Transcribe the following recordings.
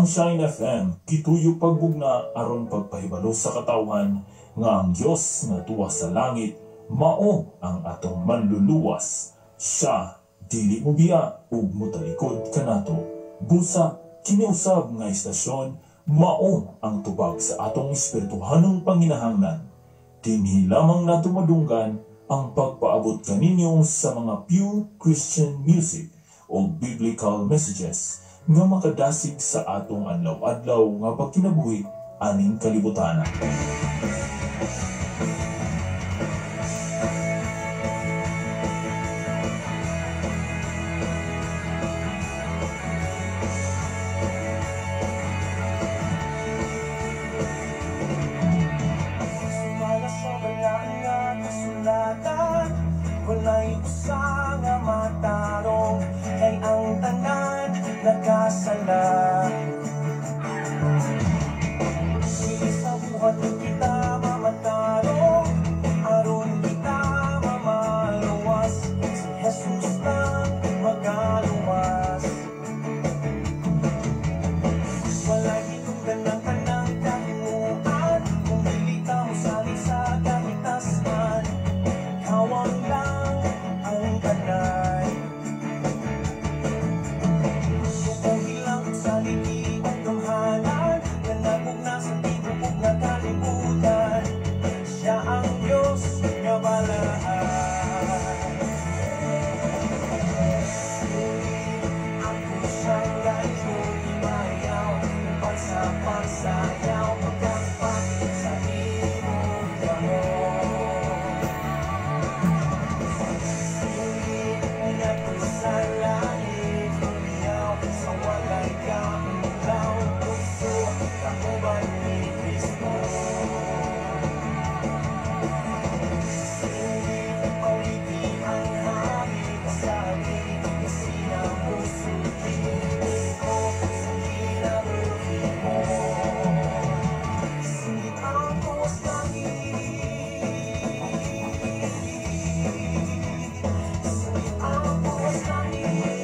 Ang Shine FM gituyo pagbugna aron pagpahibalo sa katawhan nga ang Dios nga tuwa sa langit mao ang atong manluluwas. Siya dili mobiya ug motalikod kanato. Busa kini usab nga istasyon mao ang tubag sa atong espirituhanong panginahanglan. Dinhi lamang nato madunggan ang pagpaabot kaninyo sa mga pure Christian music o biblical messages nga makadasig sa atong adlaw-adlaw nga pagkinabuhi aning kalibutan. Sumala sa balaan nga kasulatan, walay usa nga matarong, kay ang tanan nagkasala. Sa buhat kita mamatarong, aron kita mamaluwas, si Jesus lang magaluwas. Walay hinungdan ng tanang kahimuan, kung dili ka mosalig sa kahitasman, kawang lang ang tanan. Tukuhin lang sa ligi ug gamhanan, nga nagugna sa tibuok nga kalibutan. Siya ang Diyos nga balaan. Ako siyang layong ibayaw, uban sa pagsayaw, pagkapat sa imong kamot. Ngadto sa langit, humiyaw sa walay kaulaw, lukso kauban ni Kristo. Singit awiti ang hari, kasabi nga siya mosulti mismo sa kinabuhi mo. Singit ang tuwas langit, singit ang tuwas langit.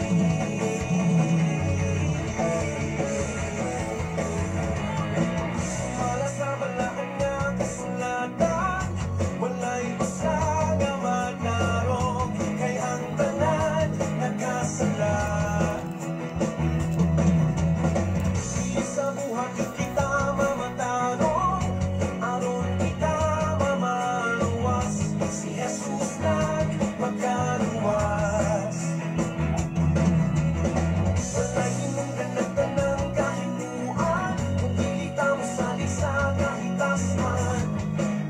Sumala sa balaan nga kasulatan, walay usa nga matarong, kay ang tanan nagkasala. Sa buhat kita mamatarong, aron kita mamaluwas, si Jesus lang magkaluwas. Walay hinungdan ng tanang kahimuan, kung dili ta mosalig sa kahitasman,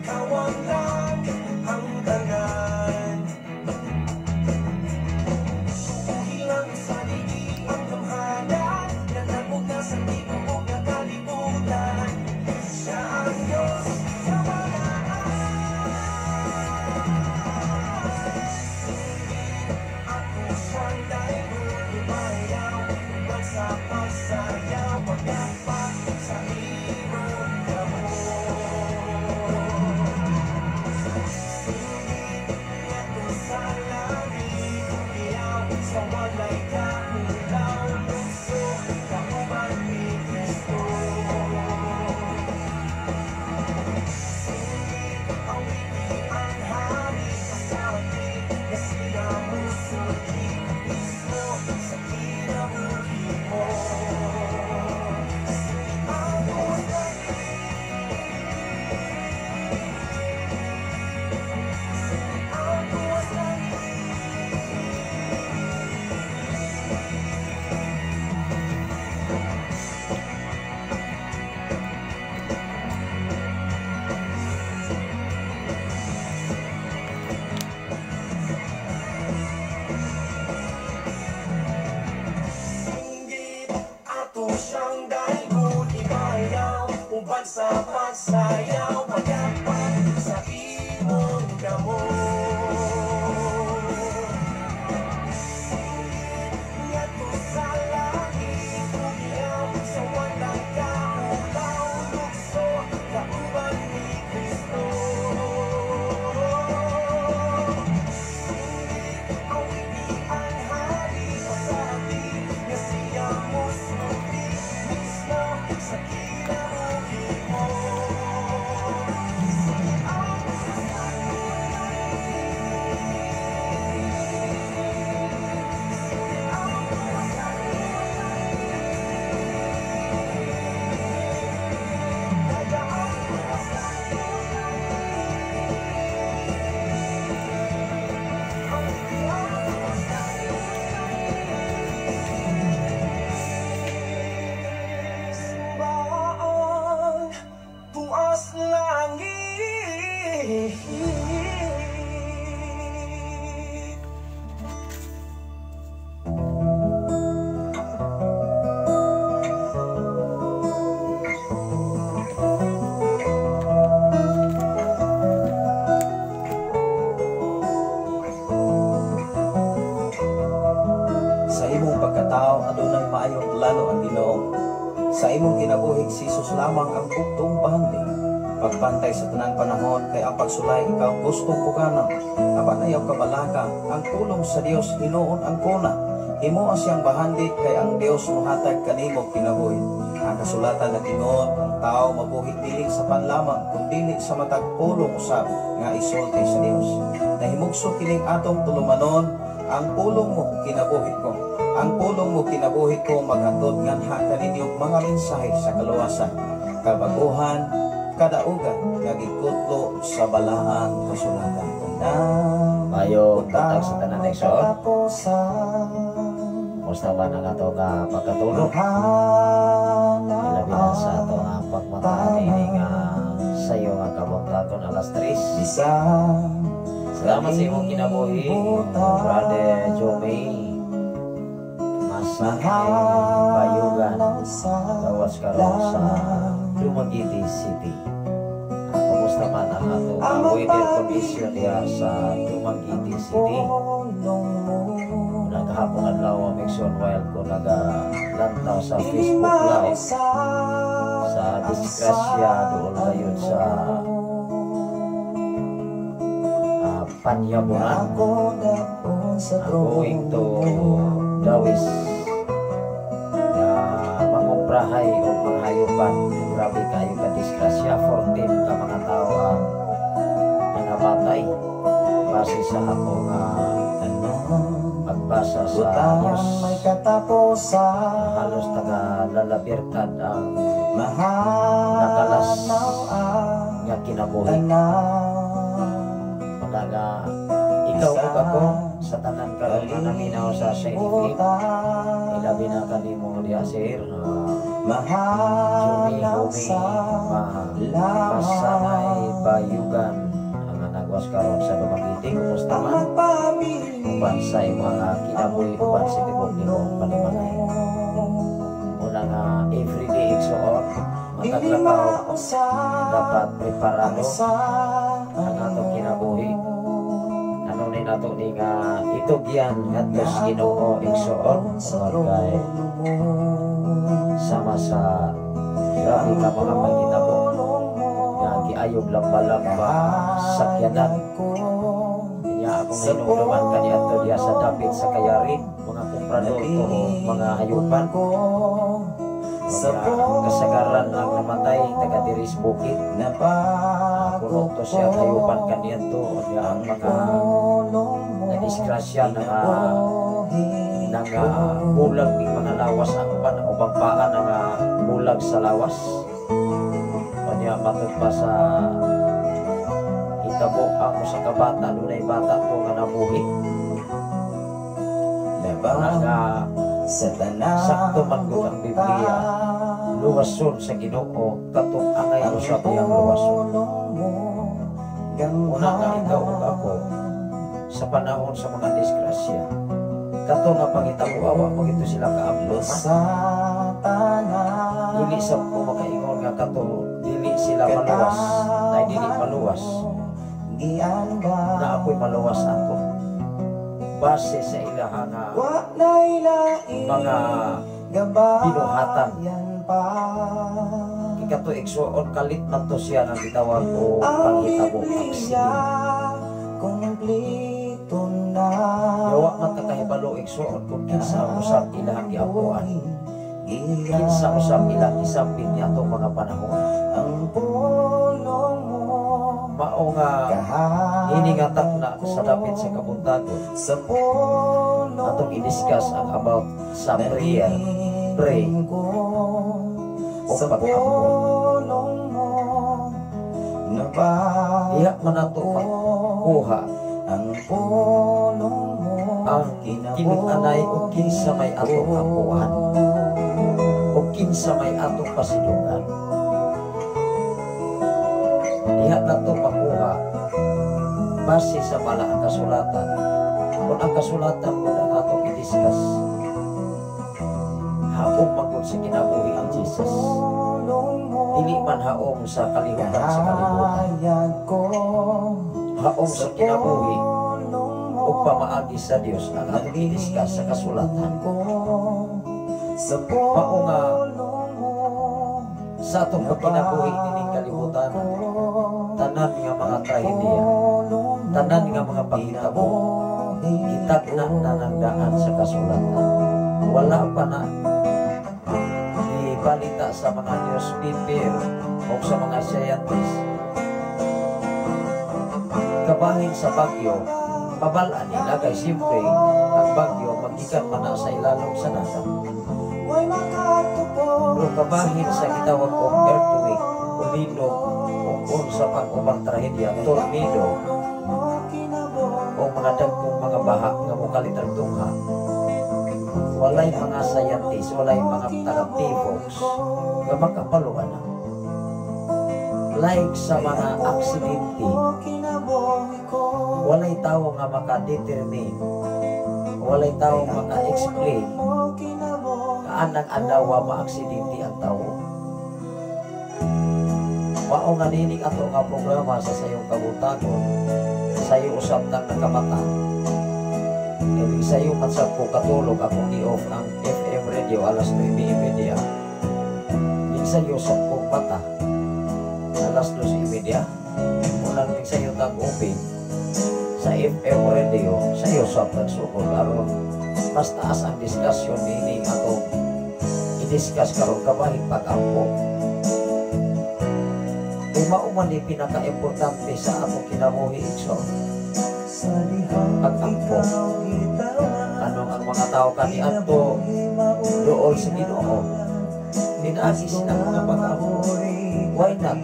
kawang lang ang tanan. Tukuhin lang sa ligi ang gamhanan, nga nagugna sa tibuok nga kalibutan. Siya ang Diyos nga balaan. Ako siyang daygon ibayaw, uban sa pagsayaw, pagkapat sa imong kamot. Singit ngadto sa langit, humiyaw sa walay kaulaw, lukso kauban ni Kristo. Singit awiti ang hari, kasabi nga siya mosulti mismo sa kinabuhi mo. Singit ang tuwas langit, singit ang tuwas langit. Singgit ato siyang daygon ibayaw, uban sa pagsayaw, pagkapat sa imong kamot. Singgit ngadto sa langit, humiyaw sa walay kaulaw, lukso kauban ni Kristo. Singit awiti ang hari, kasabi nga siya mosulti mismo maayong plano ang Ginoo. Sa imong kinabuhi, si Jesus lamang ang bugtong bahandi. Pagbantay sa tanang panahon kay ang pagsulay ikaw gustong pugana. Apan ayaw kabalaka, ang pulong sa Dios hinuon ang kuna. Himoa siyang bahandi kay ang Dios mohatag kanimo kinabuhi. Ang kasulatan nag-ingon, ang tao mabuhi dili sa pan lamang kun dili sa matag pulong usab nga isulti sa Dios. Nahimugso kining atong tulumanon, "Ang pulong mo kinabuhi ko." Ang pulong mo kinabuhi ko maghatod nganha kaninyo mga mensahe sa kaluwasan, kabaguhan, kadaugan nga gikutlo sa balaang kasulatan. Tanang Maayong buntag sa tanan, igsoon. katapusan. Kumusta man ang ato nga pagkatulog? Ilabi na sa ato nga pagmata ini nga sayo nga kabuntagon alas 3. Bisan Salamat sa imong kinabuhi, Brother Jomay. Masanay Bayugan. Gawas karon sa Dumaguete City. Kumusta man ang ato nga weather condition diha sa Dumaguete City? Naghapon adlaw, igsoon, while ko nagalantaw sa Facebook Live sa disgrasya doon gayon sa Panyaburan, going to Dawis nga mangumprahay o manghayupan. Grabe kayo ka disgrasya, 14 ka mga tao ang nangamatay base sa ako nga pagbasa sa news. May katapusan. Halos taga La Libertad ang nakalas Mahanaw ang nga kinabuhi. Tanan. Una nga ikaw ug ako sa tanan karon nga naminaw sa Shine FM, ilabi na kanimo diha, sir, Jumi Mahanaw Humi sa ma Masanay Bayugan ang nagwas karon sa Dumaguete. Kumusta Ang man magpabili uban sa imong nga kinabuhi, uban sa tibok nimong panimalay? Una nga everyday, igsoon, matag Dili lakaw mausap dapat preparado ang sa ang atong kinabuhi. Ano ni nato ni nga itugyan ngadto sa Ginoo, igsoon, tungod kay sama sa grabe ka mga panghitabo nga giayog lamba-lamba ang sakyanan niya. Akong nahinumduman kaniadto diha sa dapit sa Kayari, mga komprador to mga hayupan. Mga kasagaran ang namatay taga diri sa bukid. Puno to siya hayupan kaniadto niya. Ang mga nadisgrasya na nga bulag ning mga lawas ang uban, ang ubang paa na nga bulag sa lawas. Unya matud pa sa hitabo ang usa ka bata, dunay bata to nga nabuhi. Una nga Sa tanan sakto man gud ang Biblia, luwason sa Ginoo katong angay usab iyang luwason. Una nga ikaw ug ako sa panahon sa mga disgrasya, kato nga pangitabo, awa mo ito sila kaablo. Sa tanan. Dili sa ko makaingon nga kato dili sila maluwas ay dili maluwas Gianba na ako'y maluwas ako base sa ilaha nga Wa na'y lain mga gabayan binuhatan. Pa. Ikato, igsuon, kalit man to siya nga gitawag o Ang panghitabo, Biblia accident. Kumpleto na. Yawa man ta kahibalo, igsuon, kung kinsa usab ilahang giampuan, kinsa usab ilang isapit niya atong mga panahon. Ang pulong mo Mao nga ini nga takna sa dapit sa kabuntagon Sa pulong atong i-discuss ang about sa prayer, pray ko o sa pag-ampo. pulong mo nabago Diha man nato makuha ang pulong mo ang tinun-anay o kinsa may atong ampuan o kinsa may atong pasidunggan. Diha nato makuha base sa balaang kasulatan. Kung ang kasulatan mo ang atong i-discuss, haom magod sa kinabuhi ang Jesus. Pulong mo Dili man haom sa kalihukan sa kalibutan. Kahayag ko Haom sa kinabuhi pulong mo ug pamaagi sa Dios ang atong i-discuss sa kasulatan. Ko Mao nga sa atong pagkinabuhi nining kalibutan, tanan nga mga trahedya, tanan nga mga panghitabo, gitagna na ng daan sa kasulatan. Wala pa na ibalita sa mga newspaper o sa mga scientist. Kabahin sa bagyo, mabal-an nila kay siyempre ang bagyo magikan man na sa ilalom sa dagat. Pero kabahin sa gitawag og earthquake, o linog, o unsa pang ubang trahedya, tornado, o mga dagkong mga baha nga mokalit ang tungha, walay mga scientist, walay mga taga-PHIVOLCS nga makabaluan na. Like sa mga aksidente, walay tao nga maka-determine, walay tao maka-explain kaanang adlaw maaksidente ang tao. Mao nga nining ato nga programa sa Sayong Kabuntagon, sayo usab tang nakamata. Kay sayo man sab ko katulog, akong i-off ang FM radio alas 9:30. Sayo sab ko mata alas 2:30. Unang ning sayo tag open sa FM radio, sayo sab tagsugod aron mas taas ang diskusyon nining atong i-discuss karon kabahin pag-ampo. Kay mao man ni pinaka-importante sa atong kinabuhi, igsoon. Pag-ampo. Anong ang mga tao kaniadto dool sa Ginoo, pinaagi silang mga pag-ampo. Why not?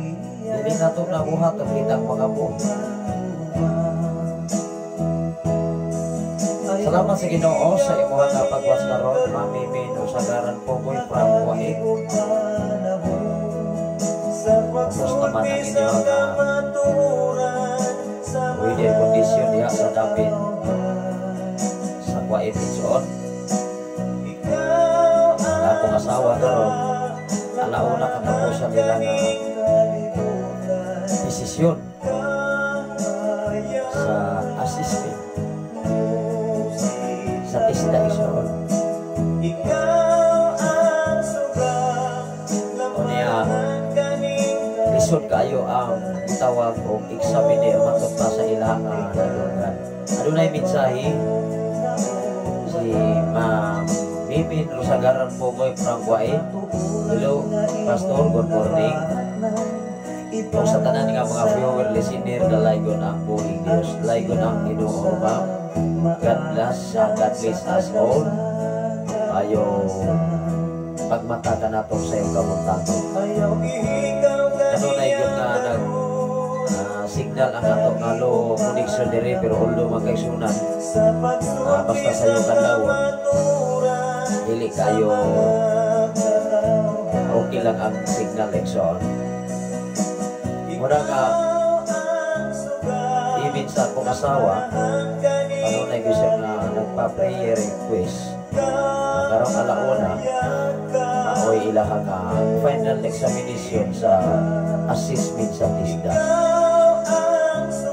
Dili nato nabuhat ang kitang mga buhi. Salamat sa Ginoo sa imuha nga pagwas karon, Mami Mino Sagaran Pogoy from Kuwait. Kumusta man ang inyong weather condition diha sa dapit sa Kuwait, igsoon? Ang akong asawa karon alauna katapusan nila nga desisyon sa assessment sa TESDA, igsoon. O niya, lisod kayo ang gitawag og examiner matod pa sa ilang nadunggan. Adunay mensahe si Ma'am Mimin Rosagaran Pogoy from Kuwait. Hello, Pastor, good morning. Kung sa tanan nga mga viewer, listener, dalaygon ang buhing Diyos, dalaygon ang Ginoo, ma'am. God bless us all. Ayo pagmata ka nato sa iyong kabuntagon. Kanunay gyud nga nag signal ang ato nga low connection dire, pero although magkaigsunan, basta sa iyong kadlawon dili kayo, okay lang ang signal, igsoon. Muna nga even sa akong asawa, kanunay gyud siya nga nagpa-prayer request. Karong alauna maoy ilaha nga final examination sa assessment sa TESDA.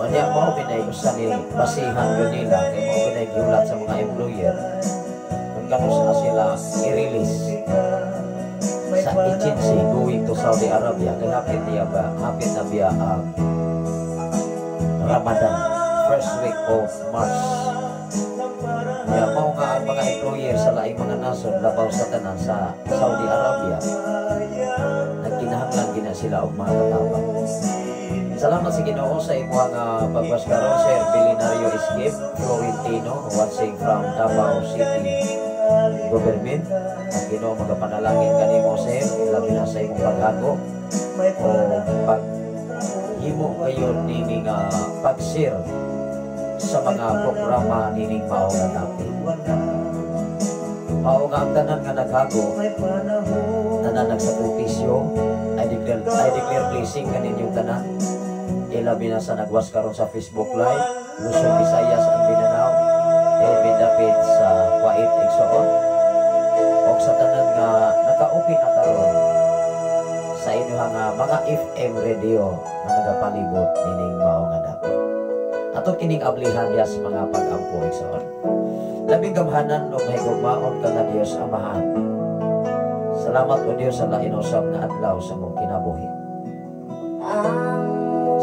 Unya mao binay usa ni basihan yun nila kay mao binay gihulat sa mga employer kung kanus sila i-release sa agency going to Saudi Arabia, kay hapit niya ba, hapit na biya ang Ramadan, first week of March. Ya, mao nga ang mga employer sa laing mga nasod, labaw sa tanan sa Saudi Arabia, nagkinahanglan gina sila og mga katabang. Salamat sa Ginoo sa imuha nga pagwas karon, Sir Bilinario Escape Florentino, watching from Davao City Government. Ang Ginoo magapanalangin kanimo, sir, labi na sa imong paghago o pag himo ngayon nini nga pag-share sa mga programa nining mao nga topic. Mao nga ang tanan nga naghago, tanan nagsakripisyo, I declare blessing kaninyong tanan. Ilabi na sa nagwas karon sa Facebook Live, Luzon, Visayas and Mindanao, eh dapit sa Kuwait, igsoon. Og sa tanan nga naka-open na karon sa inyo nga mga FM radio nga nagapalibot nining mao nga dapit. Ato kining ablihan ya sa mga pag-ampo, igsoon. Labing gamhanan ug mahigugmaon ka nga Dios Amahan. Salamat, O Dios, sa lain usab nga adlaw sa among kinabuhi.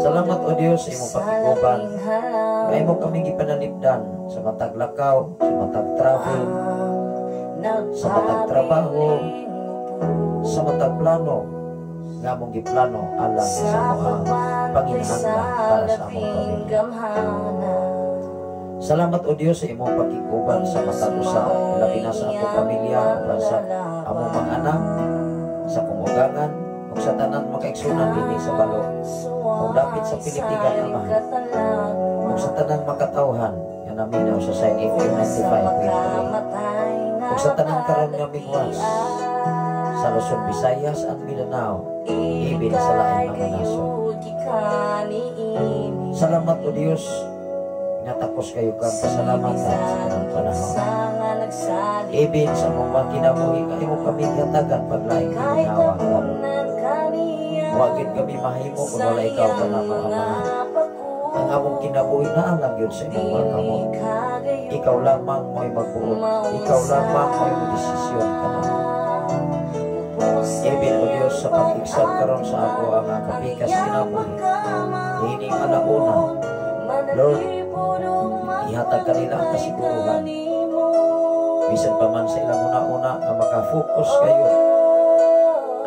Salamat, O Dios, sa imong pakiguban. Nga imo kami gipanalipdan sa matag lakaw, sa matag travel, sa matag trabaho, sa matag plano nga among giplano alang sa among panginahanglan para sa among pamilya. Salamat, O Dios, sa imong pakiguban sa matag usa, labi na sa akong pamilya, ug sa among mga anak, sa akong ugangan, ug sa tanan makaigsunan dinhi sa balo ug dapit sa Pilitigan, Amahan, ug sa tanang makatawhan nga naminaw sa Sign FM 95.3 ug sa tanan karon nga mingwas sa Luzon, Visayas at Mindanao, ibin sa laing mga nasod. Salamat, O Dios, nga takos kayo kang pasalamatan sa tanang panahon. Ibin sa among mga kinabuhi nga imo kami gihatagan paglaing ginhawa. Wa gyud kami mahimo kung wala ikaw kanamo, Amahan. Ang among kinabuhi naa lang gyud sa imong mga kamot. Ikaw lamang mo'y magbuot. Ikaw lamang mo'y modesisyon kanamo. Ibin, O Dios, sa pag-igsam karon sa ako ang kapikas kinabuhi. Ining alauna, Lord, ihatag kanila ang kasiguruhan. Bisan pa man sa ilang una-una nga maka-focus kayo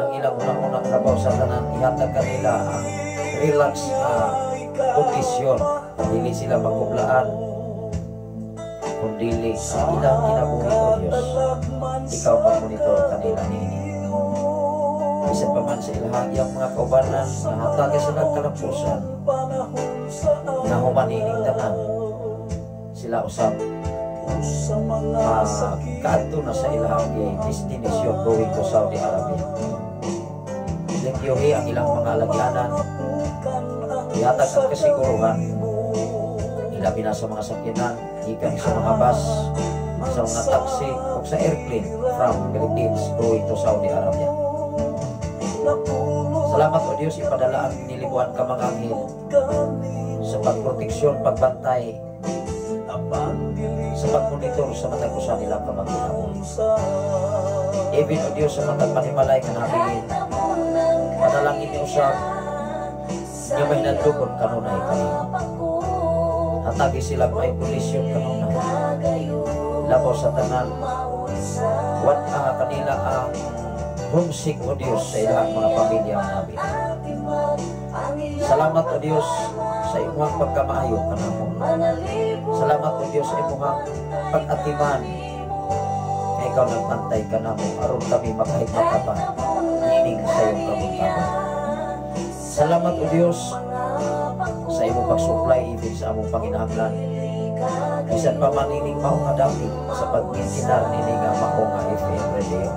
ang ilang una-una trabaho sa tanan, ihatag kanila ang relax na kondisyon. Dili sila magublaan, kundili ang ilang kinabuhi, O Diyos, ikaw mag-monitor kanila niini. Bisan pa man sa ilang iyang mga kaubanan nga hatagan sila kalampusan na humanining tanan, sila usab kaadto na sa ilang destinasyon going to Saudi Arabia. Limpyohi ang ilang mga alagyanan, ihatag ang kasiguruhan, ilabi na sa mga sakyanan, gikan sa mga bus, sa mga taxi, o sa airplane from Philippines going to Saudi Arabia. Salamat, O Diyos, ipadala ang nilibuan ka mga anghel sa pagproteksyon, pagbantay, sa pagmonitor sa matag usa nila ka mga. Even, O Diyos, sa matag panimalay nga nabilin, panalangin ni usab nga mahinadlokon kanunay kanimo. Hatagi sila may kondisyon kanunay. Labaw sa tanan, wat kanila ang homesick, O Diyos, sa ilang mga pamilya ang nabi. Salamat, O Diyos, sa imong pagkamaayo kanamo. Salamat, O Diyos, sa imong pag-atiman nga ikaw nagbantay kanamo aron kami makahigmata pa nining sa iyong kabuntagon. Salamat, O Diyos, sa imong pag-supply even sa among panginahanglan. Bisan pa man ining mao nga dapit sa pagmintinar nini nga mao nga FM radio.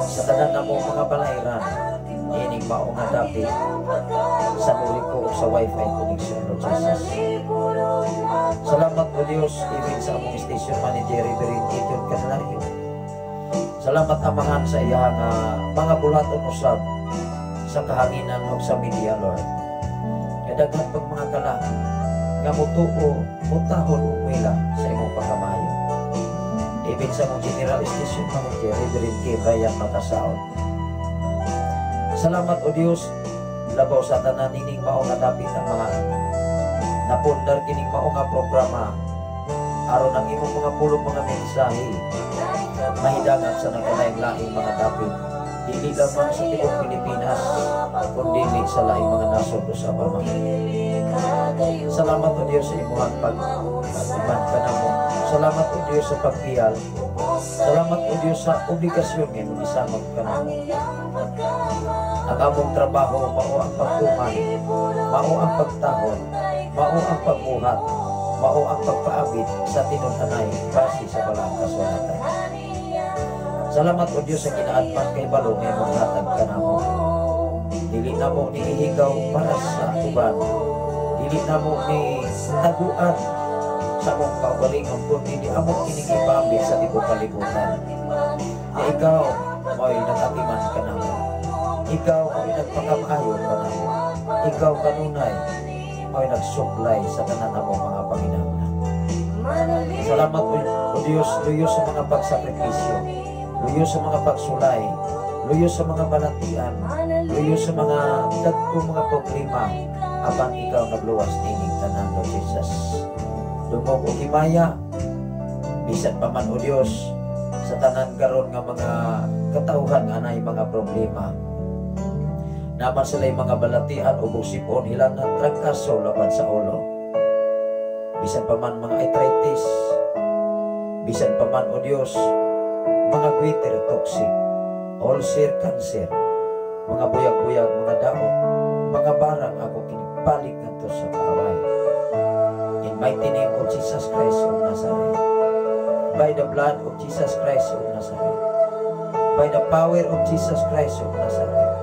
Sa tanan namo mga balayran, ining mao nga dapit sa Norico ug sa Wi-Fi connection, Lord Jesus. Salamat, O Diyos, even sa among station manager, Reverend Tito Candelario. Salamat, Amahan, sa iyang mga bulaton usab sa kahanginan ug sa media, Lord. Nga daghan pag mga kala nga mutuo, mutahol ug muila sa imong pagkamaayo. Even sa among General Station Manager, Reverend K. Brian Makasaon. Salamat, O Dios, labaw sa tanan nining mao nga dapit, Amahan. Napundar kining mao nga programa aron ang imong mga pulong, mga mensahe, mahidangan sa nagkalaing-laing mga dapit, dili lamang sa tibuok Pilipinas kundi sa laing mga nasod usab, Amahan. Salamat, O Dios, sa imong pag-atiman kanamo. Salamat, O Dios, sa pagpiyal. Salamat, O Dios, sa obligasyon nga imong isamag kanamo. Ang among trabaho mao ang pagtuman, mao ang pagtahod, mao ang pagbuhat, mao ang pagpaabit sa tinud-anay base sa balaang kasulatan. Salamat, O Dios, sa kinaadman kay balo nga imong hatag kanamo. Dili namo ni ihigaw para sa uban. Dili namo ni taguan sa among kaugalingon kundi di amo kining ipaambit sa tibuok kalibutan. Nga ikaw mo'y nag-atiman kanamo. Ikaw mo'y nagpakamaayo kanamo. Ikaw kanunay mo'y nagsupply sa tanan namong mga panginahanglan. Salamat, O Dios, Diyos, sa mga pagsakripisyo. Luyo sa mga pagsulay, luyo sa mga balatian, luyo sa mga dagkong mga problema, apan ikaw nagluwas nining tanan, Lord Jesus. Dungog og himaya, bisan pa man, O Dios, sa tanan karon nga mga katawhan nga anay mga problema. Naman sila'y mga balatian o sipon, hilanat, trangkaso, laban sa ulo. Bisan pa man mga arthritis, bisan pa man, O Dios, mga goiter, toxic, ulcer, cancer, mga buyag-buyag, mga daot, mga barang, ako kinibalik ngadto sa kaaway. In mighty name of Jesus Christ of Nazareth, by the blood of Jesus Christ of Nazareth, by the power of Jesus Christ of Nazareth,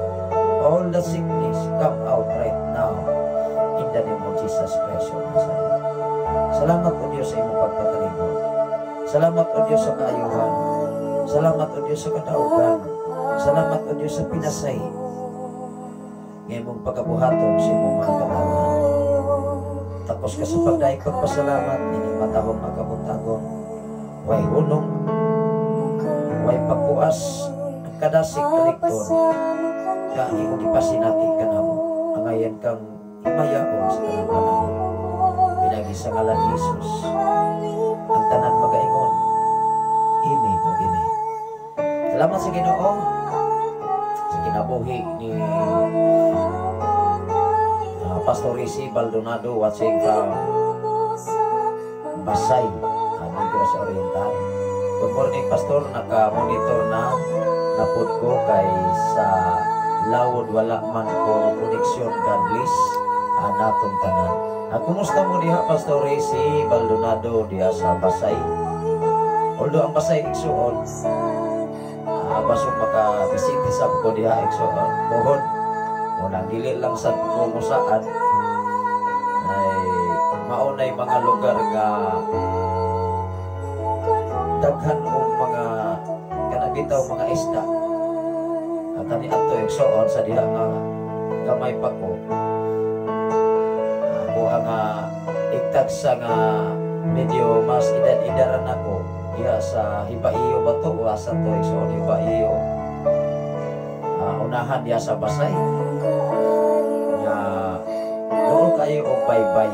all the sickness come out right now in the name of Jesus Christ of Nazareth. Salamat, O Diyos, sa imong pagpakalimot. Salamat, O Diyos, sa kaayuhan. Salamat, O Diyos, sa kadaugan. Salamat, O Diyos, sa pinasay nga imong pagabuhaton sa imong mga katawhan. Tapos ka sa pagdaig pagpasalamat, ining matahom nga kabuntagon. Way hunong, way pagpuas, ang kadasig kalikton, nga ang imong gipasinati kanamo. Angayan kang himayaon sa tanang panahon. Pinagi sa ngalan ni Jesus. Ang tanan magaingon, "Amen ug amen." Salamat sa Ginoo sa kinabuhi ni Pastor Rizzy Baldonado, watching from Basay, Negros Oriental. Good morning, Pastor. Naka-monitor na napud ko kay sa Lawod wala man ko koneksyon. God bless natong tanan. Kumusta mo diha, Pastor Rizzy Baldonado, diha sa Basay? Although ang Basay, igsuon, basog makabisita sa ko diha, igsuon. Pohon, unang dili lang sa ko musaad ay maunay mga lugar nga daghan og mga kanabitaw mga isda. At kani adto, igsuon, sa diha nga gamay pa ko. Ako nga igtagsa nga medyo mas edad-edaran ako diha sa Hibaiyo ba to o asa to, igsuon, Hibaiyo. Unahan diha sa Basay. Nga dool kayo og baybay.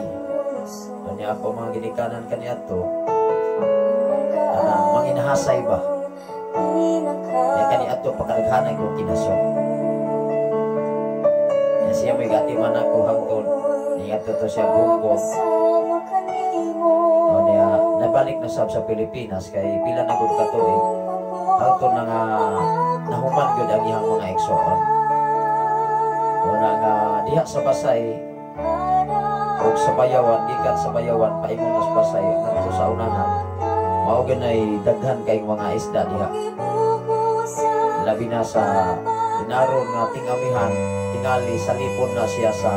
Kanya ako mga ginikanan kaniadto anang manginahasay ba. Kaya kani adto pakadaghanay ko kinasok. Ya siya may gatiman ako hangtod niadto to siya Hong. O niya nabalik na sab sa Pilipinas kay pila na gud ka tuig hangtod na nga nahuman gyud ang iyang mga igsoon. Una nga diha sa Basay og sa Bayawan, gikan sa Bayawan paingon na sa Basay ngadto sa unahan, mao gyud daghan kayong mga isda diha. Labi na sa inaron nga tingamihan, tingali sa lipon na siya sa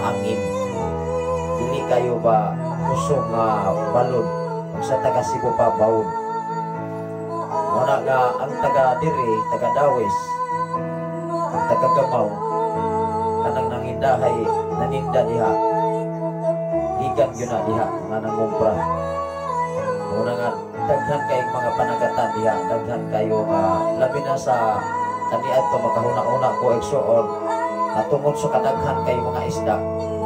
hangin. Dili kayo ba kusog nga balod ug sa taga Cebu pa bawod. Muna nga ang taga diri, taga Dawis, ang taga Gamaw, kanang nangindahay naninda diha. Gikan gyud na diha nga nangumpra. Muna nga daghan kay mga panagatan diha, daghan kayo nga labi na sa kaniadto makahuna-una ko, igsuon, na tungod sa kadaghan kay mga isda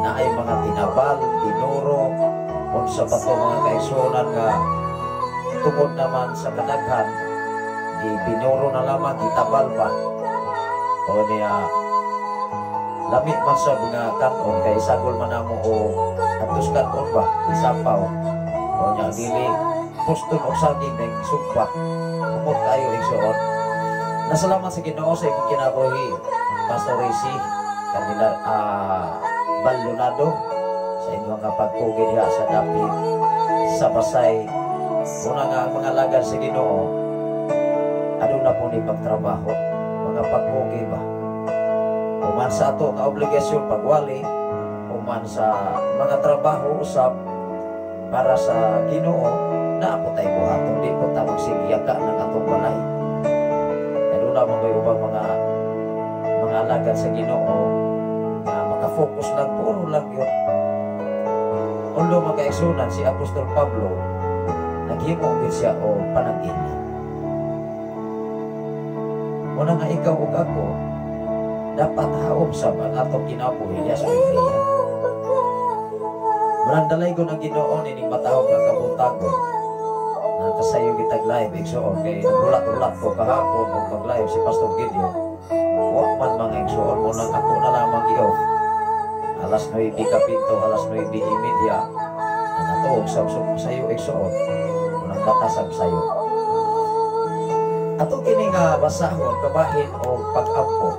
na ay mga tinabal, binuro, unsa pa to, mga kaigsuonan, nga tungod naman sa kadaghan di binuro na lamang, gitabal pa. O niya lami man sa mga kanon kay sagol man namo o atos kanon ba isapaw. O niya dili puston og saging na sugpa, kumot kayo, igsuon. Nasalamat sa Ginoo sa imong kinabuhi, Pastor Rizzy kanila Baldonado, sa inyong nga pagkugi diha sa dapit sa Basay. Una nga ang mga lagad sa Ginoo aduna po ni pagtrabaho, mga pagkugi ba, human sa ato nga obligasyon pagwali, human sa mga trabaho usab para sa Ginoo na po tayo buhaton. Di po ta magsigiyaka ng atong balay. Aduna mga ubang mga alagad sa Ginoo nga maka-focus lang, puro lang yun. Although, mga kaigsuonan, si Apostol Pablo naghimo gid siya o panag-ina. Muna nga ikaw ug ako dapat haom sab ang atong kinabuhi diha sa Biblia. Murang dalaygon ang Ginoo nining matahom nga kabuntagon. Nakasayo kitag live, igsoon, kay nagulat-ulat ko kahapon og mag-live si Pastor Gideon. Wa man mga igsoon, munang ako na lamang i-off. Alas 9 kapito, alas 9:30, na natuog sa sayo igsoon. Munang batasag sayo. Ato kini nga basahon kabahin og pag-ampo.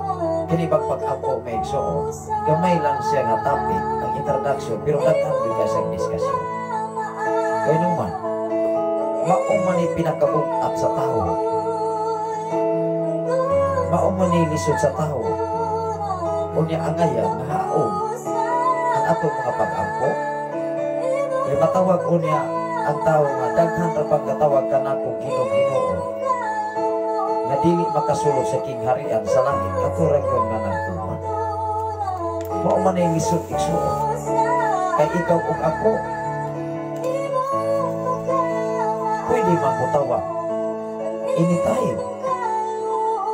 Kini bang pag-ampo may igsoon, gamay lang siya nga topic ang introduction pero daghan gyud kay sa diskusyon. Kay naman, mao man ni pinakabug-at sa tao. Mao man ni lisod sa tao. Unya angayan haom ang atong mga pag-ampo. Kay matawag unya ang tao nga daghan ra pagkatawag kanako Ginoo Ginoo nga dili makasulod sa kingharian sa langit katura gyud nga nagtuman. Mao man ni lisod igsuon. Kay ikaw ug ako pwede man mutawag anytime.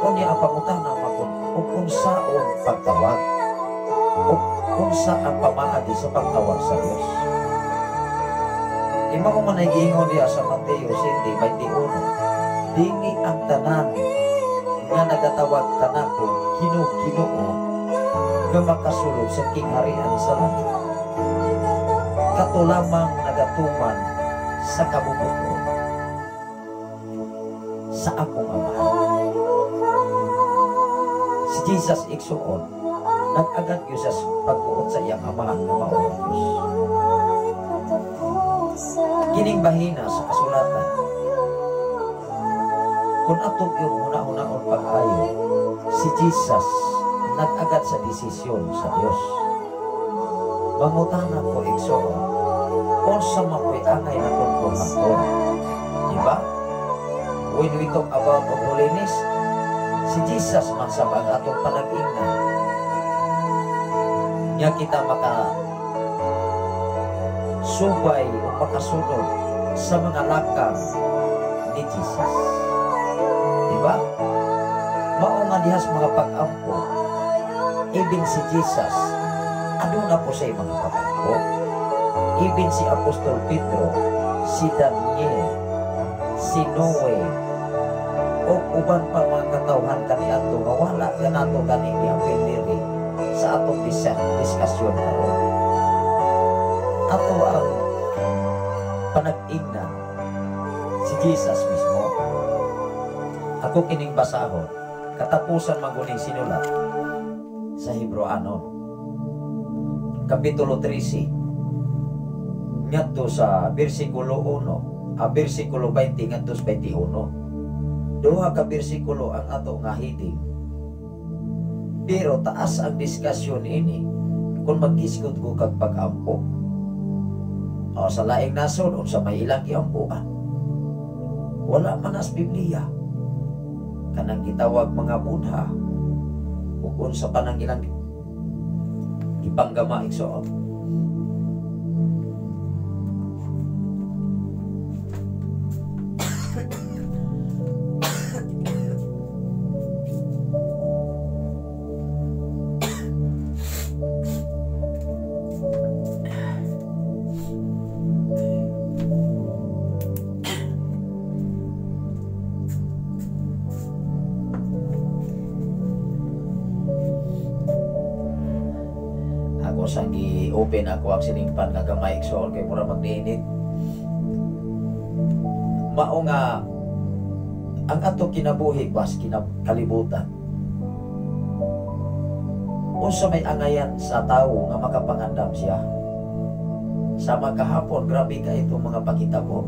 Unya ang pangutana makon ug unsaon pagtawag ug unsa ang pamaagi sa pagtawag sa Dios. Di mao man ay giingon diha sa Mateo 7:21, dili ang tanan nga nagatawag kanako Ginoo Ginoo nga makasulod sa kingharian sa langit. Kato lamang nagatuman sa kabubut-on sa akong Ama. Si Jesus igsuon nag-agad gyud sa pagbuot sa iyang Amahan nga mao ang Dios. Kining bahina sa kasulatan, kung atong yung huna-hunaon pag-ayo, si Jesus nag-agad sa desisyon sa Dios. Mangutana ko igsuon, unsa man ko'y angay natong buhaton? Diba? When we talk about holiness, si Jesus man sab ang atong panag-ingnan. Nya kita maka subay o makasunod sa mga lakang ni Jesus. Diba? Mao nga dihas mga pag-ampo, even si Jesus, aduna po sa mga pag-ampo. Even si Apostol Pedro, si Daniel, si Noe, o uban pa mga katawhan kaniadto nga wala kanato gani giapil diri sa atong diskusyon karon. Ato ang panag-ingnan si Jesus mismo. Ako kining basahon, katapusan maguning sinulat sa Hebreoanon, Kapitulo 13, ngadto sa bersikulo 1, a bersikulo 20 ngadto sa 21. Duha ka bersikulo ang ato nga heading. Pero taas ang diskusyon ini kung mag-isgot ko kag pag-ampo. O sa laing nasod unsa may ilang giampuan. Wala man as Biblia. Kanang gitawag mga Buddha ug unsa pa nang ilang gipanggama igsoon. Sang gi-open ako ang silingpan nga gamay igsoon kay mura magninit. Mao nga ang atong kinabuhi bas kalibutan. Unsa may angayan sa tawo nga makapangandam siya. Sama kahapon grabe ka itong mga pakitabo.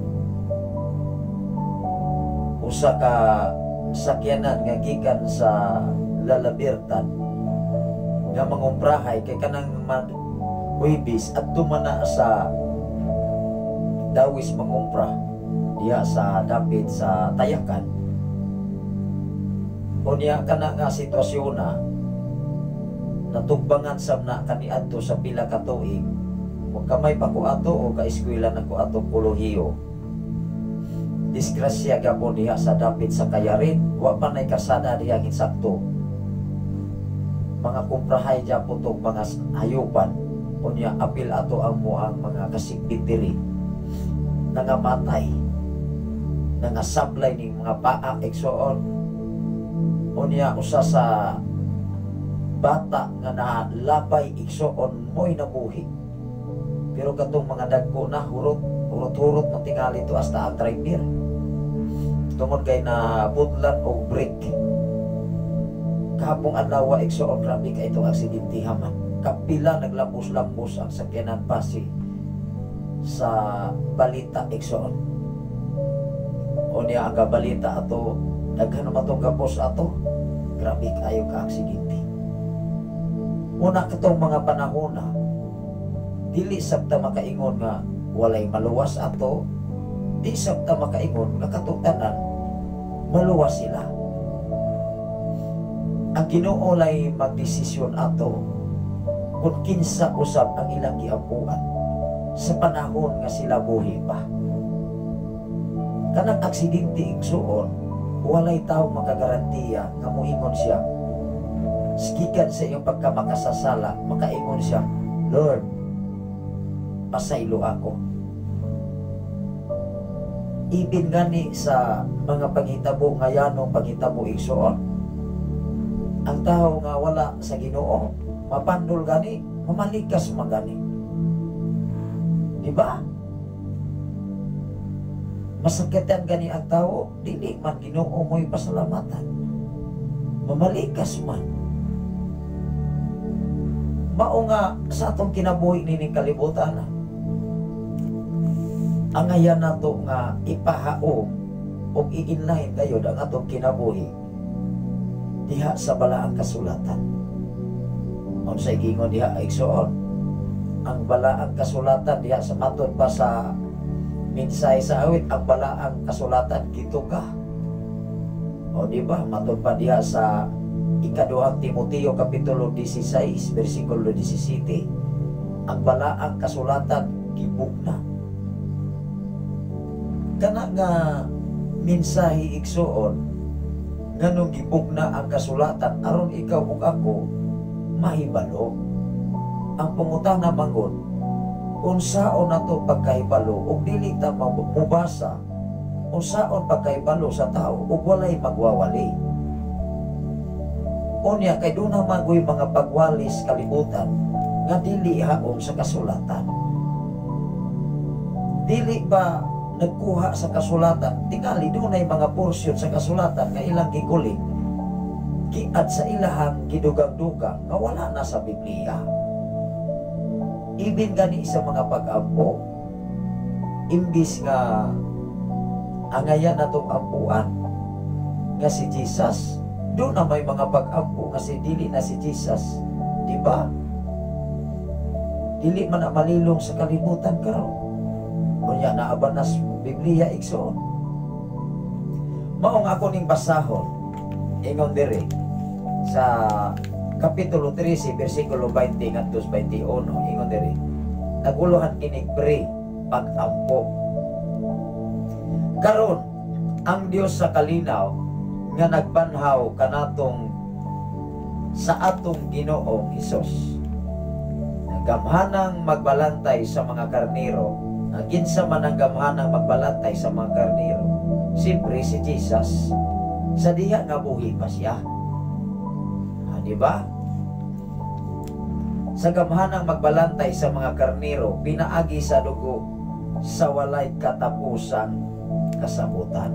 Usa ka sakyanan nga gikan sa Lalabirtan nga mangumprahay kay kanang Huwebes at tumana sa Dawis mangumpra diha sa dapit sa Tayakan. Unya kana nga sitwasyon na natugbangan sab na kaniadto sa pila ka tuig. Kamay pa ko ato o ka eskwela na ko ato kolehiyo. Disgrasya gapon diha sa dapit sa Kayarin, wa pa nay karsada diha ang insakto. Mga kumprahay japon tog mga hayupan. Unya apil ato ang muang mga kasikbit diri. Nangamatay, nangasablay ning mga paa, igsoon. Unya usa sa bata nga nalabay, igsoon, mo'y nabuhi. Pero katong mga dagko na hurot, hurot-hurot na tingali to hasta ang driver. Tungod kay na putlan og brake. Kahapong adlaw, igsoon, grabe ka itong aksidente man. Kapila naglambos-lambos ang sakyanan base sa balita, igsoon. Unya ang balita ato, daghan naman itong gapos ato. Grabe kayo ka aksidente. Una, katong mga panahon na dili sabta makaingon nga walay maluwas ato, di sabta makaingon nga katong tanan maluwas sila. Ang Ginoo lay magdesisyon ato kung kinsa usab ang ilang giampuan sa panahon nga sila buhi pa. Kanang aksidente, igsuon, walay tao makagarantiya nga moingon siya gikan sa iyong pagkamakasasala, makaingon siya, "Lord, pasaylo ako." Ibin gani sa mga panghitabo nga yanong panghitabo, igsuon, ang tao nga wala sa Ginoo mapandol gani, mamalikas man gani, di ba? Masakitan gani ang tao, dili man Ginoo mo'y pasalamatan, mamalikas man. Mao nga sa atong kinabuhi nining kalibutan, angayan nato nga ipahaom og i-inline gayod ang atong kinabuhi diha sa balaang kasulatan. Unsay giingon diha, igsoon? Ang balaang kasulatan diha sa matod pa sa mensahe sa awit, ang balaang kasulatan gituga. O di ba? Matod pa diha sa Ikaduhang Timoteo kapitulo 16 bersikulo 17, ang balaang kasulatan gibugna. Kana nga mensahe, igsuon, nganong gibugna ang kasulatan? Aron ikaw ug ako mahibalo. Ang pangutana manggod, unsaon nato pagkahibalo ug dili ta mubasa? Unsaon pagkahibalo sa tao ug walay magwawali? Unya kay duna man goy mga pagwali sa kalibutan nga dili haom sa kasulatan. Dili ba nagkuha sa kasulatan? Tingali dunay mga porsyon sa kasulatan nga ilang gikuling giad sa ilahang gidugang-dugang nga wala na sa Biblia. Ibin gani sa mga pag-ampo, imbis nga angayan natong ampuan nga si Jesus, doon na may mga pag-ampo nga si dili na si Jesus, di ba? Dili man na malilong sa kalibutan karon. Unya naa ba na sa Biblia, igsoon? Mao nga ako ning basahon, ingon diri sa kapitulo 13 bersikulo 20 ngadto 21, ingon diri, naguluhan kinig pre pag-ampo. Karon ang Dios sa kalinaw nga nagbanhaw kanatong sa atong Ginoong Hesus, gamhanang magbalantay sa mga karnero. Ang kinsa man ang gamhanang magbalantay sa mga karnero? Siyempre si Jesus, sa diha nga buhi pa siya. Ah, di ba? Sa gamhanang magbalantay sa mga karnero pinaagi sa dugo sa walay katapusang kasabutan.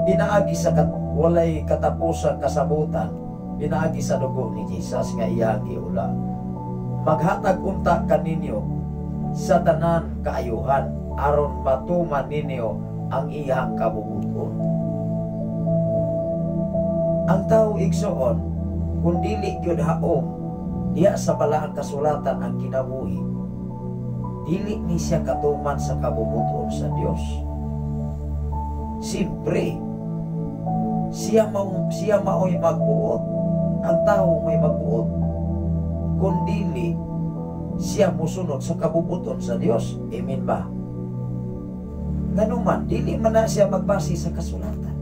Pinaagi sa walay katapusang kasabutan, pinaagi sa dugo ni Jesus nga iyang giula. Maghatag unta kaninyo sa tanan kaayuhan aron matuman ninyo ang iyang kabubuton. Ang tao, igsoon, kung dili gyud haom diha sa balaang kasulatan ang kinabuhi, dili ni siya katuman sa kabubuton sa Dios. Siyempre, siya mao'y magbuot. Ang tao may magbuot kung dili siya musunod sa kabubuton sa Dios. Amen ba? Nganuman, dili man na siya magbase sa kasulatan.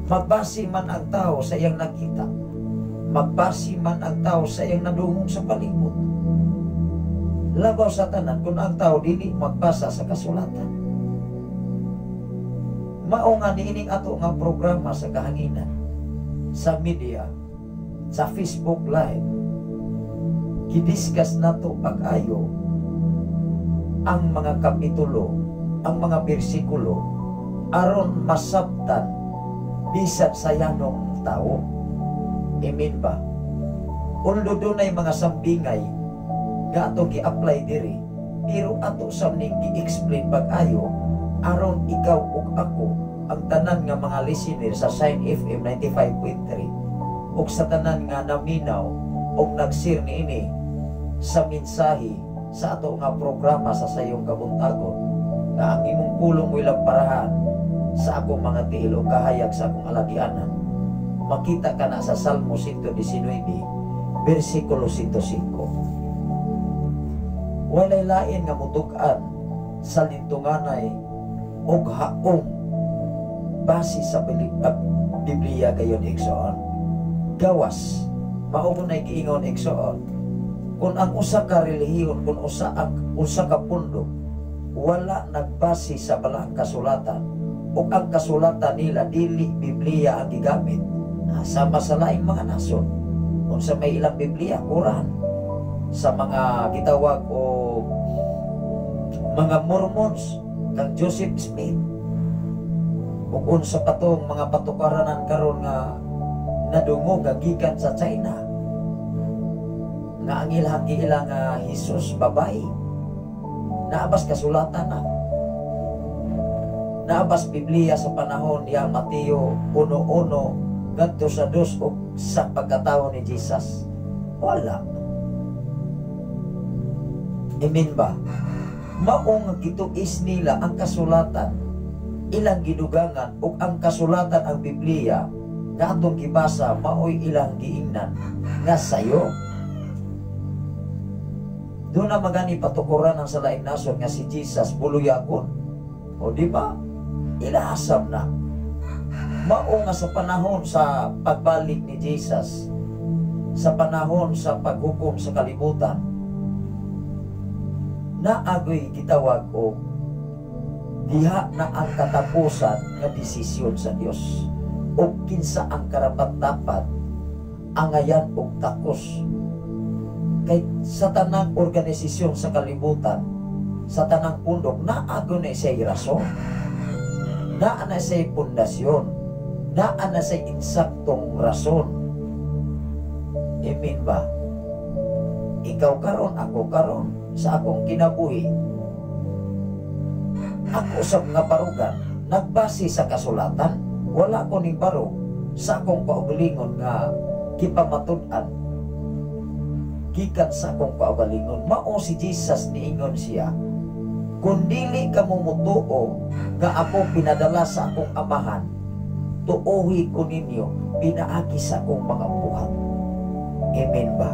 Magbase man ang tao sa iyang nakita. Magbase man ang tao sa iyang nadungog sa palibot. Labaw sa tanan kung ang tao dili magbasa sa kasulatan. Mao nga niining ato nga programa sa kahanginan, sa media, sa Facebook Live, gidiscuss nato pag-ayo ang mga kapitulo, ang mga bersikulo, aron masabtan bisan sa yanong tao. Amen ba? Although dunay mga sambingay nga atong gi-apply diri, pero ato sa ning gi-explain pag-ayo aron ikaw ug ako, ang tanan nga mga listener sa Shine FM 95.3 ug sa tanan nga naminaw ug nag-share niini sa mensahe sa ato nga programa sa Sayong Kabuntagon, nga ang imong pulong mo'y lamparahan sa akong mga tiil ug kahayag sa akong alagianan. Makita ka na sa Salmo 119 versikulo 105. Walay lain nga mutug-an sa lintunganay og haong base sa Biblia gayon, igsoon. Gawas mao ko na'y giingon, igsoon, kung ang usa ka relihiyon, kung usa ang usa ka pundo wala nagbase sa balaang kasulatan ug ang kasulatan nila dili Biblia ang gigamit, sama sa laing mga nasod, unsa may ilang Biblia, Quran, sa mga gitawag o mga Mormons kang Joseph Smith ug unsa pa tong mga patukaranan karon nga nadungog nga gikan sa China nga ang ilang giila nga Jesus babae. Naabas kasulatan na? Naabas Biblia sa panahon niya Mateo 1:1 ngadto sa 2 ug sa pagkatao ni Jesus? Wala. Amen ba? Mao nga gituis nila ang kasulatan, ilang gidugangan, ug ang kasulatan, ang Biblia nga atong gibasa, maoy ilang giingnan nga sayo. Doon na magani patukuran ang sa laing nasod nga si Jesus buluyakon. O di ba? Ilaasam na. Mao nga sa panahon sa pagbalik ni Jesus, sa panahon sa paghukom sa kalibutan, naagoy gitawag og diha na ang katapusan nga desisyon sa Dios o kinsa ang karapat-dapat angayan og takos. Kay sa tanang organisasyon sa kalibutan, sa tanang pundok, naago na siya'y rason, naa na siya'y pundasyon, naa na siya'y insaktong rason. Amen ba? Ikaw karon, ako karon, sa akong kinabuhi, ako sa mga barugan nagbase sa kasulatan. Wala ko ning barog sa akong kaugalingon nga gipamatud-an gikan sa akong kaugalingon. Mao si Jesus niingon siya, "Kung dili ka mo mutuo nga ako pinadala sa akong Amahan, tuohi ko ninyo pinaagi sa akong mga buhat." Amen ba?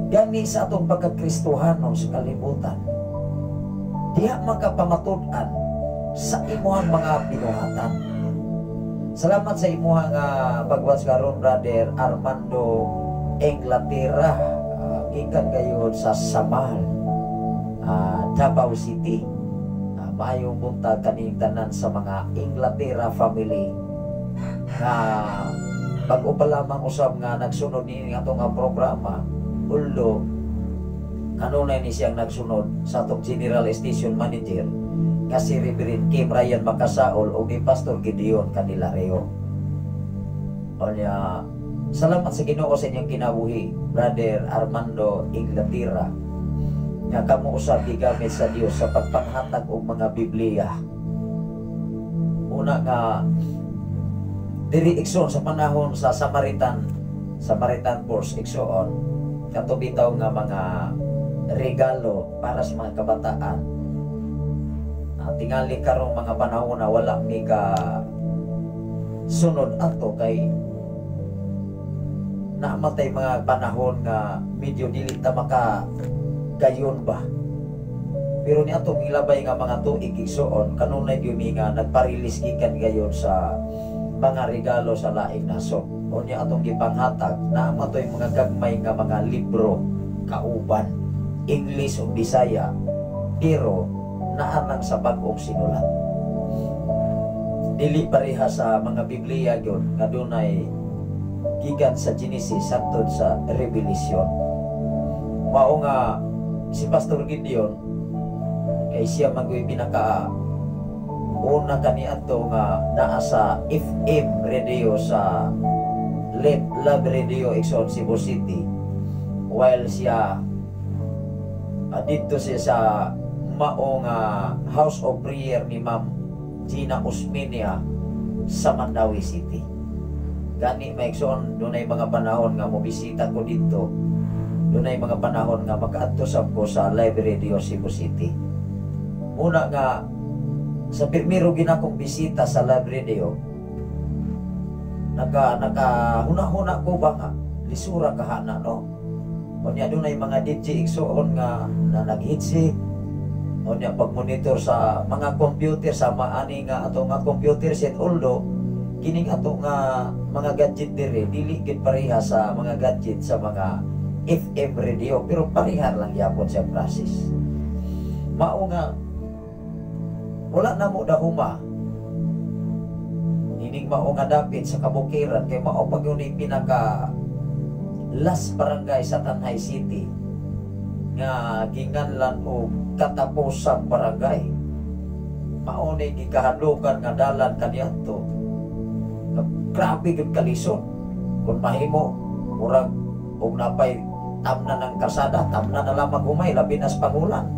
Gani sa atong pagkakristohanon sa kalibutan, diha makapamatud-an sa imuhang mga binuhatan. Salamat sa imuhang pag-watch karon, Brother Armando Inglaterra, gikan gayud sa Samal, Davao City. Maayong buntag kaning tanan sa mga Inglaterra family nga bag-o pa lamang usab nga nagsunod niini ato nga programa, although kanunay ni siyang nagsunod sa atong General Station Manager nga si Reverend Kim Ryan Makasaol o ni Pastor Gideon Candelario. Onya, salamat sa Ginoo sa inyong kinabuhi, Brother Armando Inglaterra, nga kamo usab gigamit sa Dios sa pagpanghatag og mga Biblia. Una nga diri, igsoon, sa panahon sa Samaritan Purse, igsoon, kato bitaw nga mga regalo para sa mga kabataan. Tingali karong mga panahon na wala mi ka sunod ato kay naamatay mga panahon nga medyo dili ta maka gayon ba. Pero ni atong gilabay nga mga tuig, igsuon, kanunay gyud mi nga nagparilis gikan gayon sa mga regalo sa laing nasod. Unya atong gipanghatag na matoy mga gagmay nga mga libro kauban, English o Bisaya, pero naa nang sa bag-ong sinulat. Dili pareha sa mga Biblia gyud nga dunay gikan sa Genesis hangtod sa Revelation. Mao nga si Pastor Gideon kay siya man gyud pinaka una kaniadto nga naa sa FM radio sa Left Love Radio, igsoon, Cebu City, while siya didto siya sa mao nga House of Prayer ni Ma'am Gina Osmeña sa Mandaue City. Gani maigsoon, dunay mga panahon nga mobisita ko didto. Dunay mga panahon nga makaadto sab ko sa Live Radio Cebu City. Muna nga sa pirmiro ginakong bisita sa live radio, naka naka huna-huna ko ba nga lisura kahana, no? Unya dunay mga DJ, igsuon, nga na nag-headset. Unya pag-monitor sa mga computer sa maani nga ato nga computer set, although kining ato nga mga gadget dire dili gid pareha sa mga gadget sa mga FM radio, pero pareha lang gyapon sa process. Mao nga wala na mo dahuma ining mao nga dapit sa kabukiran kay mao pag yun yung pinaka last barangay sa Tanjay City nga ginganlan og katapusang barangay. Mao ni gikahadlokan nga dalan kaniadto. Grabe gyud kalisod. Kung mahimo, murag og napay tamna ng kalsada, tamna na lamang humay, labi na sa pangulan.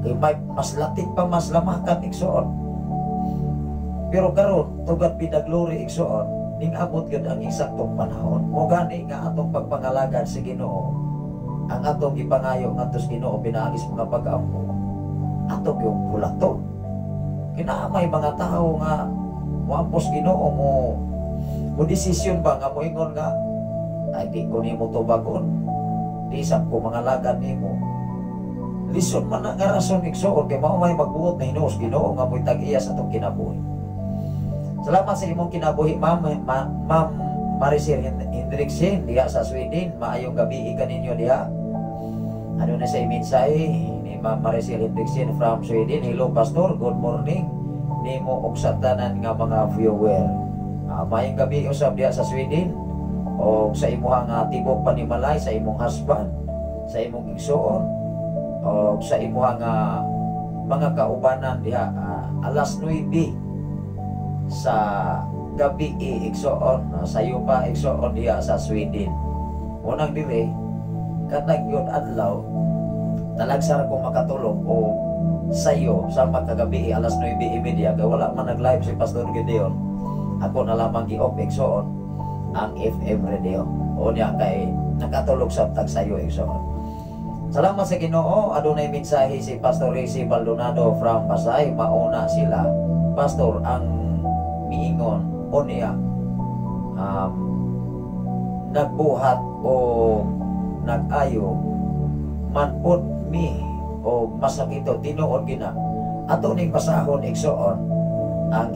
Kay may mas latik pa, mas lamakan, igsuon. Pero karon, to God be the glory, igsuon, ning abot gyud ang eksaktong panahon. Mo gani nga atong pagpangalagad sa Ginoo, ang atong gipangayo ngadto sa Ginoo pinaagi sa mga pag-ampo, atong yung bulaton. Kinaamay mga tao nga moampos Ginoo, mo mo desisyon ba nga moingon nga, "Ay, di ko nimo tubagon, di sab ko mangalagad nimo." Lisod man na nga rason, igsuon, kay mao may magbuot na hinuos Ginoo nga mo'y tag-iya sa atong kinabuhi. Salamat sa imong kinabuhi, Ma'am Ma'am Maricel Hendrickson diha sa Sweden. Maayong gabi kaninyo diha. Ano na sa mensahe ni Ma'am Maricel Hendrickson from Sweden? "Hello, Pastor, good morning nimo og sa tanan nga mga viewer." Maayong gabi usab diha sa Sweden og sa imuhang tibok panimalay, sa imong husband, sa imong igsuon og sa imuhang mga kaubanan diha. Alas 9 sa gabi, igsuon, sayo pa, igsuon, diha sa Sweden. Unang dire kanag yun adlaw talagsar ko makatulog o sayo sa magkagabi alas 9:30 kay wala man nag-live si Pastor Gideon. Ako na lamang gi-off, igsuon, ang FM radio. O niya kay nakatulog sa tag sayo, igsuon. Salamat sa Ginoo. Adunay mensahe si Pastor Rizzy Baldonado from Pasay. "Mauna sila, Pastor, ang miingon unya nagbuhat o nag-ayo man pod mi o masakito." Tinuod gina. Ato ning basahon, igsuon, ang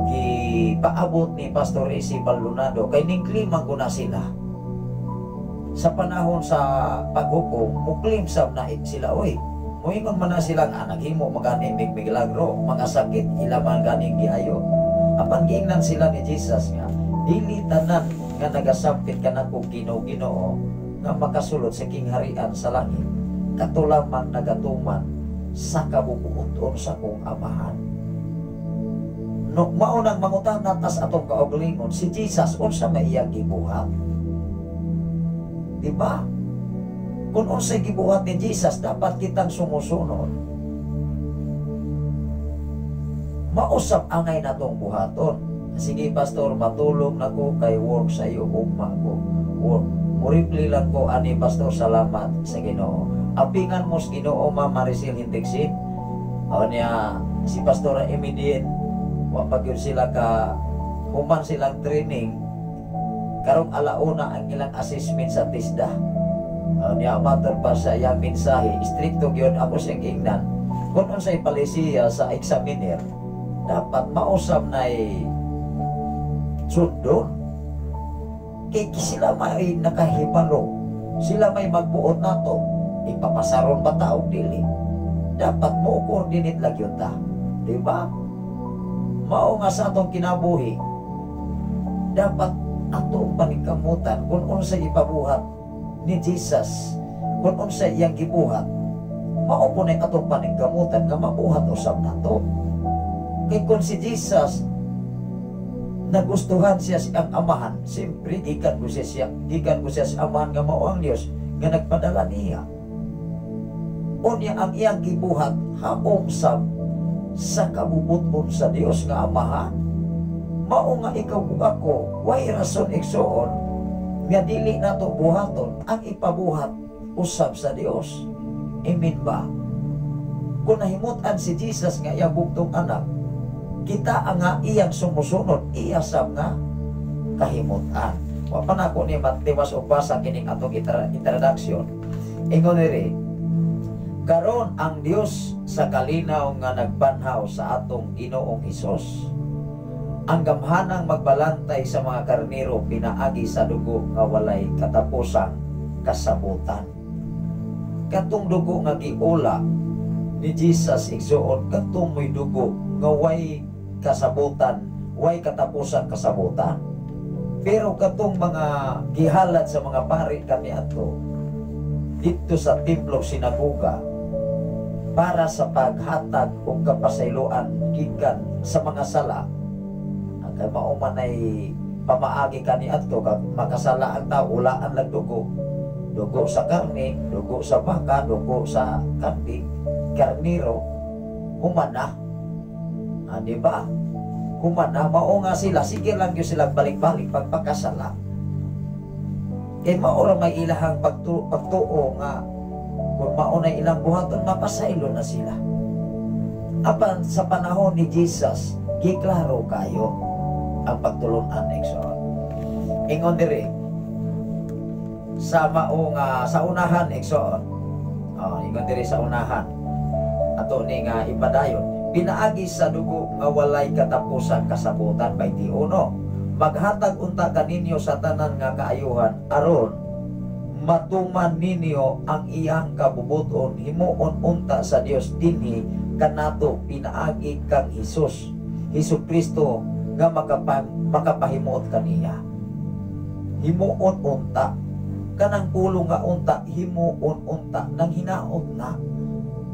gipaabot ni Pastor Rizzy Baldonado kay ning claim man na sila sa panahon sa paghukom. Mo-claim sab na sila oy. Moingon man na sila nga naghimo magani mig milagro, mga sakit ila man ganing giayo. Apan giingnan sila ni Jesus nga dili tanan nga nagasampit kanako, "Ginoo, Ginoo," nga makasulod sa kingharian sa langit, kato lamang nagatuman sa kabubuoton sa kong Amahan. No, mao nang mangutana tas atong kaugalingon, si Jesus, unsa may iyang gibuhat? Di ba? Kung unsay gibuhat ni Jesus, dapat kitang sumusunod. Mausap angay natong buhaton. "Sige, Pastor, matulog na ko kay work sa iyo, ugma ko. Work." Mo-reply lang ko ani, Pastor, salamat sa Ginoo. Apingan mo sa Ginoo, Ma'am Maricel Hendrickson. O niya, si Pastora Emidien, wa pa gyud sila ka human silang training karong alauna ang ilang assessment sa TESDA. Niya mator pa sa iyang mensahe, istrikto gyud ako siyang giingnan. Kung unsay palisiya sa examiner, dapat mausap na'y sundon. Kay sila may nakahibalo, sila may magbuot nato, ipapasaron ba ta og dili? Dapat mo coordinate lang yun ta. Di ba? Mao nga sa atong kinabuhi, dapat atong paningkamutan kung unsa ipabuhat ni Jesus, kung unsa iyang gibuhat, mao po na atong paningkamutan nga mabuhat usab nato. Kay kung si Jesus nagustuhan siya sa ang Amahan, siyempre gikan ko siya sa Amahan nga mao ang Dios nga nagpadala niya. Unya ang iyang gibuhat haom sab sa kabubuton sa Dios nga Amahan. Mao nga ikaw ug ako, way rason, igsuon, nga dili nato buhaton ang ipabuhat usab sa Dios. Amen ba? Kung nahimutan si Jesus nga iyang bugtong anak, kita ang nga iyang sumusunod, iya sab nga kahimutan. Wa pa nako ni matiwas og basa kining atong introduction. Ingon diri, karon ang Dios sa kalinaw nga nagbanhaw sa atong Ginoong Hesus, ang gamhanang magbalantay sa mga karnero pinaagi sa dugo nga walay katapusang kasabutan. Katong dugo nga giula ni Jesus, igsuon, katong mo'y dugo nga way kasabutan, way katapusan kasabutan. Pero katong mga gihalad sa mga pari kaniadto dito sa templo, sinagoga, para sa paghatag og kapasayloan gikan sa mga sala, kay mao man ay pamaagi kaniadto kag makasala ang tao, ulaan lang dugo, dugo sa karne, dugo sa baka, dugo sa kambing, karniro, human na. Di ba? Human na, mao nga sila sige lang gyud sila balik-balik pagpakasala, kay mao ra may ilahang pagtuo nga kung mao na ilang buhaton, mapasaylo na sila. Apan sa panahon ni Jesus, giklaro kayo ang pagtulunan, igsoon. Ingon diri sa mao nga sa unahan, igsoon. Oh, ingon diri sa unahan. Ato ni nga ipadayon. Pinaagi sa dugo nga walay katapusan kasabutan, 21. Maghatag unta kaninyo sa tanan nga kaayuhan aron matuman ninyo ang iyang kabubuton, himuon unta sa Dios dinhi kanato pinaagi kang Hesus Kristo nga makapahimuot kaniya. Himuon unta, kanang pulong nga unta, himuon unta, nang hinaot na,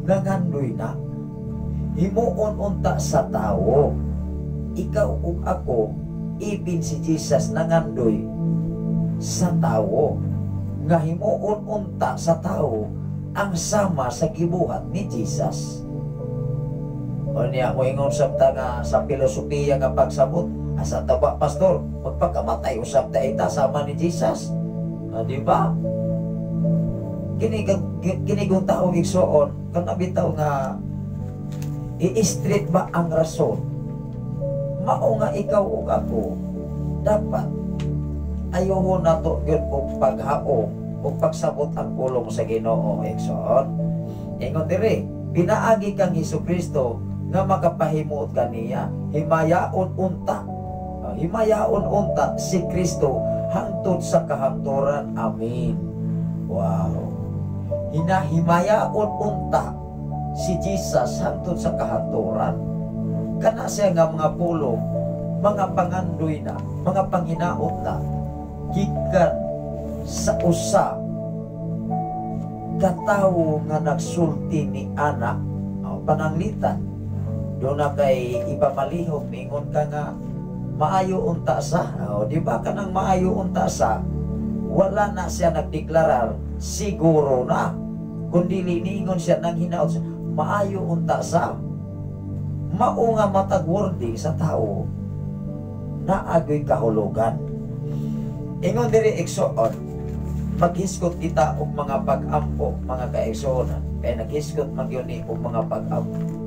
nangandoy na. Himuon unta sa tao. Ikaw ug ako, ibin si Jesus nangandoy sa tao nga himuon unta sa tao ang sama sa gibuhat ni Jesus. O niya, moingon sa ta nga sa filosofiya nga pagsabot, asa ta ba, pastor, magpakamatay usab ta ita sama ni Jesus. Ah, di ba? Kini kini kung tao, igsuon, kana bitaw nga i-straight ba ang rason? Mao nga ikaw ug ako dapat ayuhon nato gyud og paghaom ug pagsabot ang pulong sa Ginoo, igsoon. Ingon diri, pinaagi kang Hesus Kristo nga makapahimuot kaniya, himayaon unta. Himayaon unta si Kristo hangtod sa kahangturan. Amen. Wow. Hinahimayaon unta si Jesus hangtod sa kahangturan. Kana siya nga mga pulong, mga pangandoy na, mga panghinaot na, gikan sa usa katawo nga nagsulti ni ana, oh, pananglitan do na kay ipamalihok, mingon ka nga maayo unta sa, oh, di ba? Kanang maayo unta sa, wala na siya nagdeklarar siguro na, kundi niingon siya nang hinaot siya, maayo unta sa. Mao nga matag wording sa tao naagoy kahulugan. Ingon diri, igsoon, maghisgot kita og mga pag-ampo, mga kaigsuonan, kay naghisgot man gyud ni og mga pag-ampo.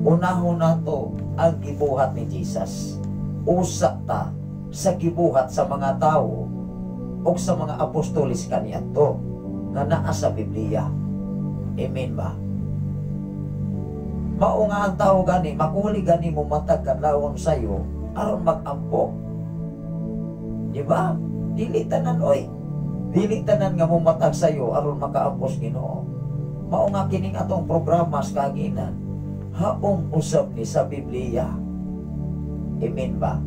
Unahon nato ang gibuhat ni Jesus. Usa ta sa gibuhat sa mga tawo o sa mga apostolis kaniadto. nga naa sa Biblia. Amen ba? Mao nga ang tao gani, makuli gani mo matag kadlawon sayo aron magampo. Di ba? Dili tanan oy. Dili tanan nga mumatag sayo aron makaampos Ginoo. Mao nga kining atong programa sa kahanginan, haong usab ni sa Biblia. Amen ba?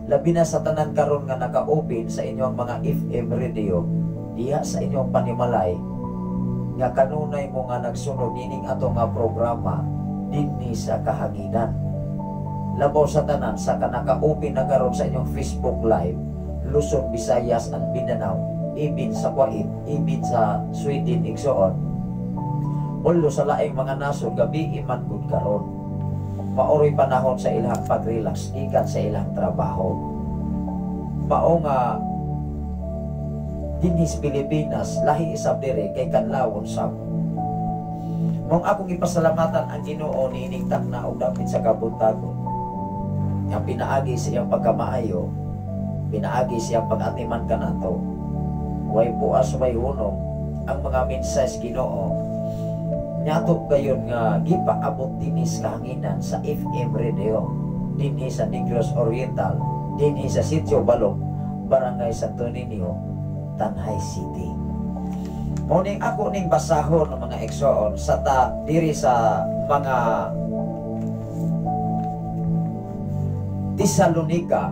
Labi na sa tanan karon nga naka-open sa inyong mga FM radio diha sa inyong panimalay nga kanunay mo nga nagsunod nining ato nga programa dinhi sa kahanginan. Labaw sa tanan sa kanaka-open na karon sa inyong Facebook Live, Luzon, Visayas and Mindanao, ibin sa Kuwait, ibin sa Sweden, igsoon. Ulo sa laing mga nasod, gabi iman gud karon. Maoroy panahon sa ilang pag-relax gikan sa ilang trabaho. Mao nga dinhi sa Pilipinas lahi isab diri kay kanlawon sab. Mong akong ipasalamatan ang Ginoo niining takna og dapit sa kabuntagon. Nga pinaagi sa iyang pagkamaayo, pinaagi sa iyang pag-atiman kanato. Way puas, way hunong ang mga mensahe sa Ginoo. Nyato gayon nga gipaabot dinhi sa kahanginan sa FM radio, dinhi sa Negros Oriental, dinhi sa Sitio Balok, Barangay Santo Niño, Tanay City. Muning ako ning basahon ng mga igsoon sa ta diri sa mga Tesalonika,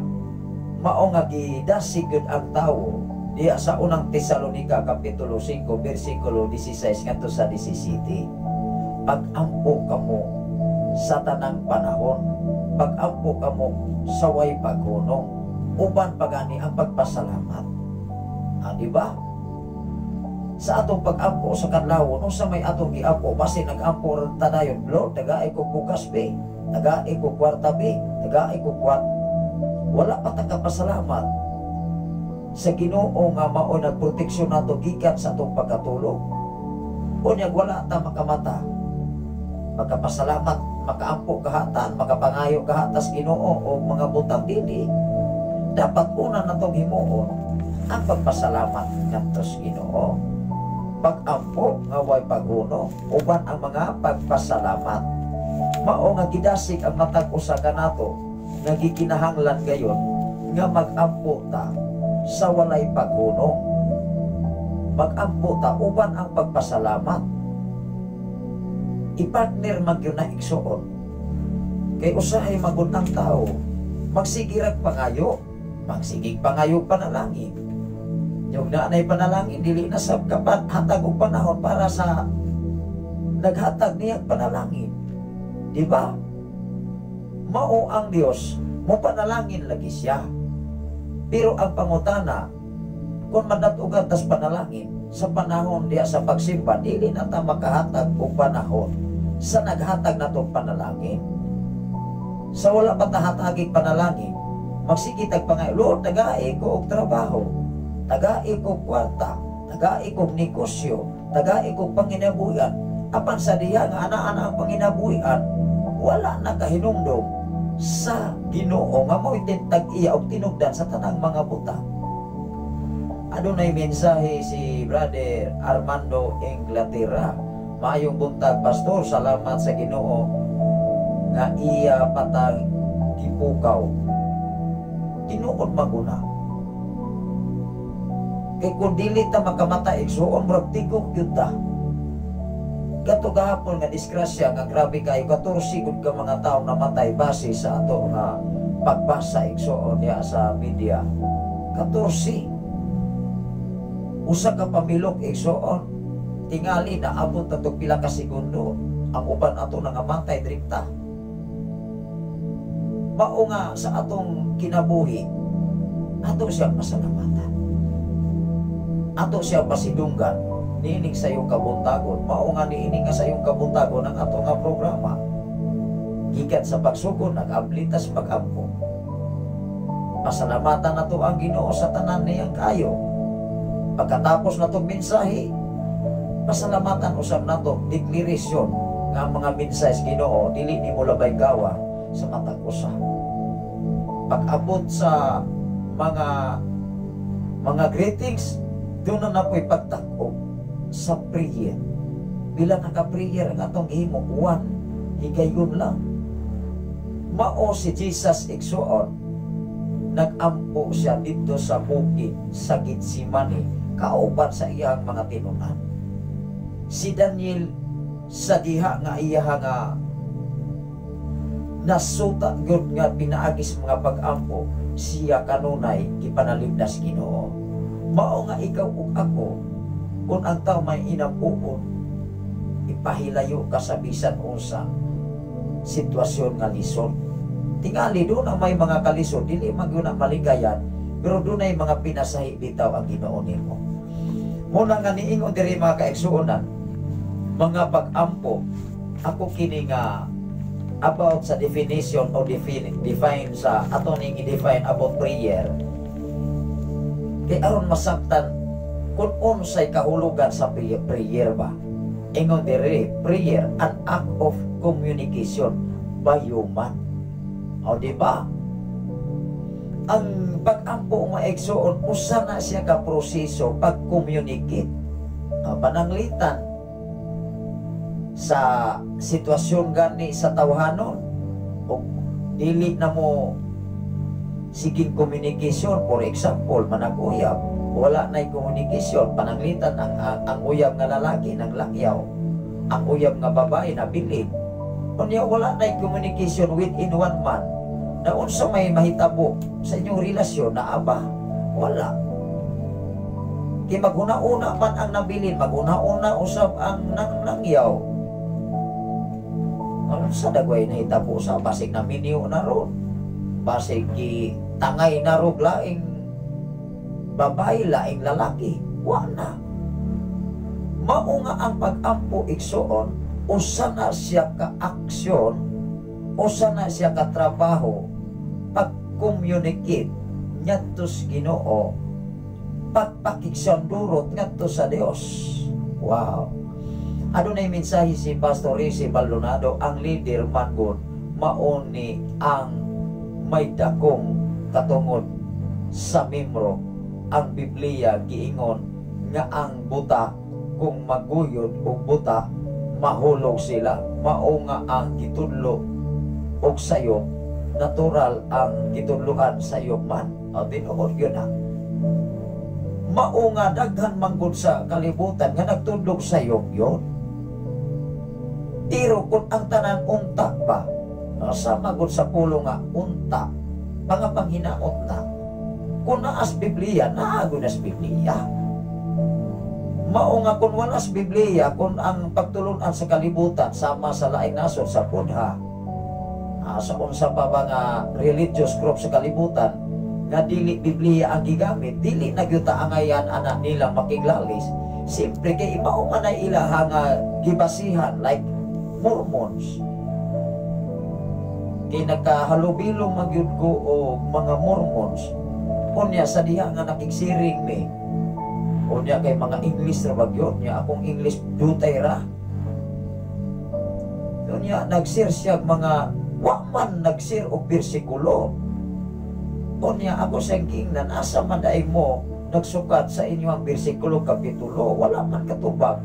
mao nga gidasig gyud ang tawo diha sa unang Tesalonika kapitulo 5 bersikulo 16 ngadto sa 17. Pag-ampo kamo sa tanang panahon, pag-ampo kamo sa way paghunong, uban pagani ang pagpasalamat. Di ba? Sa atong pag-ampo sa kadlawon, unsa may atong giampo, basin nag-ampo ra ta dayon, Lord, tagai ko bugas be, tagai ko kwarta be, tagai ko kwarta. Wala pa ta kapasalamat sa Ginoo nga mao nagproteksyon nato gikan sa atong pagkatulog. Unyag wala ta makamata, makapasalamat, makaampo kahatan, makapangayo kahatas Ginoo o mga butang dili. Dapat una natong himuon ang pagpasalamat ngadto sa Ginoo. Pag-ampo nga way paghuno, uban ang mga pagpasalamat. Mao nga gidasig ang matag usa kanato nga gikinahanglan gayon nga mag-ampo ta sa walay paghuno. Mag-ampo ta uban ang pagpasalamat. I-partner magyud na igsuon. Kay usahay magud ang tao, magsigirag pangayo, magsigig pangayo panalangin. Yung naanay panalangin, dili na sab kapat hatag og panahon para sa naghatag niyang panalangin. Di ba? Mao ang Dios, mo panalangin lagi siya. Pero ang pangutana, kung madatugan tas panalangin, sa panahon diya sa pagsimba, dili na ta makahatag og panahon sa naghatag natong panalangin. Sa wala pa tahatagig panalangin, magsige tag pangay, Lord, tagai ko og trabaho, tagai ko kwarta, tagai ko negosyo, tagai ko panginabuhian. Apan sa diha nga ana-ana ang panginabuhian, wala na kahinumdom sa Ginoo nga mao'y tintag iya og tinugdan sa tanang mga butang. Adunay mensahe si Brother Armando Inglaterra. Maayong buntag, Pastor, salamat sa Ginoo nga iya patang gipukaw. Tinuod maguna. Kay kung dili ta makamata igsuon, murag tigok gyud ta. Kato gahapon nga disgrasya nga grabe kayo, 14 gud ka mga tawo namatay base sa ato nga pagbasa igsuon diha sa media. 14. Usa ka pamilok igsuon, tingali na abot na tog pila ka segundo ang uban ato nangamatay direkta. Mao nga sa atong kinabuhi, ato siyang pasalamatan. Ato siyang pasidunggan niining sa iyong kabuntagon. Mao nga niining nga sa iyong kabuntagon ang ato nga programa. Gikan sa pagsugod, nag-ablitas pag-ampo. Pasalamatan nato ang Ginoo sa tanan niyang kayo. Pagkatapos natong mensahe, pasalamatan usab nato deklarasyon nga ang mga mensahe sa Ginoo dili nimo labay gawa sa matag usa. Pag-abot sa mga greetings, Doon na napoy pagtak-ob sa prayer. Bila naka-prayer ang atong gihimo, one, higayon lang. Mao si Jesus, igsuon, nag-ampo siya dito sa bukid sa Gitsimani kauban sa iyang mga tinunan. Si Daniel, sa diha nga iya nga nasuta gyud nga pinaagi sa mga pag-ampo, siya kanunay gipanalimdas Ginoo. Mao nga ikaw ug ako, kung ang tao may inampuon, ipahilayo ka sa bisan unsa sitwasyon nga lisod. Tingali doon ang may mga kalisod, dili man gyud na maligayan, pero doon ay mga pinasahi bitaw ang Ginoo nimo. Muna nga niingon diri, mga kaigsuonan, mga pag-ampo, ako kini nga about sa definition o define sa ato ning i-define about prayer. Kay aron masabtan kung unsay kahulugan sa prayer ba. Ingon diri, prayer, an act of communication by human. O, di ba? Ang pag-ampo, mga igsoon, usa na siya ka proseso pag-communicate. Pananglitan sa sitwasyon gani sa tawhanon o dili na mo siging communication, for example, manag-uyab, wala na communication, pananglitan ang uyab nga lalaki layaw, ang uyab nga babae na bilin. Unya wala na communication within one month na, unsa may mahitabo sa inyong relasyon na aba? Wala. Kay maghuna-una man ang nabilin, maghuna-una usab ang nang nangyaw. Ano sa dagway nahitabo sa basig na minyo na ron? Basig ki tangay na rog laing babae, laing lalaki. Wa na. Mao nga ang pag-ampo, igsuon, usa na siya ka aksyon, usa na siya ka trabaho, pag-communicate ngadto sa Ginoo, pagpakigsandurot ngadto sa Dios. Wow. Adunay mensahe si Pastor Rizzi Baldonado, ang leader man gud mauni ang may dakong katungod sa membro. Ang Biblia giingon nga ang buta kung maguyod og buta, mahulog sila. Mao nga ang gitudlo og sayop, natural ang gitudloan sayop man. O, tinuod yun na. Mao nga daghan manggod sa kalibutan nga nagtudlog sayop yun. Pero kung ang tanan unta ba, sama gud sa pulo nga unta, mga panghinaot na. Kung naas Biblia, naa nas Biblia. Mao nga kung wala sa Biblia, kung ang pagtulunan sa kalibutan sama sa laing nasod, sa Buddha, sa unsa pa ba nga religious group sa kalibutan nga dili Biblia ang gigamit, dili na gyud ta angayan ana nila makiglalis. Siyempre kay mao man ay ilaha nga gibasihan, like Mormons. Kay nagkahalubilong man gyud ko og mga Mormons. Unya sa diha nga nakigsiring mi. Unya kay mga English ra ba gyud nya, akong English dutay ra. Unya nag-share siya mga wa man nag-share og bersikulo. Unya ako sa giingnan, asa man diay mo nagsukat sa inyo ang bersikulo, kapitulo? Wala man katubag.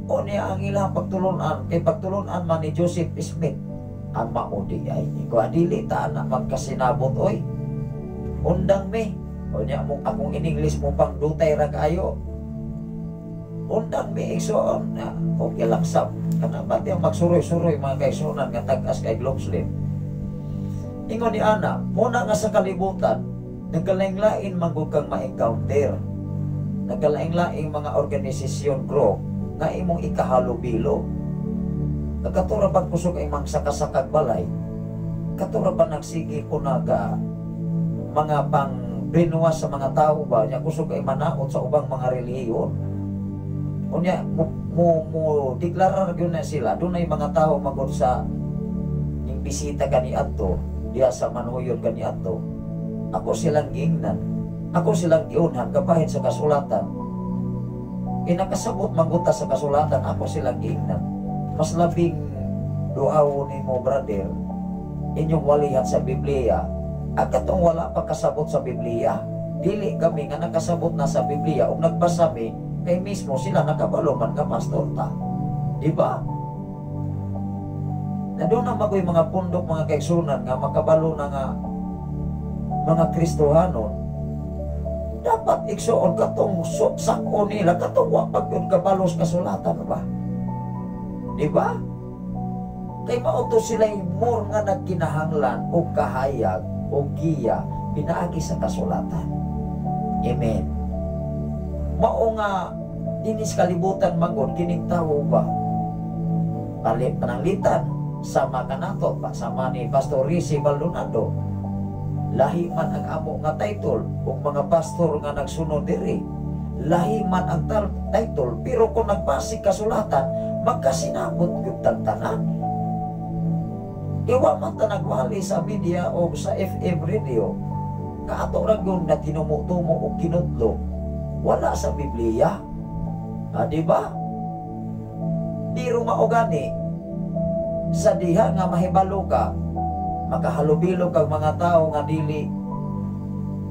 Unya ang ilang pagtulunan kay pagtulunan man ni Joseph Smith ang mao di ay ko dili ta na magkasinabot oy. Undang mi. Unya mo akong in English mo pang dutay ra kaayo. Undang mi, igsoon na okay lang sab. Kana ba ang magsuroy-suroy, mga kaigsuonan, nga tag-as kay long sleeve. Ingon ni ana, muna nga sa kalibutan, nagkalaing-lain man gud kang ma-encounter. Nagkalaing-laing mga organisasyon, group nga imong ikahalubilo. Nagkatura pag kusog ay mangsakasakag balay, katura ba nagsige ko naga mga pang brainwash sa mga tao ba, nya kusog ay manaot sa ubang mga relihiyon. Unya mo deklarar gyud na sila, dunay mga tao magod sa ning bisita kaniadto diha sa Manhuyon kaniadto. Ako silang giingnan. Ako silang giunhan kabahin sa kasulatan. Inakasabot mangguta sa kasulatan, ako silang giingnan. Mas labing duhaw nimo, brother, inyong walihan sa Biblia, at katong wala pa kasabot sa Biblia. Dili kami nga nakasabot na sa Biblia ug nagbasa mi kay mismo sila nakabalo man nga pastor ta. Di ba? Na doon na magoy mga pundok, mga kaigsunan, nga makabalo na nga mga Kristohanon dapat, igsuon, katong sako nila katong wa pag yun kabalo sa kasulatan ba, di ba? Kay mao to sila more nga nagkinahanglan og kahayag o giya pinaagi sa kasulatan. Amen. Mao nga dinis kalibutan manggod kining tawo ba, palit pananglitan sama kanato pa sama ni Pastor Rizzi Maldonado, lahi man ang amo nga title ug mga pastor nga nagsunod diri, lahi man ang title, pero kung nagbasig kasulatan, magkasinabot gyud tang tanan. Iwa man ta nagwali sa media o sa FM radio, kaato ra gyud na tinumutumo og kinutlo wala sa Biblia. Ah, di ba? Pero mao gani sa diha nga mahibalo ka, makahalubilo kag mga tao nga dili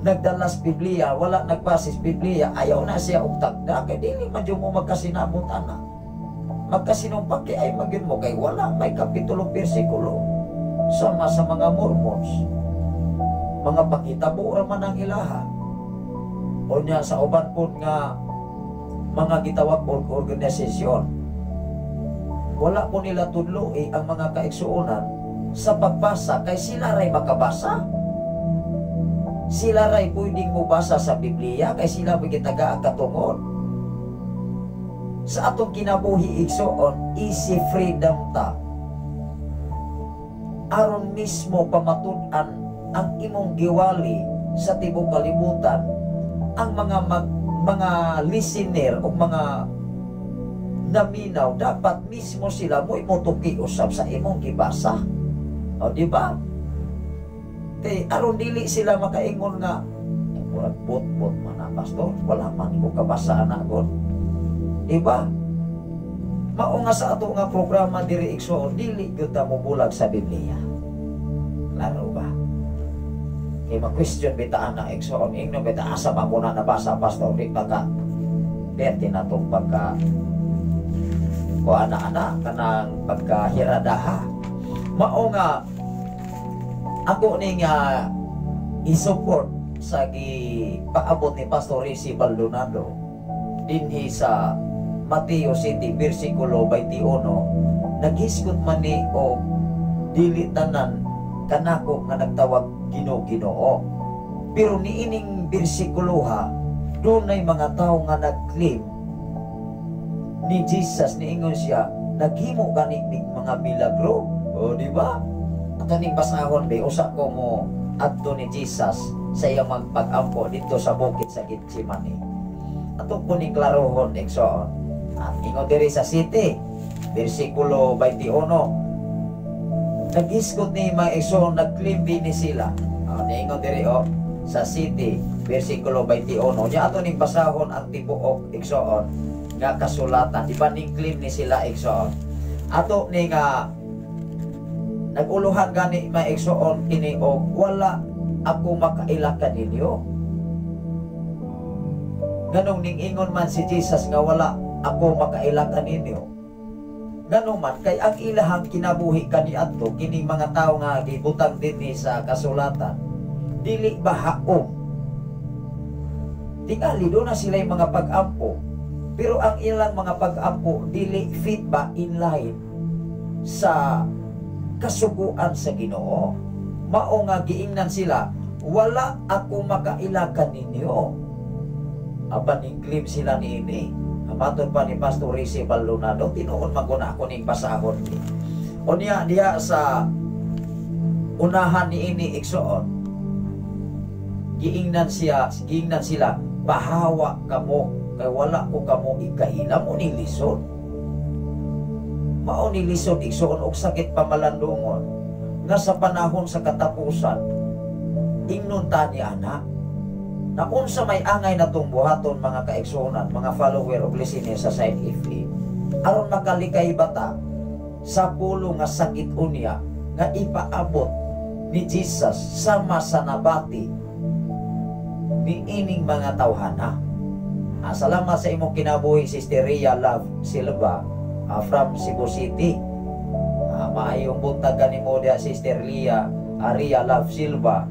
nagdalas Biblia, wala nagbasis Biblia, ayaw na siya og tagda kay dili man jud mo magkasinabot ana. Magkasinumpaki ay magyud mo kay wala may kapitulo, bersikulo, sama sa mga Mormons. Mga pakitabo ra man ang ilaha. Unya sa uban pod nga mga gitawag og organisasyon, wala po nila tudloi ang mga kaigsuonan sa pagbasa kay sila ray makabasa. Sila ray pwedeng mobasa sa Biblia kay sila may gitaga ang katungod. Sa atong kinabuhi, igsuon, easy freedom ta. Aron mismo pamatud-an ang imong giwali sa tibok kalibutan, ang mga listener o mga naminaw, dapat mismo sila mo motuki usab sa imong gibasa. O, di ba? Kay aron dili sila makaingon nga murag bot-bot man na pastor, wala man ko kabasa ana god. Di ba? Mao nga sa ato nga programa diri, igsoon, dili gyud ta mobulag sa Biblia. Klaro ba? Kay ma-question bita ana, igsoon, ingno bita asa ba mo na nabasa, pastor, di ba ka perte na tong pagka ko ana-ana kanang pagkahiradaha. Mao nga ako ni nga i-support sa gipaabot ni Pastor Rizzi Baldonado dinhi sa Mateo 7 versikulo 21, naghisgot man ni og dili tanan kanako nga nagtawag "Ginoo, Ginoo." Pero niining bersikulo ha, dunay mga tawo nga nag-claim ni Jesus. Niingon siya, naghimo gani mig mga milagro. O, di ba? Ato ning basahon be, usa ko mo adto ni Jesus sa iyang magpag-ampo dito sa bukid sa Gethsemane. Ato ko ni klarohon, igsoon. At ingon diri sa 7 versikulo 21, naghisgot ni mga igsoon, nag-claim din ni sila. Ah, niingon diri oh, sa 7 versikulo 21 nya, ato ning basahon ang tibuok, igsoon, nga kasulatan. Di ba ning claim ni sila, igsoon? Ato ni nga naguluhan gani, mga igsoon, kini og wala ako makaila kaninyo. Ganong ning ingon man si Jesus nga wala ako makaila kaninyo? Ngano man kay ang ilahang kinabuhi kaniadto, kining mga tawo nga gibutang dinhi sa kasulatan, dili ba haom? Tingali do na sila yung mga pag-ampo, pero ang ilang mga pag-ampo dili fit ba in line sa kasuguan sa Ginoo. Mao nga giingnan sila, "Wala ako makaila kaninyo." Apan ing-claim sila niini. Matod pa ni Pastor Rizzi Baldonado, tinuod man ko na ako ning basahon ni. Unya diha sa unahan ni ini, igsoon, giingnan siya, giingnan sila, "Bahawa kamo kay wala ko kamo ikaila." Mo ni lisod. Mao ni lisod, igsoon, og sakit pamalandungon nga sa panahon sa katapusan ingnon ta ni ana na unsa may angay natong buhaton, mga kaigsuonan, mga follower og listener sa Side FM, aron makalikay bata sa pulo nga sakit unya nga ipaabot ni Jesus sama sa nabati niining mga tawhana. Salamat sa imong kinabuhi, Sister Ria Love Silva from Cebu City. Maayong buntag kanimo diha, Sister Lia Ria Love Silva.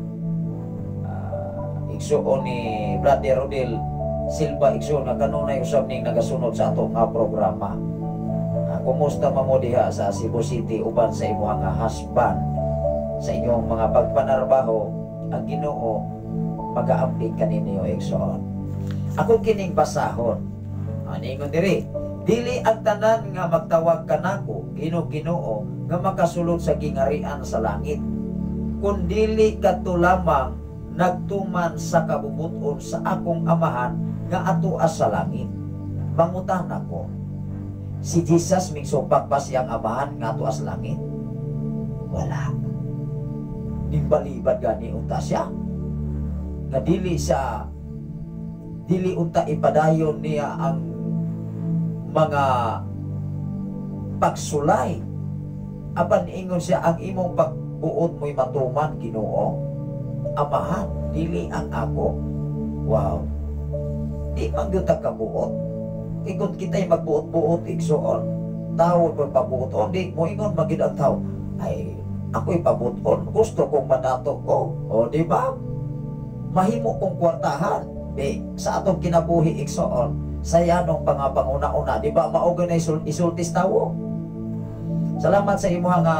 Igsuon ni Brother Rodel Silva, igsuon nga kanunay usab ning nagasunod sa ato nga programa. Kumusta man mo diha sa Cebu City uban sa imong nga husband sa inyong mga pagpanarbaho? Ang Ginoo magaambit kaninyo, igsoon. Ako kining basahon. Ani ingon diri, "Dili ang tanan nga magtawag kanako, Ginoo, Ginoo, nga makasulod sa gingarian sa langit, kundili kadto lamang nagtuman sa kabubut-on sa akong Amahan nga atoa sa langit." Mangutana ko, si Jesus mingsupak ba siyang Amahan nga atoa sa langit? Wala. Nimbalibad gani unta siya. Nga dili unta ipadayon niya ang mga pagsulay, apan ingon siya, "Ang imong pagbuot mo'y matuman, Ginoo Amahan, dili ang ako." Wow, di man gyud ta kabuot. Ingon kita'y magbuot-buot, igsuon, tao pa pabuoton, di mo ingon magid ang tao, "Ay, ako'y pabuoton, gusto kong manato ko." O di ba, mahimo kong kwartahan. Di sa atong kinabuhi, igsoon, sa yanong pangapanguna-una, di ba mao ganay isultis tawo? Salamat sa imuha nga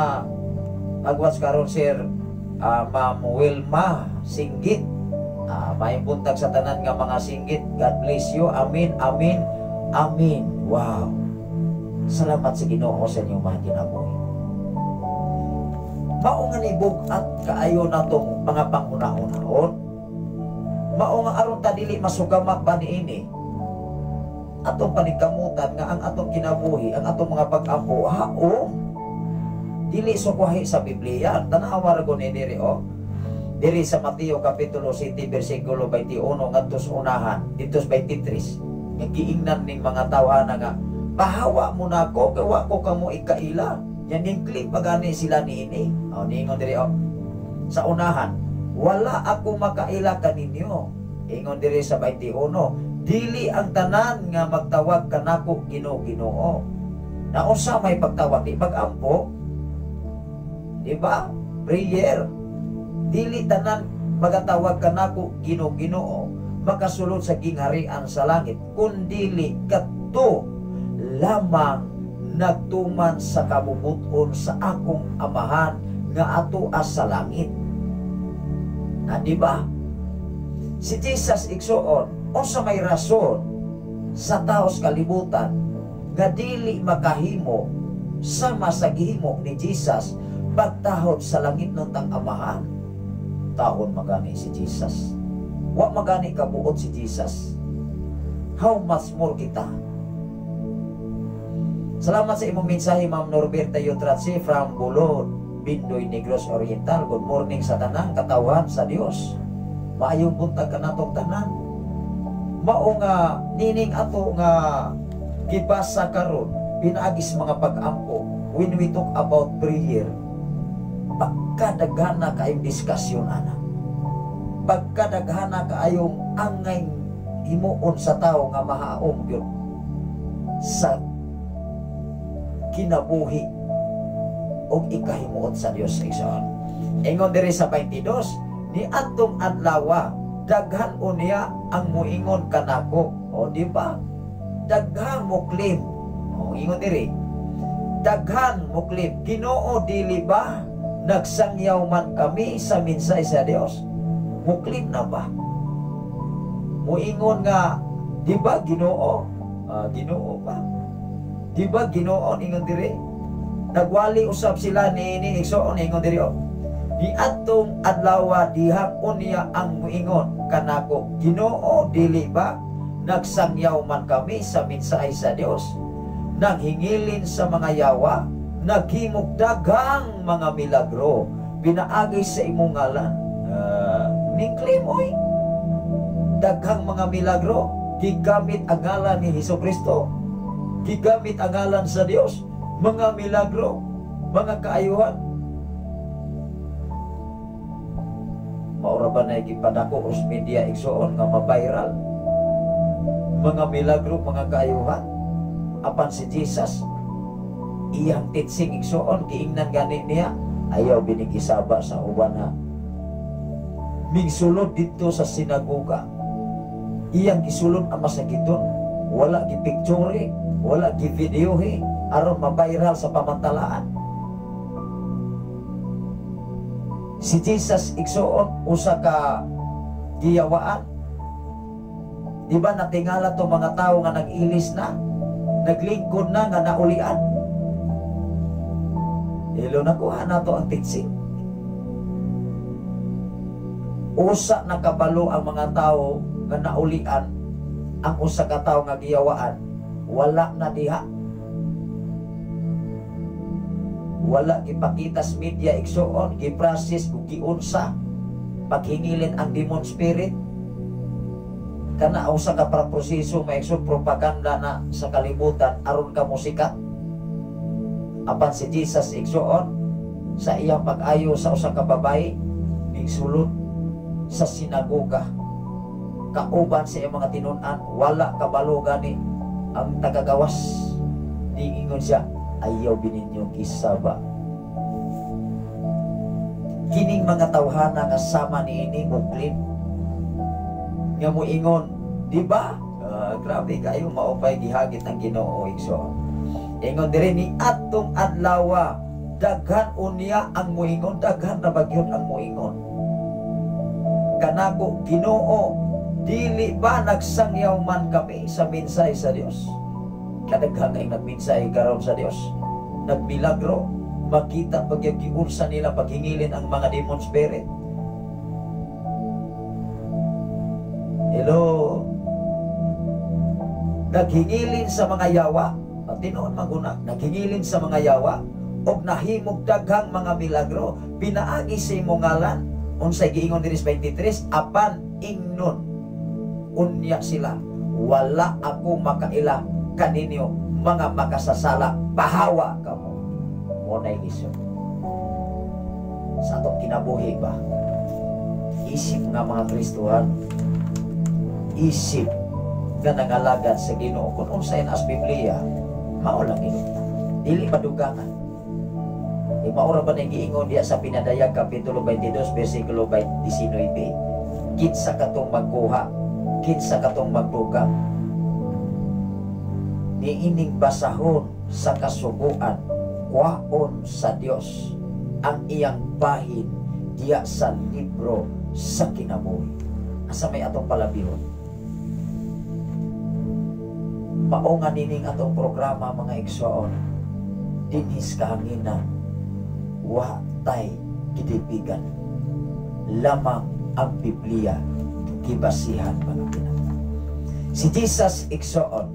pag-watch karon, Sir, Ma'am Wilma Singgit. Maayong buntag sa tanan nga mga Singgit. God bless you. Amen, amen, amen. Wow. Salamat sa Ginoo sa inyong mga kinabuhi. Mao nga ni bug-at kaayo natong mga panguna-unahon. Mao nga aron ta dili masugamak ba niini, atong paningkamutan nga ang atong kinabuhi, ang atong mga pag-ampo, haom. Dili sukwahi sa Biblia. Tanawa ra ni diri oh. Diri sa Mateo kapitulo 7 bersikulo 21 ngadto sa unahan, dito sa 23. Nga giingnan ning mga tawhana nga, "Pahawa mo na ako, kay wa ko kamo ikaila." Yan ning claim pa gani sila niini. Oh, niingon diri oh. Sa unahan, "Wala ako makaila kaninyo." Ingon diri sa 21, "Dili ang tanan nga magtawag kanako, Ginoo, Ginoo." Naunsa may pagtawag? Di pag-ampo? Di ba? Prayer. "Dili tanan magatawag kanako, Ginoo, Ginoo, makasulod sa gingharian sa langit, kundili kadto lamang nagtuman sa kabubuton sa akong Amahan nga atoa sa langit." Na di ba? Si Jesus, igsuon, unsa may rason sa tao sa kalibutan nga dili makahimo sama sa gihimo ni Jesus pagtahod sa langit tang Amahan? Tahon magani si Jesus. Wa magani kabuot si Jesus. How much more kita? Salamat sa imong mensahe, Ma'am Norberta Yutratsi from Bulod, Bindoy, Negros Oriental. Good morning sa tanang katawhan sa Dios. Maayong buntag kanatong tanan. Mao nga nining ato nga gibasa karon pinaagis mga pag-ampo, when we talk about prayer, pagkadaghana kaayong discussion ana, pagkadaghana kaayong angay himuon sa tao nga mahaom gyud sa kinabuhi og ikahimuot sa Dios, igsoon. Ingon diri sa 22, "Ni adtong adlawa daghan unya ang muingon kanako." O di ba? Daghan mo claim. O ingon diri, daghan mo claim, "Ginoo, dili ba nagsangyaw man kami sa minsay sa Dios?" Mo claim na ba? Muingon nga, "Di ba Ginoo?" Ah, Ginoo ba? "Di ba Ginoo?" Ingon diri. Nagwali usab sila ni igsoon. Ingon diri oh. "Ni adtong adlawa dihang unya ang muingon kanako, Ginoo, dili ba nagsangyaw man kami sa mensahe sa Dios, naghingilin sa mga yawa, naghimog daghang mga milagro pinaagi sa imong ngalan?" Ning claim oy. Daghang mga milagro gigamit ang ngalan ni Hesus Kristo. Gigamit ang ngalan sa Dios, mga milagro, mga kaayuhan. Maura ba na gipadako os media, igsuon, nga ma-viral mga milagro, mga kaayuhan. Apan si Jesus, iyang teaching, igsuon, giingnan gani niya, "Ayaw binig isaba sa uban ha." Mingsulod dito sa sinagoga, iyang gisulod ang masakiton. Wala gipicture, wala givideohe aron ma-viral sa pamantalaan. Si Jesus, igsuon, usa ka giyawaan. Di ba natingala to mga tao nga nag-ilis na, naglingkod na nga naulian? Ilo, nakuha na to ang teaching. Usa nakabalo ang mga tao nga naulian ang usa ka tawo nga giyawaan, wala na diha. Wala gipakita sa media, igsuon, giprocess ug giunsa paghingilin ang demon spirit. Kana usa ka proseso, maigsoon, propaganda na sa kalibutan aron ka musikat. Apan si Jesus, igsuon, sa iyang pag-ayo sa usa ka babae, sulod sa sinagoga kauban sa iyang mga tinun-an. Wala kabalo gani ang tagagawas. Niingon siya, "Ayaw bininyo kisaba." Kining mga tawhana nga sama niini muklin nga moingon, di ba? Grabe kayo, maupay gihagit ang Ginoo, igsoon. Ingon diri, ni atong adlaw daghan unya ang moingon, daghan na bagyod ang moingon kanako, "Ginoo, dili ba nagsangyaw man kami sa minsay sa Dios?" Kadaghan kay nagminsay karon sa Dios, nagmilagro, makita pag giunsa nila paghingilin ang mga demon spirit. Hello, naghingilin sa mga yawa, tinuon maguna, naghingilin sa mga yawa og nahimog daghang mga milagro pinaagi sa imong ngalan. Unsay giingon diri sa 23? Apan ingnon unya sila, "Wala ako makaila kaninyo, mga makasasala, pahawa kamo." Mo nay lisod sa atong kinabuhi ba, isip nga mga Kristohan, isip nga nangalagad sa Ginoo, kung unsay as Biblia, mao lang gid, dili madugangan. E maura ba na giingon diya sa Pinadayag kapitulo 22 bersikulo 19, kinsa katong magkuha, kinsa katong magdugang? Niining basahon sa kasuguan, kwaon sa Dios ang iyang bahin diya sa libro sa kinabuhi. Asa may atong palabihon? Mao nga nining atong programa, mga igsoon, dinhis kahanginan, wa tay gidibigan, lamang ang Biblia gibasihan, mga pinaka. Si Jesus, igsoon,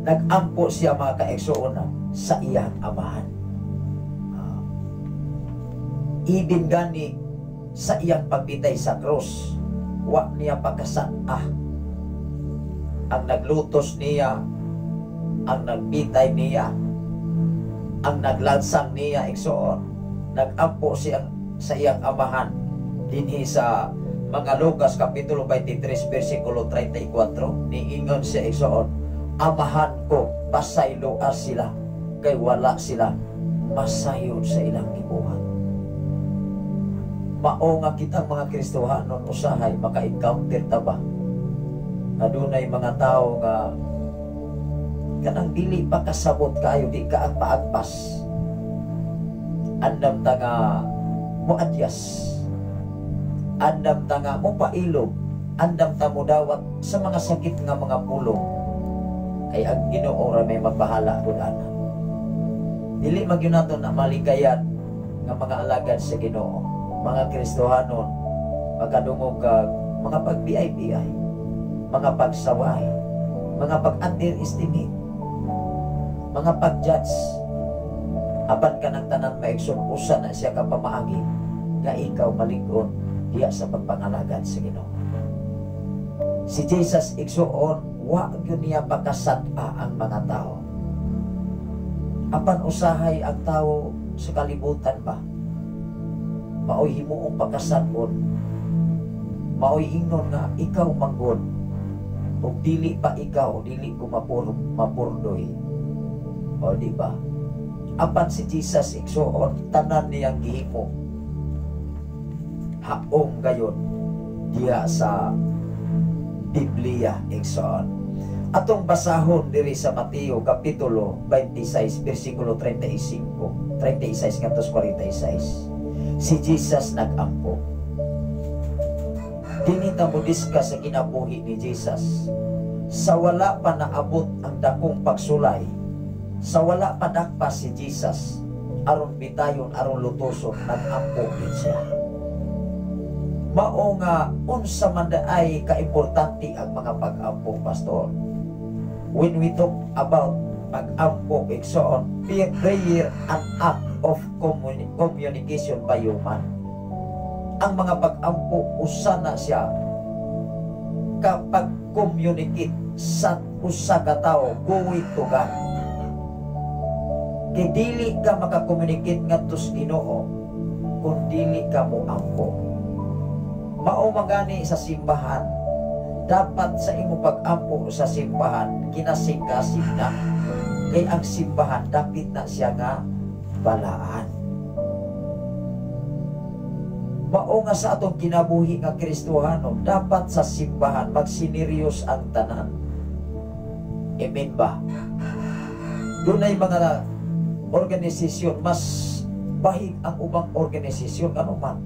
nagampo siya, mga kaigsoon, sa iyang amahan. Ibin gani sa iyang pagbitay sa krus, wa niya pagkasat-ah ang naglutos niya, ang nagbitay niya, ang naglansang niya, igsoon. Nagampo siya sa iyang amahan dinhi sa mga Lucas kapitulo 23 bersikulo 34. Niingon siya, igsoon, "Amahan ko, pasayloa sila kay wala sila masayod sa ilang gibuhat." Mao nga kitang mga Kristohanon usahay maka-encounter ta ba nga dunay mga tao nga kanang dili pa kasabot kayo, di ka ang paagpas. Andam ta nga moadyas, andam ta nga mopailog, andam ta modawat sa mga sakit nga mga pulong, kay ang Ginoo ra may magbahala gud ana. Dili magyud nato na malikayan nga mga alagad sa Ginoo, mga Kristohanon, makadungog kag mga pagbiay-biay, mga pagsaway, mga pag-underestimate, mga pag-judge. Apan kanang tanan, maigsoon, usa na siya ka pamaagi nga ikaw malig-on diya sa pagpangalagad sa Ginoo. Si Jesus, igsoon, wa gyud niya pakasad-a ang mga tao. Apan usahay ang tao sa kalibutan ba? Maoy himuong pagkasan-on, maoy ingnon nga ikaw manggod, ug dili pa ikaw, dili ko mapurdoy. O, di ba? Apan si Jesus, igsuon, tanan niyang gihimo haong gayon diha sa Biblia, igsoon. Atong basahon diri sa Mateo kapitulo 26 bersikulo 35, 36 ngadto 46. Si Jesus nagampo. Dinhi ta mo discuss sa kinabuhi ni Jesus. Sa wala pa naabot ang dakong pagsulay, sa wala pa dakpa si Jesus, aron bitayon, aron lutoson, nagampo gid siya. Mao nga unsa man ay kaimportante ang mga pag-ampo, pastor? When we talk about pag-ampo, igsoon, prayer an act of communication by human. Ang mga pag-ampo, usa na siya kapag communicate sa usa ka tawo going to God. Kay dili ka makakommunicate ngadto sa Ginoo kung dili ka mo ampo. Mao magani sa simbahan, dapat sa imong pag-ampo sa simbahan kinasing-kasing na, kay ang simbahan dapit na siya nga balaan. Mao nga sa atong kinabuhi nga Kristohano, dapat sa simbahan magsineryos ang tanan. Amen ba? Dunay mga organisasyon, mas bahig ang ubang organisasyon, ano man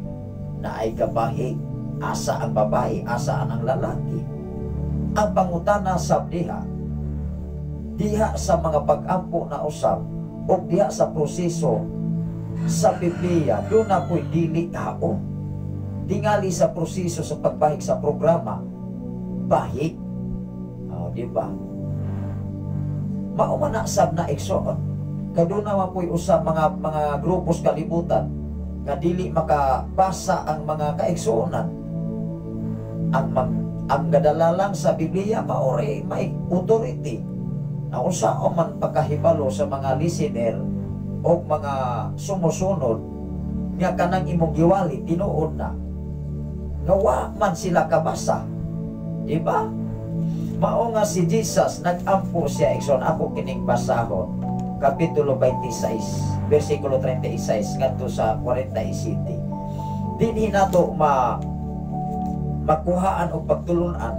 na ay gabahig, asa ang babae, asa ang lalaki. Ang pangutana sa diha diha sa mga pag-ampo na usab o diha sa proseso sa Biblia, doon na po'y dili haom. Tingali sa proseso sa pagbahig sa programa, bahig. Oh, di ba? Mao man na sab na, igsoon. Kay doon naman po'y usab mga grupos kalibutan nga dili makabasa ang mga kaigsuonan. Ang gadala lang sa Biblia maori may authority. Na unsa o man pagkahibalo sa mga listener o mga sumusunod nga kanang imong giwali tinuod na nga wa man sila kabasa, di ba? Mao nga si Jesus nagampo siya, igsoon. Ako kining basahon, kapitulo 26 bersikulo 36 ngadto sa 47. Dinhi nato makuhaan og pagtulunan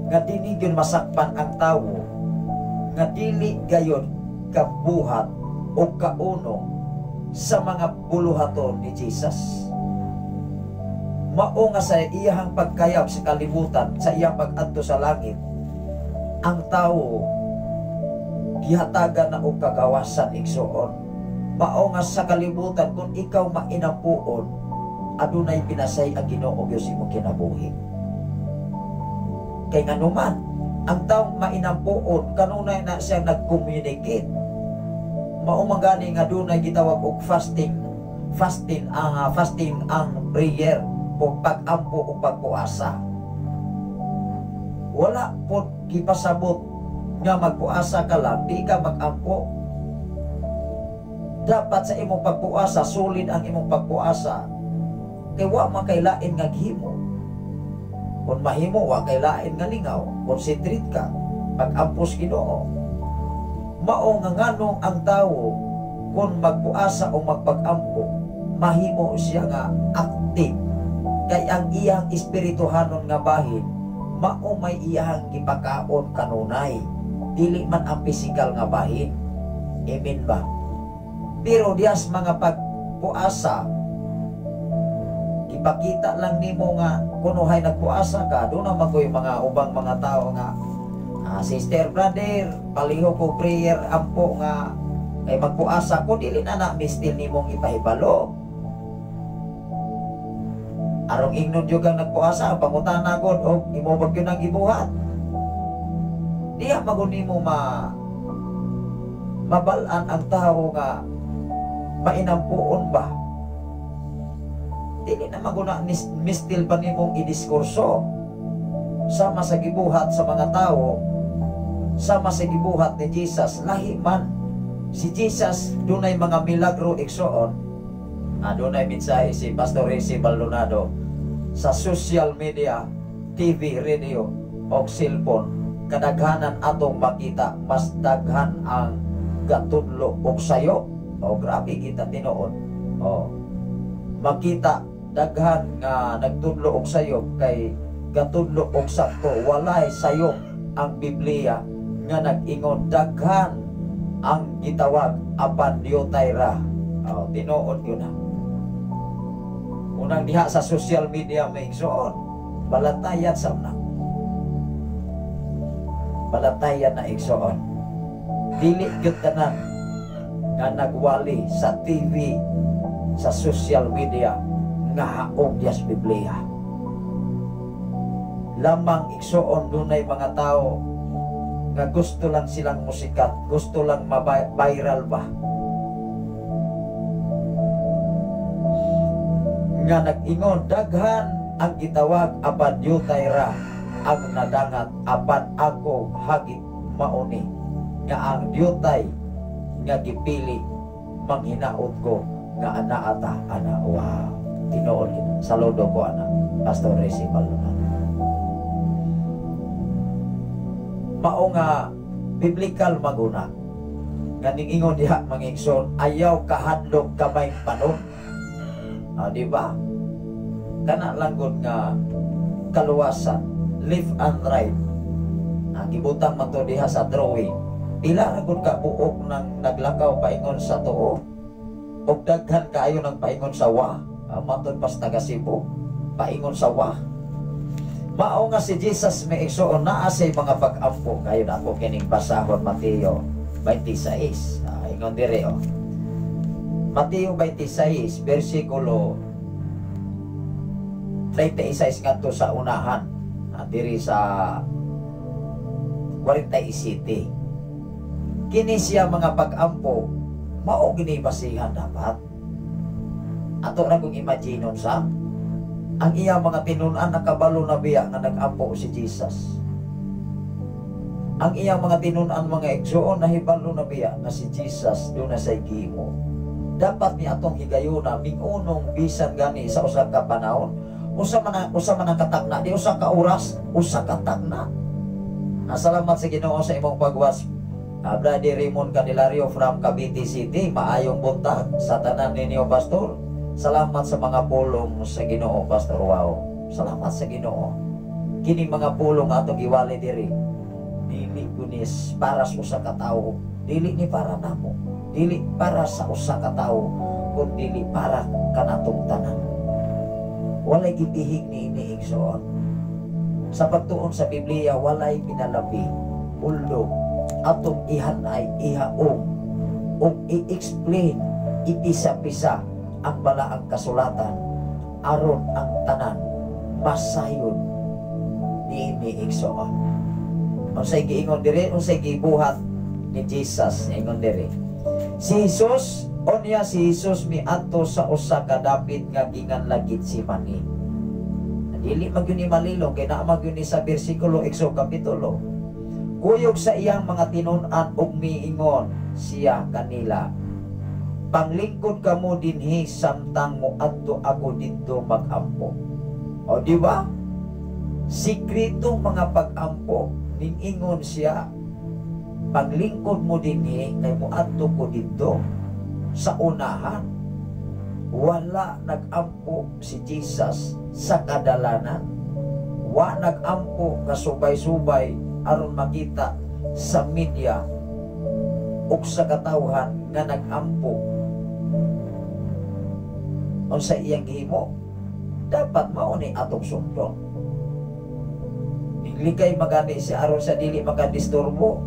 nga dinhi gyud masakpan ang tawo nga dili gayon kabuhat o kaunong sa mga buluhaton ni Jesus. Mao nga sa iyahang pagkayab sa kalibutan, sa iyang pag-adto sa langit, ang tawo gihatagan na og kagawasan, igsoon. Mao nga sa kalibutan, kung ikaw mainampuon, adunay pinasay ang Ginoo Dios imong kinabuhi. Kay nganuman, ang taong mainampuon, kanunay na siya nag-communicate. Mao man gani nga dunay gitawag og fasting ang prayer o pag-ampo o pagpuasa. Wala po gipasabot nga magpuasa ka lang, di ka mag-ampo. Dapat sa imong pagpuasa, solid ang imong pagpuasa. Kay wa man kay lain nga gihimo. Kung mahimo, wa kay lain nga lingaw, concentrate ka, pag-ampos Ginoo. Mao nga nganong ang tawo kung magpuasa o magpag-ampo, mahimo siya nga active. Kay ang iyang espirituhanon nga bahin, mao may iyang gipakaon kanunay. Dili man ang physical nga bahin. Amen ba? Pero diyas mga pagpuasa, ipakita lang nimo nga kunuhay nagpuasa ka, doon naman ko yung mga ubang mga tao nga, "Sister, brother, paliho ko prayer ampo nga kay magpuasa ko," dili na na mistil nimong ipahibalo. Arong ingnon jud kang nagpuasa, pangutana gud og imo ba gyud ang gibuhat. Diha magun nimo mabal-an ang tao nga mainampuon ba. Dili na maguna mistil pa nimong idiskurso sama sa gibuhat sa mga tao, sama sa gibuhat ni Jesus. Lahi man si Jesus, dunay mga milagro, igsoon. Adunay mensahe si Pastor Resi Baldonado sa social media, TV, radio o cellphone. Kadaghanan atong makita, mas daghan ang gatudlo og sayo. O grabe kita, tinuod. O makita daghan nga nagtudlo og sayo kay gatudlo og sakto, walay sayo ang Biblia nga nag-ingon daghan ang gitawag apan diutay ra. Oh, tinuod yun na. Unang diha sa social media, may igsoon, balatayan sa una. Balatayan na, igsoon. Dili gyud tanan nga nagwali sa TV, sa social media nga haog diya sa Biblia. Lamang, igsoon, dunay mga tao nga gusto lang silang musikat, gusto lang ma-viral ba? Nga nag-ingon daghan ang gitawag apan diutay ra ang nadangat, apan ako hagit mauni nga ang diutay nga gipili, manghinaot ko nga ana ata ana. Wow, tinuod gid. Saludo ko ana, Pastor Resi Baldonado. Mao nga biblical maguna nga ningingon diha, mga igsoon, ayaw kahadlok kamay panon. Di ba? Kana lang gud nga kaluwasan, left and right. Gibutang man to diha sa drawing. Pila ra gud ka buok nang naglakaw paingon sa tuo. Og daghan kaayo nang paingon sa wa. Matud pas taga Cebu, paingon sa wa. Mao nga si Jesus, may igsoon, naa say mga pag-ampo. Kayo na ako kining basahon, Mateo 26. Ingon dire oh. Mateo 26 versikulo 36 ngadto sa unahan, diri sa 47. Kini siya mga pag-ampo, mao gini basihan dapat. Ato ra kung imaginon sa ang iya mga tinun-an, nakabalo na biya nga nag-ampo si Jesus? Ang iyang mga tinun-an, mga igsoon, nahibalo na biya nga si Jesus duna say gihimo? Dapat ni atong higayuna mingunong bisan gani sa usa ka panahon, usa man ang katakna, di usa ka oras, usa ka takna. Salamat sa Ginoo sa imong pagwas. Brother Raymond Candelario from Cavite City, maayong buntag sa tanan ninyo, Pastor. Salamat sa mga pulong sa Ginoo, Pastor. Wow. Salamat sa Ginoo. Kini mga pulong atong giwali diri, dili kunis para sa usa ka tawo, dili ni para namo, dili para sa usa ka tawo, kun dili para kanatong tanan. Walay gibihig ni ini, igsoon. Sa pagtuon sa Biblia, walay pinalabi. Although atong ihanay, ihaong, ug i-explain, ipisa-pisa ang balaang kasulatan aron ang tanan masayon niini, igsoon. Unsay giingon diri, unsay gibuhat ni Jesus, ingon diri? Si Jesus, unya si Jesus miadto sa usa ka dapit nga ginganlan Getsemani. Dili man gyud ni malilong kay naa man gyud ni sa bersikulo ekso kapitulo. Kuyog sa iyang mga tinun-an ug miingon siya kanila, "Panglingkod kamo dinhi samtang moadto ako didto mag-ampo." O di ba? Sikreto mga pag-ampo, ningingon siya, "Paglingkod mo dinhi kay moadto ko didto sa unahan." Wala nag-ampo si Jesus sa kadalanan. Wa nag-ampo kasubay-subay aron makita sa media ug sa katawhan nga nag-ampo. Unsa iyang gihimo? Dapat mao ni atong sundon. Niglikay magani si aron sa dili makadisturbo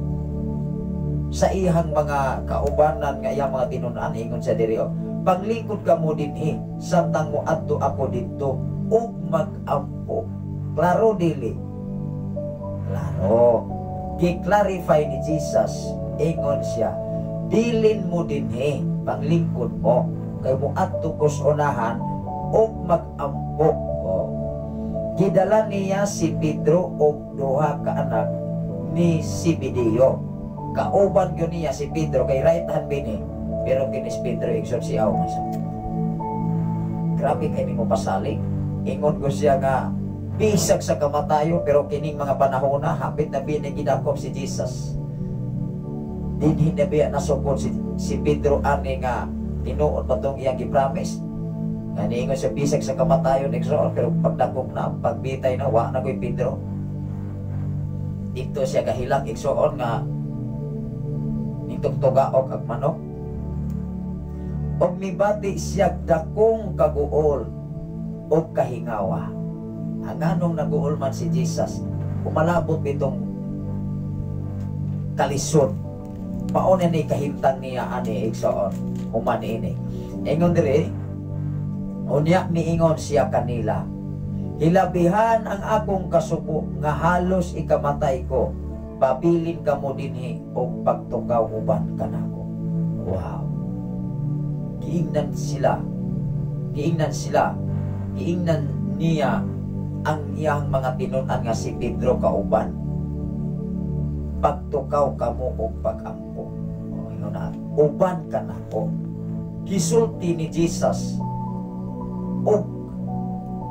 sa iyang mga kaubanan nga iyang mga tinun-an. Ingon sa diri oh, "Panglingkod kamo dinhi samtang moadto ako didto ug mag-ampo." Klaro dili? Klaro. Gi-clarify ni Jesus. Ingon siya, "Bilin mo dinhi, panglingkod mo kay moadto ko sa unahan ug mag-ampo." Oh. Gidala niya si Pedro og duha ka anak ni Zebedeo. Kauban gyud niya si Pedro kay right hand bini. Pero kini si Pedro, igsoon, si aw man siya. Grabe kay nimo pasalig. Ingon ko siya nga bisag sa kamatayon, pero kining mga panahon na hapit na bini gidakop si Jesus. Dinhi na biya nasukod si Pedro ani nga tinuod ba tong iyang gipromise? Nga niingon siya bisag sa kamatayon, igsoon, pero pagdakop na, pagbitay na, wa na ko'y Pedro. Dito siya kahilak, igsoon, nga nitugtugaok ag manok. Og mibati siya dakong kaguol og kahingawa. Ang anong naguol man si Jesus, umalabot bitong kalisod. Pauna ni kahimtang niya ani, igsoon, human ini. Ingon diri, unya miingon siya kanila, "Hilabihan ang akong kasubo nga halos ikamatay ko. Pabilin kamo dinhi og pagtukaw uban kanako." Wow. Giingnan sila. Giingnan sila. Giingnan niya ang iyang mga tinun-an nga si Pedro kauban. "Pagtukaw kamo og pagampo." O, ingon na, "Uban kanako." Gisulti ni Jesus og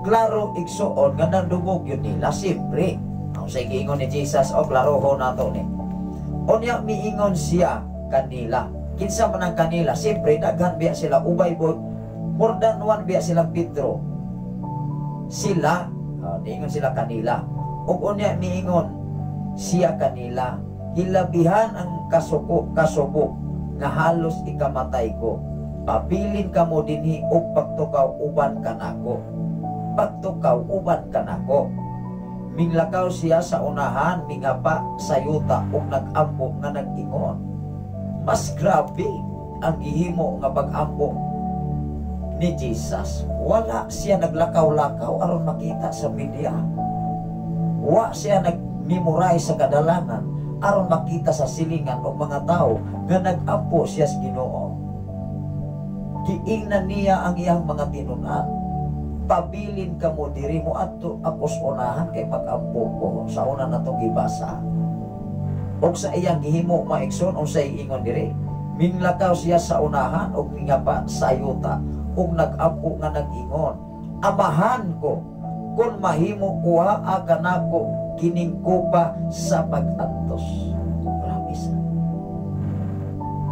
klaro, igsuon, nga nandungog yun nila, siyempre. Ang sa giingon ni Jesus, o klaroho nato ni. Unya miingon siya kanila. Kinsa man ang kanila? Siyempre, daghan biya sila, ubay bo, more than one biya silang Pedro. Sila, niingon sila kanila. Ug unya miingon siya kanila, "Hilabihan ang kasubo nga halos ikamatay ko. Pabilin kamo dinhi og pagtukaw uban kanako. Pagtukaw uban kanako." Minglakaw siya sa unahan, mingapa sa yuta ug nag-ampo nga nag-ingon. Mas grabe ang gihimo nga pag-ampo ni Jesus. Wala siya naglakaw-lakaw aron makita sa media. Wa siya nag-memorize sa kadalanan aron makita sa silingan og mga tao nga nag-ampo siya sa Ginoo. Giingnan niya ang iyang mga tinun-an. "Pabilin kamo diri, mo adto ako sa unahan kay mag-ampo ko," sa una natong gibasa. Og sa iyang gihimo, mga igsoon, unsay ingon diri? Minglakaw siya sa unahan og mingapa sa yuta ug nag-ampo nga nag-ingon, "Amahan ko, kung mahimo, kuhaa kanako kining kupa sa pag-antos." Grabe sa.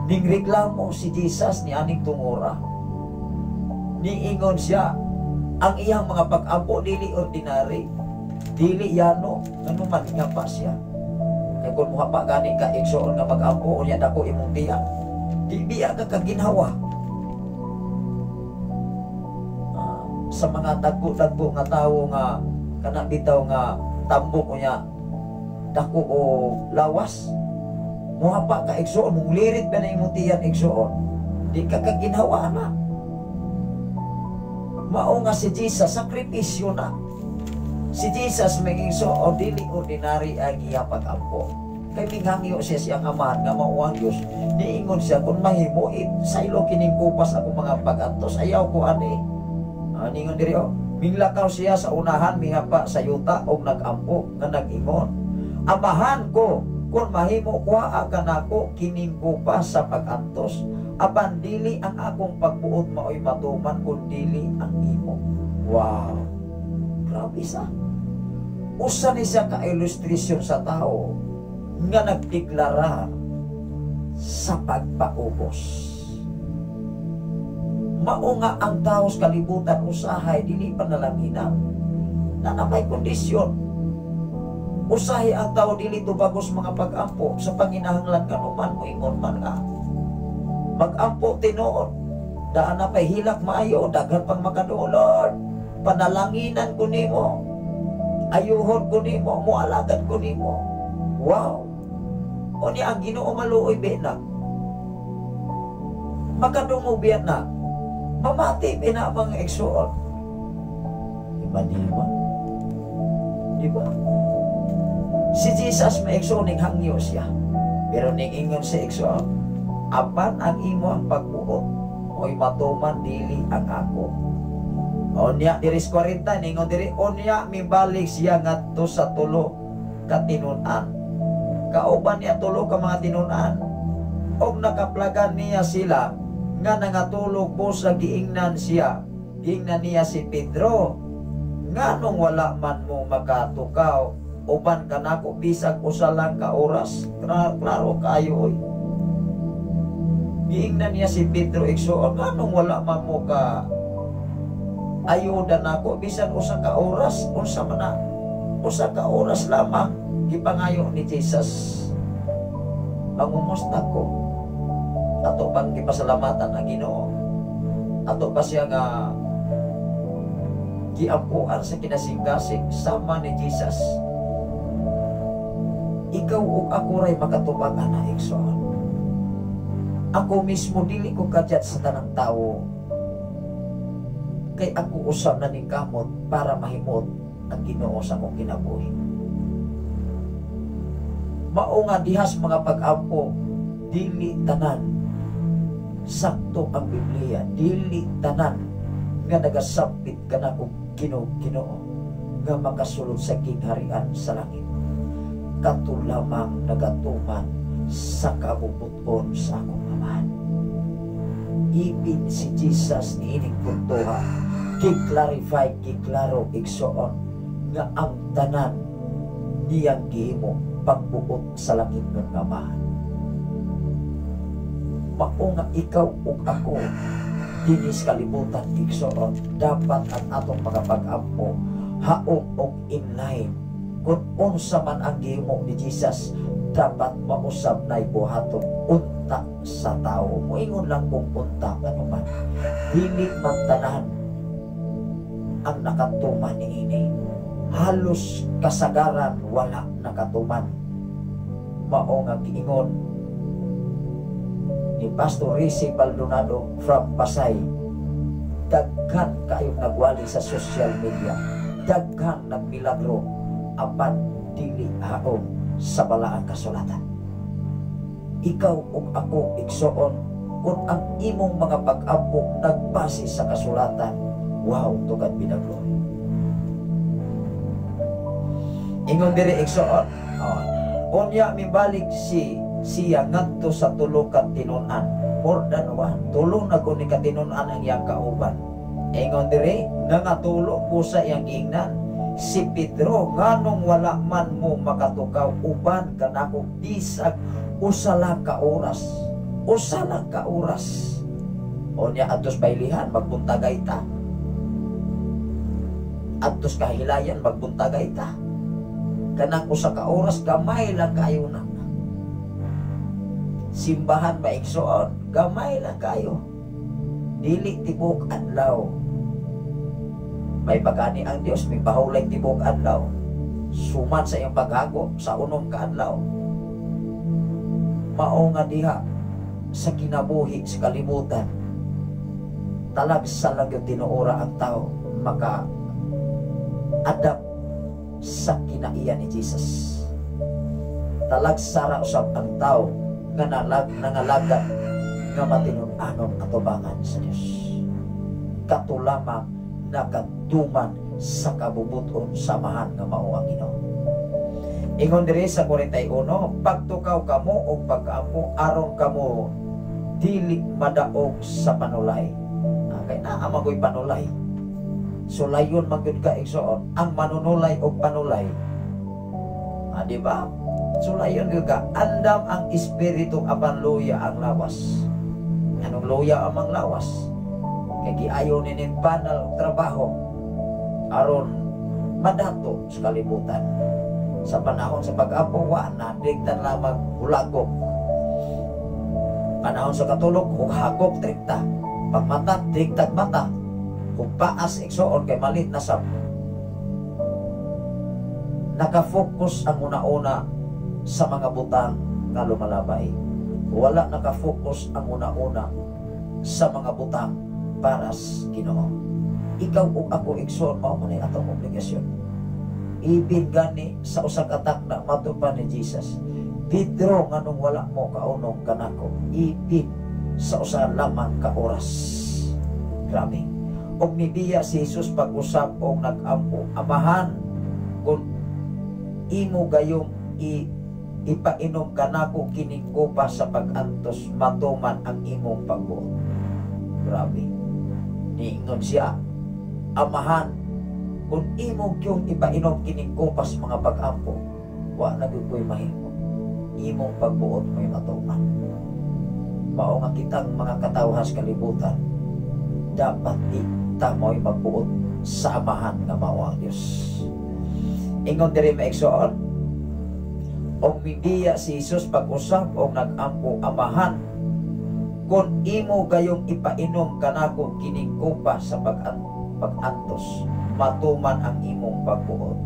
Ning reklamo si Jesus ni aning tungura. Niingon siya, ang iyang mga pag-ampo dili ordinary, dili yano, ngano man nga pa siya. Kay kung muhapa gani ka, igsoon, nga mag-ampo unya dako imong tiyan, di biya ka kaginhawa. Sa mga dagko-dagko nga tawo nga kana bitaw nga tambok unya dako o lawas, muhapa ka, igsoon, mong lirit ba na imong tiyan, igsoon, di ka kaginhawa na. Mao nga si Jesus, sakripisyo na. Si Jesus, may igsoon, dili ordinary ang iya pag-ampo. Kay minghangyo siya siyang Amahan nga mao ang Dios. Niingon siya, "Kung mahimo, saylo kining kupas akong mga pag-antos, ayaw ko ani." Ningon diri oh, minglakaw siya sa unahan, mihapa sa yuta og nag-ampo nga nag-ingon, "Amahan ko, kung mahimo, kuhaa kanako kining kupas sa pag-antos. Apan dili ang akong pagbuot mao'y matuman kun dili ang imo." Wow. Grabe sa. Usa ni siya ka illustration sa tao nga nagdeklara sa pagpaubos. Mao nga ang tao sa kalibutan usahay dili panalanginan na na may kondisyon. Usahay ang tao dili tubagos mga pag-ampo sa panginahanglan, kanuman moingon man nga mag-ampo tinuod. Daan na pay hilak maayo, daghan pang makaduol, "Lord, panalanginan ko nimo. Ayuhon ko nimo, mualagad ko nimo." Wow. Unya ang Ginoo maluoy biya na. Makadungog biya na. Mamati biya na, mga igsoon. Iba di ba? Di ba? Si Jesus, may igsoon, ning hangyo siya. Pero ning ingon sa igsoon, "Apan ang imo ang pagbuot oy matuman, dili ang ako." Unya diri sa 40, ningon diri, unya mibalik siya ngadto sa tulo ka tinun-an. Kauban niya tulo ka mga tinun-an. Og nakaplagan niya sila nga nangatulog. Busa giingnan siya Gingnan niya si Pedro, "Nganong wala man mo makatukaw uban kanako bisag usa lang ka oras?" Klaro kayo oy. Giingnan niya si Pedro, igsuon, "Nganong wala man mo ka ayuda nako bisan usa ka oras?" Unsa man na usa ka oras lamang gipangayo ni Jesus? Mangumusta ko, ato pang gipasalamatan ang Ginoo, ato pa siya nga giampuan sa kinasing-kasing sama ni Jesus. Ikaw ug ako ray makatubag ana, igsoon. Ako mismo, dili ko kadyat sa tanang tawo kay ako usab na ning kamot para mahimot ang Ginoo sa akong kinabuhi. Mao nga dihas mga pag-ampo, dili tanan sakto ang Biblia, dili tanan nga nagasampit kanako, "Ginoo, Ginoo," nga makasulod sa gingharian sa langit. Kato lamang nagatuman sa kabubuton sa akong Amahan. Ibin si Jesus niining puntoha, gi-clarify, giklaro, igsoon, nga ang tanan niyang gihimo pagbuot sa langit ng Amahan. Mao nga ikaw ug ako dinis kalibutan, igsoon, dapat ang atong mga pag-ampo haom og inline. Kung unsa man ang gihimo ni Jesus, dapat mausab na'y buhaton unta sa tao. Moingon lang kung unta, ano man dili man tanan ang nakatuman niini. Halos kasagaran wala nakatuman. Mao nga giingon ni Pastor Rizzi Baldonado from Pasay, daghan kayong nagwali sa social media, daghan nagmilagro, apan dili haom sa balaang kasulatan. Ikaw ug ako, igsoon, kung ang imong mga pag-ampo nagbase sa kasulatan, wow, to God be the glory. Ingon diri, igsoon, oh, unya mibalik si siya ngadto sa tulo ka tinun-an, more than one, tulo na ko ni katinun-an ang iyang kauban. Ingon diri, nangatulo po sa iyang giingnan si Pedro, "Nganong wala man mo makatukaw uban kanako bisag usa lang ka oras?" Usa lang ka oras. Unya adtos baylihan, magbuntagay ta. Adtos kahilayan, magbuntagay ta. Kanang usa ka oras, gamay lang kayo na. Simbahan ba, igsoon, gamay lang kayo. Dili tibok adlaw. May pagani ang Dios, may pahulay tibok adlaw. Suman sa iyang paghago sa unom ka adlaw. Mao nga diha sa kinabuhi sa kalibutan, talagsa lang yung tinuora ang tao maka adapt sa kinaiya ni Jesus. Talagsa ra usab ang tao nga nangalagad nga matinud-anon atubangan sa Dios. Kato lamang nakatuman sa kabubuton sa Amahan nga mao ang Ginoo. Ingon diri sa 41, "Pagtukaw kamo og pagkaampo aron kamo dili madaog sa panulay." Ah, kay naa magoy panulay. Sulayon man gyud ka, igsoon, ang manunulay og panulay. Ah, di ba? Sulayon gyud ka, andam ang espiritu apan luya ang lawas. Anong luya ang mga lawas? Kay giayo ni ning banal og trabaho aron madato sa kalibutan. Sa panahon sa pag-ampo, wa na, digtan lamang hulagok. Panahon sa katulog, hughagok trikta. Pagmata, digtag mata. Kung paas, igsoon, kay malit na sab. Nakafocus ang una-una sa mga butang nga lumalabay. Wala nakafocus ang una-una sa mga butang para sa Ginoo. Ikaw ug ako, igsoon, mao man atong obligasyon. Ibig gani sa usa ka takna matupan ni Jesus. "Pedro, nganong wala mo kaunong kanako ipin sa usa lamang ka oras?" Grabe. Og mibiya si Jesus pag-usab og nag-ampo, "Amahan, kung imo gayong ipainom kanako kining kopa sa pag-antos, matuman ang imong pagbuot." Grabe. Niingon siya, Amahan, kung imo gyung ipainom kining kupas mga pag-ampo, wa na gyud ko'y mahimo. Imong pagbuot mo'y matuman. Mao nga kitang mga katawhan sa kalibutan, dapat di ta mo'y magbuot sa Amahan nga mao ang Dios. Ingon diri, mga igsoon, og mibiya si Jesus pag-usab og nag-ampo, "Amahan, kung imo gayong ipainom kanako kining kupa sa pag-antos, matuman ang imong pagbuot."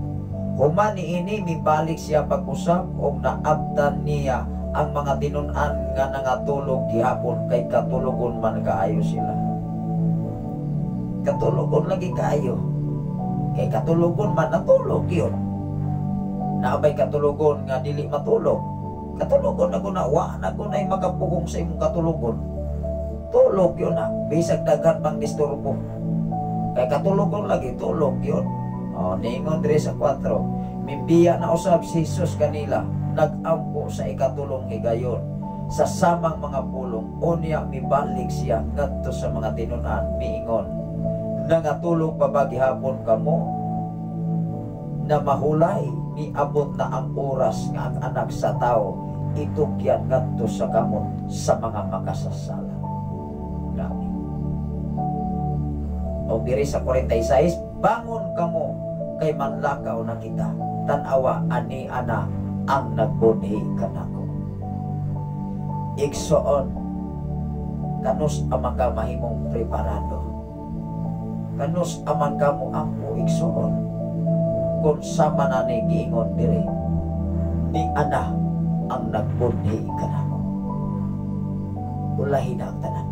Human niini, mibalik siya pag-usab og naabtan niya ang mga tinun-an nga nangatulog gihapon, kay katulogon man kaayo sila. Katulogon lagi kaayo. Kay katulogon man, natulog yun. Naa bay katulogon nga dili matulog? Katulogon na ko na, wa na ko na makapugong sa imong katulogon. Tulog yun na, bisag daghan pang disturbo. Kay katulogon lagi, tulog yun. Oh, niingon diri sa 4. Mibiya na usab si Jesus kanila, nag-ampo sa ikatulong higayon sa samang mga pulong. Unya mibalik siya ngadto sa mga tinun-an, miingon, "Nangatulog pa ba gihapon kamo? Na mahulay, niabot na ang oras nga ang Anak sa Tao itugyan ngadto sa kamot sa mga makasasala." Grabe. O diri sa 46, "Bangon kamo kay manlakaw na kita. Tanawa, ani ana ang nagbunhi kanako." Igsoon, kanus amang ka mahimong preparado? Kanus aman ka mo ampo, igsoon? Kung sama na ni giingon diri, ni ana ang nagbunhi kanako. Ulahin na ang tanan.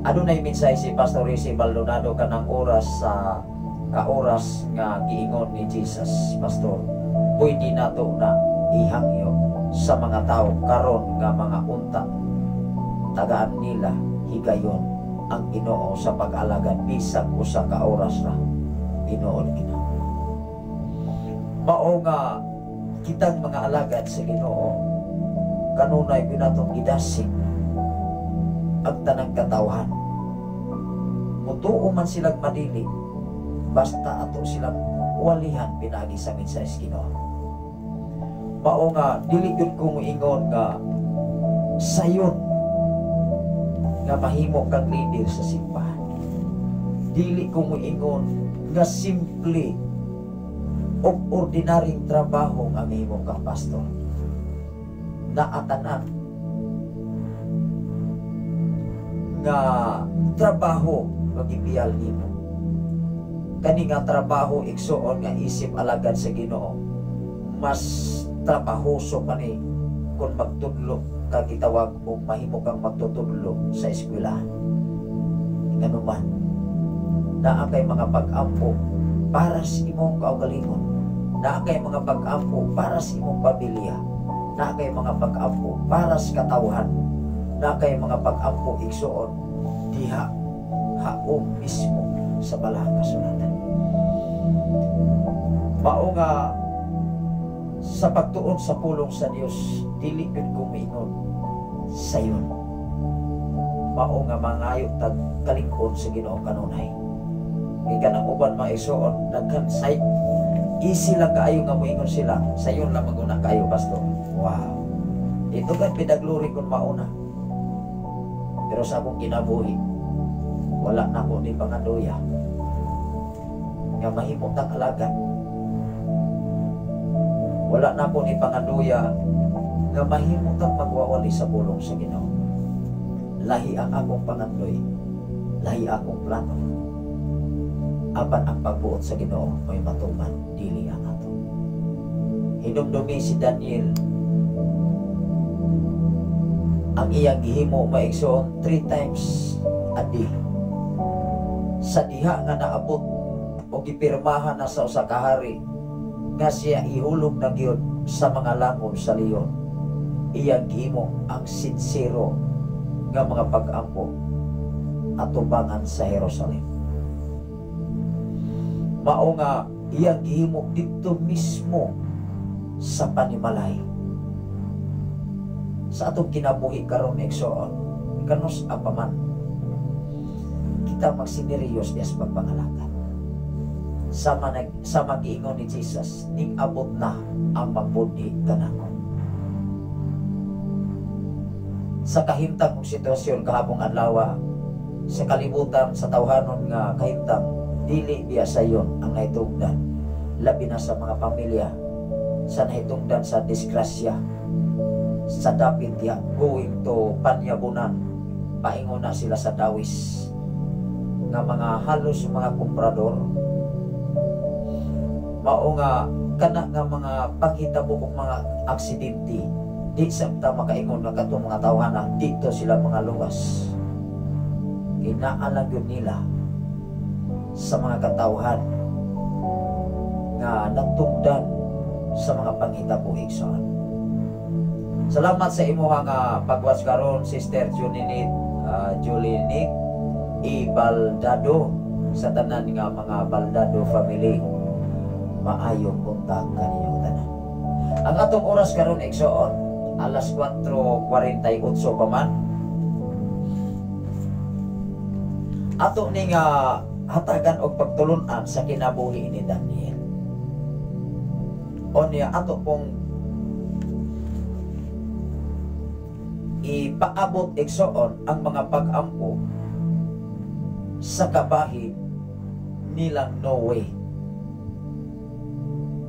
Adunay mensahe si Pastor Rizzi Maldonado kanang oras sa kaoras nga giingon ni Jesus, Pastor. Pwede nato na ihangyo sa mga tao karon nga mga unta tagaan nila higayon ang Ginoo sa pag-alagad bisag usa ka oras ra. Tinuod kina. Mao nga kitang mga alagad sa Ginoo, kanunay binatong gidasig ang tanang katawhan. Mutuo man silang madili, basta ato silang walihan pinagi sa mensahe sa Ginoo. Mao nga dili gyud ko moingon nga sayon nga mahimo kang leader sa simbahan. Dili ko moingon nga simple o ordinaryong trabaho nga mahimo kang pastor. Naatanan nga trabaho nga gibiyal nimo. Kani nga trabaho, igsuon, nga isip alagad sa Ginoo, mas trabahoso pa ni kung magtudlo ka, gitawag o mahimo kang magtutudlo sa eskwelahan. Nganuman, naa kay mga pag-ampo para sa imong kaugalingon. Naa kay mga pag-ampo para sa imong pamilya. Naa kay mga pag-ampo para sa katawhan. Naa kay mga pag-ampo, igsuon, diha haom mismo sa Balahang Kasulatan. Mao nga sa pagtuon sa pulong sa Dios, dili gyud ko moingon sayon. Mao nga mangayo tag kalig-on sa Ginoo kanunay. Kay kanang uban, mga igsoon, daghan say easy lang kaayo nga moingon sila, "Sayon lang maguna kayo, pastor." Wow. Ito God be the glory kung mauna. Pero sa akong kinabuhi, wala na ko ni pangandoya nga mahimo tang alagad. Wala na ko ni pangandoya nga mahimo kang magwawali sa pulong sa Ginoo. Lahi ang akong pangandoy, lahi akong plano. Apan ang pagbuot sa Ginoo may matuman, dili ang ato. Hinumdumi si Daniel, ang iyang gihimo, mga igsoon, three times a day. Sa diha nga naabot o gipirmahan na sa usa ka hari nga siya ihulog na gyud sa mga langob sa leon, iyang gihimo ang sinsero nga mga pag-ampo atubangan sa Jerusalem. Mao nga iyang gihimo didto mismo sa panimalay. Sa atong kinabuhi karon, igsoon, kanus pa man kita Kita magsineriyos diya sa pagpangalagad. Sama giingon ni Jesus, ning abot na ang magbudhi kanako. Sa kahimtang og sitwasyon kahapong adlaw sa kalibutan, sa tawhanon nga kahimtang, dili biya sayon ang nahitungdan, labi na sa mga pamilya sa nahitungdan sa disgrasya sa dapit diha going to Panyabunan, paingon na sila sa Dawis nga mga halos mga komprador. Mao nga kana nga mga panghitabo og mga aksidente, di sabta makaingon nga katong mga tawhana dito sila mga luwas. Kinaalang yun nila sa mga katawhan nga natugdan sa mga panghitabo, igsoon. Salamat sa imuha nga pag-watch karon, Sister Julinit, Julinik E. Baldado, sa tanan nga mga Baldado family. Maayong buntag kaninyong tanan. Ang atong oras karon, igsoon, alas 4:48 pa man. Ato ni nga hatagan og pagtulun-an sa kinabuhi ni Daniel. O niya ato pong ipaabot, igsoon, ang mga pag-ampo sa kabahin nilang Noe.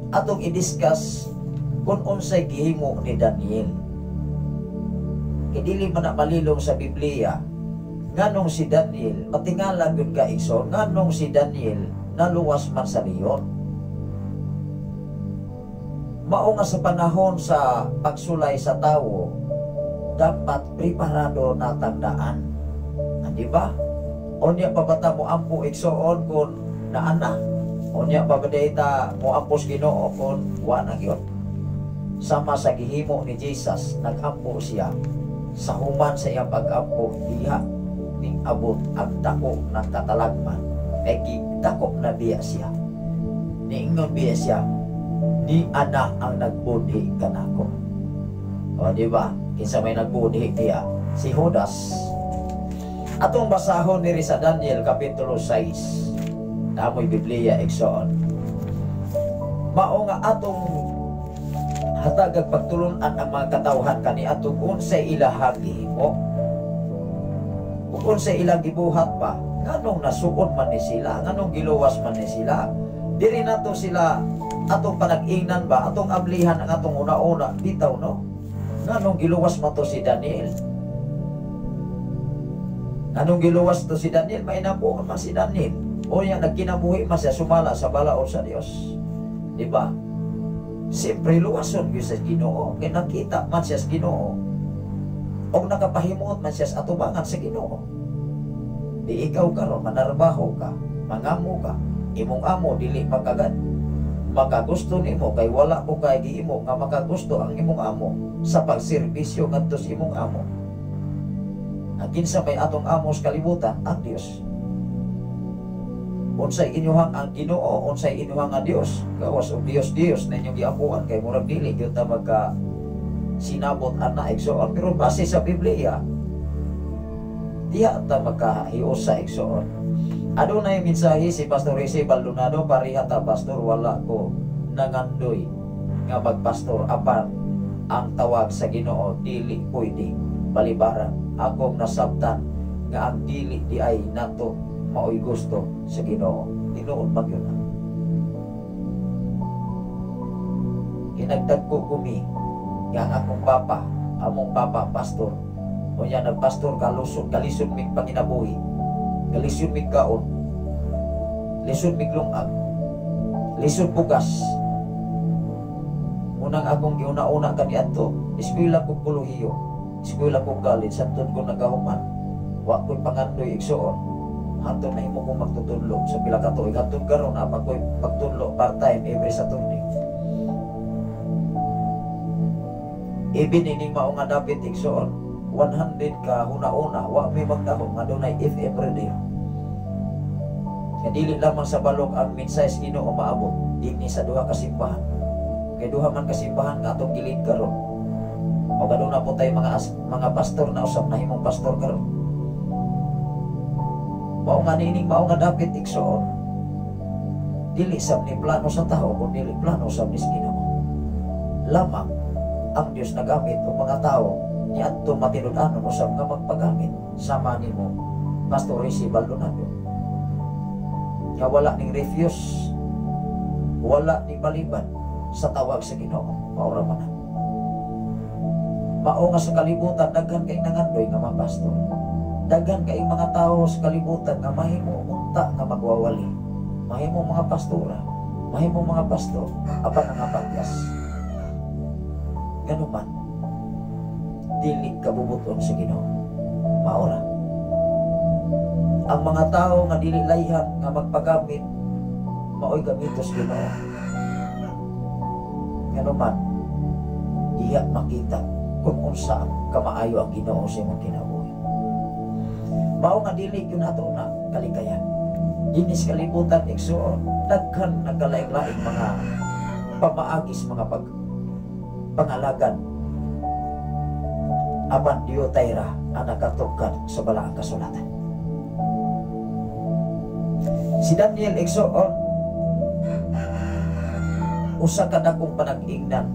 Atong i-discuss kung unsay gihimo ni Daniel. Kay dili man na malilong sa Biblia nganong si Daniel matingala gyud ka, igsoon, nganong si Daniel naluwas man sa leon. Mao nga sa panahon sa pagsulay sa tawo, dapat preparado na tandaan. Ah, di ba? Unya pa ba ta mo ampo, igsoon, kung naana? Unya pa ba ta mo ampo sa Ginoo kung wa na gyud? Sama sa gihimo ni Jesus, nag-ampo siya. Sa human sa iyang pag-ampo, diha ning abot ang dako ng katalagman. Kay gidako na biya siya. Niingon biya siya, ni ana ang nagbudhi kanako. O, di ba? Kinsa may nagbudhi diha? Si Judas. Atong basahon diri sa Daniel Kapitulo 6. Namoy Biblia, igsoon. Mao nga atong hatagag pagtulun-an ang mga katawhan kaniadtong unsay ilahang gihimo. Ug unsay ilang gibuhat pa, nganong nasuod man ni sila, nganong giluwas man ni sila. Diri nato sila atong panag-ingnan ba, atong ablihan ang atong una-una, bitaw no? Nganong giluwas man to si Daniel? Nganong giluwas to si Daniel? Mainabuon man si Daniel. O yan, nagkinabuhi man siya sumala sa balaod sa Dios. Di ba? Siyempre, luwason gyud sa Ginoo. Kay nakita man siya sa Ginoo. O nakapahimuot man siya sa atubangan sa Ginoo. Di ikaw karon manarbaho ka, mangamo ka, imong amo dili makagad makagusto nimo kay wala ko kay giimo nga makagusto ang imong amo sa pagserbisyo ngadto sa imong amo. Ang kinsa may atong amo sa kalibutan? Ang Dios. Unsay inyuhang ang Ginoo, unsay inyuhang ang Dios, gawas og Dios Dios na inyong giampuan kay murag dili gyud ta magka sinabot ana, igsoon, pero base sa Biblia diha ta magkahiusa, igsoon. Adunay mensahe si Pastor Jose Baldonado, "Pareha ta, pastor, wala ko nangandoy nga magpastor apan ang tawag sa Ginoo dili pwede balibaran. Akong nasabtan nga ang dili di ay nato maoy gusto sa Ginoo." Tinuod man yun. Kinagtagpo kumi nga ang akong papa, among papa pastor. Unya nagpastor kalusot, kalisod mig panginabuhi. Kalisod mig kaon. Lisod mig lungag. Lisod bugas. Unang akong giuna-una kaniadto, eskwela ko kolohiyo, eskwela ko college, santod ko nagahuman. Wa ko'y pangandoy, igsoon. Hantod na himo kong magtutudlo sa pila ka tuig. Hantod karon apa ko'y pagtudlo part-time every Saturday. Ibin ining mao nga dapit, igsoon, 100 ka huna-una, wa may magdahom nga dunay FM radio. Nga dili lamang sa balok ang mensahe sa Ginoo maabot dinhi sa duha ka simbahan. Kay duha man ka simbahan nga atong gilid karon. O aduna po tay mga pastor na usab nahimong pastor karon. Mao nga niining mao nga dapit, igsoon, dili sab ni plano sa tao kun dili plano sab ni sa Ginoo. Lamang ang Dios nagamit og mga tao niadto matinud-anon usab nga magpagamit, sama nimo Pastor Ricky Baldonado nga wala ning refuse, wala ni baliban sa tawag sa Ginoo. Mao ra man na. Mao nga sa kalibutan daghan kay nangandoy nga mga pastor. Daghan kay mga tao sa kalibutan nga mahimo unta nga magwawali. Mahimo mga pastora, mahimo mga pastor, apan nangapatyas. Ganuman, dili kabubuton sa Ginoo. Mao ra. Ang mga tao nga dili layhan nga magpagamit, mao'y gamito sa Ginoo. Nganuman, diha makita kung unsa ang kamaayo ang Ginoo sa imong kinabuhi. Mao nga dili gyud ato na kalikayan. Dinis kalibutan, igsoon, daghan nagkalaing-laing mga pamaagis, mga pag pangalagan. Apan diyutay ra ang nakatugkad sa balaang kasulatan. Si Daniel, igsoon, usa ka dakong panag-ingnan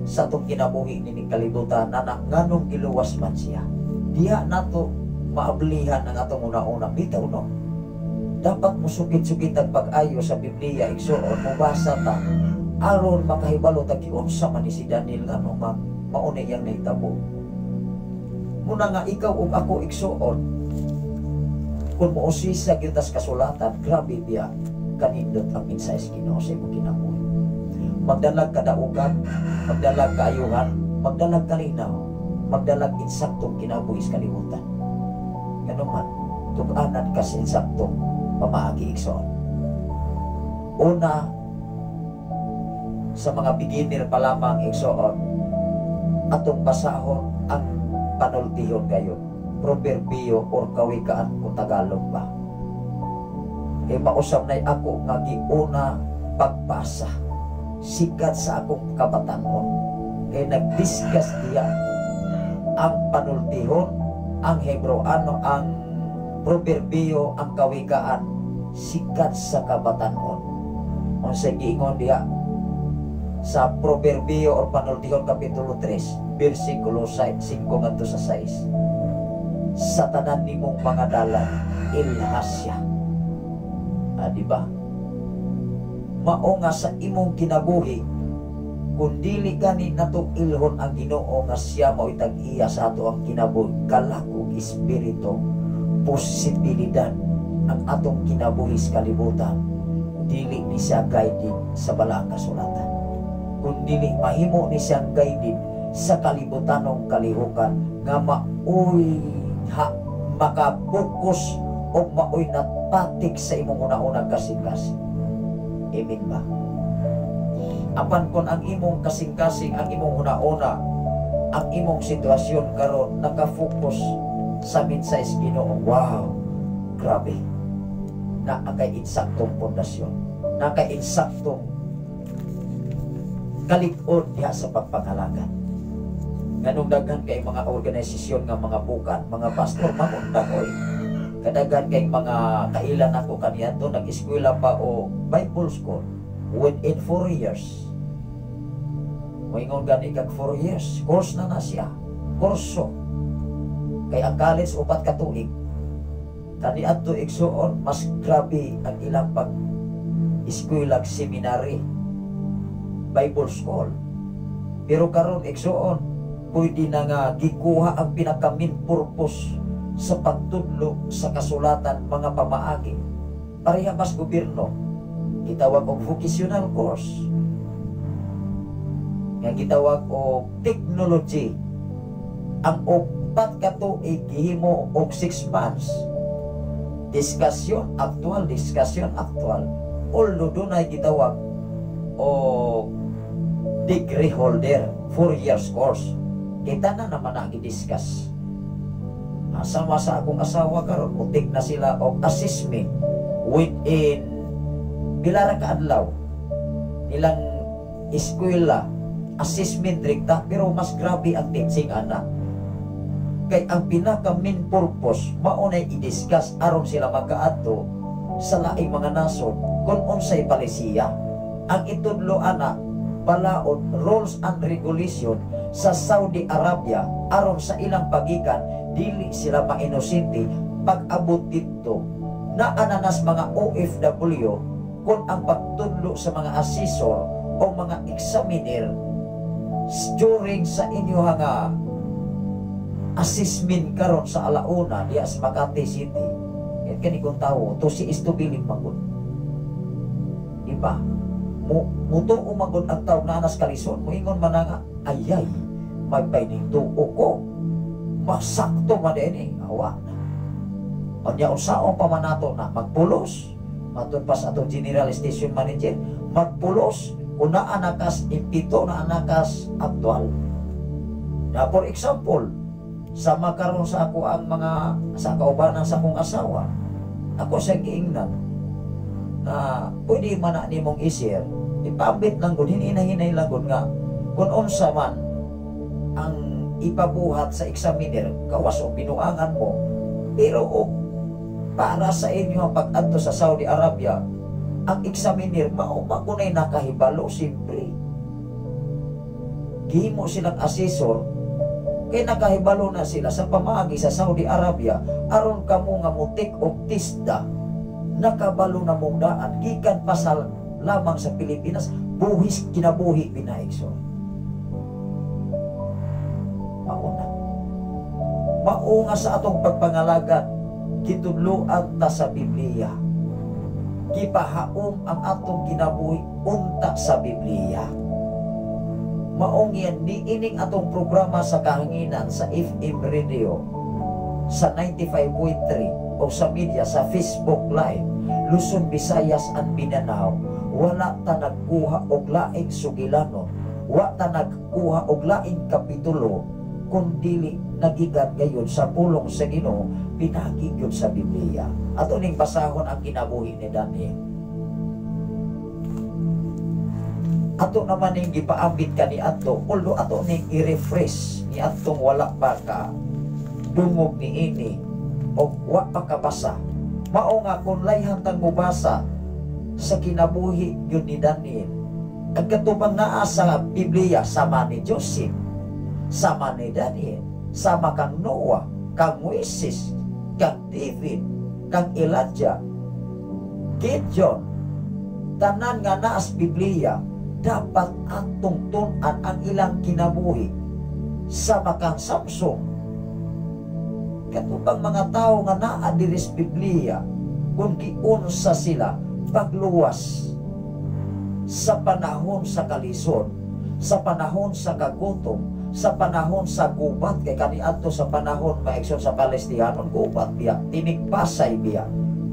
sa atong kinabuhi ni kalibutan na nganong giluwas man siya. Diha nato maablihan ang atong una-una bitaw, no. Dapat musukit-sukit ang pag-ayo sa Biblia, igsoon, mubasa ta aron makahibalo ta giunsa man ni si Daniel, ngano man mauna iyang nahitabo. Muna nga ikaw ug ako, igsoon, kung mousisa gyud tas kasulatan, grabe biya kanindot ang mensahe sa Ginoo sa imong kinabuhi. Magdalag kadaugan, magdalag kaayuhan, magdalag kalinaw, magdalag insaktong kinabuhi sa kalibutan. Ganuman, tug-anan ka sa insaktong pamaagi, igsoon. Una, sa mga beginner pa lamang, igsoon, atong basahon ang panultihon gayon. Proverbio or Kawikaan kung Tagalog ba. Kay mausap na'y ako nga giuna pagbasa. Sikat sa akong kabatanon. Kay nagdiscuss diya ang panultihon, ang Hebreano, ang Proverbio, ang Kawikaan, sikat sa kabatanon. Unsay giingon diha sa Proverbio or Panultihon Kapitulo 3, versikulo 5 ngadto sa 6? Sa tanan nimong mga dalan, ilha siya. Ah, di ba? Mao nga sa imong kinabuhi, kung dili gani nato ilhon ang Ginoo nga siya mao'y tag-iya sa ato ang kinabuhi, kalakog espiritu, posibilidad ang atong kinabuhi sa kalibutan, dili ni siya guided sa balaang kasulatan. Kung dili mahimo ni siyang guided sa kalibutanong kalihukan nga maoy ha, makapokus o maoy natatik sa imong una-unang kasing-kasing. Amen ba? Apan kung ang imong kasing-kasing, ang imong una-una, ang imong sitwasyon karon nakafokus sa mensahe sa Ginoo, wow, grabe. Naa kay insaktong pundasyon. Naa kay insaktong kalig-on diha sa pagpangalagan. Nganong daghan kay mga organisasyon nga mga bukan, mga pastor, mamundang oy. Kadaghan kay mga kailan ako kaniadto nag-eskwela pa o Bible school within 4 years. Moingon gani kag 4 years, course na na siya. Kurso. Kay ang college 4 ka tuig. Kaniadto, igsuon, mas grabe ang ilang pag eskwela, seminary, Bible school. Pero karon, igsuon, pwede na nga gikuha ang pinaka main purpose sa pagtudlo sa kasulatan, mga pamaagi. Pareha mas gobyerno, gitawag og vocational course. Nga gitawag og technology. Ang 4 ka tuig gihimo og 6 months. Discussion, actual, discussion, actual. Although dunay gitawag o degree holder, 4 years course. Kita na naman na gi-discuss. Sama sa akong asawa karon, mutik na sila og assessment within pila ra ka adlaw nilang eskwela, assessment rekta, pero mas grabe ang teaching ana. Kay ang pinaka main purpose mao nay i-discuss aron sila makaadto sa laing mga nasod kung unsay palisiya. Ang itudlo ana balaod, rules and regulation sa Saudi Arabia aron sa ilang pagikan dili sila mainosente pag-abot didto. Naa na nas mga OFW kung ang pagtudlo sa mga assessor o mga examiner during sa inyo nga assessment karon sa alauna diya sa Makati City. Yan kani kung tao to si is to believe magud, di ba? Mo mutuo magud ang tao na nas kalison, moingon man na nga, "Ayay, may tuo ko, masakto man din." Awa na. Unya unsaon pa man nato na magpulos? Matud pa sa atong general station manager, magpulos kung naa nakas impito, naa nakas aktual na. For example, sa makaron sa ako ang mga sa kaubanan sa akong asawa, ako sa giingnan na pwede man na nimong i-share, ipambit lang gud, hinay-hinay lang gud nga kung unsa man ang ipabuhat sa examiner kawas o binuangan mo. Pero o para sa inyo ang pag-adto sa Saudi Arabia, ang examiner mao pa kunay nakahibalo. Siyempre gihimo silang assessor kay nakahibalo na sila sa pamaagi sa Saudi Arabia aron kamo nga mo-take og TESDA, nakabalo na mong daan gikan pa sa lamang sa Pilipinas, buhis kinabuhi binaigso. Mao na, mao nga sa atong pagpangalagad, gitudloan ta sa Biblia, gipahaom ang atong kinabuhi unta sa Biblia. Maong yan niining atong programa sa kahanginan sa FM radio sa 95.3 o sa media sa Facebook Live, Luzon, Visayas and Mindanao, wala ta nagkuha og laing sugilanon, wa ta nagkuha og laing kapitulo kun dili nagikan gayon sa pulong sa Ginoo, pinagi gyud sa Biblia. Ato ning basahon ang kinabuhi ni Daniel. Ato naman ning gipaambit kani ato, although ato ning i-refresh ni atong wala pa ka dungog ni ini o wa pa kabasa. Mao nga kung layhan tang mubasa sa kinabuhi gyud ni Daniel, ang katubang naa sa Biblia, sama ni Joseph, sama ni Daniel, sama kang Noah, kang Moises, kang David, kang Elijah, Gideon, tanan nga naas Biblia, dapat atong tun-an ang ilang kinabuhi, sama kang Samson. Katubang mga tao nga naa diri sa Biblia, kung giunsa sila pagluwas sa panahon sa kalisod, sa panahon sa kagutom, sa panahon sa gubat, kay kaniadto sa panahon maekson sa Palestinon, gubat biya, tinigpasay biya,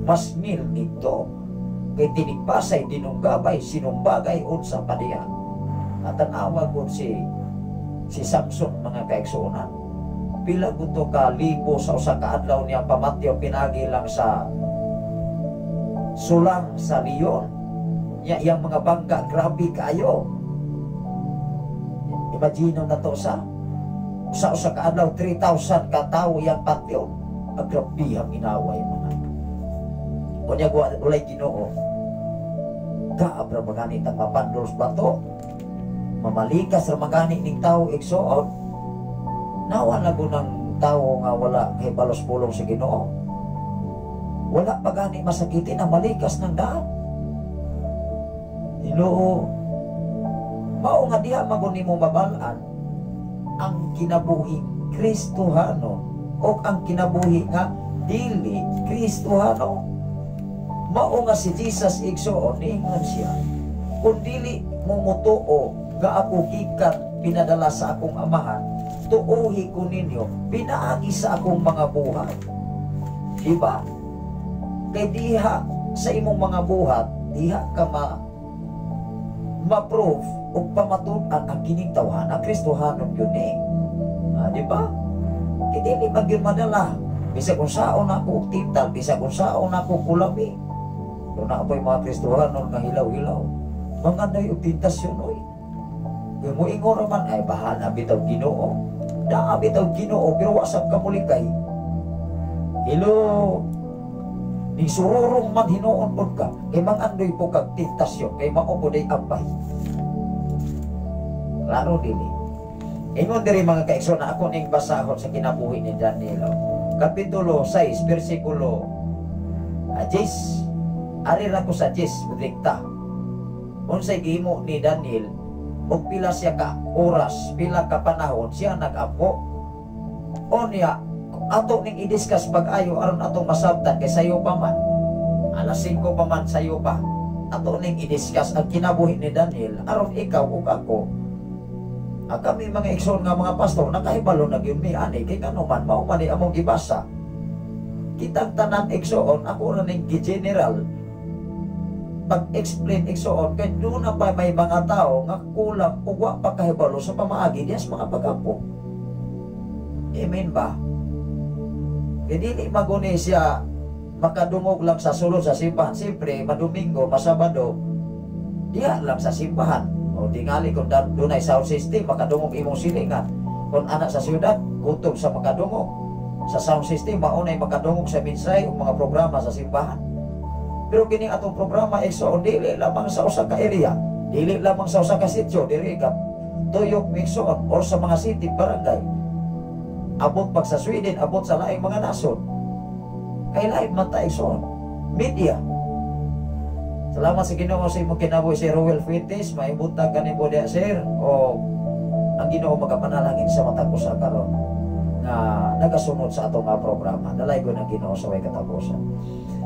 mas mil nito kay tinigpasay dinunggabay sinumbagay unsa pa diya. At tanawa gud si Samson, mga kaigsuonan, pila gud ka libo sa usa ka adlaw niya pamatyo pinagi lang sa sulang sa leon niya. Iyang mga bangga grabe kaayo. Imagine na to sa usa ka adlaw, 3,000 ka tawo iyang patyon. Ang grabihang inaway mga kunya walay Ginoo, gaab ra magani tang mapandol sa bato, mamalikas ra magani ning tawo, igsuon. Nawa na ng tawo nga wala kay balos pulong sa Ginoo, wala pa gani masakitin ang malikas ng daan. Ginoo, mao nga diha magun nimo mabal-an ang kinabuhi Kristohano o ang kinabuhi nga dili Kristohano. Mao nga si Jesus, igsuon, niingon siya, "Kung dili mo mutuo nga ako gikan pinadala sa akong Amahan, tuohi ko ninyo pinaagi sa akong mga buhat." Diba? Kay diha sa imong mga buhat, diha ka ma-prove o pamatud-an ang kining tawhana Kristohanon yun eh. Di ba? Kay dili man gyud madala. Bisag unsaon ako og tintal, bisag unsaon ako kulami. Doon na apoy mga Kristohanon nga hilaw-hilaw. Mga day og tentasyon oy. Kay moingon man ay bahala bitaw Ginoo. Naa bitaw Ginoo pero wa sab kamulikay. Hello. Ni sururong man hinuon pod ka kay mangandoy po kag tentasyon kay mao po day ambay. Klaro dili. Ingon diri, mga kaigsoon, na ako ning basahon sa kinabuhi ni Danilo. Kapitulo 6 bersikulo 10. Ari ra ko sa 10 direkta. Unsay gihimo ni Daniel ug pila siya ka oras, pila ka panahon siya nag-ampo? Unya ato ning i-discuss pag-ayo aron atong masabtan kay sayo pa man. Alas 5 pa man, sayo pa. Ato ning i-discuss ang kinabuhi ni Daniel aron ikaw ug ako, ang kami mga igsoon nga mga pastor, nakahibalo na gyud mi ani kay ngano man mao man ni among gibasa. Kitang tanan, igsoon, ako ra ning gi-general pag-explain, igsoon, kay doon na pa may mga tao nga kulang ug wa pa kahibalo sa pamaagi diya sa mga pag-ampo. Amen ba? Kay dili maguni siya makadungog lang sa sulod sa simbahan. Siyempre, madomingo, masabado, diya lang sa simbahan. O tingali kung dunay sound system, makadungog imong silingan. Kung anak sa syudad, kutob sa makadungog. Sa sound system, maunay makadungog sa minsay o mga programa sa simbahan. Pero kini atong programa, igsoon, dili lamang sa usa ka area, dili lamang sa usa ka sityo, diri ka tuyok, igsoon, or sa mga city, barangay. Abot pag sa Sweden, abot sa laing mga nasod. Kay live man ta, igsoon. Media. Salamat sa Ginoo sa imong kinabuhi, si Roel Fuentes, maibutag kanimo diya, sir. O ang Ginoo magapanalangin sa matag usa karon nga nagasunod sa atong nga programa. Dalaygon ang Ginoo sa way katapusan.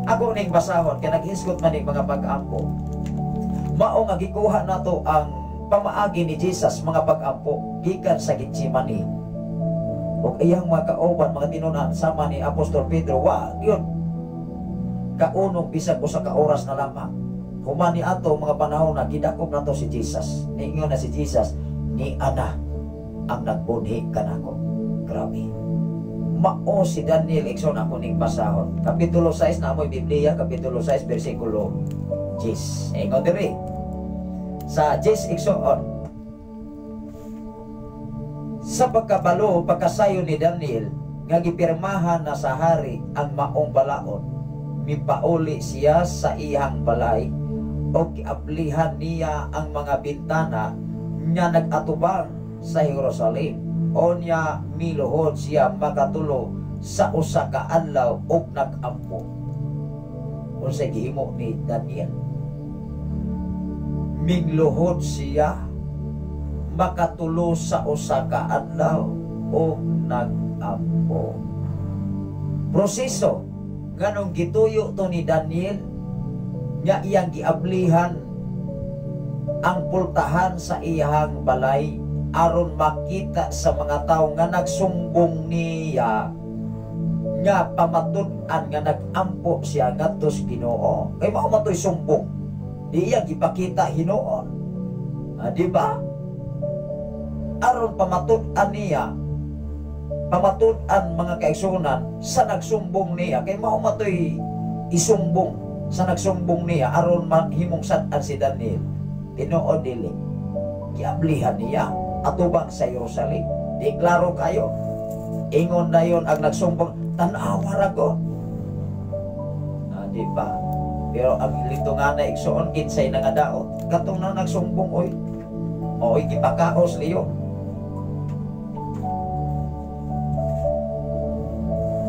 Ako ning basahon kay naghisgot man ning mga pag-ampo. Mao nga gikuha nato ang pamaagi ni Jesus mga pag-ampo gikan sa Getsemani. Ug iyang mga kauban, mga tinunan sama ni Apostol Pedro, wa gyud kaunong bisag usa ka oras na lamang. Human ni ato mga panahon na gidakop nato si Jesus. Niingon na si Jesus, "Ni ana ang nagbunhi kanako." Grabe. Mao si Daniel, igsoon, ako ning basahon. Kapitulo 6 na amoy Biblia, Kapitulo 6 bersikulo 10. Ingon diri. Sa 10, igsoon. Sa pagkabalo, pagkasayo ni Daniel, nga gipirmahan na sa hari ang maong balaod, mipauli siya sa iyang balay o giablihan niya ang mga bintana nga nag-atubang sa Jerusalem. Onya miluhod siya makatulo sa usa ka adlaw ug nag-ampo. Unsay gihimo ni Daniel? Mingluhod siya makatulo sa usa ka adlaw ug nag-ampo. Proseso nganong gituyo to ni Daniel nga iyang giablihan ang pultahan sa iyang balay aron makita sa mga tao nga nagsumbong niya nga pamatud-an nga nag-ampo siya ngadto sa Ginoo. Kay mao man to'y sumbong. Di iya gipakita hinuon. Ah, di ba? Aron pamatud-an niya, pamatud-an, mga kaigsunan, sa nagsumbong niya, kay mao man to'y isumbong sa nagsumbong niya aron mahimong sad-an si Daniel. Tinuod dili? Giablihan niya atubang sa Jerusalem. Di klaro kayo. Ingon na yon ang nagsumbong, "Tan-awa ra ko." Ah, di ba? Pero ang litungan na, igsoon, kinsay nangadaot? Katong na nagsumbong oy. Maoy gipakaos leon.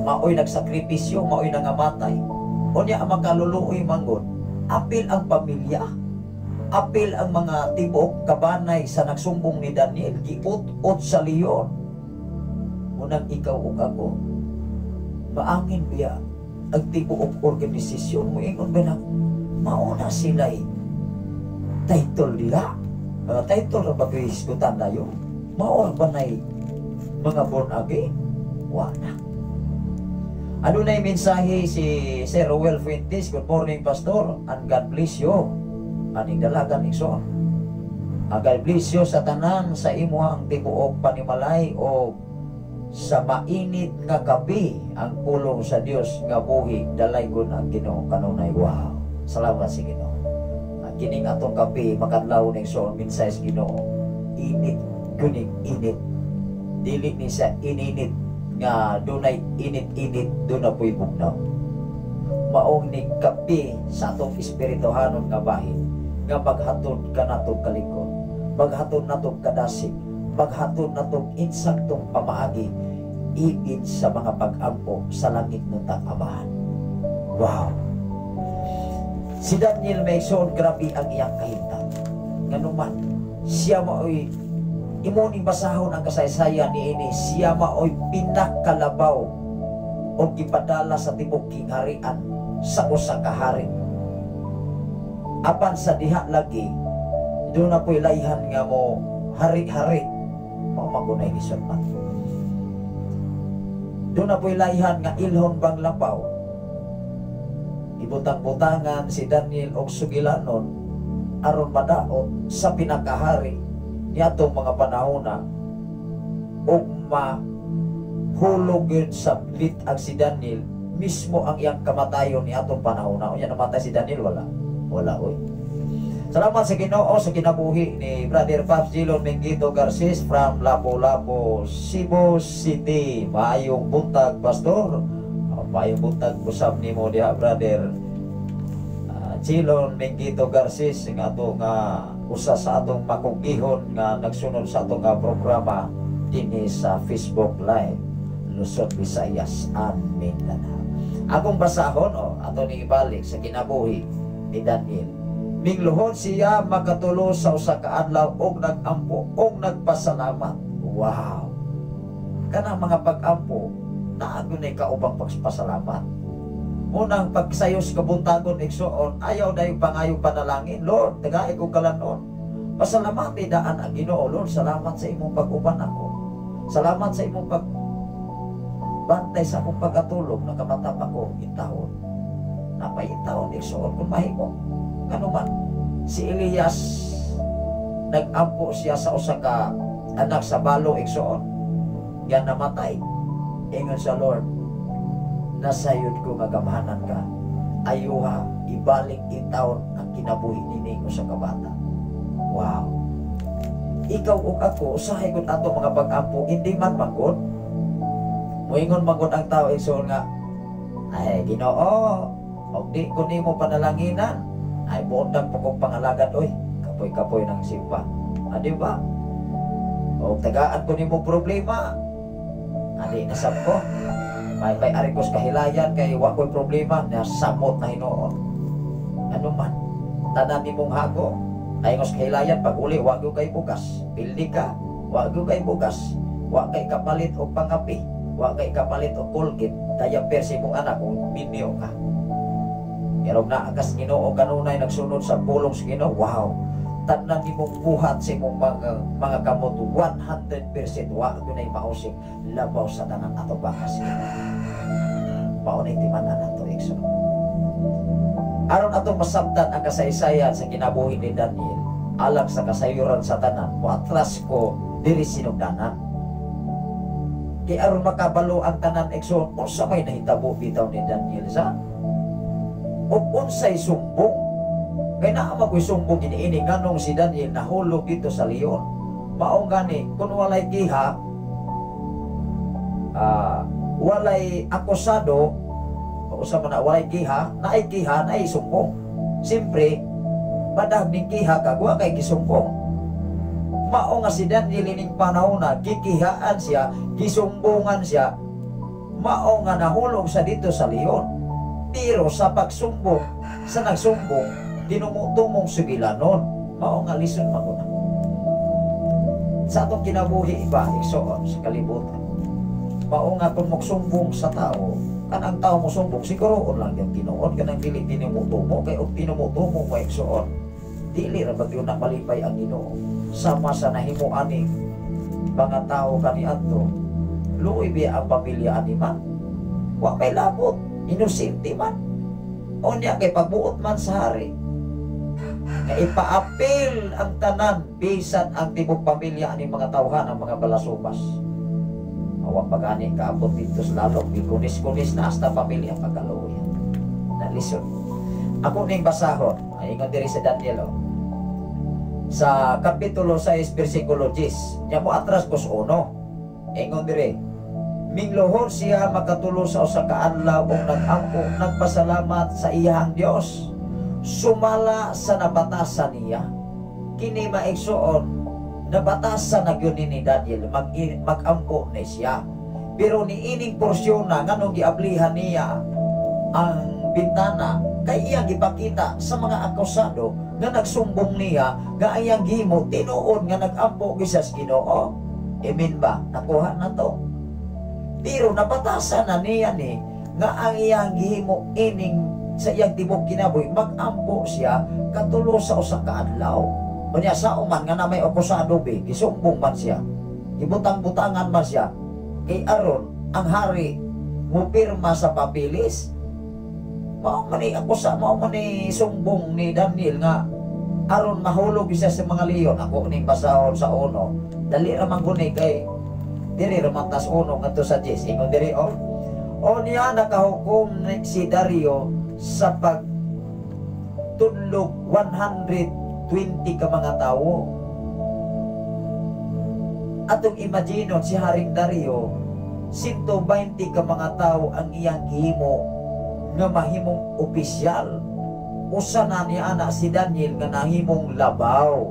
Maoy nagsakripisyo, maoy nangamatay. Unya ang makaluluoy manggod, apil ang pamilya. Apil ang mga tibuok kabanay sa nagsumbong ni Daniel, giut-ut sa leon. Unang ikaw ug ako, maangin biya ang tibuok organisasyon mo, ingon ba na mauna sila'y title nila? Title ra ba kay hisgutan na yun? Mao ra ba na'y mga born again? Wa na. Ano na yung mensahe si Sir Roel Fuentes? "Good morning, Pastor, and God bless you." Aning dalagan, igsoon. Ah, God bless you sa tanan sa imuhang tibuok panimalay o sa mainit nga kape ang pulong sa Dios nga buhi, dalaygon ang Ginoo kanunay. Wow. Salamat sa Ginoo. Ang kining atong kape makadlaw ning igsoon mensahe sa Ginoo. Init kuning init. Dili ni sa ininit nga dunay init-init, doon na po'y bugnaw. Maong ni kape sa atong espirituhanon nga bahin nga maghatod kanatong kalikod, maghatod natong kadasig, maghatod natong insaktong pamaagi ibin sa mga pag-ampo sa langit nuntang Amahan. Wow! Si Daniel, may igsoon, grabe ang iyang kahimtang. Nganuman, siya maoy imo ning basahon ang kasaysayan niini, siya maoy pinakalabaw o gipadala sa tibok kingharian sa usa ka hari. Apan sa diha lagi, doon na po'y layhan nga mo hari-hari, mao magunay ni man. Doon na po'y layhan nga ilhon bang labaw. Ibutang-butangan si Daniel og sugilanon aron madaot sa pinakahari niadtong mga panahona ug mahulog yun sa lit-ag si Daniel mismo ang iyang kamatayon niadtong panahona. Unya namatay si Daniel? Wala, wala oy. Salamat sa Ginoo sa kinabuhi ni Brother Pops Gilon Mengito Garces from Lapu-Lapu, Cebu City. Maayong buntag, Pastor. Maayong buntag usab nimo diha, Brother Gilon Mengito Garces, nga ato nga usa sa atong makugihon nga nagsunod sa atong nga programa dinhi sa Facebook Live Luzon, Visayas and Mindanao. Akong basahon, oh, ato ni ibalik sa kinabuhi ni Daniel. Mingluhod siya makatulo sa usa ka adlaw og nag-ampo og nagpasalamat. Wow. Kanang mga pag-ampo, naa gyud kaubang pagpasalamat. Unang pagsayo sa kabuntagon, igsoon, ayaw na yung pangayo panalangin. Lord, tagai ko kalanon. Pasalamati daan ang Ginoo. Lord, salamat sa imong pag-uban ako. Salamat sa imong pag bantay sa akong pagkatulog, nakamatap ako intawon. Napay intawon, igsoon, kung mahimo. Ano man, si Elias, nag-ampo siya sa usa ka anak sa balo, igsoon. Yan namatay. Ingon sa Lord, nasayod ko nga gamhanan ka. Ayuha, ibalik intawon ang kinabuhi nining usa ka bata. Wow. Ikaw ug ako, usahay gud ato mga pag-ampo, hindi man manggod. Muingon manggod ang tao, igsoon, nga, "Ay, Ginoo, og di ko nimo panalanginan, ay buondang po kong pangalagad, oy, kapoy-kapoy ng simba." Ah, di ba? O tagaan ko nimo problema. Adi nasab ko. May ari ko sa kahilayan kay wa ko'y problema, na samot na hinuon. Ano man, tanan nimong hago, ay ngos kahilayan pag uli wa gyud kay bugas. Pildi ka, wa gyud kay bugas. Wa kay kapalit og pangapi, wa kay kapalit og Colgate, diaper sa imong anak kung minyo ka. Pero naakas Ginoo kanunay nagsunod sa pulong sa Ginoo, wow. Tanan imong buhat sa imong mga kamot 100% wa gyud mausik labaw sa tanan ato bakas. Mao na timan-an nato, igsoon. Aron atong masabtan ang kasaysayan sa kinabuhi ni Daniel, alang sa kasayuran sa tanan, moatras ko diri sinugdanan. Kay aron makabalo ang tanan, igsoon, unsa may nahitabo bitaw ni Daniel sa ug unsay sumbong. Kay naa man ko'y sumbong iniini nganong si Daniel nahulog dito sa leon. Mao gani kung walay giha, walay akusado, usa man na walay giha, naay giha, naay sumbong. Siyempre, padag ni giha kag wa kay gisumbong. Mao nga si Daniel ining panahon na gigihaan siya, gisumbungan siya, mao nga nahulog sa dito sa leon. Pero sa pagsumbong, sa nagsumbong, tinumutumong sugilanon. Mao nga lison maguna. Sa atong kinabuhi iba, igsoon, sa kalibutan. Mao nga kung magsumbong sa tao, kanang tao mo sumbong, siguro lang yung tinuod, kanang dili tinumutumo, kay og tinumutumo mo, igsoon, dili ra ba gyud na malipay ang Ginoo. Sama sa nahimo ani mga tao kaniadto, luoy biya ang pamilya ani man. Wa may labot, inosente man. Unya kay pagbuot man sa hari nga ipaapil ang tanan bisan ang tibok pamilya ani mga tawhan ang mga balasubas. Awa pagani kaabot dito sa lalok, gikunis-kunis na hasta pamilya pagkaluoy. Nalisod. Ako ning basahon, ay ingon diri sa Daniel, oh. Sa Kapitulo 6 versikulo 10, nya mo atras ko sa 1. Ingon dire, mingluhod siya makatulo sa usa ka adlaw ug nag-ampo, nagpasalamat sa iyang Dios sumala sa nabatasan niya. Kini, maigsuon, nabatasan na gyud ni Daniel mag-ampo ni siya. Pero ni ining porsyon na nganong giablihan niya ang bintana, kay iyang gipakita sa mga akusado nga nagsumbong niya nga iyang gihimo tinuod nga nag-ampo gyud siya sa Ginoo. Amen ba? Nakuha na to. Pero nabatasan na niya ni nga ang iyang gihimo ining sa iyang tibok kinabuhi, mag-ampo siya katulo sa usa ka adlaw. Unya sa uman nga na may akusado be, gisumbong man siya. Gibutang-butangan man siya. Kay aron ang hari mupirma sa papilis. Mao man ni akusa, mao man ni sumbong ni Daniel nga aron mahulog siya sa mga leon. Ako ning basahon sa uno. Dali ra man guni kay diri ra man tas uno ngadto sa 10. Ingon diri, oh. O niya nakahukom ni si Dario sa pagtudlog 120 ka mga tawo. Atong imaginon si Haring Dario, 120 ka mga tawo ang iyang gihimo nga mahimong opisyal. Usa na niya ana si Daniel nga nahimong labaw.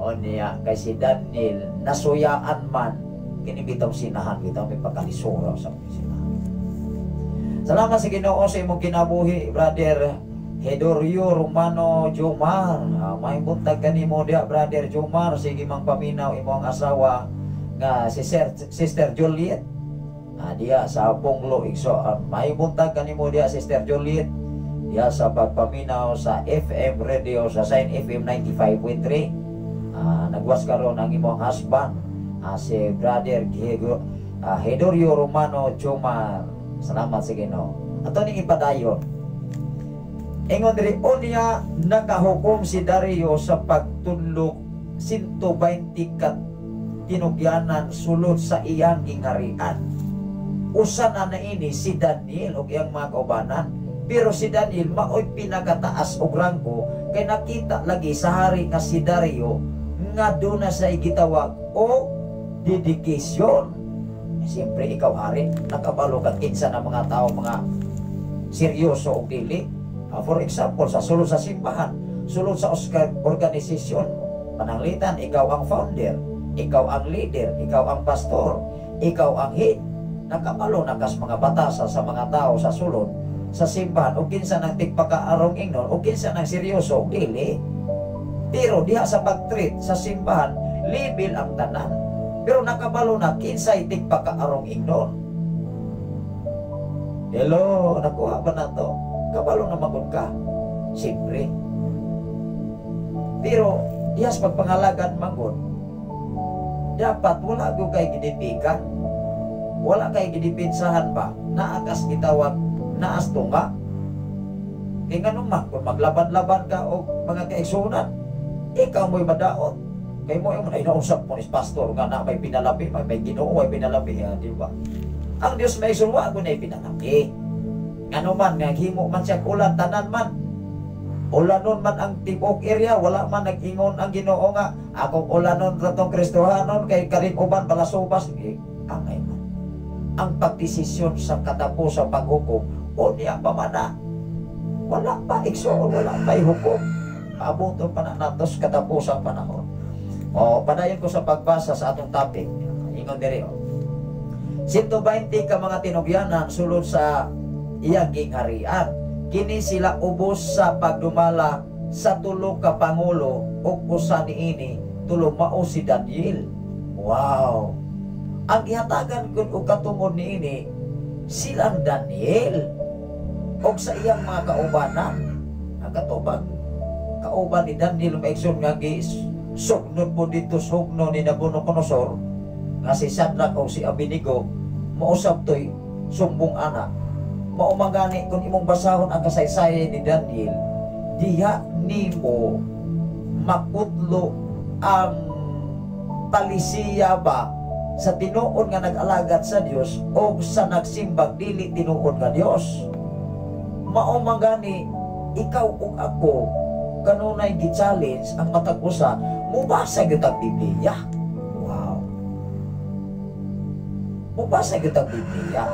O niya kay si Daniel nasuyaan man kini bitaw sinahan, bitaw may pagkalisura sa sinahan. Salamat sa Ginoo sa imong kinabuhi, Brother Hedorio Romano Jomar. May buntag kanimo diha, Brother Jomar, sige mang paminaw imong asawa nga si Sister Juliet. Diha sa Ponglo, igso. May buntag kanimo diha, Sister Juliet. Diha sa pagpaminaw sa FM radio sa Sign FM 95.3. Nagwas karon ang imong husband, si Brother Diego, Hedorio Romano Jomar. Salamat sa Ginoo. Ato ning ipadayon. Ingon diri, unya nakahukom si Dario sa pagtunlok 120 ka tinugyanan sulod sa iyang gingharian. Usa na na ini si Daniel ug iyang mga kaubanan. Pero si Daniel maoy pinakataas og ranggo kay nakita lagi sa hari nga si Dario nga duna sa gitawag o dedication. Siyempre ikaw hari, nakabalo ka kinsa na mga tao mga seryoso o dili. For example, sa sulod sa simbahan, sulod sa organisasyon, pananglitan, ikaw ang founder, ikaw ang leader, ikaw ang pastor, ikaw ang head. Nakabalo na kas mga batasa sa mga tao sa sulod sa simbahan o kinsa nang tigpakaarong ingnon o kinsa nang seryoso o dili. Pero diha sa pag-treat sa simbahan, level ang tanan. Pero nakabalo na kinsay tigpakaarong ingnon. Hello, nakuha ba na to? Kabalo na magod ka. Siyempre. Pero diha sa pagpangalagan manggod, dapat wala ko kay gidipikan. Wala kay gidipinsahan ba? Naakas gitawag naas tunga. Kay nganong man, kung maglaban-laban ka o mga kaigsunan, ikaw mo'y madaot. Kay mo yung nausap mo ni pastor nga na may pinalabi, may Ginoo may pinalabi, ah, di ba? Ang Dios may sulwa ko na pinalabi. Ngano man nga himo man siya ulan tanan man. Ulanon man ang tibuok area, wala man nag-ingon ang Ginoo nga akong ulanon ratong Kristohanon kay karin uban balasubas, eh, angay man. Ang pagdesisyon sa katapusang paghukom, unya pa man na. Wala pa igsoon, wala pa hukom. Paabot pa na nato sa katapusang panahon. O, padayon ko sa pagbasa sa atong topic. Ingon diri, oh. 120 ka mga tinugyanan sulod sa iyang gingharian. Kini sila ubos sa pagdumala sa tulo ka pangulo ug usa niini tulo mao si Daniel. Wow. Ang gihatagan gud og katungod niini silang Daniel og sa iyang mga kaubanan. Ang katubang kauban ni Daniel, maigsoon, nga gisugnod po dito sugno ni Nabucodonosor nga si Shadrach o si Abednego, mausab to'y sumbong ana. Mao man gani kung imong basahon ang kasaysayan ni Daniel, diha nimo makutlo ang palisiya ba sa tinuod nga nag-alagad sa Dios o sa nagsimbag dili tinuod nga Dios. Mao man gani ikaw ug ako kanunay gi-challenge ang matag usa mubasa gyud ang Biblia. Wow. Mubasa gyud ang Biblia.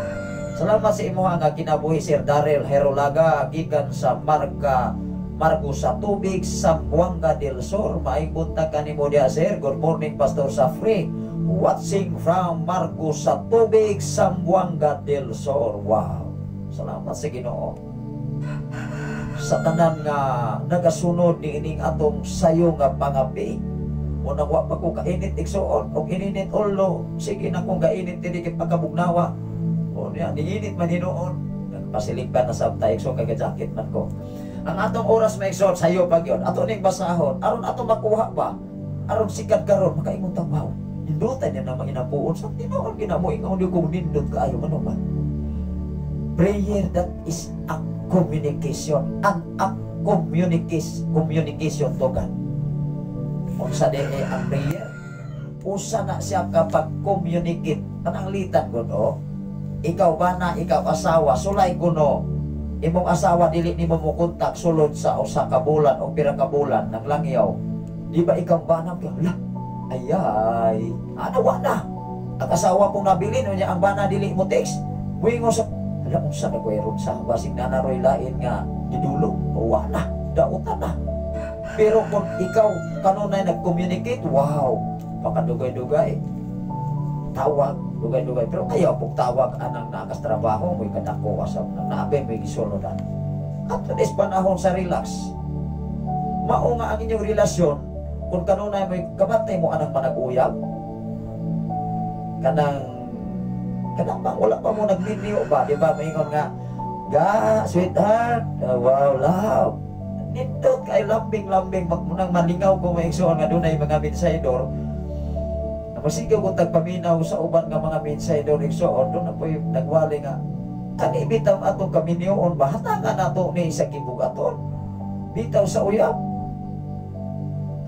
Salamat sa imuha nga kinabuhi, Sir Daryl Herolaga, gikan sa Marka Marcos sa Tubig, Zamboanga del Sur. Maayong buntag kanimo diha, sir. Good morning, Pastor Safri. Watching from Marcos sa Tubig, Zamboanga del Sur. Wow. Salamat sa Ginoo. Sa tanan nga nagasunod ni ining atong sayo nga pangapi. Unang wa pa ko kainit, igsuon, og ininit ulo. Sige na kong kainit dili kay pagkabugnawa. O niya, niinit man hinuon. Nagpasiligban na sabta, igsoon, kay jacket man ko. Ang atong oras, mga igsoon, sayo pa gyud. Ato ning basahon aron ato makuha ba? Aron sikat karon makaingon ta, "Wow. Nindutan niya na mga sa tinuod ginamo ingon di ko nindot kaayo man ba." Prayer, that is a communication, an a communication communication to God. Unsa diay ang prayer? Usa na siya kapag communicate. Pananglitan gud oh. Ikaw bana, ikaw asawa, sulay kuno imong asawa dili nimo mo kontak sulod sa usa ka bulan o pira ka bulan nang langyaw. Di ba ikaw bana hala, ayay, ana wa na ang asawa kong nabilin unya ang bana dili mo text, muingon sa, "Hala, unsa na ko ron sa basig na naroy lain nga gidulog o wa na dautan na." Pero kung ikaw kanunay nag-communicate, wow, pakadugay-dugay tawag, dugay-dugay, pero ayaw pong tawag anang naakas trabaho mo'y kadako asap na naabe mo'y gisulodan. At is panahon sa relax. Mao nga ang inyong relasyon, kung kanunay mo'y kabantay mo anang manag-uyab, kanang kanang bang wala pa mo nagminyo ba, di ba, maingon nga, "Ga, sweetheart, wow, love." Nindot kay lambing-lambing, magmunang malingaw ko, mga igsoon, nga dunay mga mensaydor. Masigaw kung tagpaminaw sa uban nga mga mensaydor, igsoon, doon na po'y nagwali nga, kani bitaw atong kaminyoon ba, hatangan nato ni sa gibugaton. Bitaw sa uyab.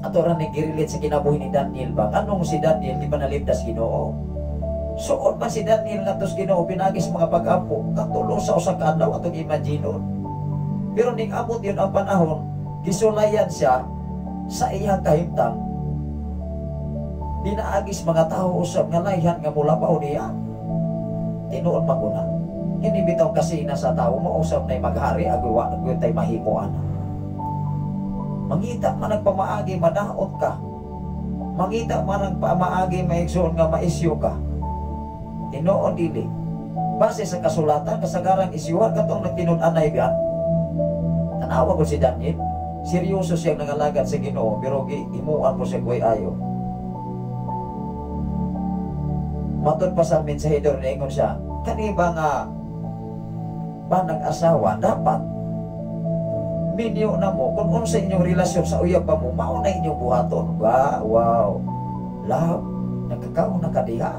Ato ra ni gi-relate sa kinabuhi ni Daniel ba? Anong si Daniel di pa nalimdas Ginoo? Suod man si Daniel nga tos Ginoo pinagi sa mga pag-ampo, katulo sa usa ka adlaw atong imaginon. Pero ning abot yun ang panahon, gisulayan siya sa iyang kahimtang. Pinaagis mga tao usab nga layhan nga mulabaw niya. Tinuod man ko na. Kini bitaw kasi nasa tao mausab na maghari agoy wa agoy tay mahimo ana. Mangita man nagpamaagi madaot ka. Mangita man ang pamaagi, maigsoon, nga maisyo ka. Tinuod dili. Base sa kasulatan, kasagaran isyuhan katong nagtinud-anay biyan. Tanawa ko si Daniel. Seryoso siyang nangalagad sa Ginoo pero giimuan po siya kuy ayo. Matod pa sa mensahedor, niingon siya, kani ba nga panag asawa dapat minyo na mo kung unsa inyong relasyon sa uyab pa mo, mao na inyong buhaton ba. "Wow, love, nagkakaon na ka diha?"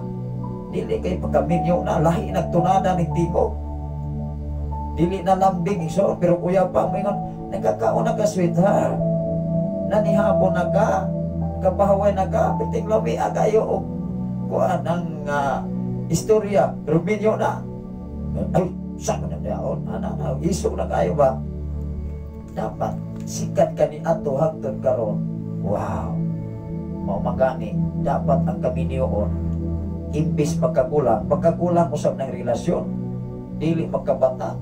Dili kay pagkaminyo na lahi nagtunada ning tingog, dili na lambing iso, pero uyab pa mo ingon, "Nagkakaon na ka, sweetheart? Nanihabon na ka? Kapahaway na ka?" Piting lami kayo og kuan ang istorya, pero minyo na, ay sa na daon ana na iso na kayo ba. Dapat sikat ka ni ato hangtod karon. Wow, mao magani dapat ang kaminyoon imbis magkagulang, magkagulang usab ng relasyon, dili magkabata.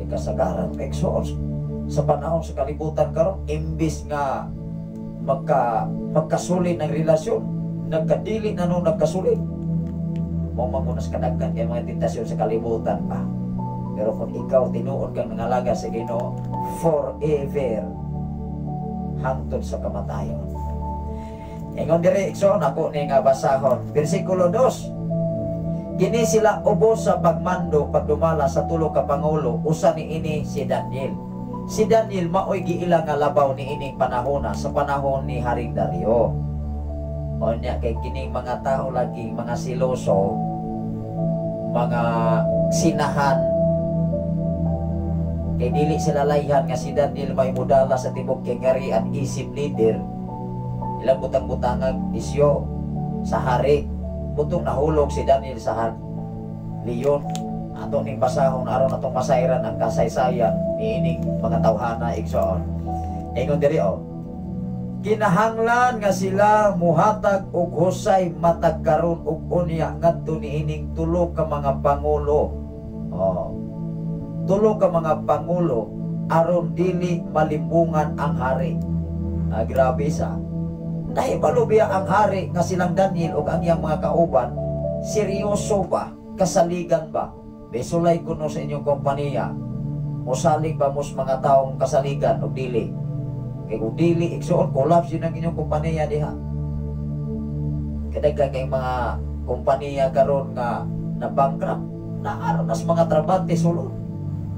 Kay kasagaran, igsoon, sa panahon sa kalibutan karon, imbis nga magkasulin ng relasyon, nagkadili na nung nagkasulin. Mao man sa kadaghan kay mga tentasyon sa kalibutan pa. Pero kung ikaw tinuod kang nangalaga sa Ginoo, forever hangtod sa kamatayon. Ingon diri, igsoon, ako ni nga basahon. Bersikulo 2. Kini sila ubos sa pagmando pagdumala sa tulo ka pangulo, usa ni ini si Daniel. Si Daniel maoy giila nga labaw ni ining panahona sa panahon ni Haring Dario. O niya kay kining mga tao lagi mga siloso, mga sinahan, kay dili sila layhan nga si Daniel may mudala sa tibok kingarian isip leader. Ilang butang-butangag isyo sa hari. Butong nahulog si Daniel sa leon. Ato ning basahon aron atong masayran ang kasaysayan niining mga tawhana, igsoon. Ingon diri oh. Kinahanglan nga sila muhatag og husay matag karon ug unya ngadto niining tulo ka mga pangulo. Oh. Tulo ka mga pangulo aron dili malimbungan ang hari. Ah, grabe sa. Nahibalo biya ang hari nga silang Daniel ug ang iyang mga kauban, seryoso ba? Kasaligan ba? Besulay kuno sa inyong kompanya. Mosalig ba mos mga taong kasaligan og dili? Kay kung dili, igsuon, collapse yun ang inyong kompanya diha. Kadaghan kay mga kompanya karon nga na bankrupt, naara nas mga trabante sulod.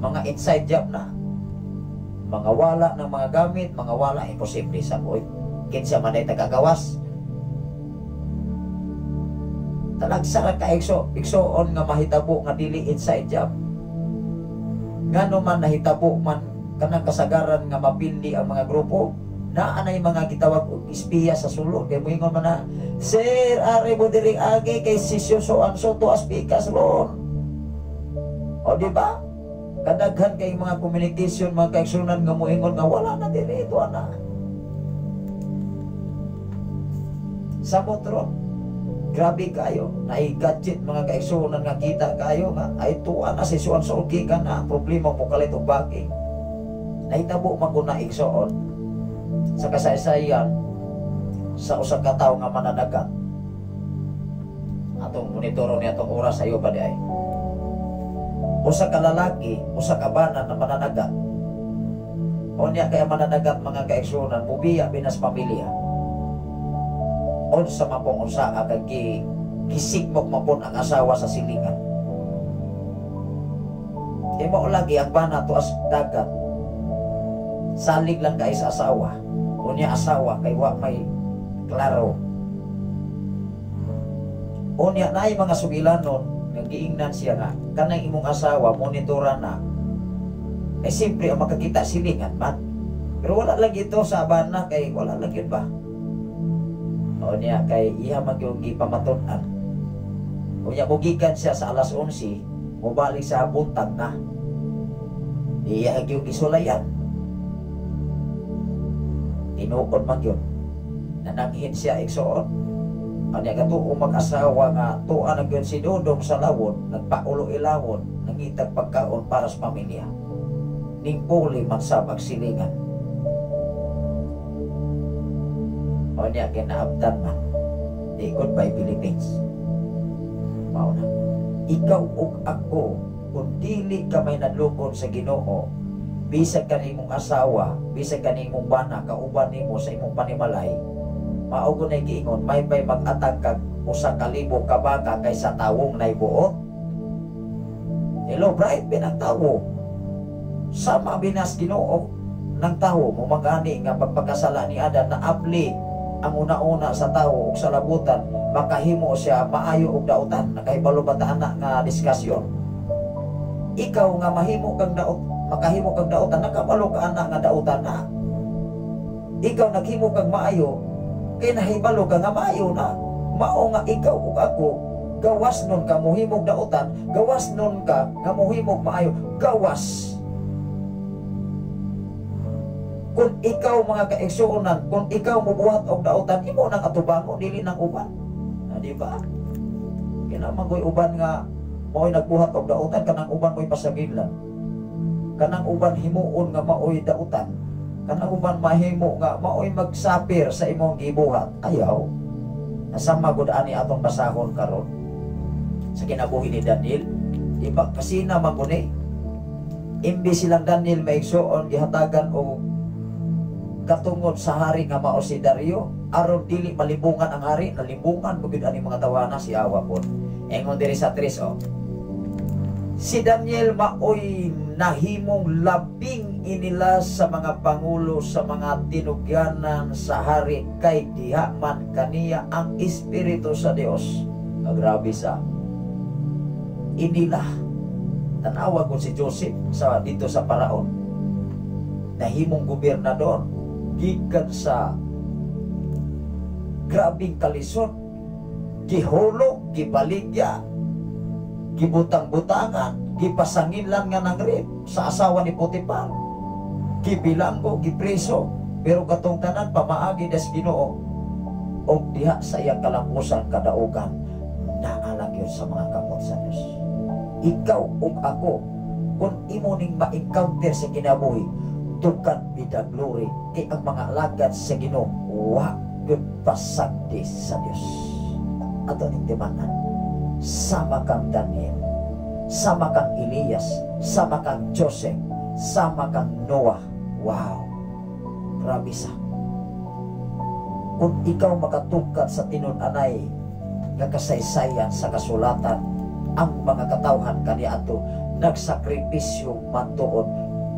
Mga inside job na. Mga wala ng mga gamit, mga wala, imposible sa oy. Kinsa man ay tagagawas. Talagsa ra ka igsoon nga mahitabo nga dili inside job. Ngano man nahitabo man kanang kasagaran nga mapili ang mga grupo, naa nay mga gitawag og espiya sa sulod kay moingon man na, "Sir, ari mo diri agi kay si so and so to aspikas ron." O di ba? Kadaghan kay mga communication, mga kaigsunan, nga moingon nga wala na diri ito ana. Samot ron. Grabe kayo, nai-gadget mga kaigsunan nga kita kayo nga ay tuwa na si so and so gikan na problema mo kalit og backing. Nahitabo man ko na igsoon sa kasaysayan sa usa ka tawo nga mananagat. Atong monitoro ni atong oras ayo ba di ay. Usa ka lalaki, usa ka bana na mananagat. Unya kay mananagat, mga kaigsuonan, mubiya binas pamilya. Unsa man pong unsa kay gisigmok man pon ang asawa sa silingan. Kay mao lagi ang bana tuas dagat. Salig lang kay sa asawa. Unya asawa kay wa may klaro. Unya naay mga sugilanon nga giingnan siya nga kanang imong asawa monitora na. Eh siyempre ang makakita silingan man. Pero wala lagi ito sa bana kay wala lagi yun ba. Unya kay iya man yung gipamatud-an. Unya mugikan siya sa alas 11, mobalik sa buntag na. Iya gyud gisulayan. Tinuod man yun. Nananghin siya igsoon. Kanya katuo mag-asawa nga tuwa na gyud si Dodong sa lawon, nagpaulo ilawon, nangitag pagkaon para sa pamilya. Ning puli man sa pagsilingan. O niya kinaabdan man. Di goodbye Philippines. Mao na. Ikaw ug ako, kung dili ka may nadlukon sa Ginoo, bisag kanimong asawa, bisag kanimong bana, kauban nimo sa imong panimalay, mao gunay giingon, may pay mag-atag kag 1,000 ka baka kaysa tawong naibuot. Hello, bright binang tawo. Sama binas Ginoo ng tawo mo magani nga pagpakasala ni Adan na abli ang una-una sa tawo ug sa labutan, makahimo siya maayo og dautan. Nakahibalo ba ta ana nga diskusyon? Ikaw nga mahimo kang daot, makahimo kang dautan, nakabalo ka ana nga dautan na. Ikaw naghimo kang maayo, kay nahibalo ka nga maayo na. Mao nga ikaw ug ako, gawas nun ka mohimog dautan, gawas nun ka nga mohimog maayo, gawas. Kung ikaw mga kaigsuonan, kung ikaw mubuhat og dautan, imo nang atubangon, dili nang uban. Na, di ba? Kina man ko'y uban nga mao'y nagbuhat og dautan, kanang uban mo'y pasagilan. Kanang uban himuon nga mao'y dautan. Kanang uban mahimo nga mao'y magsapir sa imong gibuhat. Ayaw. Nasama gud ani atong basahon karon sa kinabuhi ni Daniel. Di ba kasina man guni? Imbis silang Daniel maigsuon gihatagan og katungod sa hari nga mao si Dario, aron dili malibungan ang hari, nalimbungan pud gyud ani mga tawana si awa pod. Ingon diri sa 3 oh. Si Daniel maoy nahimong labing inila sa mga pangulo sa mga tinugyanan sa hari kay diha man kaniya ang espiritu sa Dios. Grabe sa inila. Tanawa ko si Joseph sa dito sa Paraon. Nahimong gobernador gikan sa grabing kalisod, gihulog, gibaligya, gibutang-butangan, gipasangilan nga nang rape sa asawa ni Potiphar, gibilanggo, gipreso. Pero katong tanan pamaagi das Ginoo og diha sa iyang kalampusan kadaugan naa gyud sa mga kamot sa Dios. Ikaw ug ako, kung imo ning ma-encounter sa kinabuhi, to God be the glory, kay ang mga alagad sa Ginoo wa gyud pasagdi sa Dios. Ato ning timan-an, sama kang Daniel, sama kang Elias, sama kang Joseph, sama kang Noah. Wow, grabe sa kung ikaw makatungkat sa tinun-anay nga kasaysayan sa kasulatan, ang mga katawhan kaniadto nagsakripisyo matuod,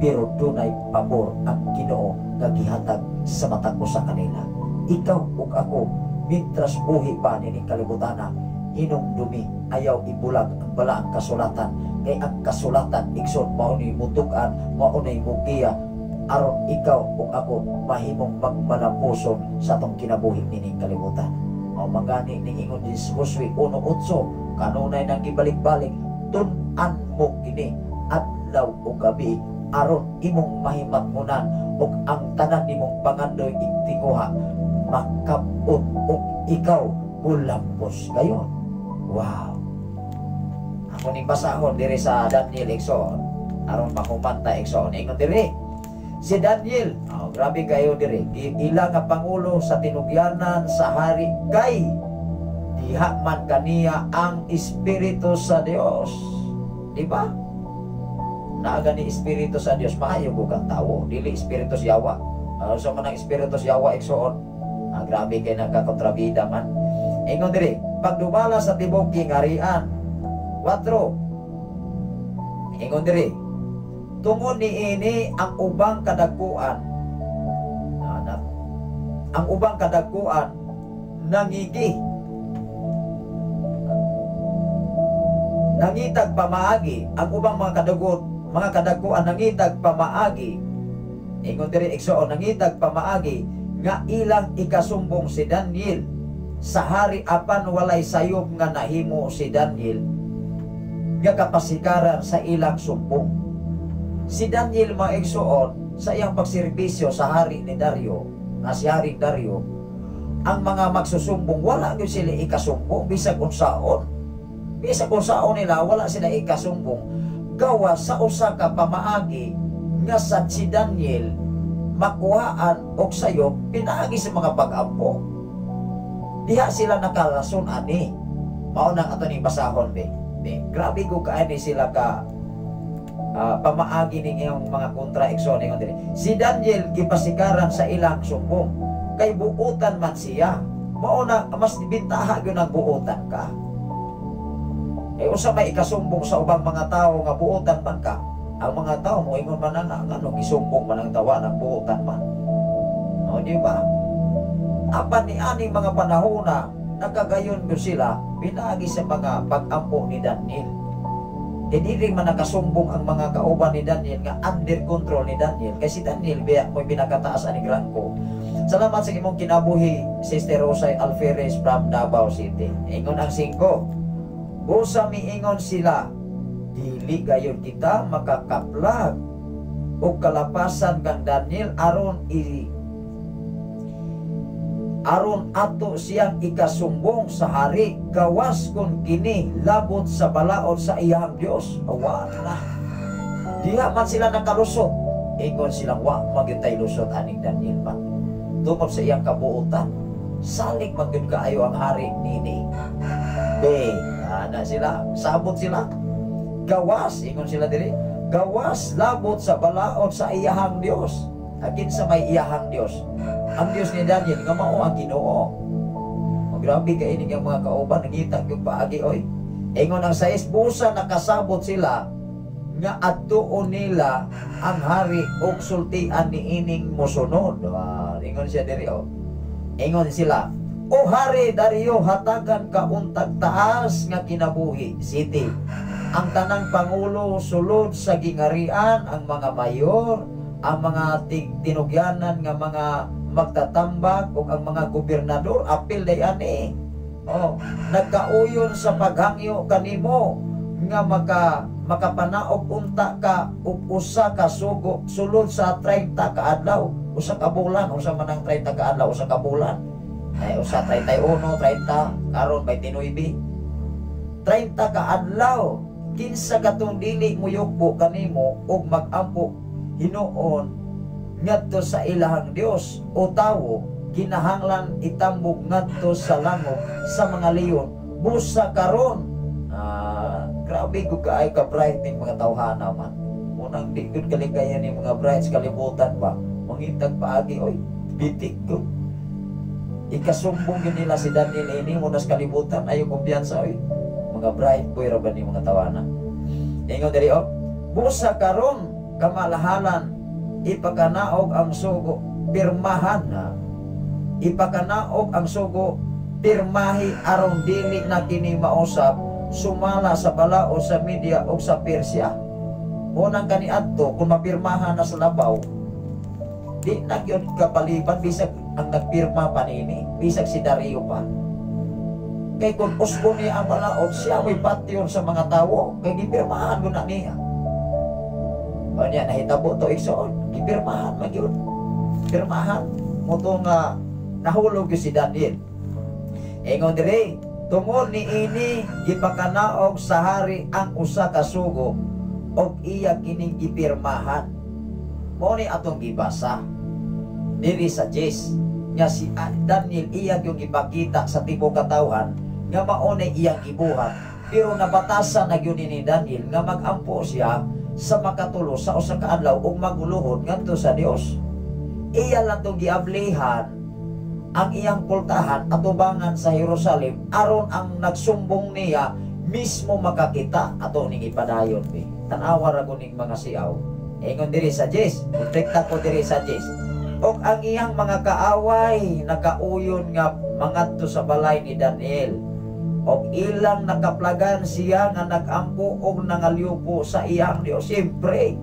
pero dunay pabor ang Ginoo nga gihatag sa matag usa kanila. Ikaw ug ako, mintras buhi pa nining kalibutana, hinumdumi, ayaw ibulag ang balaang kasulatan, kay ang kasulatan, igsoon, mao ni mutuk-an, mao nay mugiya aron ikaw ug ako mahimong magmalampuson sa atong kinabuhi nining kalibutan. Mao mangani ning ingon ni Josue 1:8, kanunay nang gibalik-balik, tun-an mo kini adlaw ug gabi aron imong mahimatngunan ug ang tanan nimong pangandoy igtinguha makab-ot ug ikaw mulampos gayon. Wow. Ako ning basahon diri sa Daniel, igsoon, aron mahuman ta, igsoon. Ingon diri si Daniel, oh, grabe kayo diri, ila nga pangulo sa tinugyanan sa hari kay diha man kaniya ang espiritu sa Dios. Di ba? Naa gani espiritu sa Dios, maayo ko kang tawo, dili espiritu sa yawa. So man ang espiritu sa yawa, igsoon? Ah, grabe kay nagkakontrabida man. Ingon diri, pagdumala sa tibok gingarian. 4. Ingon diri, tungod niini ang ubang kadagkuan, ang ubang kadagkuan nangigi nangitag pamaagi, ang ubang mga kadagot, mga kadagkuan nangitag pamaagi. Ingon diri, igsoon, nangitag pamaagi nga ilang ikasumbong si Daniel sa hari, apan walay sayop nga nahimo si Daniel nga kapasikaran sa ilang sumbong. Si Daniel, mga igsoon, sa iyang pagserbisyo sa hari ni Dario, nga si Haring Dario, ang mga magsusumbong wala gyud sila ikasumbong bisag unsaon. Bisag unsaon nila, wala sila ikasumbong gawa sa usa ka pamaagi nga sa si Daniel makuhaan og sayop pinaagi sa mga pag-ampo. Diha sila nakarason ani. Mao nang ato ning basahon be. Be, grabe ko kaani sila ka pamaagi ning iyong mga kontra, igsoon. Ingon diri, si Daniel gipasikaran sa ilang sumbong kay buutan man siya. Mao na mas bintaha gyud ang buutan ka. Eh usa may ikasumbong sa ubang mga tao nga buutan man ka. Ang mga tao mo ingon man na ngano gisumbong man ang tawa ng buutan man. O, di ba? Apan ni aning mga panahon na nakagayon gyud sila pinaagi sa mga pag-ampo ni Daniel. Dili man nakasumbong ang mga kauban ni Daniel nga under control ni Daniel. Kay si Daniel biya mo'y pinakataas ani rangko. Salamat sa imong kinabuhi, Sister Rosay Alferez from Davao City. Ingon ang 5. Busa miingon sila, dili gayon kita makakaplag o kalapasan kang Daniel aron ato siyang ikasumbong sa hari, gawas kung kini labot sa balaod sa iyang Dios. Wala. Diha man sila nakalusot. Ingon silang wa magyutay lusot aning Daniel man. Tungod sa iyang kabuotan, salig man gyud kaayo ang hari nini. Be, ana sila, sabot sila. Gawas, ingon sila diri, gawas labot sa balaod sa iyahang Dios. Akin sa may iyahang Dios. Ang Dios ni Daniel nga mao ang Ginoo. Oh, grabe kay ini ang mga kauban nangita gyud paagi oy. Ingon ang 6, busa nakasabot sila nga adtuon nila ang hari og sultian ni ining mosunod. Ingon siya diri oh. Ingon sila, O hari Dario, hatagan ka untag taas nga kinabuhi. City. Ang tanang pangulo sulod sa gingarian, ang mga mayor, ang mga tinugyanan nga mga magtatambak ug ang mga gobernador, apil day ani. Oh, nagkauyon sa paghangyo kanimo nga maka Makapanaog unta ka og usa ka sugo sulod sa 30 ka adlaw, usa ka bulan. Usa man ang 30 ka adlaw, usa ka bulan? Ay, usa 31, 30, karon 29. 30 ka adlaw, kinsa katong dili moyukbo kanimo og magampo hinuon ngadto sa ilahang dios o tawo, kinahanglan itambog ngadto sa langog sa mga leon busa karon. Ah, grabe ko kaay ka bright ning mga tawhana man. Unang di gud kaligayan ni mga brights kalibutan ba. Mangitag paagi oy, bitik ko. Ikasumbong yun nila si Daniel ini mo nas kalibutan, ayo kumpiyansa oy. Mga bright boy ra ba ni mga tawana. Ingon diri oh, busa karon, kamalahalan, ipakanaog ang sugo pirmahan na. Ipakanaog ang sugo pirmahi aron dili na kini mausab sumala sa balao sa Media o sa Persia. Unang kaniadto, kung mapirmahan na sa labaw, di na gyud kapaliban bisag ang nagpirma pa nini, bisag si Dario pa. Kay kung usbo niya ang balaod, siya may patyon sa mga tawo, kay gipirmahan ko na niya. O niya, nahitabo to, igsoon, gipirmahan man gyud. Pirmahan mo to nga nahulog gyud si Daniel. Ingon dire, tungod ni ini gipakanaog sa hari ang usa ka sugo og iya kining gipirmahan. Mao ni atong gibasa diri sa Jes nga si Daniel iya yung gipakita sa tibuok katawhan nga mao na iyang gibuhat, pero nabatasan na gyud ni Daniel nga magampo siya sa makatulo sa usa ka adlaw ug maguluhod ngadto sa Dios. Iya lang tong giablihan ang iyang pultahan atubangan sa Jerusalem aron ang nagsumbong niya mismo makakita. Ato ning ipadayon be. Tan-awa ra ko ning mga siaw. Ingon diri sa Jes, kontekta ko diri sa Jes. Og ang iyang mga kaaway nakauyon nga mangadto sa balay ni Daniel. Og ilang nakaplagan siya nga nagampo og nangalyupo sa iyang Dios. Siyempre,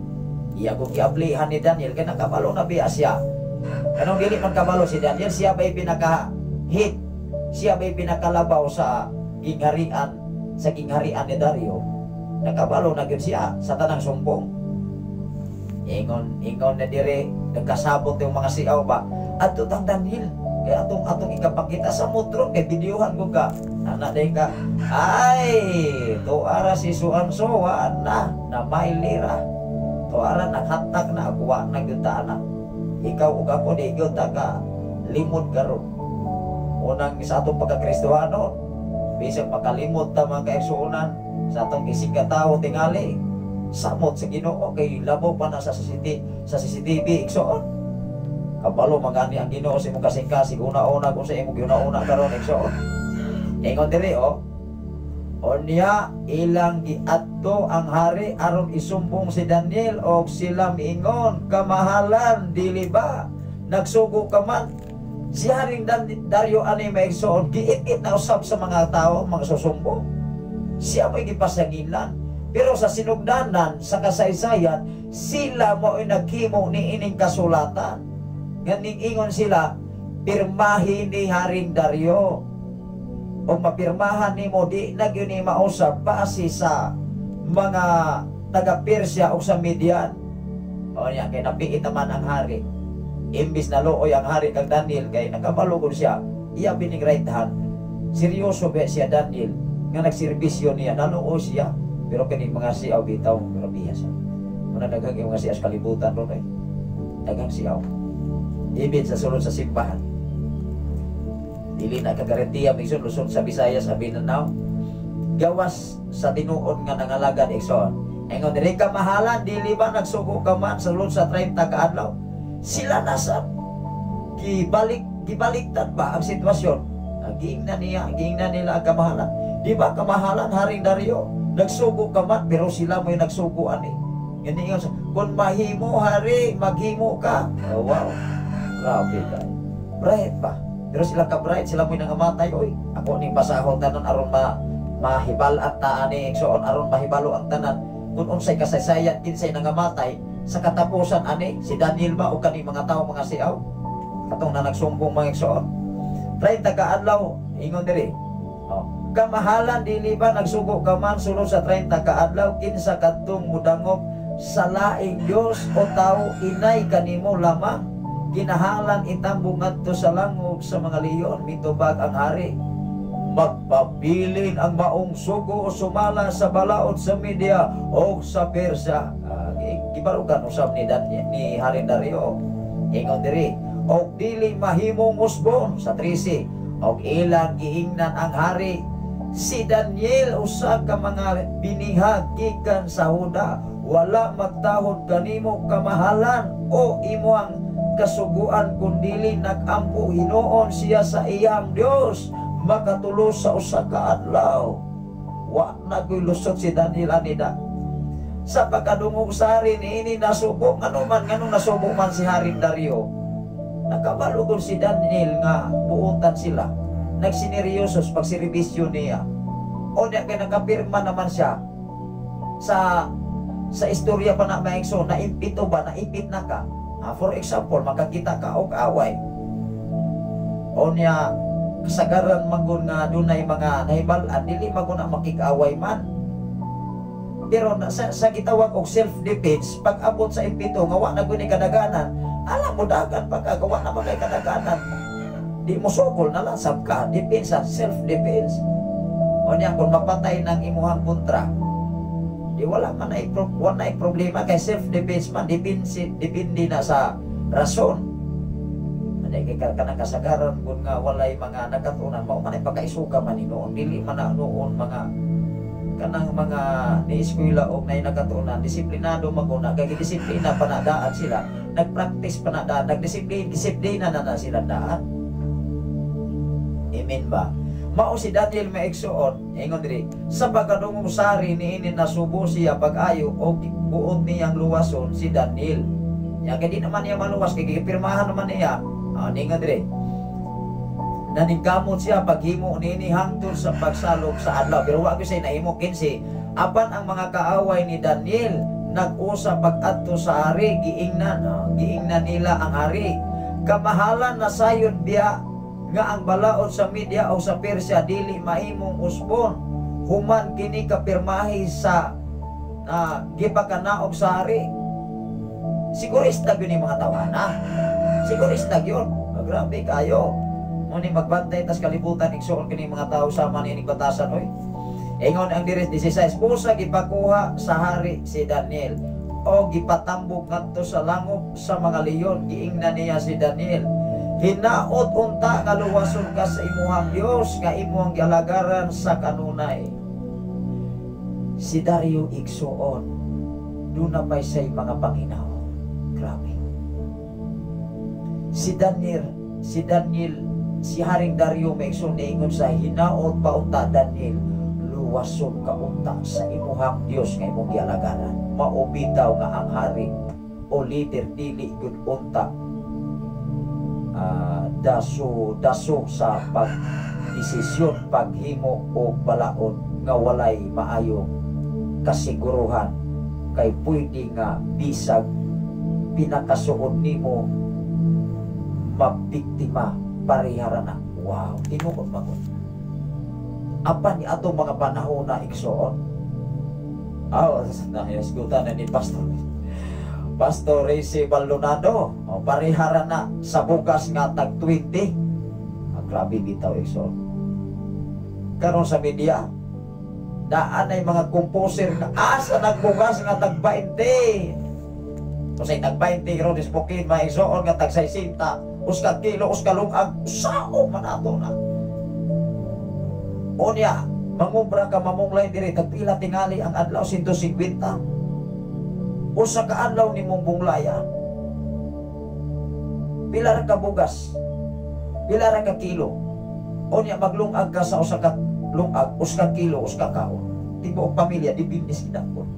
iya kong giablihan ni Daniel kay nakabalo na biya siya. Kanong dili man kabalo si Daniel, siya ba'y pinaka-hit, siya ba'y pinakalabaw sa gingharian ni Dario. Nakabalo na gyud siya sa tanang sumbong. Ingon, ingon na dire, nagkasabot yung mga siaw ba. Adto tang Daniel, kay atong atong ikapakita sa mutro, kay videohan ko ka. Ana din ka, ay, tuara si suanso, wa na, na may lira. Tuara naghatak na, wa na gyud ta ana. Ikaw ug ako di gyud ta ka limod karon. Unang sa atong pagkakristohano, bisag makalimot ta mga kaigsuonan sa atong isig ka tawo tingali samot sa Ginoo kay labaw pa na sa CCTV, igsoon. Kabalo magani ang Ginoo sa imong kasing-kasing, una-una kung sa imong giuna-una karon, igsoon. Ingon diri oh. Unya ilang giadto ang hari aron isumbong si Daniel og sila miingon, "Kamahalan, dili ba nagsugo ka man?" Si Haring Dario ani, mga igsoon, giit-it na usab sa mga tao mga susumbong. Siya mo'y gipasangilan, pero sa sinugdanan sa kasaysayan, sila mo'y naghimo ni ining kasulatan nga ingon sila, pirmahi ni Haring Dario. O mapirmahan nimo, di na gyud ni mausab base sa mga taga Persia o sa Median. O niya, kay napiit naman ang hari. Imbis na luoy ang hari kang Daniel kay nakabalugod siya, iya bining right hand. Seryoso ba siya Daniel nga nagserbisyo niya, naluoy siya. Pero kini mga siaw bitaw, grabe siya. Muna daghang yung mga siya sa kalibutan ron eh. Daghang siaw. Ibig sa sulod sa simbahan. Dili na kagarantiya minsan lusod sa Visayas sa Mindanao. Gawas sa tinuod nga nangalagad, igsoon. Ingon diri, "Kamahalan, dili ba nagsugo ka man sa sulod sa 30 ka adlaw?" Sila nasa gibalik gibaliktad ba ang sitwasyon? Giingnan niya, giingnan nila ang kamahalan. "Di ba, kamahalan Haring Dario, nagsugo ka man?" Pero sila mo'y nagsugo ani. Gani ingon kung mahimo hari, maghimo ka. Oh, wow. Grabe ka. Bright ba? Pero sila ka bright, sila mo'y nangamatay oy. Ako ning basahon tanan aron ma mahibal at ta ani, igsoon, aron mahibalo ang tanan kung unsay kasaysayan, kinsay nangamatay sa katapusan ani, si Daniel ba o kani mga tao mga siaw katong na nagsumbong, mga igsoon. 30 ka adlaw, ingon diri oh. Kamahalan, dili ba nagsugo ka man sulod sa 30 ka adlaw? Kinsa kadtong mudangop sa laing Dios o tao, inay kanimo lamang. Ginahalan itambong ngadto sa langog sa mga leon. Mitubag ang hari, magpabilin ang maong sugo sumala sa balaod sa Media o sa Persia. Gibarugan usab ni Daniel, ni Haring Dario. Ingon diri, og dili mahimong usbon sa 13. Og ilang giingnan ang hari, si Daniel, usa ka mga binihag gikan sa Huda, wala magtahod kanimo, kamahalan, o imuang kasuguan kun dili nagampo hinuon siya sa iyang Dios, makatulos sa usa ka adlaw. Wa na ko'y lusot si Daniel anida. Sa pagkadungog sa hari niini, nasubo. Ngano man, nganong nasubo man si Haring Dario? Nakabalo si Daniel nga buotan sila. Nagsineryosos pagserbisyo niya. O niya kay nakapirma naman siya sa istorya pa na, mga igsoon, naimpito ba, naipit na ka. For example, makakita ka og away. O niya, kasagaran manggod nga dunay mga nahibal-an, dili man na makig-away man. Pero na, sa gitawag og self-defense, pag abot sa impito, nga wa na guni kadaganan, alam mo dagan pagkagawa na kay kadaganan. Di mo sukol na lang sab ka, depensa, self-defense. O niya, kung mapatay ng imuhang kontra, di wala man na wala na problema kay self-defense man, depende, depende na sa rason. Ano kay kanang kasagaran kung nga walay mga nagkatunan, mao man ay pagkaisuga man ni noon, dili man na noon mga kanang mga ni-eskwela og nay nagkatunan, disiplinado maguna kay gidisiplina pa na daan sila, nagpractice pa na daan, nagdisiplina disiplina na na sila daan. Amen ba? Mao si Daniel, mga igsoon, ingon diri, sa pagkadungog sa hari niini, nasubo siya pag-ayo og buot niyang luwason si Daniel. Ya kay di naman niya maluwas kay gipirmahan naman niya. Ningon diri. Naningkamot siya paghimo niini hangtod sa pagsalog sa adlaw, pero wa gyud siya nahimo. 15. Apan ang mga kaaway ni Daniel nag-usa pag-adto sa hari, giingnan, giingnan nila ang hari, kamahalan, nasayod biya nga ang balaod sa Media o sa Persia dili mahimong usbon human kini kapirmahi sa gipakanaog sa hari? Sigurista gyud ni mga tawana, sigurista gyud. Grabe kayo mo ni magbantay tas kalibutan, igsoon, kini mga tao sama ni batasan oy. Ingon ang diri 16, busa gipakuha sa hari si Daniel o gipatambog ngadto sa langop sa mga leyon. Giingnan niya si Daniel, hinaot unta nga luwason ka sa imuhang Dios nga imuhang gialagaran sa kanunay. Si Dario, igsoon, duna pay say mga panginaw. Grabe. Si Daniel, si Haring Dario, mga igsoon, niingon sa hinaot pa unta, Daniel, luwason ka unta sa imuhang Dios nga imong gialagaran. Mao bitaw nga ang hari o leader dili gud unta daso daso sa pag desisyon, paghimo o balaod nga walay maayo kasiguruhan, kay pwede nga bisag pinakasuod nimo, mabiktima parehara na. Wow, tinuod magod. Apan ni atong mga panahon na, igsoon. Oh, nahiyasgutan na ni Pastor. Pastor Reyes Baldonado, oh, parehara na sa bugas nga tag 20. Ah, grabe bitaw, igsoon. Karon sa media, daan ay mga composer nga asa nagbugas nga tag 20. Kung say tag 20 ron ispukin, mga igsoon, nga tag 60 uska kilo, uska lungag, sao man ato na. Unya, mangubra ka mamunglay diri, tagpila tingali ang adlaw? 150. Usa ka adlaw nimong bunglayan. Pila ra ka bugas? Pila ra ka kilo? Unya maglungag ka sa usa ka lungag, usa ka kilo, usa ka kaon. Tibuok pamilya dibindis gidakon.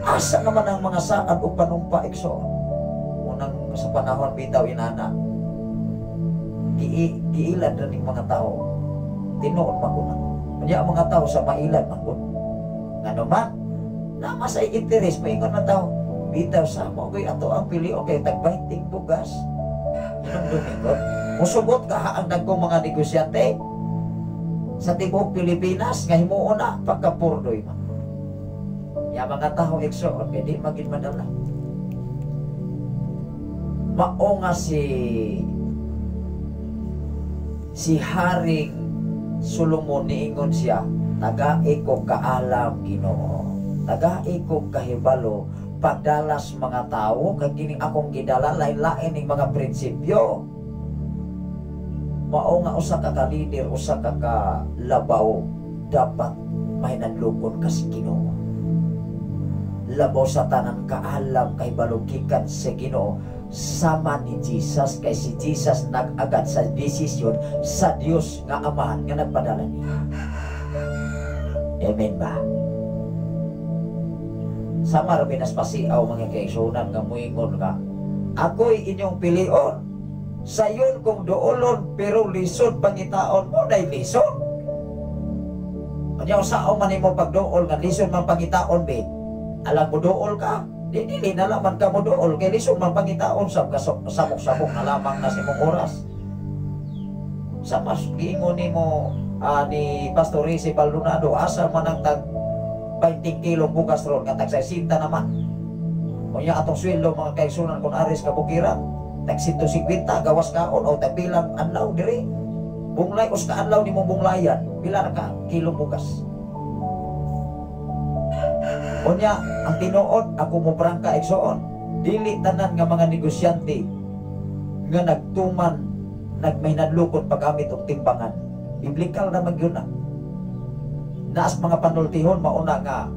Asa naman ang mga saad o panumpa, igsoon? Unang sa panahon bitaw inana, giilad na ning mga tao. Tinuod man ko na. Unya ang mga tao sa mailad man ko. Ngano man, nama sa interes, maingon man tao, bitaw sa mo, kay ato ang pili, okay, tag 20 bugas. Inong dumikot. Musugot ka ha ang dagkong mga negosyante. Sa tibuok Pilipinas nga himuon na pagkapurdoy man. Ya mga tao, igsoon, kay di magin madala. Mao nga si Haring Solomon niingon siya, "Tagai ko kaalam, Ginoo. Tagai ko kahibalo pagdalas mga tao kay kining akong gidala lain-lain ning mga prinsipyo." Mao nga usa ka ka-leader, usa ka ka-labaw, dapat mahinadlokon ka sa Ginoo. Labaw sa tanan, kaalam, kahibalo gikan sa Ginoo, sama ni Jesus, kay si Jesus nag-agad sa desisyon sa Dios nga Amahan nga nagpadala niya. Amen ba? Sama ra binas pasiaw, mga kaigsunan, nga muingon nga, "Ako'y inyong pilion. Sayon kong duolon, pero lisod pangitaon mo nay lisod." Kanya usao man nimo pagduol nga lisod man pangitaon be. Alang mo duol ka, di dili na laman ka mo duol kay lisod man pangitaon sa samok-samok na lamang na sa imong oras. Sa mas giingon nimo ni Pastor Rizzi Baldonado, asa man ang tag 20 kilong bugas ron nga tag 60 naman. Unya atong sweldo, mga kaigsunan, kung aris kabukiran, tag 150 gawas kaon o tag pilang adlaw diri. Bunglay us ka adlaw nimo bunglayan, pila ra ka kilong bugas? Unya, ang tinuod, ako mo prangka, igsoon, dili tanan nga mga negosyante nga nagtuman nagmahinadlokon paggamit og timbangan. Biblikal na magyun na. Naas mga panultihon, mauna nga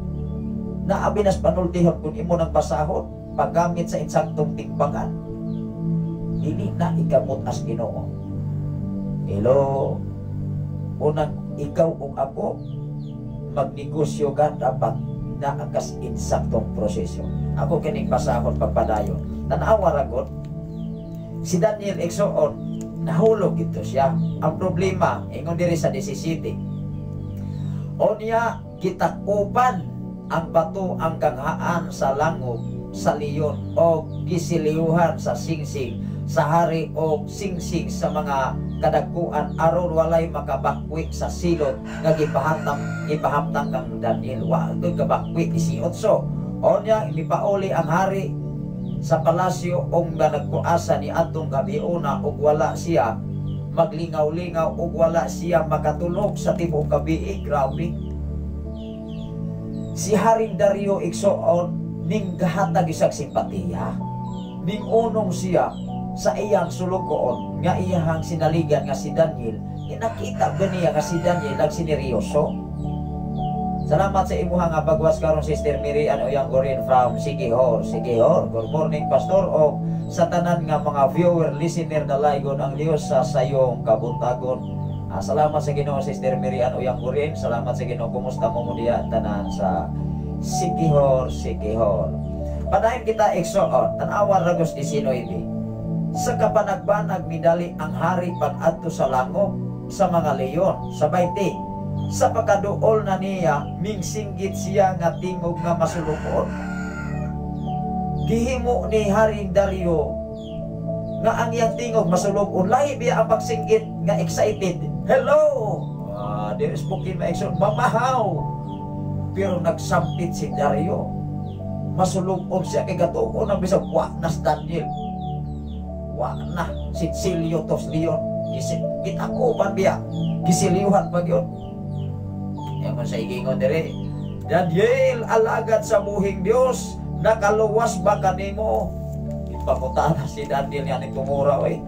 naabi nas panultihon kung imo nang basahon paggamit sa insaktong timbangan. Dili na ikamot as Ginoo. Hello. Unang ikaw ug ako magnegosyo ka, dapat naa kas insaktong proseso. Ako kining basahon pagpadayon. Tanawa ra gud. Si Daniel, igsoon, nahulog ito siya. Ang problema, ingon diri sa 17. Onya gitakupan ang bato ang ganghaan sa langog sa leon o gisiliuhan sa singsing sa hari o singsing sa mga kadagkuan aron walay makabakwi sa silot nga gipahamtang gipahamtang kang Daniel. Wa gyud kabakwi. 18. Onya imipauli ang hari sa palasyo ug nga nagkuasa ni atong gabiuna ug wala siya maglingaw-lingaw ug wala siya makatulog sa tibuok gabi. Grabe si Haring Dario, igsoon, ning gahatag isag simpatiya, ning unong siya sa iyang sulugoon nga iyahang sinaligan nga si Daniel. Kinakita ba niya nga si Daniel nagsineryoso? Salamat sa imuha nga pagwas karon, Sister Mary ano yang Gorin from Siquijor. Siquijor. Good morning, Pastor, o sa tanan nga mga viewer, listener, dalaygon ang Dios sa sayong kabuntagon. Salamat sa Ginoo, Sister Mary Ann Uyang Gorin. Salamat sa Ginoo. Kumusta mo mo diya tanan sa Siquijor, Siquijor? Padayon kita, igsoon. Tanawa ragos 19. Sa kapanagbanag midali ang hari pag-adto sa langog sa mga leyon. Sa 20, sa pagkaduol na niya, mingsinggit siya nga tingog nga masulupon. Gihimo ni Haring Dario nga ang iyang tingog masulupon. Lahi biya ang pagsinggit nga excited. "Hello!" There is booking ma mamahaw. Pero nagsampit si Dario. Masulupon siya kay gatuon ang bisag wa na si Daniel. Wa na si Silio tos Leon. Gitakupan biya. Gisiliyuhan pa gyud. Yan sa igingon dire. "Daniel, alagad sa buhing Dios, nakaluwas ba kanimo?" Ipakutana si Daniel yan tumura oy.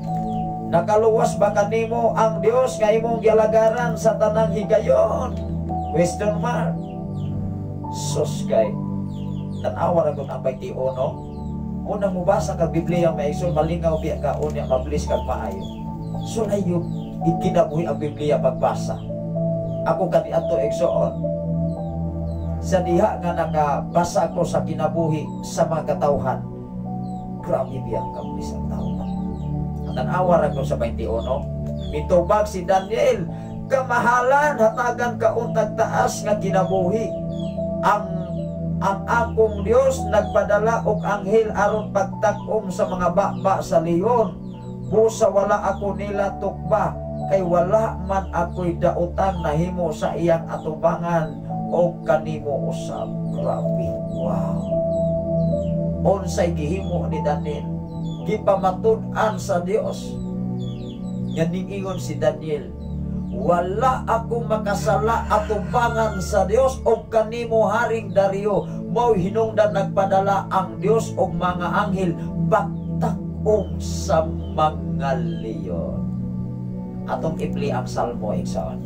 "Nakaluwas ba kanimo ang Dios nga imong gialagaran sa tanang higayon?" Question mark. Sus kay tanawa ra gud ang 21. Unang mubasa ka Biblia, may igsoon, malingaw biya ka, unya mablis kag maayo. So layo ikinabuhi ang Biblia pagbasa. Ako kaniadto, igsoon, sa diha nga nakabasa ko sa kinabuhi sa mga katawhan, grabe biya kablis ang tao. Tanawa ra ko sa 21. Mitubag si Daniel, "Kamahalan, hatagan ka untag taas nga kinabuhi. Ang akong Dios nagpadala og anghel aron pagtak-om sa mga baba sa leon. Busa wala ako nila tukba." Kay wala man ako'y dautan nahimo sa iyang atubangan o kanimo usab. Grabe. Wow. Unsay gihimo ni Daniel? Gipamatud-an sa Dios. Nga ningingon si Daniel, wala ako makasala atubangan sa Dios o kanimo Haring Dario. Mao hinungdan nagpadala ang Dios og mga anghel pagtak-om sa mga leon. Atong ipli ang Salmo, igsoon.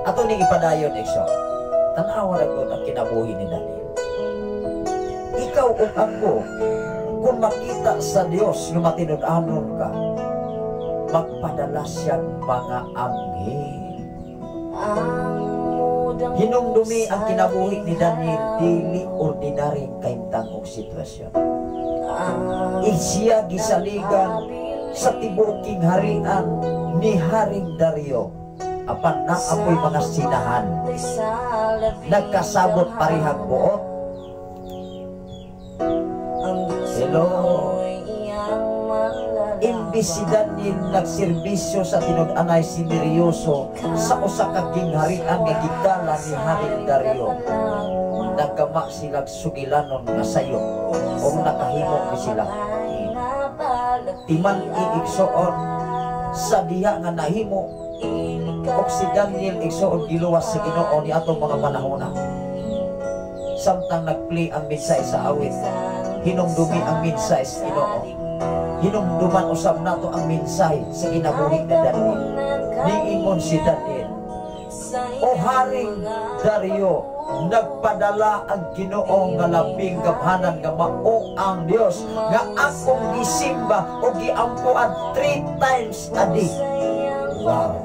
Ato ning ipadayon, igsoon. Tan-awa ra gud ang kinabuhi ni Daniel. Ikaw ug ako, kung makita sa Dios nga matinud-anon ka, magpadala siyang mga anghel. Hinumdumi ang kinabuhi ni Daniel, dili ordinary kahimtang og sitwasyon. Siya gisaligan sa tibuking harian ni Haring Dario. Apan naapoy mga sinahan, nagkasabot parehang buot. Hello. Imbis si Daniel nagserbisyo sa tinud-anay si Merioso sa usa ka gingharian nga gidala ni Haring Dario, nagkama silag sugilanon nga sayo o nakahimo ni sila. Timan iigsoon sa diha nga nahimo og si Daniel igsoon giluwas sa Ginoo ni atong mga panahona. Samtang nagpli ang mensahe sa awit, hinumdumi ang mensahe sa Ginoo. Hinumduman usab nato ang mensahe sa kinabuhi ni Daniel. Niingon si Daniel, O Haring Dario, nagpadala ang Ginoo nga labing gamhanan nga mao ang Dios nga akong gisimba o giampuan 3 times a day. Wow.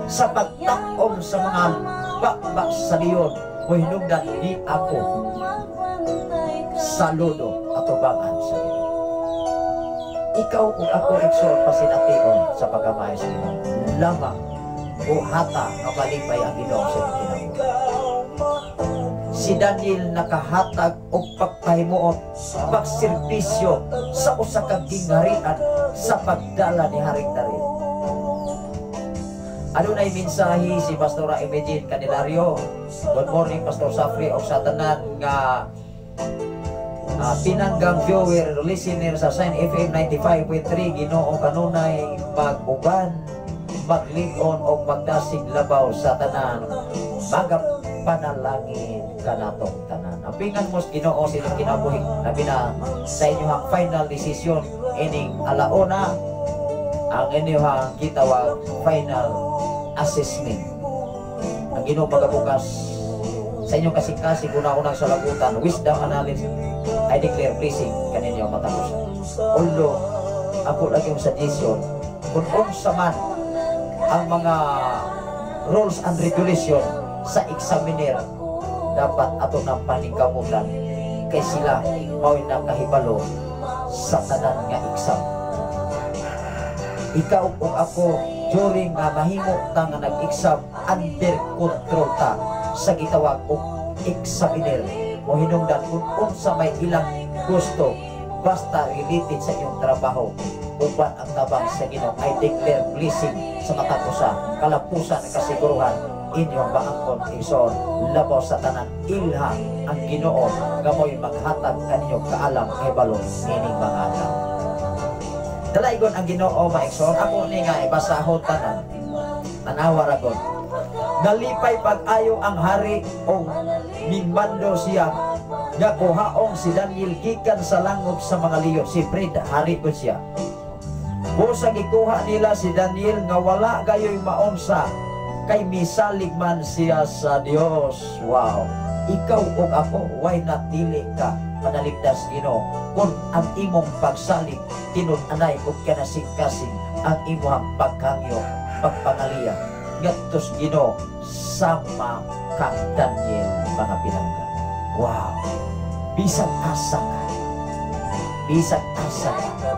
Sa pagtakom sa mga bakba sa leon, mohinungdan ni ako saludo atubangan sa Ginoo. Ikaw ug ako igsoon pasination sa pagkamaayo sa Ginoo. Lamang buhata nga malipay ang Ginoo sa kinabuhi. Si Daniel nakahatag og pagpahimuot, pagserbisyo sa usa ka gingharian sa pagdala ni Haring Dario. Adunay mensahe si Pastora Imagine Candelario. Good morning Pastor Safri og sa tanan nga pinanggang viewer, listener sa Sign FM 95.3. Ginoo kanunay mag-uban, maglig-on o magdasig labaw sa tanan. Magapanalangin kanatong tanan. Apingan mo Ginoo sa inyong kinabuhi, labi na sa inyong final decision ining alauna ang inyong gitawag final assessment. Ang Ginoo pagabukas sa inyong kasing-kasing una-unang salagutan, wisdom analysis, I declare blessing kaninyo matapusan. Although, ako lagi yung suggestion, kung unsa man ang mga rules and regulation sa examiner, dapat ato ng paningkamutan kay sila mao'y nakahibalo sa tanan nga exam. Ikaw o ako, during nga mahimo ta nga nag-exam, under control ta sa gitawag og examiner. O hinungdan kung unsa may ilang gusto, basta related sa inyong trabaho, uban ang tabang sa Ginoo. I declare blessing sa matag usa, kalapusan ang kasiguruhan inyong maangkon igsoon labaw sa tanan. Ilha ang Ginoo nga mo'y maghatag kaninyo kaalam kahibalo nining mga adlaw. Dalaygon ang Ginoo maigsoon. Ako ni nga ibasahon tanan, tanawa ra gud. Nalipay pag-ayo ang hari o mimando siya nga kuhaong si Daniel gikan sa langop sa mga leon. Si Fred, hari ko siya. Busa gikuha nila si Daniel nga wala gayoy maunsa kay misalig man siya sa Dios. Wow. Ikaw ug ako, why not dili ka panaligtas Ginoo kung ang imong pagsalig tinud-anay ug kanasing-kasing ang imong pagkangyo, pagpangaliya ngadto sa Ginoo sama kang Daniel mga pinangga. Wow. Bisan asa ka, bisan asa ka,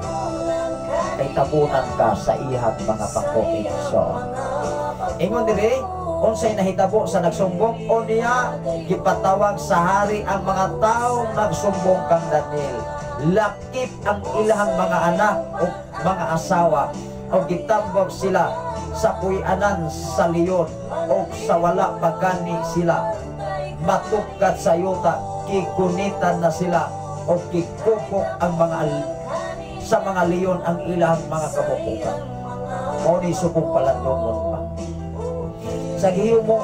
kay tabunan ka sa ihang mga pangkokig. So, ingon diri, Unsay nahitabo sa nagsumbong? O niya gipatawag sa hari ang mga taong nagsumbong kang Daniel. Lakip ang ilahang mga anak o mga asawa o gitambok sila sa puy-anan sa leon o sa wala pagani sila matukat sa yuta, gigunitan na sila o gikupok ang mga sa mga leon ang ilang mga kabukukan. Mao ni subong palandungon pa. Sa gihimo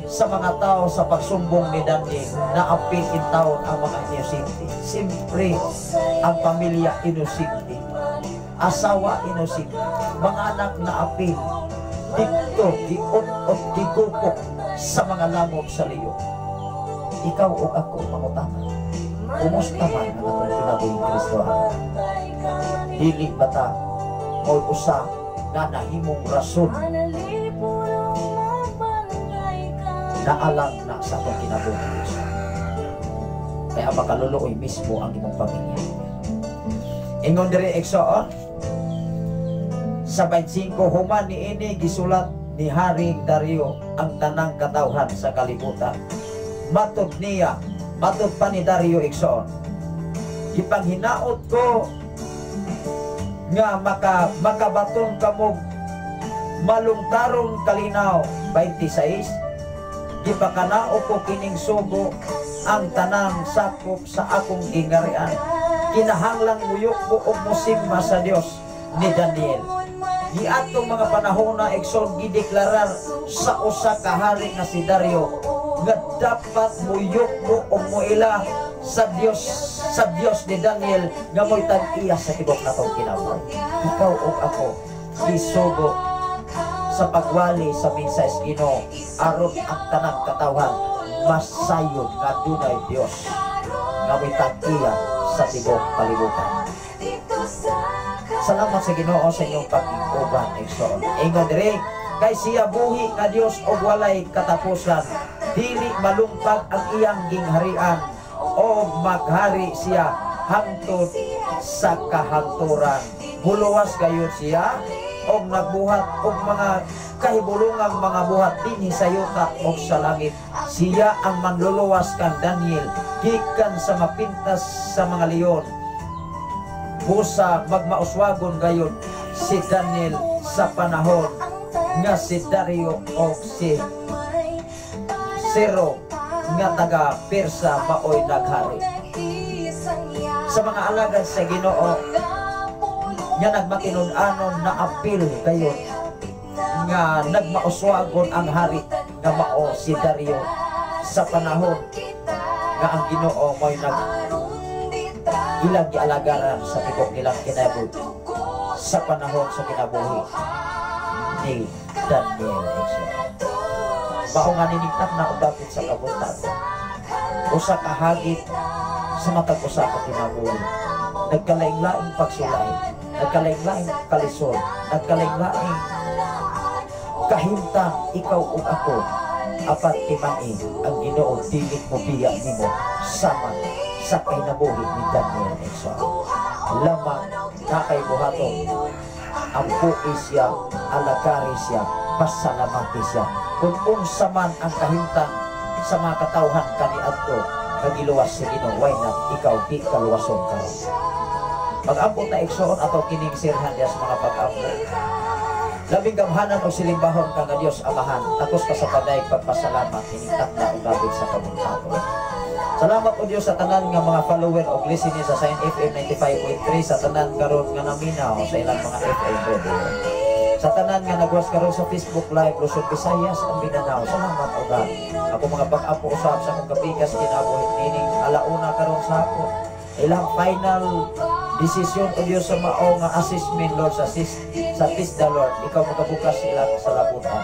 sa mga tao sa pagsumbong ni Daniel, naapil in taon ang mga inosente. Siyempre, ang pamilya inosente. Asawa inosente. Mga anak na apil. Dito, giut-ot, gigupok sa mga lamog sa leon. Ikaw o ako, mangutana. Kumusta man ang atong kinabuhing Kristohan? Dili ba ta o usa nga nahimong rason na alang na sa atong kinabuhi? Kaya makaluluoy mismo ang imong pamilya. Ingon diri, igsoon, sa 25, human niini gisulat ni Haring Dario ang tanang katawhan sa kalibutan. Matod niya, matod pa ni Dario, igsoon, "Gipanghinaot ko nga makabaton kamog malungtaron kalinaw." 26, "Gipakanao ko kining sugo ang tanang sakop sa akong gingarian. Kinahanglang muyukbo og musimba sa Dios ni Daniel." Giatong mga panahon na, igsoon, gideklarar sa usa ka hari nga si Dario nga dapat muyukbo og muila sa Dios ni Daniel nga mo'y tag-iya sa tibok natong kinabuhi. Ikaw ug ako gisugo sa pagwali sa mensahe sa Ginoo aron ang tanang katawhan masayod nga dunay Dios nga mo'y tag-iya sa tibok kalibutan. Salamat sa Ginoo sa inyong pag-uban, igsoon. Ingon diri, kay siya buhi nga Dios og walay katapusan. Dili malungpag ang iyang gingharian o maghari siya hangtod sa kahangturan. Muluwas gayud siya og nagbuhat og mga kahibulungang mga buhat dinhi sa yuta og sa langit. Siya ang manluluwas kang Daniel gikan sa mapintas sa mga leon. Busa magmauswagon gayud si Daniel sa panahon nga si Dario o si Ciro nga taga Persa maoy naghari. Sa mga alagad sa Ginoo nga nagmatinud-anon na apil gayud nga nagmauswagon ang hari nga mao si Dario sa panahon nga ang Ginoo mo'y nag ilang gialagaran sa tibok nilang kinabuhi sa panahon sa kinabuhi ni Daniel, igsoon. Mao nga ninigtak na og dapit sa kabuntag. Usa ka hagit sa matag usa ka kinabuhi. Nagkalaing-laing pagsulay, nagkalaing-laing kalisod, nagkalaing-laing kahimtang ikaw ug ako. Apan timani ang Ginoo dili mo biya nimo sama sa kinabuhi ni Daniel, igsoon. Lamang na kay buhaton, ampui siya, alagari siya, pasalamati siya. Kung unsa man ang kahimtang sa mga katawhan kaniadto nga giluwas sa Ginoo, why not ikaw di kaluwason karon? Mag-ampo ta, igsoon, ato kining sirhan diya sa mga pag-ampo. Labing gamhanan o silimbahon ka nga Dios Amahan, takos ka sa padaig pagpasalamat hinigtak na og dapit sa kabuntagon. Salamat o Dios sa tanan nga mga follower og listener sa Sign FM 95.3, sa tanan karon nga naminaw sa ilang mga FM radio. Sa tanan nga nagwas karon sa Facebook Live, Luzon, Visayas ug Mindanao. Salamat o God. Ako mga pag-ampo usab sa akong kapikas kinabuhi nining alauna karon sa hapon. Ilang final decision o Dios sa mao nga assessment, Lord, sa TESDA, Lord, ikaw magabukas ilang sa labutan.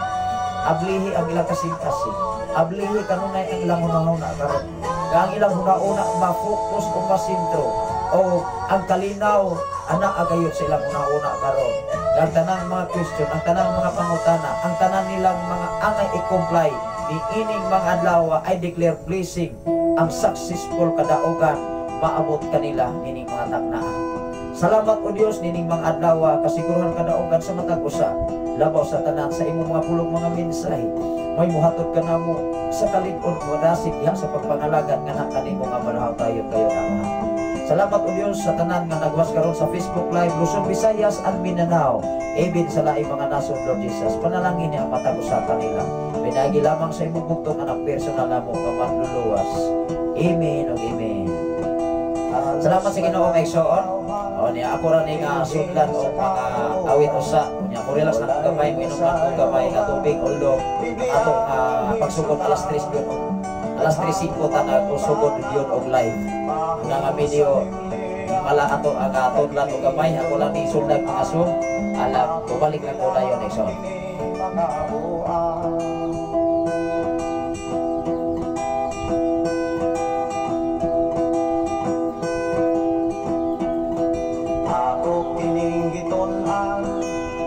Ablihi ang ilang kasing-kasing. Ablihi kanunay ang ilang hunahuna karon. Nga ang ilang hunahuna ma-focus o masintro o ang kalinaw ana agayod sa ilang hunahuna karon. Nga ang tanang mga question, ang tanang mga pangutana, ang tanan nilang mga angay i-comply ni ining mga adlaw, I declare blessing ang successful kadaugan maabot kanila nining mga taknaa. Salamat o Dios nining mga adlaw, kasiguruhan kadaogan sa matag usa, labaw sa tanan sa imong mga pulong mga mensahe. May muhatod ka namo sa kalig-on mo dasig diha sa pagpangalagad nga na kanimo nga marahaw tayo kayo Amahan. Salamat o Dios sa tanan nga nagwas karon sa Facebook Live Luzon, Visayas and Mindanao. Ibin sa laing mga nasod, Lord Jesus. Panalangin niya ang matag usa kanila. Pinagi lamang sa imong bugtong anak personal namo nga manluluwas. Amen ug amen. Salamat sa Ginoo mga igsoon. O niya ako ra ni nga sudlan og mga awit usa. Unya ko relax na akong gamay, moinom na akong gamay nga tubig although ang atong pagsugod alas 3 gyud, alas 3:05 ta nagusugod gyud og live. Una nga video mala ato ang tudlan og gamay, ako lang ni suldag mga song. Alam, bubalik lang ko dayon igsoon. Ako kining gitun-an,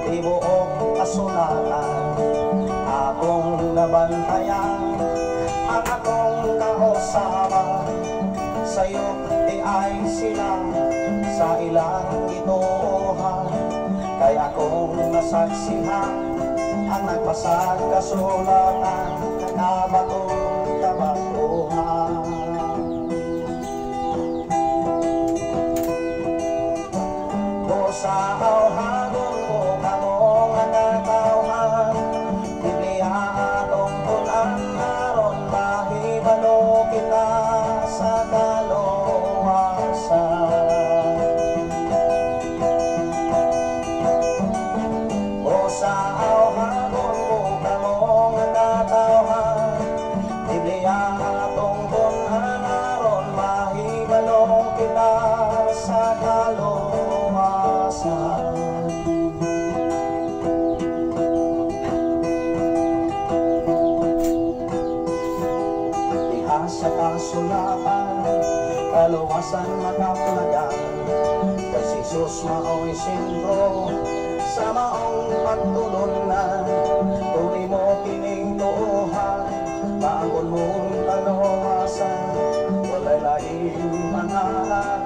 tibuok kasulatan, akong nabantayan ang akong kausaban. Sayo di ay sila sa ilang gituohan, kay akong nasaksihan ang nagbasag kasulatan, nakabaton kabatuhan. Sa awhagon ko kamo nga katawhan, Biblia atong tun-an aron mahibalo kita sa kaluwasan. O sa awhagon ko kamo nga katawhan, Biblia atong tun-an aron mahibalo kita sa kaluwasan. Diha sa kasulatan, kaluwasan makaplagan, kay si Jesus mao'y sentro sa maong pagtulungan. Tuli mo kining tuohan, paangkon mong kaluwasan, walay laing pangalan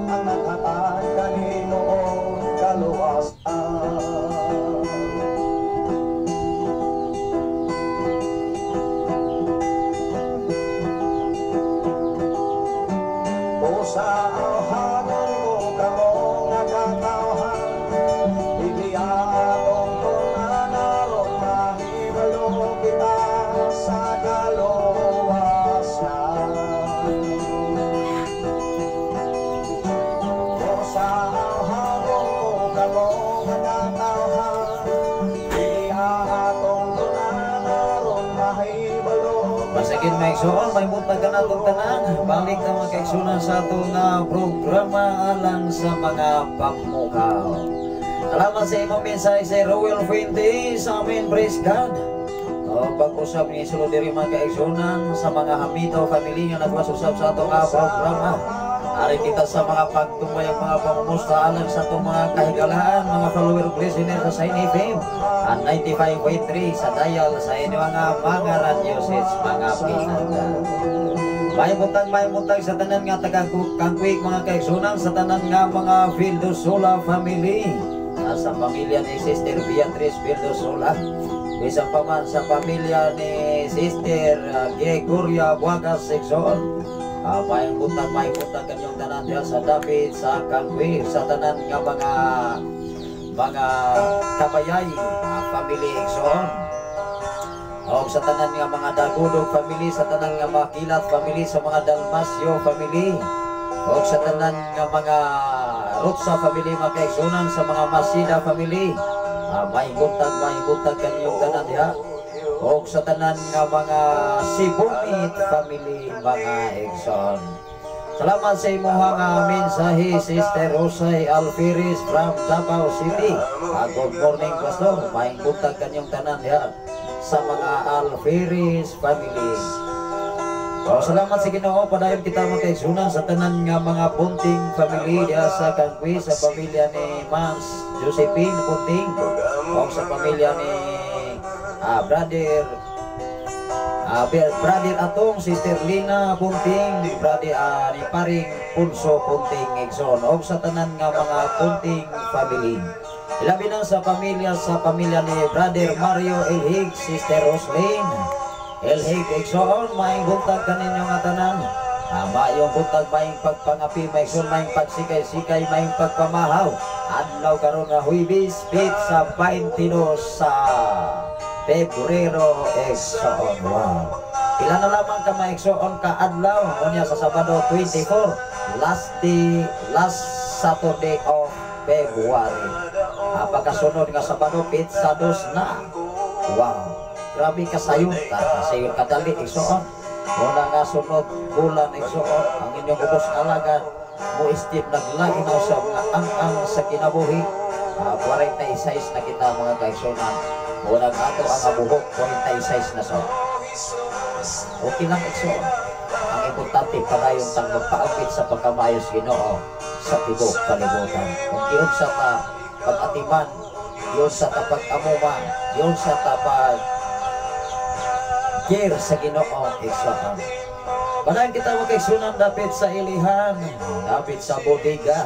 ang naghatag kanino kaluwasan. O sa awhagon ko kamo nga katawhan, Biblia atong tun-an aron mahibalo kita sa kaluwasan. O sa awhagon ko kamo nga katawhan, Biblia atong tun-an aron mahibalo. Masagin mga igsoon, may buntag ka na itong tanan. Balik na mga kaigsunan sa atong programa alang sa mga pamukaw. Salamat sa imong mensahe sa Royal Fuentes. Amen, praise God. O, pag-usap ni sulod diri mga kaigsunan sa mga Hamito family nga nagwas-usap sa atong programa. Ari kita sa mga pagtumayang mga pamumusta alang sa atong mga kahigalaan, mga follower listener sa Sign FM at 95.3 sa dial sa inyong mga radio sets, mga pinanda. May butang sa tanan nga taga-Kangkwik mga kaigsunan, sa tanan nga mga Vildosola family, sa pamilya ni Sister Beatrice Vildosola, bisan pa man sa pamilya ni Sister Gregoria Buagas Sexon. May butang kanyang tanan diha sa dapit sa Kangkwik, sa tanan nga mga kabayay family igsoon. O sa tanan nga mga Dagudog family, sa tanan nga mga Kilat family, sa mga Dalmasio family, o sa tanan nga mga Rotsa family mga kaigsunan, sa mga Masida family, may buntag kanyang tanan diha. O sa tanan nga mga Sibumit family mga igsoon. Salamat sa imuhang mensahe, Sister Rosay Alferes from Davao City. Good morning, Pastor. May buntag kanyang tanan diha sa mga Alferes family. O, salamat sa Ginoo, padayon kita mga kaigsunan sa tanan nga mga Punting family diha sa Kangkwi, sa pamilya ni Mans Josephine Punting, o sa pamilya ni Brother Brother Atong, Sister Lina Punting, Brother ni Paring Punso Punting igsoon, og sa tanan nga mga Punting family. Ilabi na sa pamilya ni Brother Mario Elhig, Sister Roslyn Elhig igsoon, maayong buntag kaninyo nga tanan. Maayong buntag, maayong pagpangapi, maayong maayong pagsikay-sikay, maayong pagpamahaw. Adlaw karon nga Huwebes, petsa 22 sa Pebrero igsoon. Wow. Pila na lamang ka mga igsoon ka adlaw unya sa Sabado 24, last day, last Saturday of February. Pagkasunod nga Sabado, petsa 2 na. Wow. Grabe kasayon ka, kasayon kadali igsoon. Muna nga sunod bulan igsoon, ang inyong ubos nga alagad mo istip naglain na usab nga ang-ang sa kinabuhi. 46 na kita mga kaigsunan. Muna nga ato ang buhok 46 na so. Okay lang igsoon. Ang importante padayon tang magpaapit sa pagkamayos Ginoo sa tibok kalibutan. Kung giunsa ta pag-atiman, giunsa ta pag-amuma, giunsa ta pag care sa Ginoo igsoon. Padayon kita mga kaigsunan dapit sa ilihan, dapit sa bodega,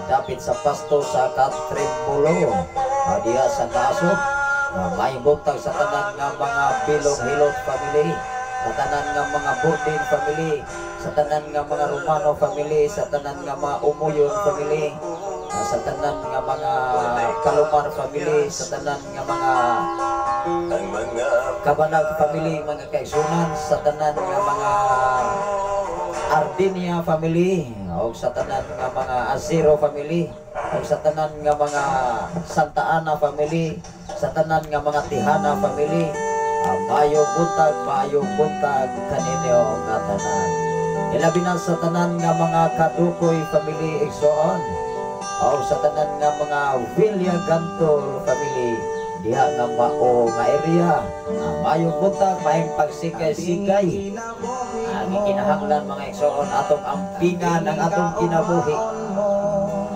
dapit sa pasto sa Katribulo, diha sa Nasog, may buntag sa tanan nga mga Bilong Hilot family, sa tanan nga mga Burdin family, sa tanan nga mga Romano family, sa tanan nga mga Umuyon family, sa tanan nga mga Kalumar family, sa tanan nga mga Ang mga Kabanag family mga kaigsunan, sa tanan nga mga Ardinia family, o sa tanan nga mga Azero family, o sa tanan nga mga Santa Ana family, sa tanan nga mga Tihana family, maayong buntag kaninyo nga tanan. Ilabi na sa tanan nga mga Kadukoy family igsoon, o sa tanan nga mga Villa Gantol family, diha nga mao nga area. Maayong buntag, maayong pagsikay-sikay. Ang ikinahanglan mga igsoon, atong ampingan ang atong kinabuhi.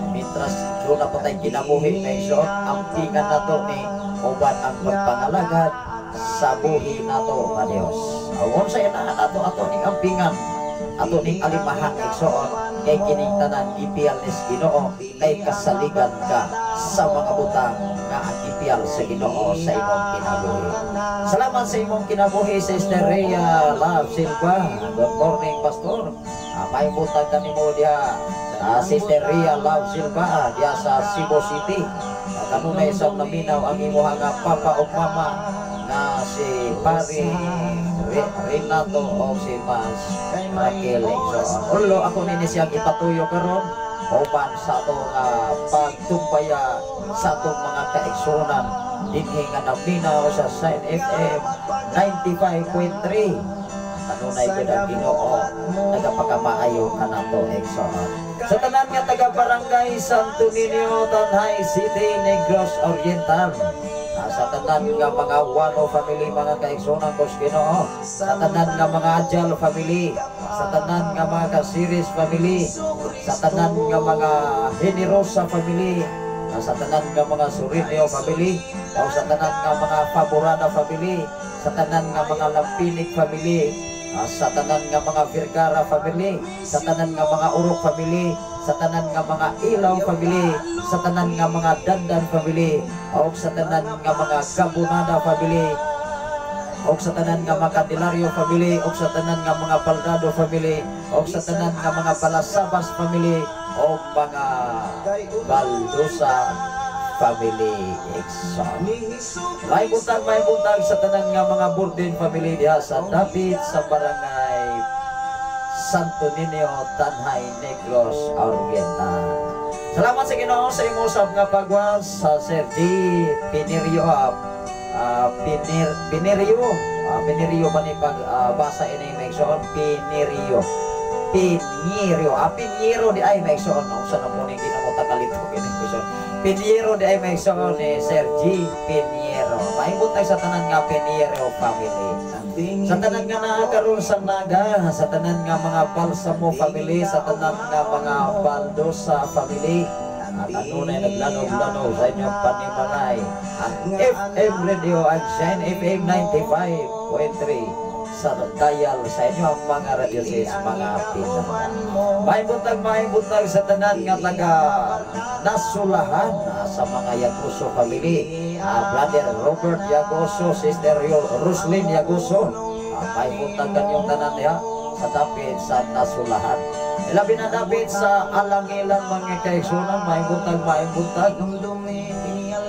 Mintras duna pa tay kinabuhi mga igsoon, ampingan nato ni uban ang pagpangalagad sa buhi nato nga Dios. Aw unsa inahan nato, ato ning ampingan, ato ning alimahan igsoon, kay kining tanan gipiyal nis Ginoo, kay kasaligan ka sa mga butang nga ang gipiyal sa Ginoo sa imong kinabuhi. Salamat sa imong kinabuhi, Sister Rhea Love Silva. Good morning, Pastor. May buntag kanimo diha, Sister Rhea Love Silva, diha sa Cebu City. Kanunay sa naminaw ang imuha nga papa o mama nga si Pari Renato o si Mas Raquel igsoon. Ulo ako nini siyang ipatuyo karon uban sa atong pagtumbaya sa atong mga kaigsunan dinhi nga naminaw sa Shine FM 95.3. Kanunay gud ang Ginoo nagapakamaayo kanato igsoon. Sa tanan nga taga Barangay Santo Niño, Tanjay City, Negros Oriental. Sa tanan nga mga Wano family mga kaigsunan ko sa Ginoo, sa tanan nga mga Ajal family, sa tanan nga mga Kasiris family, sa tanan nga mga Generosa family, sa tanan nga mga Surinio family, o sa tanan nga mga Faborana family, sa tanan nga mga Lampinik family, sa tanan nga mga Vergara family, sa tanan nga mga Urok family, sa tanan nga mga Ilaw family, sa tanan nga mga Dandan family, o sa tanan nga mga Gabunada family, o sa tanan nga mga Candelario family, o sa tanan nga mga Baldado family, o sa tanan nga mga Balasabas family, o mga Baldosa family igsoon. May buntag sa tanan nga mga Burdin family diha sa dapit sa Barangay Santo Niño, Tanjay, Negros Oriental. Salamat sa Ginoo sa imong usab nga pagwas sa Sir G. Pinirio, Pinirio, Pinirio ba ni pag basa ini mga igsoon? Pinirio. Pinirio. Piniero di ay mga igsoon. Unsa na po ni Ginoo takalito kini igsoon. Piniero di ay mga igsoon ni Sir G. Piniero. Maayong buntag sa tanan nga Piniero family. Sa tanan nga naa karon sa Naga, sa tanan nga mga Balsamo family, sa tanan nga mga Baldosa family, at kanunay naglanog-lanog sa inyong panimalay ang FM Radio at Shine FM 95.3. Sa dial sa inyong mga radio sets, mga pinangga. Maayong buntag sa tanan nga taga Nasulahan, sa mga Yaguso family. Brother Robert Yagoso, Sister Roslyn Yagoso. Maayong buntag kanyong tanan diha sa dapit sa Nasulahan. Ilabi na dapit sa Alangilan, mga kaigsunan, maayong buntag, maayong buntag.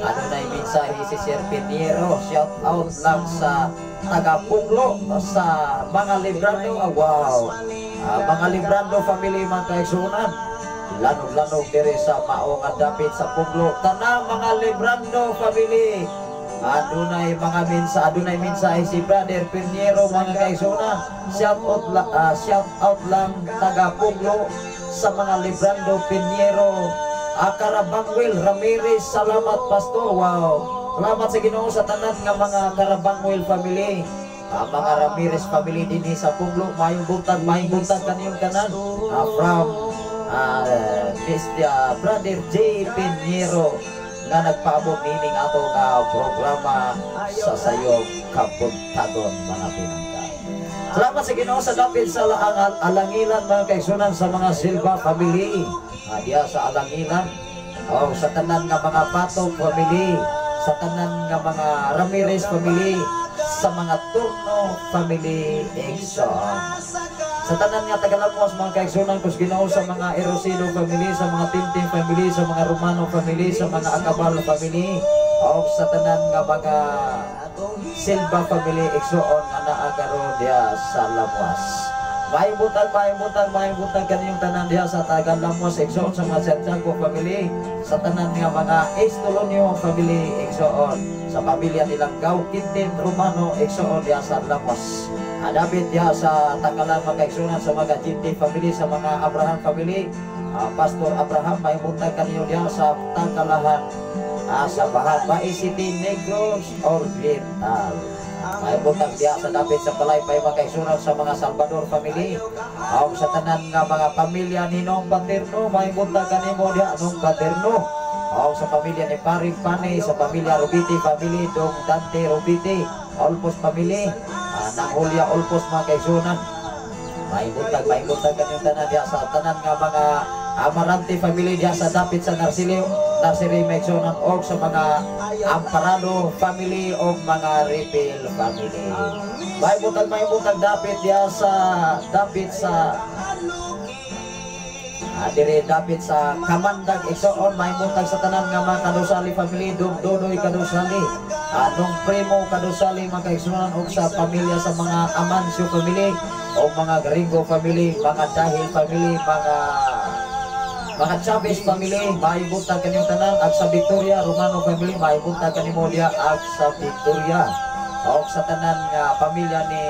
Ano na mensahe si Sir Piniero? Shout out lang sa taga-Punglo, sa mga Librando. Ah, wow. Mga Librando family, mga kaigsunan. Lanog-lanog dire sa mao nga dapit sa Punglo. Tanang mga Librando family. Adunay mensahe si Brother Piniero, mga kaigsunan. Shout out lang taga Punglo sa mga Librando Piniero. Karabangwil Ramirez, salamat, Pastor. Wow. Salamat sa Ginoo sa tanan nga mga Karabangwil family. Mga Ramirez family dinhi sa Punglo, maayong buntag kaniyong tanan. From Mr. Brother J. Piniero nga nagpaabot nining ato nga programa sa sayong kabuntagon, mga pinangga. Salamat sa Ginoo sa dapit sa laang Alangilan, mga kaigsunan, sa mga Silva family. Diya sa Alangilan. O sa tanan nga mga Patong family, sa tanan nga mga Ramirez family, sa mga Turno family igsoon. Sa tanan nga taga-Lamwas, mga kaigsunan kus Ginoo, sa mga Erosino family, sa mga Tintin family, sa mga Romano family, sa mga Acabal family, o sa tanan nga mga Silva family igsoon nga naa karon diha sa Lamwas. Maayong buntag, maayong buntag, maayong buntag kaniyong tanan diha sa taga Lamwas igsoon, sa mga Santiago family, sa tanan nga mga Estolonio family igsoon, sa pamilya nilang Gau Quintin Romano igsoon diha sa Lamwas. Adapit diha sa Takalan, mga kaigsunan, sa mga GT family, sa mga Abraham family, Pastor Abraham, maayong buntag kaniyo diha sa Tangkalahan, sa Bahan City, Negros Oriental. Maayong buntag diha sa dapit sa Palaypay, mga kaigsunan, sa mga Salvador family. Aw sa tanan nga mga pamilya ni Nong Paterno, maayong buntag kanimo diha, Nong Paterno. Aw sa pamilya ni Paring Pane, sa pamilya Rubiti family, Dong Dante Rubiti, Olpos family, nang Julia Olpos, mga kaigsunan. Maayong buntag kanyong tanan diha sa tanan nga mga Amarante family diha sa dapit sa Narsilio, Nursery, mga og sa mga Amparado family o mga Repil family. Maayong buntag dapit diha sa dapit sa dire dapit sa Kamandag igsoon, maayong buntag sa tanan nga mga Kadusali family, Dugdonoy Kadusali, Nung Primo Kadusali, mga kaigsunan, og sa pamilya sa mga Amancio family o mga Gringo family, mga Dahil family, mga Chavez family, maayong buntag kanyong tanan, ag sa Victoria, Romano family, maayong buntag kanimo diha ag sa Victoria. Og sa tanan nga pamilya ni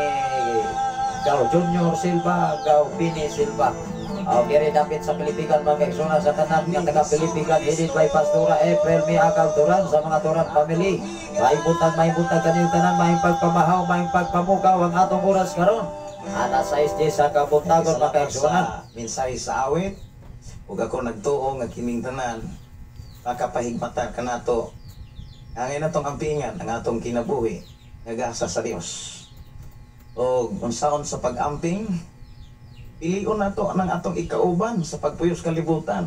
Gao Junior Silva, Gao Pini Silva. O kiri dapit sa Pilipigan, mga kaigsunan, sa tanan nga taga Pilipigan headed by Pastora April Miakal Duran, sa mga Duran family. Maayong buntag kaniyong tanan, maayong pagpamahaw, maayong pagpamukaw ang atong oras karon. Alas 6 sa kabuntagon, mga kaigsunan. Mensahe sa awit ug ako nagtuo nga kining tanan makapahigmata kanato ang atong ampingan ang atong kinabuhi nga gasa sa Dios. Og unsaon sa pag-amping, pilion nato ang atong ikauban sa pagpuyos kalibutan.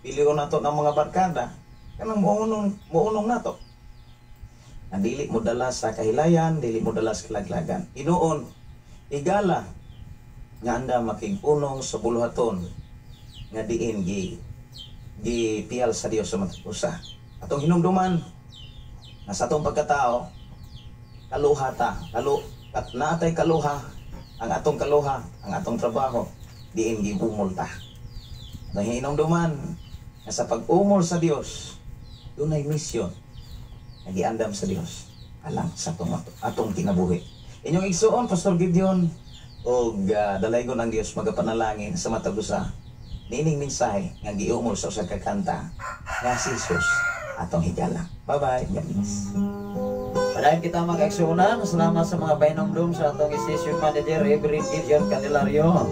Pilion nato ng mga barkada kanang muunong muunong nato. Nga dili mo dala sa kahilayan, dili mo dala sa kalaglagan. Hinuon, higala nga anda makig-unong sa buluhaton nga diin gi gipiyal sa Dios sa matag usa. Atong hinumduman nga sa atong pagkatao kaluha ta, kalu kat naatay kaluha, ang atong kaluha, ang atong trabaho diin giumol ta. Atong hinumduman nga sa pag-umol sa Dios dunay misyon nga giandam sa Dios alang sa atong kinabuhi. Inyong igsuon, Pastor Gideon, og dalaygon ang Dios magapanalangin sa matag usa nining mensahe nga giumol sa usa ka kanta nga si Jesus atong higala. Bye-bye. God bless. Padayon kita, mga kaigsunan. Salamat sa mga pahinomdom sa atong station manager, Reverend Gideon Candelario.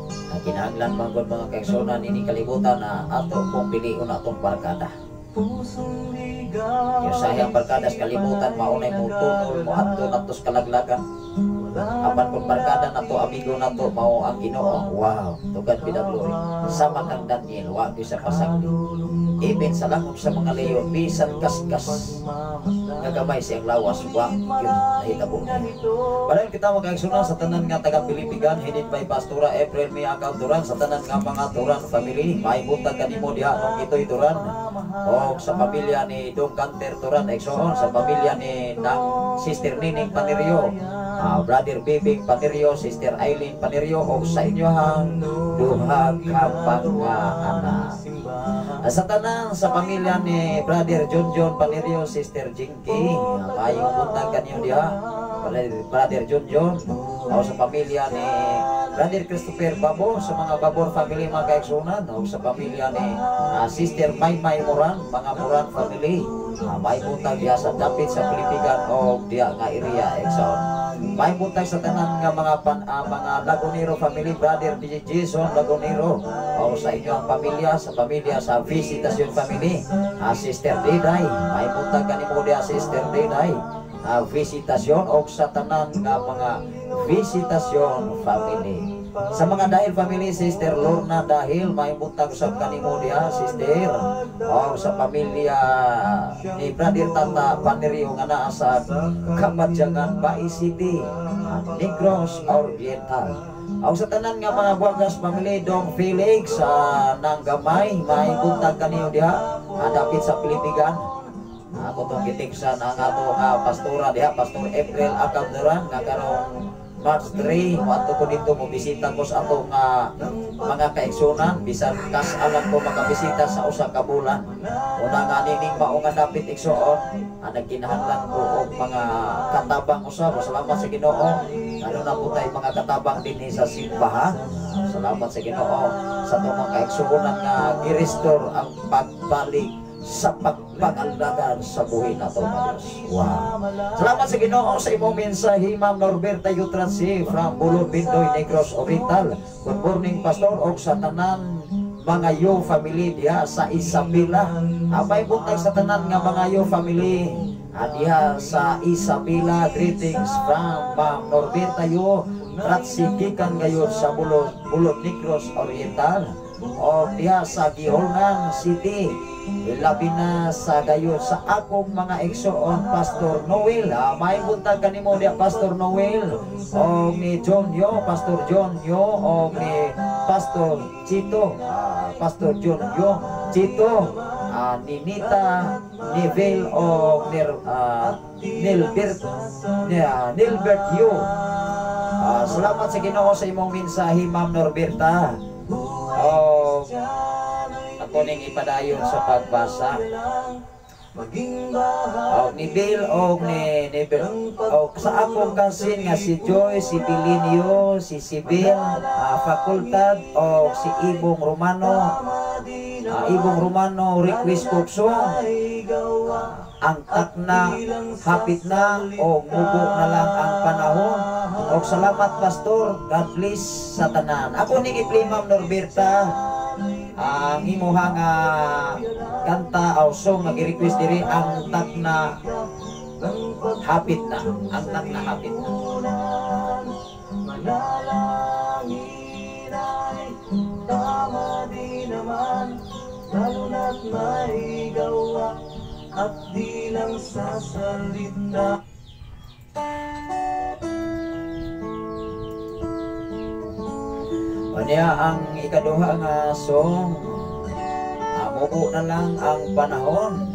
Ang kinahanglan manggod, mga kaigsunan, ini kalibutan na ato pong pilion atong barkada. Yung sahiyang barkada sa kalibutan maunay mo tunol mo adto natos kalaglagan. Apan kung barkada nato, amigo nato, mao ang Ginoo. Wow, to God be the glory. Sama kang Daniel, wa gyud sa pasagdi. Even sa langog sa mga leon, bisan kaskas nga gamay siyang lawas, wa gyud nahitabo niya. Padayon kita mga sa tanan nga taga Pilipigan, headed by Pastora April Miakaw Duran, sa tanan nga mga Duran family, may buntag kanimo diha nung ito'y Duran, o sa pamilya ni Dong Canter Duran, Exoon, sa pamilya ni nang Sister Nining Panirio, Brother Bibing Panirio, Sister Eileen Panirio, o sa inyohang duha ka mga anak. Sa tanan sa pamilya ni Brother John John Panirio, Sister Jinky, maayong buntag kanyo diha, Brother John John, o sa pamilya ni Brother Christopher Babor, sa mga Babor family mga kaigsunan, o sa pamilya ni Sister Maymay Moran, mga Moran family, may buntag diha sa dapit sa Pilipigan o diha nga area Exxon. May buntag sa tanan nga mga mga Lagunero family, Brother DJ Jason Lagunero, o sa inyong pamilya, sa pamilya sa Visitation family, Sister Diday, may buntag kanimo diha Sister Diday, Visitasyon, o sa tanan nga mga Visitasyon family. Sa mga Dahil family, Sister Lorna Dahil, may buntag usab kanimo diha, Sister. O sa pamilya ni Brother Tata Panirio nga naa sa Kamadyangan, Bai City, Negros Oriental. O sa tanan nga mga Buagas family, Dong Felix Nanggamay, may buntag kaniyo diha, dapit sa Pilipigan. Ako tong gitiksan ang ato nga pastora diha, Pastor April Acab Duran, nga karong March 3, moadto ko dito, mobisita ko sa ato nga mga kaigsunan, bisan kas-alan ko makabisita sa usa ka bulan. Una nga nining mao nga dapit igsuon, nagkinahanglan ko og mga katabang usab. Salamat sa Ginoo. Ano na po tayo mga katabang dinhi sa simbahan. Salamat sa Ginoo sa atong mga kaigsuonan nga gi-restore ang pagbalik sa pagpag-aldagan sa buhi nato nga Dios. Wow. Salamat sa Ginoo sa imong mensahe, Ma'am Norberta Yutransi from Bulod, Bindoy, Negros Oriental. Good morning, Pastor, og sa tanan mga Yo family diha sa Isabela. Amay buntag sa tanan nga mga Yo family diha sa Isabela. Greetings from Ma'am Norberta Yo Ratsi gikan gayon sa Bulod, Bulod, Negros Oriental. O diha sa Giholngan City, labi na sa gayon sa akong mga igsoon, Pastor Noel. May buntag kanimo diha, Pastor Noel, o ni John Yo, Pastor John Yo, o ni Pastor Chito, Pastor John Yo Chito, ni Nita Nivel, o ni Nilbert, Nilbert Yo. Salamat sa Ginoo sa imong mensahe, Ma'am Norberta. O ako ning ipadayon sa pagbasa. O ni Bill o ni Bill. O sa akong cousin nga si Joy, si Bilinio, si Sibil, Fakultad, o si Ibong Romano. Ibong Romano request kuksong. Ang takna, hapit na, o mubo na lang ang panahon. O salamat, Pastor. God bless sa tanan. Ako ning i-play, Ma'am Norberta, ang imuha nga kanta o song nga gi-request diri, ang takna hapit na, ang takna hapit na. Manalangin ay tama di naman, lalo na't may gawa at di lang sa salita. Unya ang ikaduha nga song, mubo na lang ang panahon.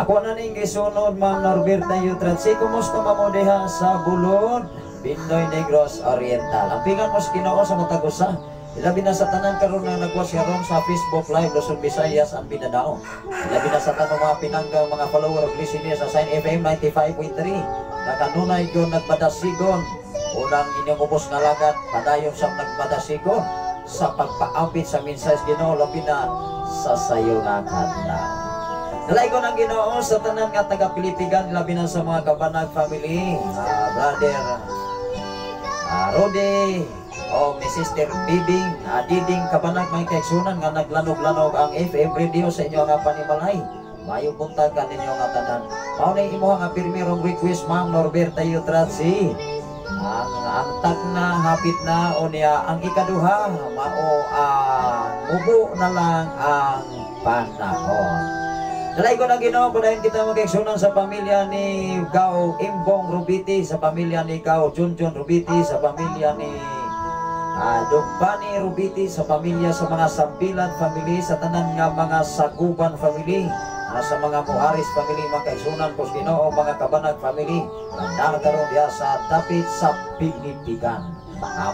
Ako na ning gisunod, Ma'am Norberta Yutransi. Kumusta mo diha sa Bulod, Bindoy, Negros Oriental? Ampingan mo sa Ginoo sa matag usa. Ilabi na sa tanan karon nga nagwas karon sa Facebook Live Luzon, Visayas and Mindanao. Ilabi na sa tanong mga pinanggang mga follower of listeners sa Sign FM 95.3. Nakanunay gyud nagpadasigon. Unang inyong ubos nga lagat, padayon sa nagpadasigon sa pagpaambit sa mensahe sa Ginoo, labi na sa sayo nga kadlaw. Dalaygon ang Ginoo sa tanan nga taga Pilipigan, labi na sa mga Kabanag family, brother Rode O ni Sister Bibing, Diding Kabanag, mga kaigsunan nga naglanog-lanog ang FM radio sa inyo nga panimalay. Maayong buntag kaninyo nga tanan. Mao na imuha nga pirmirong request, Ma'am Norberta Yutratsi. Ang tagna hapit na o niya ang ikaduha mao ang "Mubo na lang ang Panahon". Dalay ko ng Ginoo, padayon kita magkaigsunan sa pamilya ni Gao Imbong Rubiti, sa pamilya ni Gao Junjun Rubiti, sa pamilya ni Dugbani Rubiti, sa pamilya sa mga Sampilan family, sa tanan nga mga Saguban family, sa mga Muharis family, mga kaigsunan ko sa Ginoo, mga Kabanag family, nga karon diha sa dapit sa Pilipigan.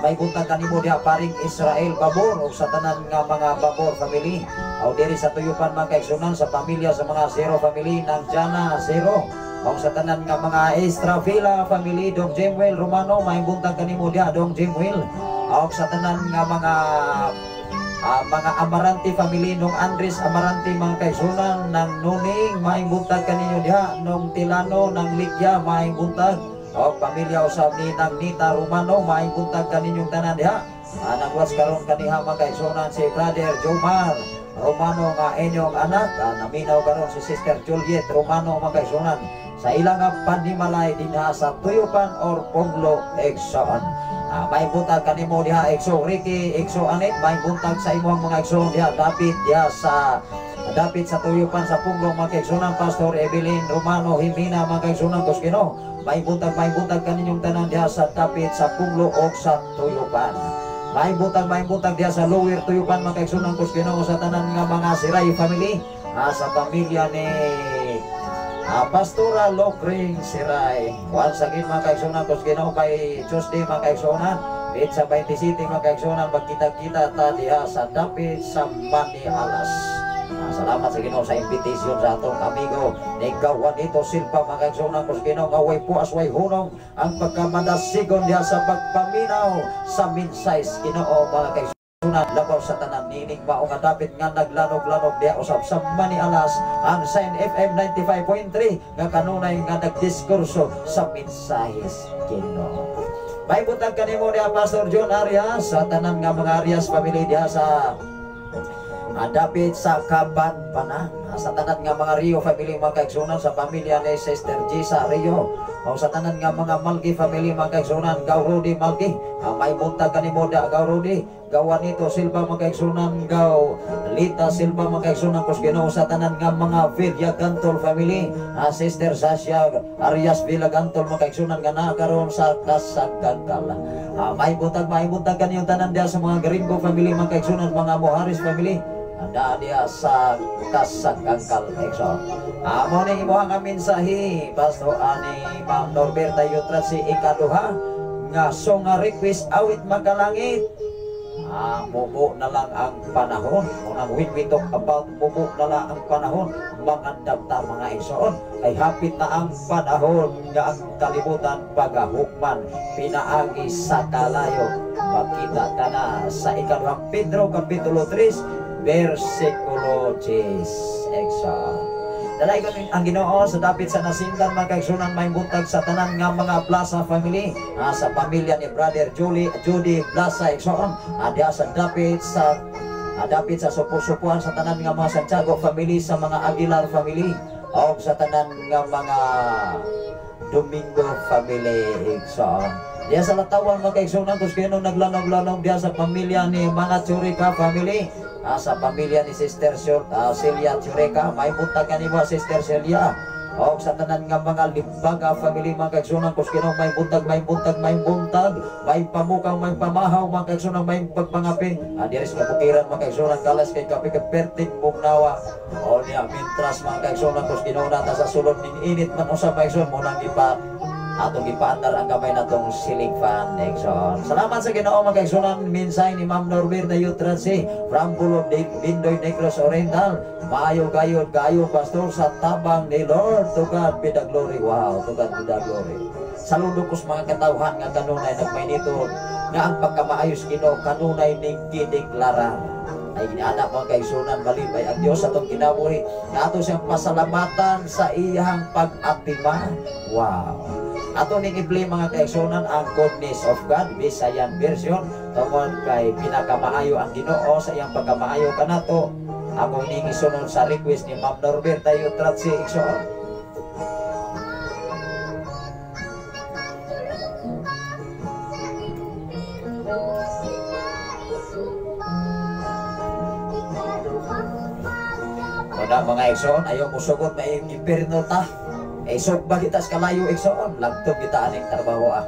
May buntag kanimo diha, paring Israel Babor, o sa tanan nga mga Babor family. O diri sa Tuyupan, mga kaigsunan, sa pamilya sa mga Zero family ng Jana Zero. O sa tanan nga mga Estrafila family, Dong Jemwell Romano, may buntag kanimo diha, Dong Jemwell. O sa tanan nga mga Amarante family, nung Andres Amarante, mga kaigsunan, ng Nuning, maayong buntag kaninyo diha, nung Tilano, ng Ligya, maayong buntag. O pamilya usab ni nang Nita Romano, maayong buntag kaninyong tanan diha. Nagwas karon kaniha, mga kaigsunan, si Brother Jomar Romano nga inyong anak. Naminaw karon si Sister Juliet Romano, mga kaigsunan, sa ilang nga panimalay dinha sa Tuyupan or Ponglo, igsoon. May buntag kanimo diha, Exo Ricky, Exo Anet, may buntag sa imong mga igsoon diha dapit diha sa dapit sa Tuyupan sa Punglo, mga kaigsunan, Pastor Evelyn Romano Himina, mga kaigsunan ko sa Ginoo. May buntag kaninyong tanan diha sa dapit sa Punglo o sa Tuyupan. May buntag diha sa Lower Tuyupan, mga kaigsunan ko sa Ginoo, sa tanan nga mga Siray family, sa pamilya ni Pastora Lokring Siray. Once again, mga kaigsunan ko sa Ginoo, by Tuesday, mga kaigsunan, sa 27, mga kaigsunan, magkita-kita ta diha sa dapit sa Manialas. Salamat sa Ginoo sa invitation sa atong amigo ni Juanito Silva, mga kaigsunan ko sa Ginoo, nga way puas way hunong ang pagkamadasigon diha sa pagpaminaw sa mensahe Ginoo, mga kaigsunan, labaw sa tanan nining mao nga dapit nga naglanog-lanog diha usab sa Manialas ang Sign FM 95.3 nga kanunay nga nagdiskurso sa mensahes Ginoo. May buntag kanimo diha, Pastor John Arias, sa tanan nga mga Arias family diha sa dapit sa Kabanbanan. Sa tanan nga mga Rio family, mga kaigsunan, sa pamilya ni Sister Gisa Rio. O sa tanan nga mga Malgi family, mga kaigsunan, Gaw Rudy Malgi. May buntag kanimo da, Gaw Rudy. Gaw Juanito Silva, mga kaigsunan, Gaw Lita Silva, mga kaigsunan ko sa Ginoo, sa tanan nga mga Villa Gantol family. Sister Sasha Arias Villa Gantol, mga kaigsunan, nga nakaroon sa Kasagkakal. May buntag kaniyong tanan diha sa mga Gringo family, mga kaigsunan, mga Moharis family. Anda diha sa Kasagkakal, igsoon. Amo ni imuha nga mensahe, Pastor ani Ma'am Norberta Yutra, si ikaduha nga so nga request, "Awit Makalangit". "Mubo na lang ang Panahon". Unang when we talk about "Mubo na lang ang Panahon", mangandam ta, mga igsoon. Ay hapit na ang panahon nga ang kalibutan pagahukman pinaagi sa kalayo. Makita ka na sa Ikaduhang Pedro Kapitulo 3 versikulo 10. Igsoon. Dalay ko ang Ginoo sa dapit sa Nasindan, mga kaigsunan, may buntag sa tanan nga mga Plaza family, sa pamilya ni Brother Julie Judy Plaza, igsoon, diha sa dapit sa Supo-Supuan, sa tanan nga mga Santiago family, sa mga Aguilar family og sa tanan nga mga Domingo family, igsoon. Diya sa Latawan, mga kaigsunan kus kino naglanog-lanog diya sa pamilya ni mga Churika family. Sa pamilya ni Sister Celia Churika, may buntag kanimo, Sister Celia. Og sa tanan nga mga Limbaga family, mga kaigsunan kus Ginoo, may buntag, may buntag, may buntag, may pamukang, may pamahaw, mga kaigsunan, may pagpangapi. Diri sa kabukiran, mga kaigsunan, kalas kay kape kay perting bugnawa. O niya mintras, mga kaigsunan kus Ginoo, nata sa sulod ning init man usab, mga kaigsunan, mo nang gipa atong gipaandar ang gamay natong ceiling fan, igsoon. Salamat sa Ginoo, mga kaigsunan, minsay ni Ma'am Norbert na Yutransi from Bulod Bindoy, Negros Oriental. Maayo kayo kayo, pastor, sa tabang ni Lord. To God be the glory. Wow, to God be the glory. Saludo ko sa mga katawhan nga kanunay nagmaynito nga ang pagkamaayos Ginoo kanunay ning gideklarar. Ay anak, mga kaigsunan, malipay ang Dios sa atong kinabuhi nga ato siyang pasalamatan sa iyang pag-atima. Wow. Ato ning i-play mga kaigsuonan ang Goodness of God Visayan version tungod kay pinakamaayo ang Ginoo sa iyang pagkamaayo kanato. Akong ning isunod sa request ni Ma'am Norberta Yutratsi igsoon. Wala mga igsoon, ayaw mo sugot may impierno ta. Eh, sugba kita sa kalayo igsoon, lagtog kita aning trabaho ah.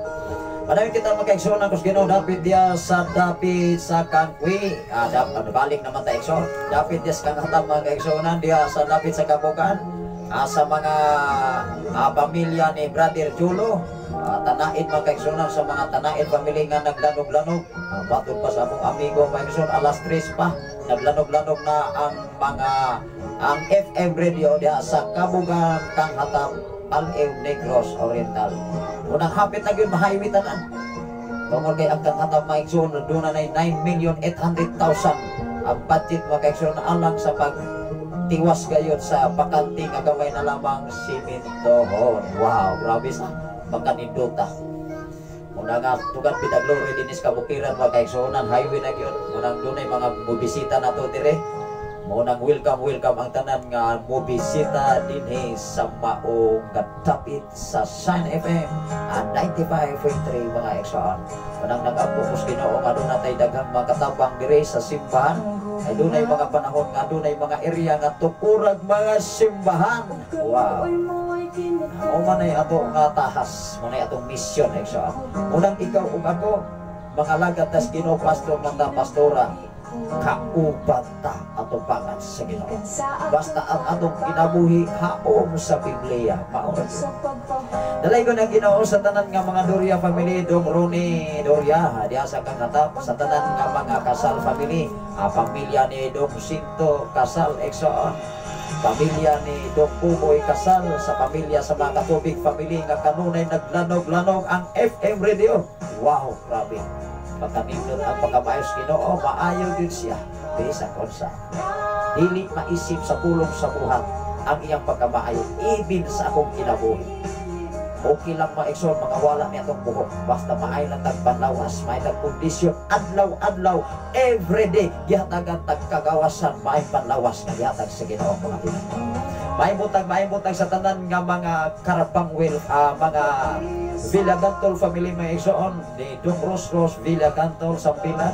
Madami kita mga igsoon ang Ginoo dapit diya sa dapit sa Kangkwi. Ah, balik naman ta igsoon. Dapit diya sa Kanghatam mga igsoon diya sa dapit sa Kabukan. Sa mga pamilya ni Brother Julo. Tanaid mga kaigsuonan sa mga tanaid pamilya nga naglanog-lanog. Batod pa sa among amigo mga igsoon, alas 3 pa naglanog-lanog na ang mga ang FM radio diha sa Kabugan, Kanghatam, Al-Ew, Negros Oriental. Unang hapit na gyud ma-highway tanan. Tungod kay ang Kanghatam mga igsoon doon na 9,800,000 ang budget mga kaigsuonan alang sa pag tiwas gayud sa bakante nga gamay na lamang simintohon. Wow, grabe sa pagkanindota. Muna nga tugad pidaglory dinis kabukiran mga kaigsuonan, highway na gyud. Munang dunay mga mobisita nato dire. Munang welcome welcome ang tanan nga mobisita dinhi sa maong gadapit sa Shine FM at 95.3 mga igsoon. Munang nag-ampo ko sa Ginoo nga dunay tay daghang mga katabang dire sa simbahan. Ay dunay mga panahon nga dunay mga area nga tukurag mga simbahan. Wow. O manay ato nga tahas, manay atong misyon igsoon. Unang ikaw ug ako mga lagad tas Ginoo pastor man ta pastora, kauban ta atong pangan sa Ginoo. Basta ang atong kinabuhi haom sa Biblia, mao ra gyud. Dalay ko ng Ginoo sa tanan nga mga Doria family, Dong Ronnie Doria diha sa Kanghatam, sa tanan nga mga Kasal family, pamilya ni Dong Sinto Kasal igsoon, pamilya ni Dong Pumoy Kasal, sa pamilya sa mga Katubig family nga kanunay naglanog-lanog ang FM radio. Wow, grabe. Pagkanindot ang pagkamayos Ginoo, maayo gyud siya bisan unsa. Dili maisip sa pulong sa buhat ang iyang pagkamaayo ibin sa akong kinabuhi. Okay lang mga igsoon, mga wala ni atong buhok. Basta maay lang tag panlawas, maay tag kondisyon, adlaw-adlaw, everyday, gihatagan tag kagawasan, maay panlawas nga gihatag sa Ginoo mga pinangko. Maay butag sa tanan nga mga Karapangwil, mga Villagantol family mga igsoon, ni Dong Rosros Villagantol Sampilan.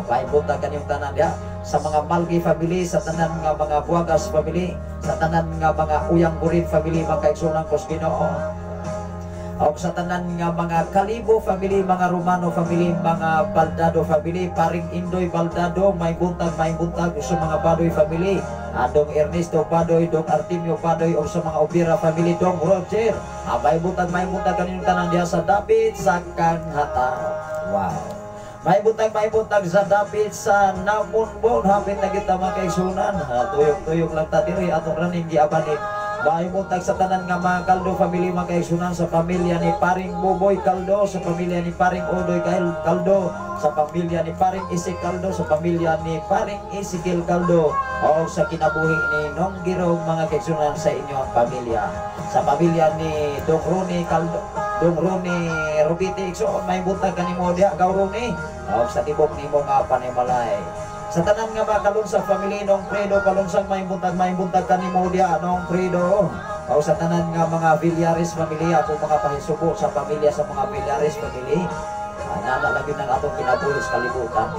Maay butag kanyong tanan diha sa mga Malgi family, sa tanan nga mga Buagas family, sa tanan nga mga Uyang Burin family mga kaigsuonan ko sa Ginoo. Og sa tanan nga mga Kalibo family, mga Romano family, mga Baldado family, Paring Indoy Baldado, may buntag sa mga Badoy family, Dong Ernesto Badoy, Dong Artemio Badoy, o sa mga Obira family, Dong Roger. May buntag kaninyong tanan diha sa dapit sa Kanghatam. Wow. May buntag sa dapit sa Namunbon. Hapit na kita mga kaigsunan. Tuyok-tuyok lang ta diri atong raning giabanit. May buntag sa tanan nga mga Kaldo family mga kaigsunan, sa pamilya ni Paring Buboy Kaldo, sa pamilya ni Paring Odoy Kaldo, sa pamilya ni Paring Isik Kaldo, sa pamilya ni Paring Isikil Kaldo, o sa kinabuhi ni Nong Girong mga kaigsunan sa inyong pamilya. Sa pamilya ni Dong Rooney Kaldo, Dong Rooney Rubiti igsoon, may buntag kanimo diha Gaw Rooney, o sa tibok nimo nga panimalay. Sa tanan nga mga Kalunsang family, Nong Fredo Kalunsang, may buntag kanimo diha Nong Fredo. O sa tanan nga mga Villares family, ako mga pahisubo sa pamilya sa mga Villares family. Nana lagi ng atong kinabuhi sa kalibutan.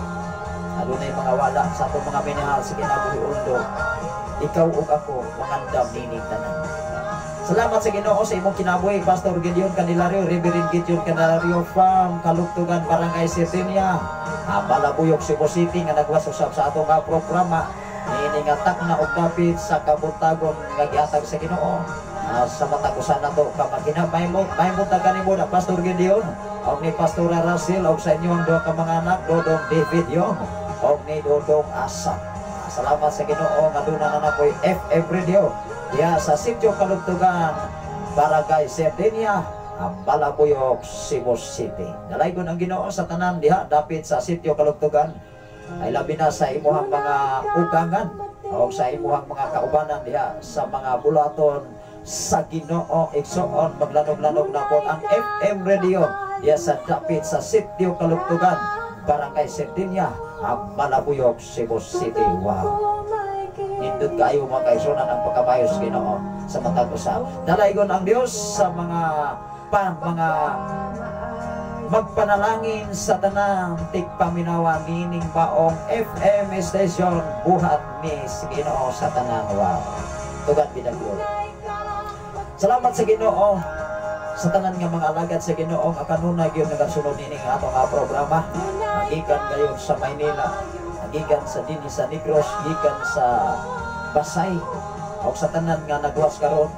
Adunay mga wala sa atong mga minahal sa kinabuhi undo. Ikaw ug ako mangandam nining tanan. Salamat sa Ginoo sa imong kinabuhi, Pastor Gideon Candelario, Reverend Gideon Candelario from Kalugtugan, Barangay Sirdinia, Balabuyok, Cebu City, nga nagwas usab sa atong programa niini nga takna og dapit sa kabuntagon nga gihatag sa Ginoo. Sa matag usa nato ka magina, may buntag kanimo na Pastor Gideon og ni Pastora Russell og sa inyong duha ka mga anak, Dodong David Yong og ni Dodong Asa. Salamat sa Ginoo nga duna na nakoy FM Radio diha sa Sitio Kalugtugan, Barangay Sirdinia, Balabuyok, Cebu City. Dalaygon ang Ginoo sa tanan diha dapit sa Sitio Kalugtugan. Ay labi na sa imuhang mga ugangan o sa imuhang mga kaubanan diha sa mga bulaton sa Ginoo, igsoon. Maglanog-lanog na po ang FM radio diya sa dapit sa Sitio Kalugtugan, Barangay Sardinia, ang Malabuyok, Cebu City. Wow. Nindot kaayo, mga kaigsunan, ang pagkamayo sa Ginoo sa matag usa. Dalaygon ang Dios sa mga pa mga magpanalangin sa tanang tigpaminawa nining baong FM station, buhat ni sa Ginoo sa tanan. Wow. To God be the glory. Salamat sa Ginoo sa tanan nga mga alagad sa Ginoo nga kanunay gyud nagasunod nining atong nga programa. Gikan gayon sa Maynila, gikan sa dinhi sa Negros, gikan sa Basay, og sa tanan nga nagwas karon,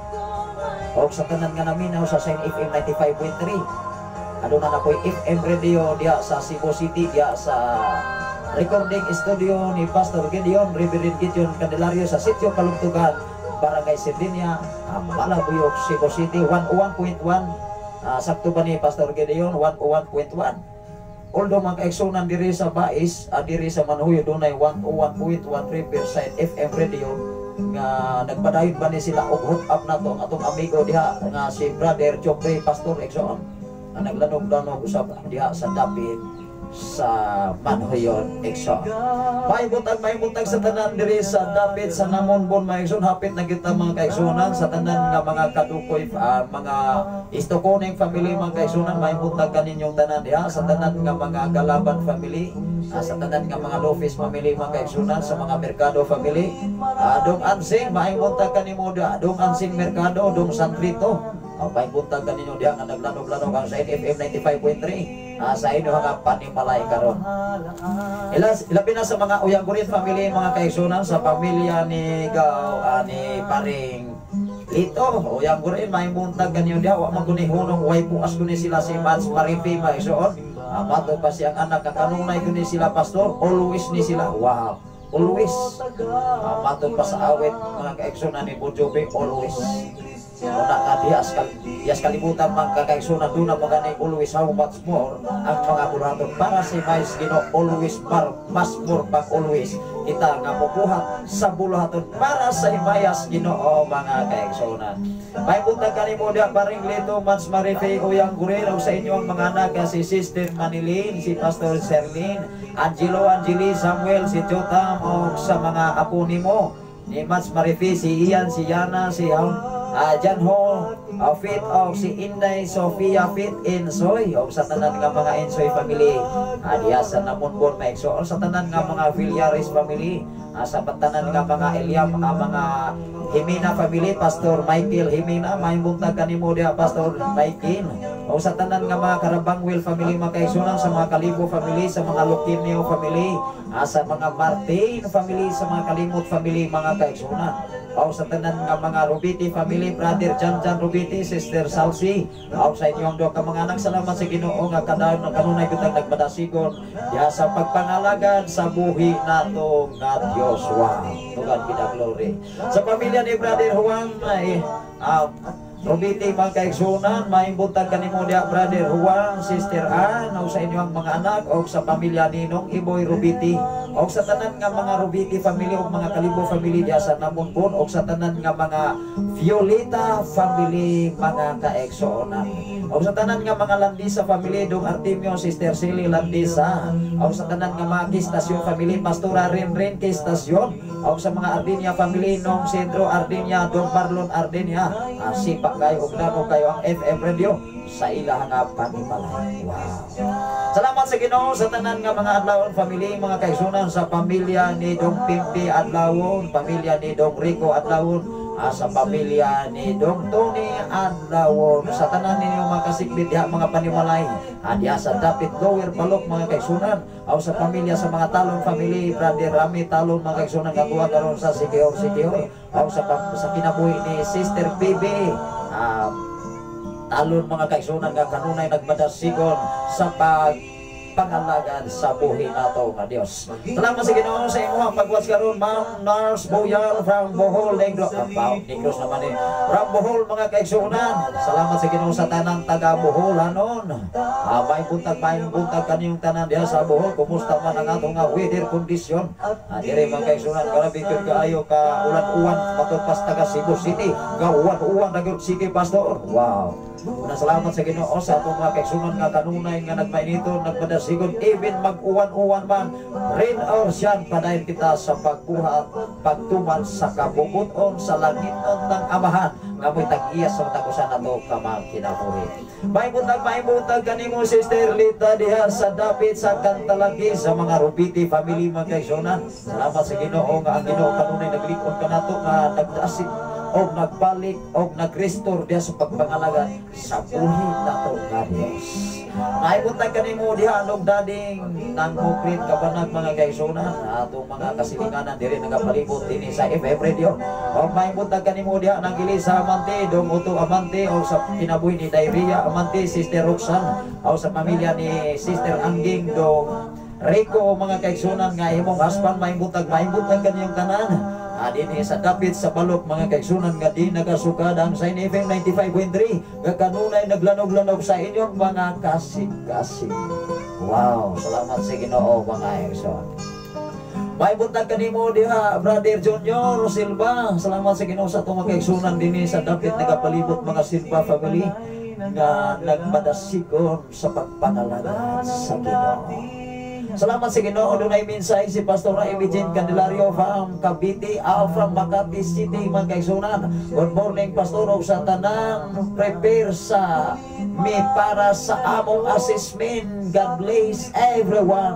og sa tanan nga naminaw sa Shine FM 95.3. Aduna na po'y FM radio diya sa Cebu City, diya sa recording studio ni Pastor Gideon, Reverend Gideon Candelario sa Sitio Kalugtugan, Barangay Sardinia, Malabuyok, Cebu City, 101.1. Sakto ba ni Pastor Gideon, 101.1? Although mga kaigsunan, diri sa Bais, diri sa Manhuyo, dunay 101.1 Riverside FM radio nga nagpadayon ba ni sila og hook up nato ang atong amigo diha nga si Brother Joffrey Pastor, igsoon, nga naglanog-lanog usab diha sa dapit sa Manhuyon, igsoon. May buntag sa tanan diri sa dapit sa Namonbon, mga igsoon. Hapit na kita, mga kaigsunan, sa tanan nga mga kadukoy, mga Istokoning family, mga kaigsunan, may buntag kaninyong tanan diha, sa tanan nga mga Galaban family, sa tanan nga mga Lopez family, mga kaigsunan, sa mga Mercado family. Dong Ansing, may buntag kanimo diha, Dong Ansing Mercado, Dong Santrito. May buntag kaninyo diha nga naglanog-lanog ang sa FM 95.3 sa inyo nga panimalay karon. Ilabi na sa mga Uyangurin family, mga kaigsunan, sa pamilya ni Gaw, ni Paring Lito, Uyangurin, may buntag kanyo diha, wa man guni hunong way buas guni sila si Mans Marifi, mga igsoon. Mato pa siyang anak kanunay guni sila pastor, always ni sila. Wow. Always. Mato pa sa awit, mga kaigsunan, ni Bojobe, always. Una ka diyas kalibutan, mga kakaigsunan, doon na mga always, how much more ang mga buluhaton para si Mais Ginoo, always mar, mas more pag always kita nga mubuhat sa buluhaton para sa himayas Ginoo, mga kaigsunan. May buntag kanimo diha, Paring Lito, Mans Marife Uyang Gurel, sa inyong mga anak si Sister Manilin, si Pastor Serlin, Angelo, Angeli, Samuel, si Jotam, o sa mga apo nimo ni Mans Marife, si Ian, si Yana, si John Ho, Fit og si Inday Sofia Fit Insoy og sa tanan nga mga Insoy family diha sa Namonbon, maigsoon, sa tanan nga mga Villares family, sa tanan nga mga Eliam, mga Jimena family, Pastor Michael Jimena, may buntag kanimo diha, Pastor Michael, o sa tanan nga mga Karabangwil family, mga kaigsunan, sa mga Kalibo family, sa mga Luquinio family, sa mga Martin family, sa mga Kalimot family, mga kaigsunan, o sa tanan nga mga Rubiti family, Brother Jan Jan Rubiti, Sister Salsi, o sa inyong duha ka mga anak. Salamat sa Ginoo nga kadayon nga kanunay kitang nagpadasigon diha sa pagpangalagad sa buhi nato nga Dios. Wow. To God be the glory. Sa pamilya ni Brother Juan ay Rubiti, mga kaigsunan, maimbuntag kanimo diha, Brother Juan, Sister Ann, o sa inyong mga anak, o sa pamilya ni Nong Iboy Rubiti, o sa tanan nga mga Rubiti family o mga Kalibo family diha sa Namunbon, o sa tanan nga mga Violeta family, mga kaigsunan. O sa tanan nga mga Landisa family, Dong Artemio, Sister Silly Landisa, o sa tanan nga mga Kistasyon family, Pastora Rinrin Kistasyon, o sa mga Ardinia family, Nong Sendro Ardinia, Dong Marlon Ardinia, sipa kayo og lano kayo ang FM radio sa ilang nga panimalay. Wow. Salamat sa Ginoo sa tanan nga mga Adlawon family, mga kaigsunan, sa pamilya ni Dong Pimpi Adlawon, pamilya ni Dong Rico Adlawon, sa pamilya ni Dong Tony Adlawon, sa tanan ninyo mga kasikbit diha, mga panimalay, diha sa dapit Lower Balok, mga kaigsunan, aw sa pamilya sa mga Talon family, Brother Rami Talon, mga kaigsunan, nga tuwa karon sa Sikior Sikior, aw sa kinabuhi ni Sister PB Talon, mga kaigsunan, nga kanunay nagmadasigon sa pag pagpangalagad sa buhi nato nga Dios. Salamat sa Ginoo sa imong pag-watch karon, Ma'am Nars Boyal from Bohol, Negros. Ah, Negros naman eh. From Bohol, mga kaigsuonan. Salamat sa Ginoo sa tanang taga Bohol hanon. Ah, may buntag kaniyong tanan diha sa Bohol. Kumusta man ang atong nga weather condition? Ah, dire, mga kaigsuonan, grabe gyud kaayo ka ulan-uwan matud pas taga Cebu City. Ga uwan-uwan na gyud. Sige, pastor. Wow. Una, salamat sa Ginoo sa atong mga kaigsuonan nga kanunay nga nagmainito, nagmadasigon, even mag-uwan-uwan man, rain or shine, padayon kita sa pagbuhat, pagtuman sa kabubut-on sa langitnon ng Amahan nga mo'y tag-iya sa matag usa nato ka mga kinabuhi. May buntag kanimo, Sister Lita, diha sa dapit sa Kantalagi, sa mga Rupiti family, mga kaigsuonan. Salamat sa Ginoo nga ang Ginoo kanunay naglikod kanato nga nagdasig og nagbalik og nag-restore diha sa pagpangalaga sa buhi nato nga Dios. May buntag kanimo diha anong dading nang mukrit kabanag, mga kaigsuonan, atong mga kasilinganan diri nagapalibot dinhi sa FM Radio. Og may buntag kanimo diha nang Elisa Amante, Dong Uto Amante, o sa kinabuhi ni Dairia Amante, Sister Roxanne, o sa pamilya ni Sister Angging, Dong Rico, mga kaigsuonan nga imong husband, may buntag kaniyong tanan. Ah, dinhi sa dapit sa balok, mga kaigsuonan, nga di nagasukad ang Sign FM 95.3 nga kanunay naglanog-lanog sa inyong mga kasing-kasing. Wow, salamat sa Ginoo, mga igsoon. May buntag kanimo diha, Brother Junior Silva. Salamat sa Ginoo sa atong mga kaigsuonan dinhi sa dapit nagapalibot, mga Silva family nga nagmadasigon sa pagpangalagad sa Ginoo. Salamat sa Ginoo, dunay mensahe si Pastor Amy Jane Candelario from Cavite, out from Makati City, mga kaigsuonan. Good morning, Pastor, ug sa tanang prepare sa mi para sa among assessment. God bless everyone.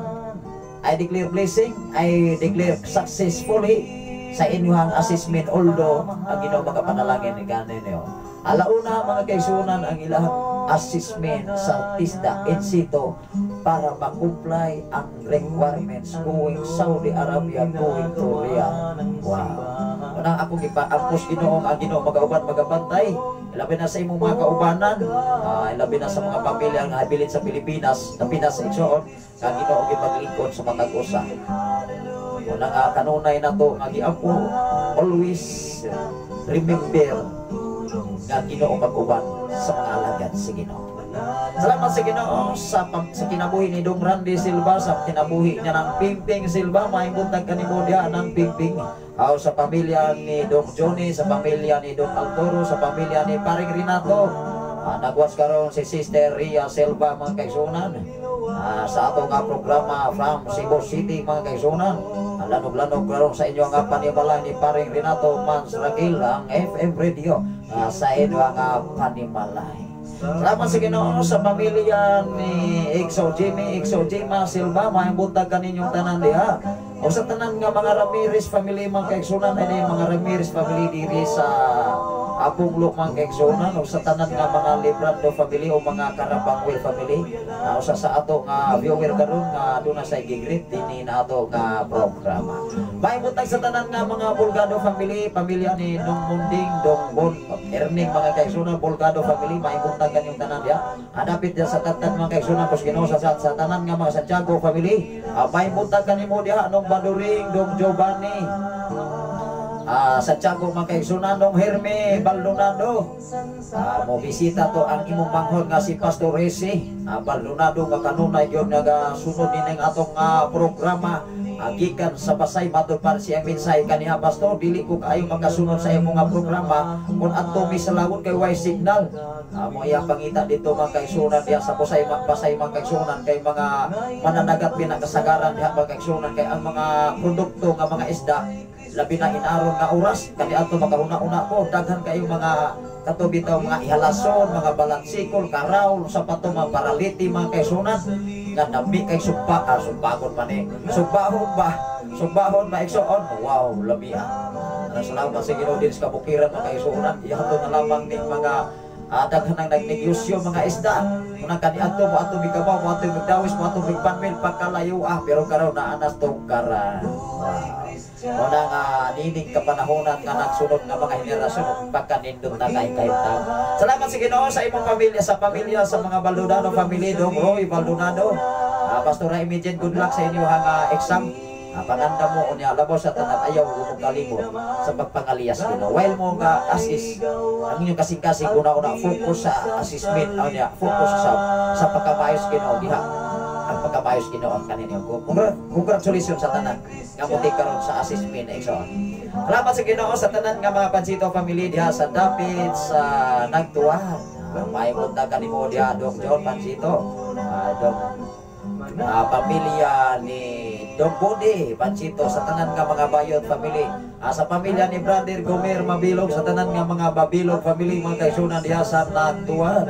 I declare blessing, I declare successfully sa inyong assessment, although ang Ginoo makapanalangin ni kaninyo. Alauna, mga kaigsuonan, ang ilang assessment sa TESDA NC II para ma-comply ang requirements going Saudi Arabia, going to Riyadh. Wow. Unang akong ipaangkos Ginoo ang Ginoo magauban, magabantay. Labi na sa imong mga kaubanan, labi na sa mga pamilya nga habilin sa Pilipinas, na Pinas, igsoon, nga Ginoo gyud maglingkod sa matag usa. Una nga kanunay na to nga giampo, always remember nga Ginoo mag-uban sa mga alagad sa Ginoo. Salamat sa Ginoo sa kinabuhi ni Dong Randy Silva, sa kinabuhi niya ng Pimping Silva, maayong buntag kanimo diha ng Pimping. Aw, sa pamilya ni Dong Johnny, sa pamilya ni Dong Altoro, sa pamilya ni Paring Renato. Nagwas karon si Sister Ria Silva, mga kaigsuonan. Sa ato nga programa from Cebu City, mga kaigsuonan. Lanog-lanog karon sa inyo nga panimalay ni Paring Renato Mans Raquel ang FM Radio sa inyo nga panimalay. Salamat sa Ginoo sa pamilya ni Exo Jimmy, Exo Jima Silva, maayong buntag kaninyong tanan diha. O sa tanan nga mga Ramirez family, mga kaigsuonan, ay mga Ramirez family diri sa Apong mga kaigsuonan, o sa tanan nga mga Librando family o mga Karabangwil family. Usa sa ato nga viewer karon nga aduna sa gigreet dinhi na ato nga programa. Maayong buntag sa tanan nga mga Bulgado family, pamilya ni Dong Munding, Dong Bon, Erning, mga kaigsuonan, Bulgado family, maayong buntag kanyong tanan diha. Adapit diha sa tatan, mga kaigsuonan, kus Ginoo sa tanan nga mga Santiago family. Maayong buntag kanimo diha nung Baduring, Dong Giovanni, Santiago, mga kaigsuonan, Dong Herme Baldonado. Mo bisita to ang imong manghod nga si Pastor Rese Baldonado nga kanunay gyud nagasunod din ang atong programa gikan sa Pasay. Matud pa siyang mensahe kaniha, "Pastor, dili ko kaayo makasunod sa imong nga programa kung adto mi sa lawon kay way signal." Mo iya pangita dito, mga kaigsuonan, diha sa Pasay, Pasay, mga kaigsuonan, kay mga mananagat pinakasagaran diha, mga kaigsuonan, kay ang mga produkto nga mga isda labi na inaron nga oras kani ato makahuna-una ko daghan kayo mga kato bitaw mga ihalason, mga balansikol, karawol sa pato, mga paraliti, mga kaigsuonan, nga nami kay sugpa, sugpagon man eh, sugbahon ba, sugbahon ba, igsoon. Wow, lami ah. Ano, salamat sa Ginoo din sa kabukiran, mga kaigsuonan, ihato na lamang ning mga daghan ang nagnegosyo mga isda. Unang kani adto mo ato migabaw, mo ato migdawis, mo ato migpanmil pagkalayo ah, pero karon naa na tungkaran. Wow. Muna nga nining kapanahonan nga nagsunod nga mga henerasyon pagkanindot na kay kahimtang. Salamat sa Ginoo sa imong pamilya, sa pamilya sa mga Baldonado family, Dong Roy Baldonado. Pastor Imagine, good luck sa inyo nga exam. Panganda mo unya labaw sa tanan, ayaw mo kalimot sa pagpangaliyas Ginoo. While mo nga assist ang inyong kasing-kasing, una-una focus sa assessment, unya focus sa pagkamayos Ginoo diha. Ang pagkamayos Ginoo kaninyo. Congratulations sa tanan nga muti karon sa assessment exam. Salamat sa Ginoo sa tanan nga mga Pansito family diha sa dapit sa Nagtuan. May buntag kanimo diha Dok John Pansito. Dok pamilya ni Dok Bode Pansito, sa tanan nga mga Bayot family. Sa pamilya ni Brother Gomer Mabilog, sa tanan nga mga Babilog family mga kaisunan diha sa Nagtuan.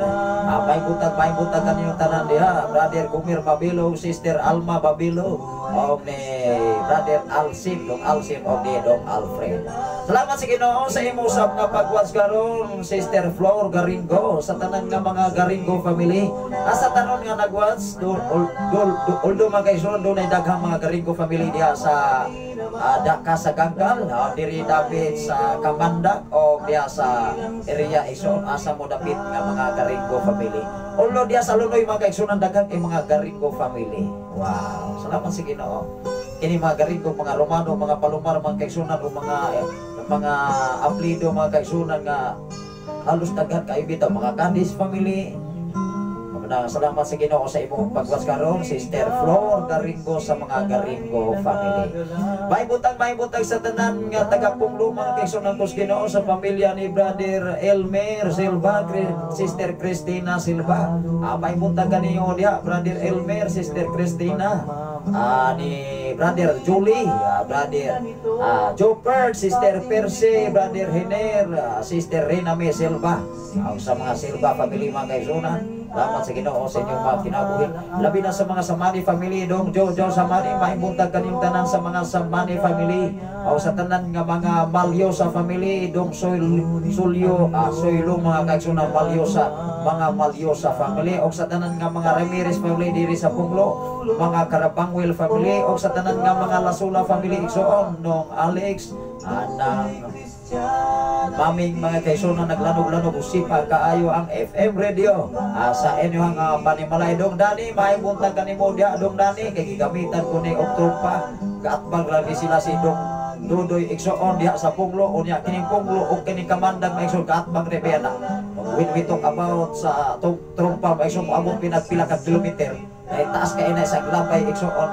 May buntag kaninyong tanan diha, Brother Gomer Mabilog, Sister Alma Babilog, og ni Brother Alsim, Dong Alsim, og ni Dong Alfred. Salamat sa Ginoo sa imong usab nga pagwatch karon, Sister Flor Garingo, sa tanan nga mga Garingo family. Sa tanon nga nagwatch, although mga kaisunan dunay daghang mga Garingo family diha sa Daka sa Ganggal, diri dapit sa Kamandak o diha sa area Ison, asa mo dapit nga mga Garingo family. Although diha sa Lunoy mga kaisunan daghang kay mga Garingo family. Wow, salamat sa Ginoo. Kini mga Garingo, mga Romano, mga Palomar, mga kaisunan o mga aplido mga kaisunan nga halos daghan kayo bitaw, mga Candis family. Salamat sa Ginoo sa imong pagwas karon, Sister Flor Garingo, sa mga Garingo family. May butang sa tanan nga taga Punglo mga kaisunan ko sa Ginoo, sa pamilya ni Brother Elmer Silva, Sister Christina Silva. May butang kaniyo diha, Brother Elmer, Sister Christina, ni Brother Julie, Brother Jopert, Sister Percy, Brother Hiner, Sister Rena May Silva. Sa mga Silva family mga kaisunan, salamat sa Ginoo sa inyong mga kinabuhi. Labi na sa mga Samani family, Dong Jojo Samani, maibuntag kaninyong tanan sa mga Samani family. O sa tanan nga mga Malyosa family, Dong Sulyo, Soylo mga kaisunan, Malyosa, mga Malyosa family. O sa tanan nga mga Ramirez family diri sa Punglo, mga Karabangwil family, o sa tanan nga mga Lasula family, igsoon nung Alex, anang maming mga kaisunan naglanog-lanog usipa kaayo ang FM radio. Sa inyong panimalay, Dong Dani, maibuntag kanimo diha Dong Dani, kay gigamitan ko ni og tropa. Kaatbang lagi sila si Dong Dudoy igsoon diha sa Punglo, unya kining Punglo og kining Kamandag mga igsoon kaatbang rebena. When we talk about sa trompa mga igsoon, moabot pinagpila ka kilometer. Ay taas kay na sa glabay igsoon.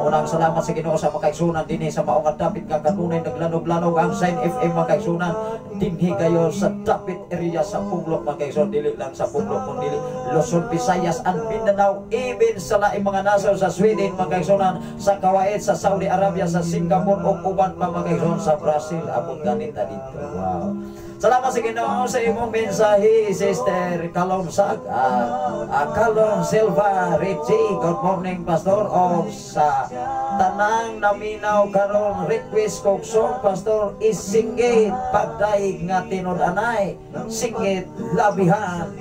Unang salamat sa Ginoo sa mga kaigsunan dinhi sa maong dapit nga kanunay naglanog-lanog ang Sign FM mga kaigsunan. Dinhi kayo sa dapit area sa Punglo mga kaigsunan, dili lang sa Punglo kundi Luzon, Visayas and Mindanao, even sa laing mga nasod sa Sweden mga kaigsunan, sa Kuwait, sa Saudi Arabia, sa Singapore ug uban pa mga kaigsunan, sa Brazil abot ganita dito. Wow. Salamat sa Ginoo sa imong mensahe, Sister Kalonsag, Kalong Silva Richie. Good morning, Pastor. O sa tanang naminaw karon, request kog song, Pastor, isingit pagdaig nga tinud-anay, singit labihan.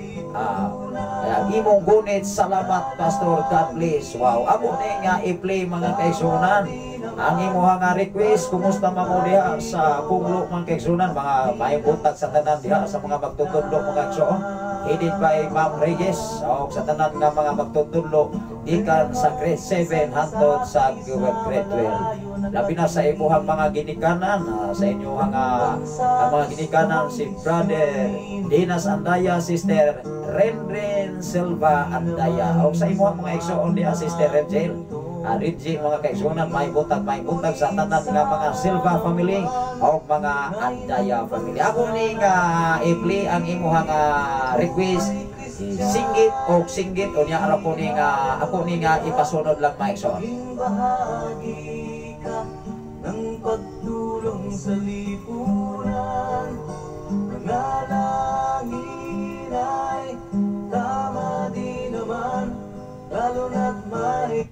Imong gunit, salamat Pastor, God bless. Wow, amo ni nga i-play mga kaigsunan ang imuha nga request. Kumusta man mo diha sa Punglo mga kaigsunan, mga maayong buntag sa tanan diha sa mga magtutudlo mga igsoon, headed by Ma'am Reyes, o sa tanan nga mga magtutudlo gikan sa grade 7 hangtod sa grade 12. Labi na sa imuhang mga ginikanan, sa inyong mga ginikanan si Brother Dinas Andaya, Sister Renren Silva Andaya, o sa imuhang mga igsoon diha Sister Renjel Ridji mga kaigsunan, may buntag sa tanan nga mga Silva family o mga Andaya family. Ako ni nga i-play ang imuhang request, singgit o singgit o niya ara ko ni nga ako ni nga ipasunod lang mga igsoon. Bahagi ka ng pagtulong sa lipunan, nanalangin ay tama di naman, lalo na't may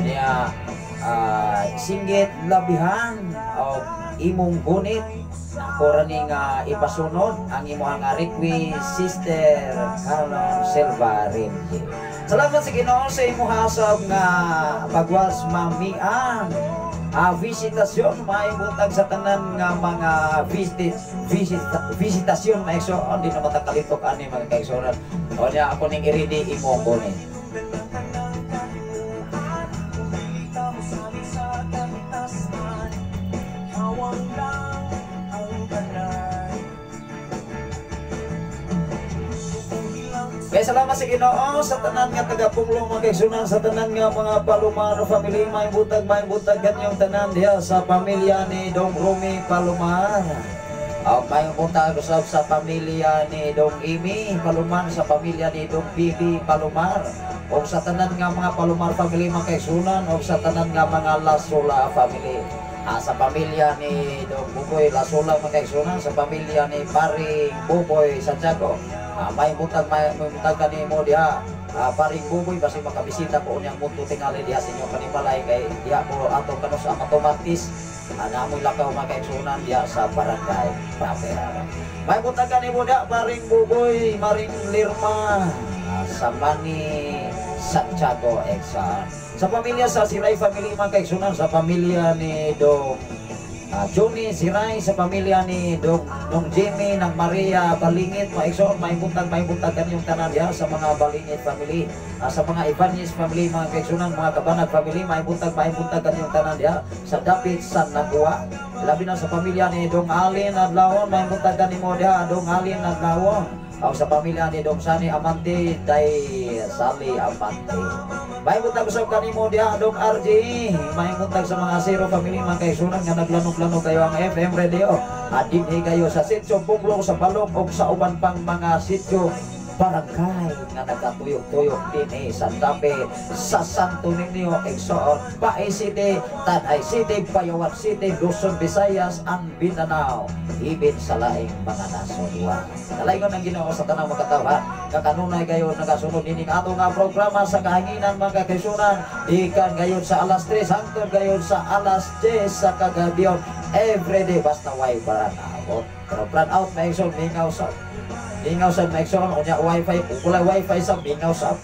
niya singgit labihan o imong gunit. Ako ra ni nga ipasunod ang imong nga request, Sister Carlos Silva Rimji. Salamat sa Ginoo sa imong hasab nga pagwas, Mamian. Visitasyon, maayong buntag sa tanan nga mga visitasyon, mga igsoon. Di na matakalitok ani, mga kaigsuonan. O niya ako ning i-ready imo ko ni. Kung dili ka mosalig sa kahitasan, Hawang lang ang kanay. Kaya salamat sa Ginoo sa tanan nga taga Punglo, mga kaigsuonan, sa tanan nga mga Palomar family, maayong buntag kanyong tanan diha sa pamilya ni Dong Rumi Palomar. Maayong buntag usab sa pamilya ni Dong Imi Palomar, sa pamilya ni Dong Bibi Palomar. O sa tanan nga mga Palomar family, mga kaigsuonan, o sa tanan nga mga Lasula family. Sa pamilya ni Dong Buboy Lasula, mga kaigsuonan, sa pamilya ni Paring Buboy Santiago. May buntag kanimo diha. Paring Buboy, basi makabisita ko unyang mundo tingali diha sa inyong panimalay kay diha ko ato kano sa Matomatis. Namoy lakaw, mga kaigsuonan, diha sa barangay proper. May buntag kanimo diha, Paring Buboy, Maring Lirma, sa Mani Santiago Exxon. Sa pamilya sa Siray family, mga kaigsuonan, sa pamilya ni Dong Johnny Siray, sa pamilya ni Dong Jimmy ng Maria Balingit, mga igsoon, may buntag kanyong tanan diha sa mga Balingit family. Sa mga Ibanez family, mga kaigsuonan, mga Kabanag family, may buntag kanyong tanan diha sa dapit sa Nagua. Labi na sa pamilya ni Dong Alin Adlawon, may buntag kanimo diha, Dong Alin Adlawon. O sa pamilya ni Dong Sani Amante, Day Sali Amante. May buntag usab kanimo diha, Dong RJ. May buntag sa mga Zero family, mga kaigsuonan, nga naglanog-lanog kayo ang FM radio. At dinhi kayo sa Sitio Punglo, sa Balok o sa uban pang mga sitio barangay nga nagkatuyok-tuyok dinhi sa dapit sa Santo Niño Igsoon, Pae City, Tanay City, Bayawan City, Luzon, Visayas, and Mindanao, even sa laing mga nasod. Dalaygon ang Ginoo sa tanang makatawhan kakanunay kayo nagasunod nining ato nga programa sa kahanginan, mga kaigsuonan, gikan gayon sa alas 3 hangtod gayon sa alas 10 sa kagabion everyday, basta way brown out. Pero brown out, mga igsoon, mingaw sa mingaw sa, mga igsoon. Unya wifi, kung walay wifi sa mingaw sa.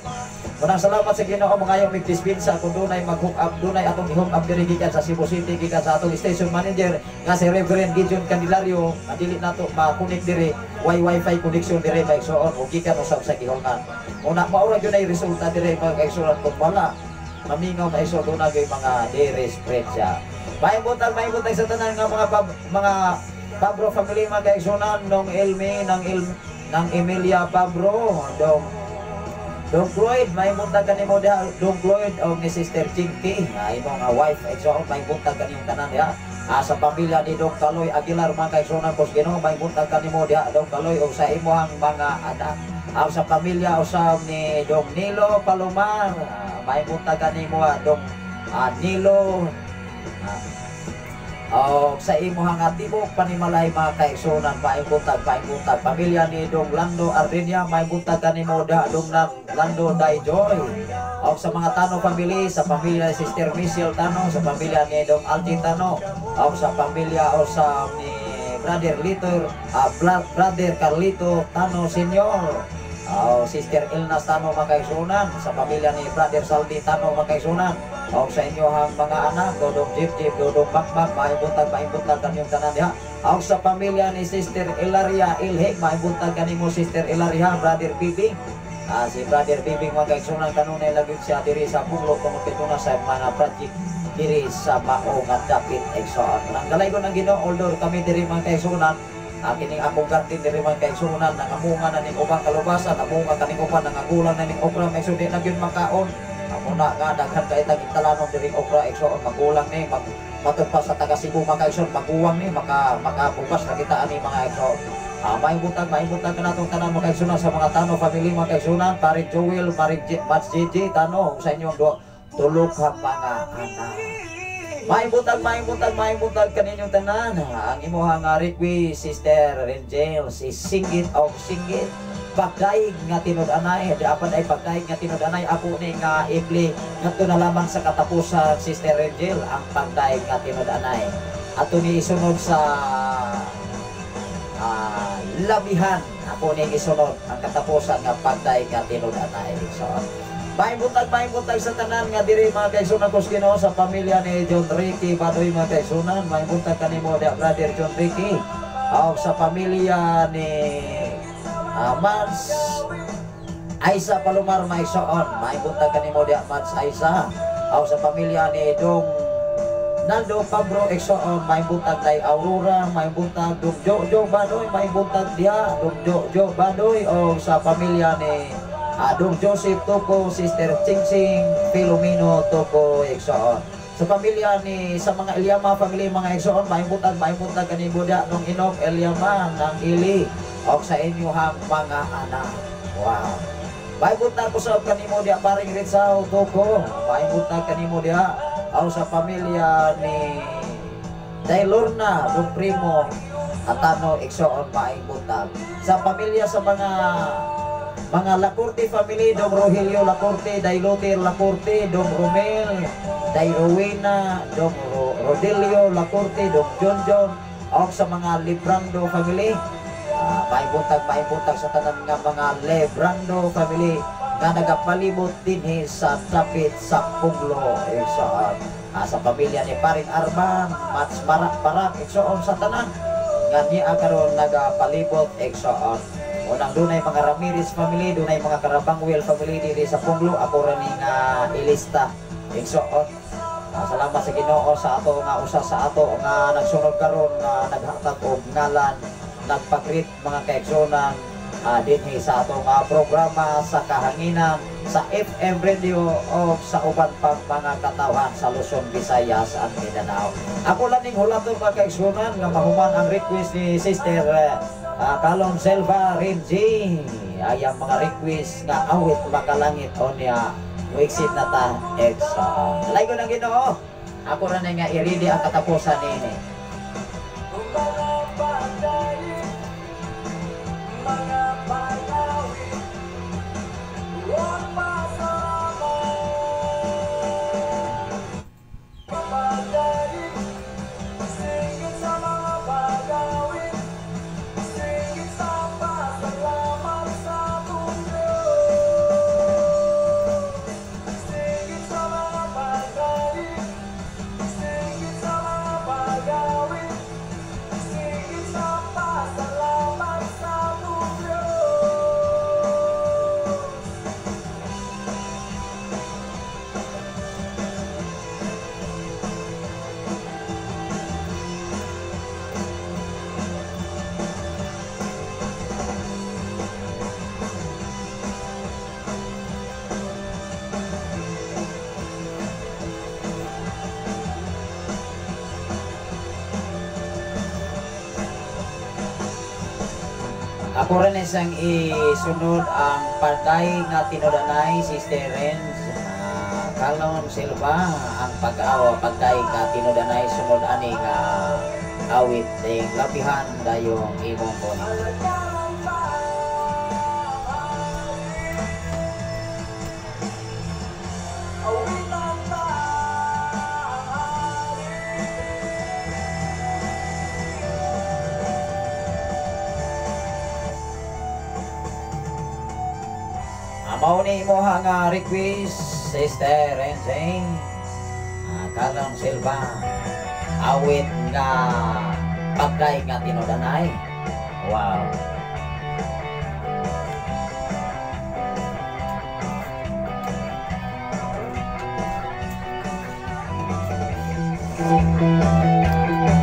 Munang salamat sa Ginoo, mga mig dispensa kung dunay mag-hook up, dunay atong i-hook up diri gikan sa Cebu City, gikan sa atong station manager nga si Reverend Gideon Candelario, nga dili nato ma-connect diri, way wifi connection diri, mga igsoon, o gikan usab sa gihulngan. Una mao ra gyud ay resulta diri, mga kaigsoon. Kung wala, mamingaw, mga igsoon, duna gyud mga deresprensya. May buntag sa tanan nga mga Pabro family, mga kaigsuonan, nung Elmi ng El ng Emilia Pabro, dong Dong Floyd, may buntag kanimo diha, Dong Floyd o ni Sister Jinky, nga imong wife, igsoon, may buntag kaniyong tanan diha. Sa pamilya ni Dong Kaloy Aguilar, mga kaigsuonan pos Ginoo, may buntag kanimo diha, Dong Kaloy, o sa imong mga anak. Sa pamilya usab ni Dong Nilo Palomar, may buntag kanimo, Dong Nilo, o sa imuhang tibok panimalay, mga kaigsuonan, maayong buntag, maayong buntag. Pamilya ni Dong Lando Ardinia, maayong buntag kanimo diha, Dong Lando Dai Joy. O sa mga Tano family, sa pamilya ni Sister Michelle Tano, sa pamilya ni Dong Algie Tano, o sa pamilya o sa ni Brother Lito, Brother Carlito Tano Senior. O Sister Ilnas Tano, mga kaigsuonan, sa pamilya ni Brother Saldi Tano, mga kaigsuonan. O sa inyohang mga anak, Dodong Jip Jip, Dodong Bakbak, maayong buntag kanyong tanan diha. O sa pamilya ni Sister Ilaria Ilhig, maayong buntag kanimo, Sister Ilaria, Brother Bibing. Si Brother Bibing, mga kaigsuonan, kanunay lagi siya diri sa Punglo tungod kay sa mga project diri sa mao nga dapit, igsoon. Nang dalaygon ang Ginoo, although kami diri, mga kaigsuonan, kining akong garden diri, mga kaigsuonan, nangamunga na ning ubang kalubasa, namunga kaning uban, nangagulang na ning okra, mga igsoon, di na gyud makaon. Amo na nga daghan kay tag italanon diri okra, igsoon, magulang ni mag matud pa sa taga Cebu, mga kaigsoon, maguwang ni makabukas na kita ani, mga igsoon. May buntag kanatong tanan, mga kaigsuonan, sa mga Tano family, mga kaigsuonan, Pare Joel, Pare Mats JJ Tano, sa inyong do tulo ka mga anak. May buntag, may buntag, may buntag kaninyong tanan. Ang imuhang request, Sister Rangel, si Singgit og Singgit. Pagdaig nga tinud-anay, di apan ay pagdaig nga tinud-anay, ako ni nga i-play ngadto na lamang sa katapusan, Sister Rangel, ang pagdaig nga tinud-anay. Ato ni isunod sa labihan, ako ni isunod ang katapusan nga pagdaig nga tinud-anay. So, Maayong buntag sa tanan nga diri mga kaigsunan ko sa Ginoo, sa pamilya ni John Ricky Badoy mga kaigsunan. Maayong buntag kanimo diha, Brother John Ricky. O sa pamilya ni Mans Aisa Palomar Maigsoon. Maayong buntag kanimo diha, Mans Aisa. O sa pamilya ni Dong Naldo Pabro Exoon, maayong buntag day Aurora, maayong buntag Dong Jojo Badoy, maayong buntag diha Dong Jojo Badoy. O sa pamilya ni Dong Joseph Toko, Sister Chingsing Filomeno Toko Exoon. Sa pamilya ni sa mga Eliama family mga Exoon, maayong buntag kanimo diha Nung Inok Eliama ng Ili o sa inyong mga anak. Wow. Maayong buntag ko sa kanimo diha paring Ritsaw Toko, maayong buntag kanimo diha. O sa pamilya ni Dailorna Dong Primo Atano Exoon, maayong buntag. Sa pamilya sa mga Lacorte family, Dong Rogelio Lacorte, Dailotir Lacorte, Dong Romel, Day Rowena, Dong Rodelio Lacorte, Dong John John, o sa mga Librando family. Maayong buntag sa tanan nga mga Librando family nga nagapalibot dinhi sa dapit sa Puglo Exoon. Sa pamilya ni Paring Arman, Mats Marak Parak Exoon, sa tanan nga niya karon nagapalibot Exoon. Unang dunay mga Ramirez family, dunay mga Karabangwil family diri sa Punglo, ako ra ni nga ilista Exoon. Salamat sa Ginoo sa ato nga usa sa ato nga nagsunod karon nga naghatag og ngalan, nagpagreet mga kaigsunan dinhi sa atong programa sa kahanginan sa FM radio o sa uban pang mga katawhan sa Luzon, Visayas at Mindanao. Ako lang ning hulaton mga kaigsunan nga mahuman ang request ni Sister Kalon Selva Rinji. Ayang mga request nga awit makalangit o niya exit na ta Exoon. Laygo ng Ginoo. Ako ra na nga i-ready ang katapusan niini. Ako rin isang isunod ang patay nga tinudanay, Sister Renz Kalon Silva, ang pag-awa pagday nga tinudanay sunod ani nga awit ding labihan dayong imong kuno. Mao ni imo nga request, Sister Renz Kalong Silva, awit nga pagkay nga tinudanay. Wow. Kung naluya ka man,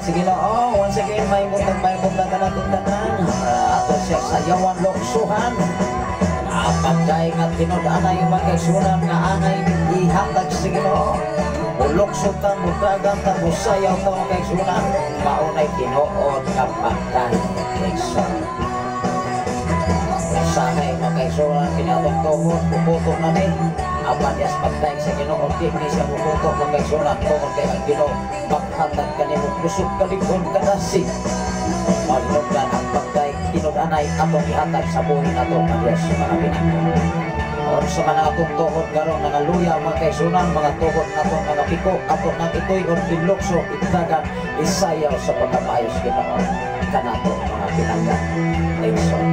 Salamat sa Ginoo. Once again, may buntag kanatong tanan. Ato siya sayawan loksuhan. Apagday nga tinud-anay mga kaigsunan nga anay ihatag sa Ginoo. Mulukso ta, mudagan ta, musayaw ta mga kaigsunan. Maunay tinuod nga pagday kaigsunan. Usahay mga kaigsunan, kinatong tuhod, puputo na ni. Apan yas pagdaig sa Ginoo, di ni siya muputo mga kaigsunan. Tungod kay ang Ginoo maghatag kanimo kusog kalig-on kadasig. Malinugdan ang pagdaig tinud-anay atong ihatag sa buhi nato nga Dios mga pinangko. Unsa man ang atong tuhod karon nangaluya mga kaigsunan, mga tuhod natong mga piko ato nang ituy-on ilukso itagan isayaw sa pagkamaayos Ginoo kanato mga pinangga. Igsoon.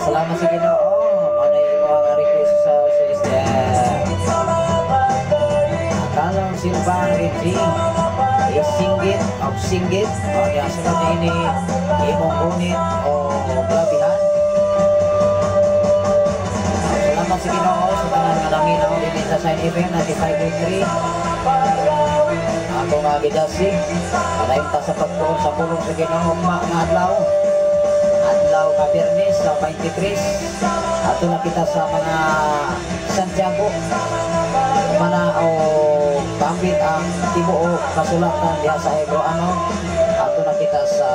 Salamat sa Ginoo. Ano yung mga request sa sister? Akalang Silvang Ritchie. Isinggit o singgit. O niya sunod na ini imong gunit o grabihan. Salamat sa Ginoo sa tanan nga naminaw dinhi sa Sign FM 95.3. Ako nga gidasig. Padayon ta sa pagtuon sa pulong sa Ginoo nga adlaw. Adlaw nga Biyernes sa 23. Ato na kita sa mga Santiago. Mana o pambit ang tibuok kasulatan diha sa Hebreano. Ato na kita sa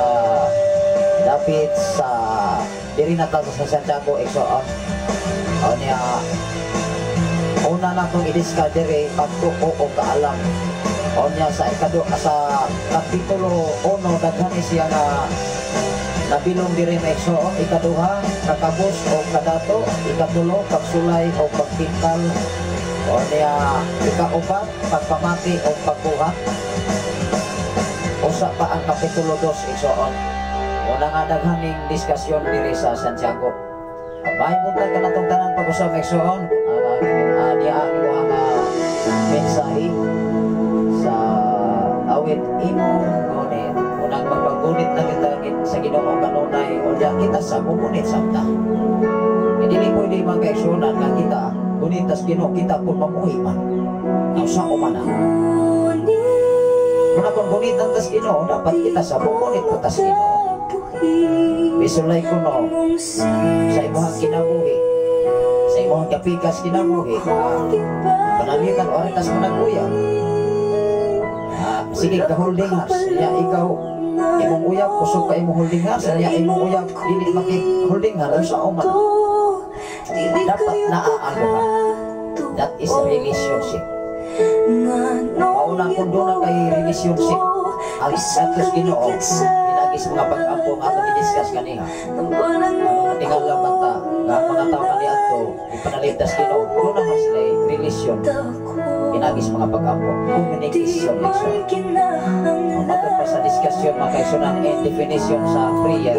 dapit sa diri na ta sa Santiago igsoon. O niya una na tong i-discuss diri pagtuo o kaalam. O niya sa ikado sa kapitulo 1 daghan siya nga nabilong diri may igsoon. Ikaduha, kakabos o kadato. Ikatulo, pagsulay o pagpintal. O niya ikaupat, pagpamati o pagbuhat. Usa pa ang kapitulo 2 igsoon. Una nga daghan ning diskusyon diri sa Santiago. May buntag ka natong tanan pag-usap igsoon. Niya ang imong mensahe sa awit imong gunit. Unang magpagunit na kita sa Ginoo kanunay o diya kita sa mugunit samta. Dili pwede mga kaigsunan nga kita gunit tas Ginoo kita pud mamuhi man. Nausa ko man. Kung akong gunitan tas Ginoo, dapat kita sa mugunit po tas Ginoo. Bisulay ko no sa imong kinabuhi, sa imong kapikas kinabuhi, panalitan o tas mo naguyab. Sige ka holding hands, niya ikaw imong uyab kusog ka imong holding hands, niya imong uyab dili maki holding hands unsa man. Dapat naaalohan. That is relationship. Mauna kung doon na kay relationship ang status Ginoo. Pinaagi sa mga pag-ampo nga atong i-discuss ganiha. Ang tingala man ta nga ang mga tao kaniadto ipanaligtas Ginoo, doon naman sila relasyon pinaagi sa mga pag-ampo, communication, igsoon. Ang matod pa sa discussion, mga kaigsuonan, and definition sa prayer,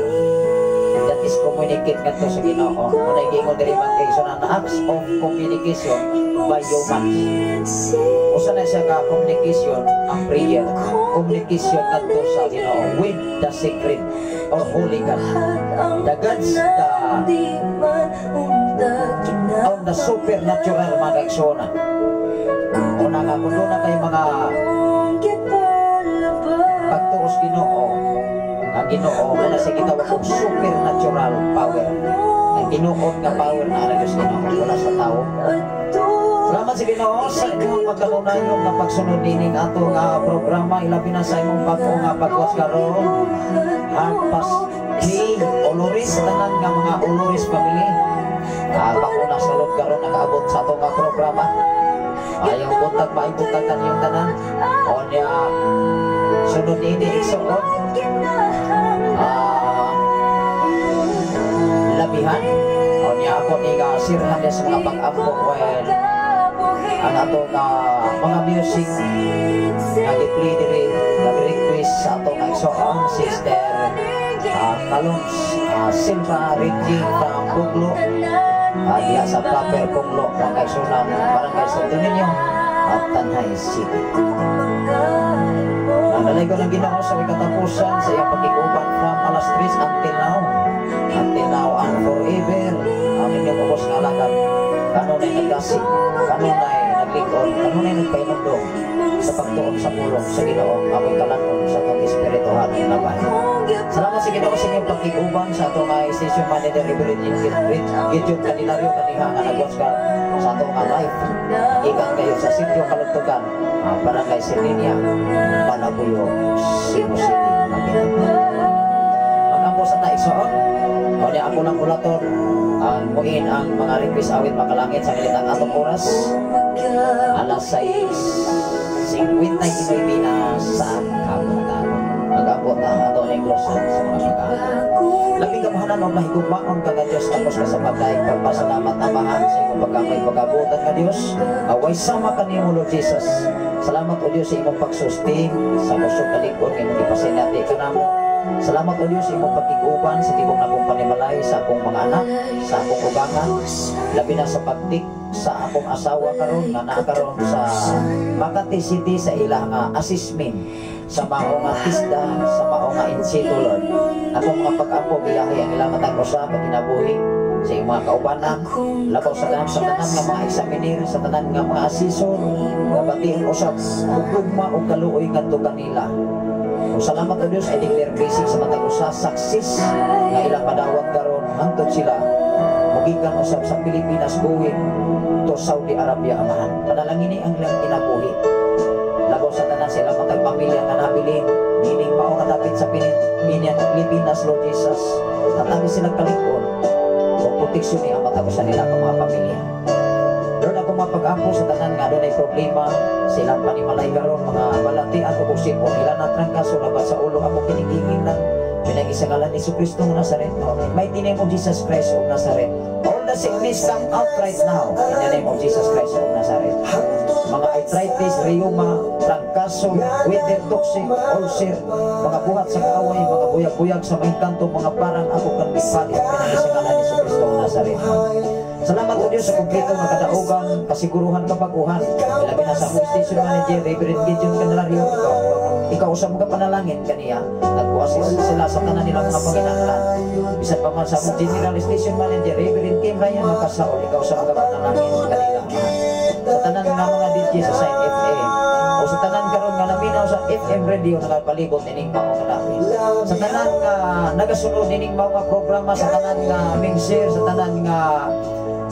that is communicate ngadto sa Ginoo. Mao giingon diri, mga kaigsuonan, acts of communication by humans. Usa na siya ka communication ang prayer, communication ngadto sa Ginoo with the sacred or holy God, the God's, the on the supernatural, mga kaigsuonan. Una nga kung doon na kay mga pagtuos Ginoo, ang Ginoo muna sa gitawag og supernatural power. Ang Ginoo nga power na ara Diyos Ginoo, wala sa tao. Salamat sa Ginoo sa inyong magkanunayong nga pagsunod nining ato nga programa, ilabi na sa imong bag-o nga pag-watch karon, 3:30. Olores, sa tanan nga mga Olores family. Bako na sulod karon nakaabot sa ato nga programa. Ayaw buntag, maayong buntag kaniyong tanan. O niya, sunod niini, igsuon. Labihan. O niya ako ni nga sirhan niya sa mga pag-ampo when ang ato nga mga music nga gi-play diri, nag-request sa ato nga igsoon, Sister Kalons Silva Reggie from Puglo, diha sa proper Puglo, mga kaigsuonan, Barangay Santo Niño at Tanjay City. Nandalay ko ng Ginoo sa may katapusan sa iyang pakiguban from alas 3 until now. Until now and forever ang inyong ubos nga alagad. Kanunay nagdasig, kanunay naglikod, kanunay nagpahinumdom sa pagtuon sa pulong sa Ginoo, amoy kalanon sa atong espirituhan ng laban. Salamat sa Ginoo sa inyong pakiguban sa atong station manager, Reverend Gideon Candelario, kaniha nga nag-watch ka sa atong live. Gikan kayo sa sitio Kalugtugan, Barangay Sirenia, Palabuyo, Cebu City. Magampo sa taigsoon. O niya ako lang ulaton ang muin ang mga request awit makalangit sa ang atong oras. Alas 6:59 na sa kamuntagon. Mag-abot na ato ni close sa mga pag-aampo. Labing kamahalan o mahigugmaon ka nga Diyos, tapos ka sa pagdaig pagpasalamat, Amahan, sa imong pagkamay pagabutan nga Diyos. Away sama kanimo, Lord Jesus. Salamat, O Diyos, sa imong pagsustain sa kusog kalig-on nga imong gipasinati kanamo. Salamat, O Diyos, sa imong pagkiguban sa tibok nakong panimalay, sa akong mga anak, sa akong ugangan, labi na sa pagtik sa akong asawa karon nga naa karon sa Makati City sa ilang assessment sa mao nga TESDA, sa mao nga NC2, Lord. Akong mga pag-ampo, giyahi ang ilang matag usa pagkinabuhi sa iyong mga kaubanan, labaw sa tanan nga mga examiner, sa tanan nga mga assessor, nga batihan usab ug gugma ug kaluoy ngadto kanila. Ug salamat, O Diyos, I declare blessing sa matag usa, success nga ilang madawat karon hangtod sila mugikan usab sa Pilipinas going to Saudi Arabia, Amahan. Panalangini ang ilang kinabuhi. Labaw sa tanan sila matag pamilya nga nabilin nining mao nga dapit sa Pilipinas, Lord Jesus. Tatagi sila kalig-on o proteksyon ni ang matag usa nila ka mga pamilya. Lord, ako mapag-ampo sa tanan nga dunay problema sa ilang panimalay karon, mga balatian o sipon ila na trangkaso labat sa ulo, ako kinigingin lang pinagi sa ngalan ni Kristo ng Nazareth, no? In mighty name of Jesus Christ of Nazareth, all the sickness come out right now in the name of Jesus Christ of Nazareth. Mga arthritis, rheuma, trangkaso, winter toxic, ulcer, mga buhat sa kaaway, mga buyag-buyag sa mga kanto, mga parang, ako kan gipalit pinagi sa ngalan ni Kristo ng Nazareth. Salamat, O Diyos, sa kumpleto nga kadaugan, kasiguruhan, kabaguhan. Ilabi na sa among station manager, Reverend Gideon Candelario, ikaw sa mga panalangin kaniya, nagpuasis sila sa tanan nilang mga panginahanglan. Bisan pa man sa among general station manager, Reverend Kim Ryan Makasaol, ikaw sa mga panalangin kanila. Sa tanan nga mga DJ sa Sign FM, o sa tanan karon nga naminaw sa FM radio nagapalibot ining mao nga dapit. Sa tanan nga nagasunod ining mao nga programa, sa tanan nga ming-share, sa tanan nga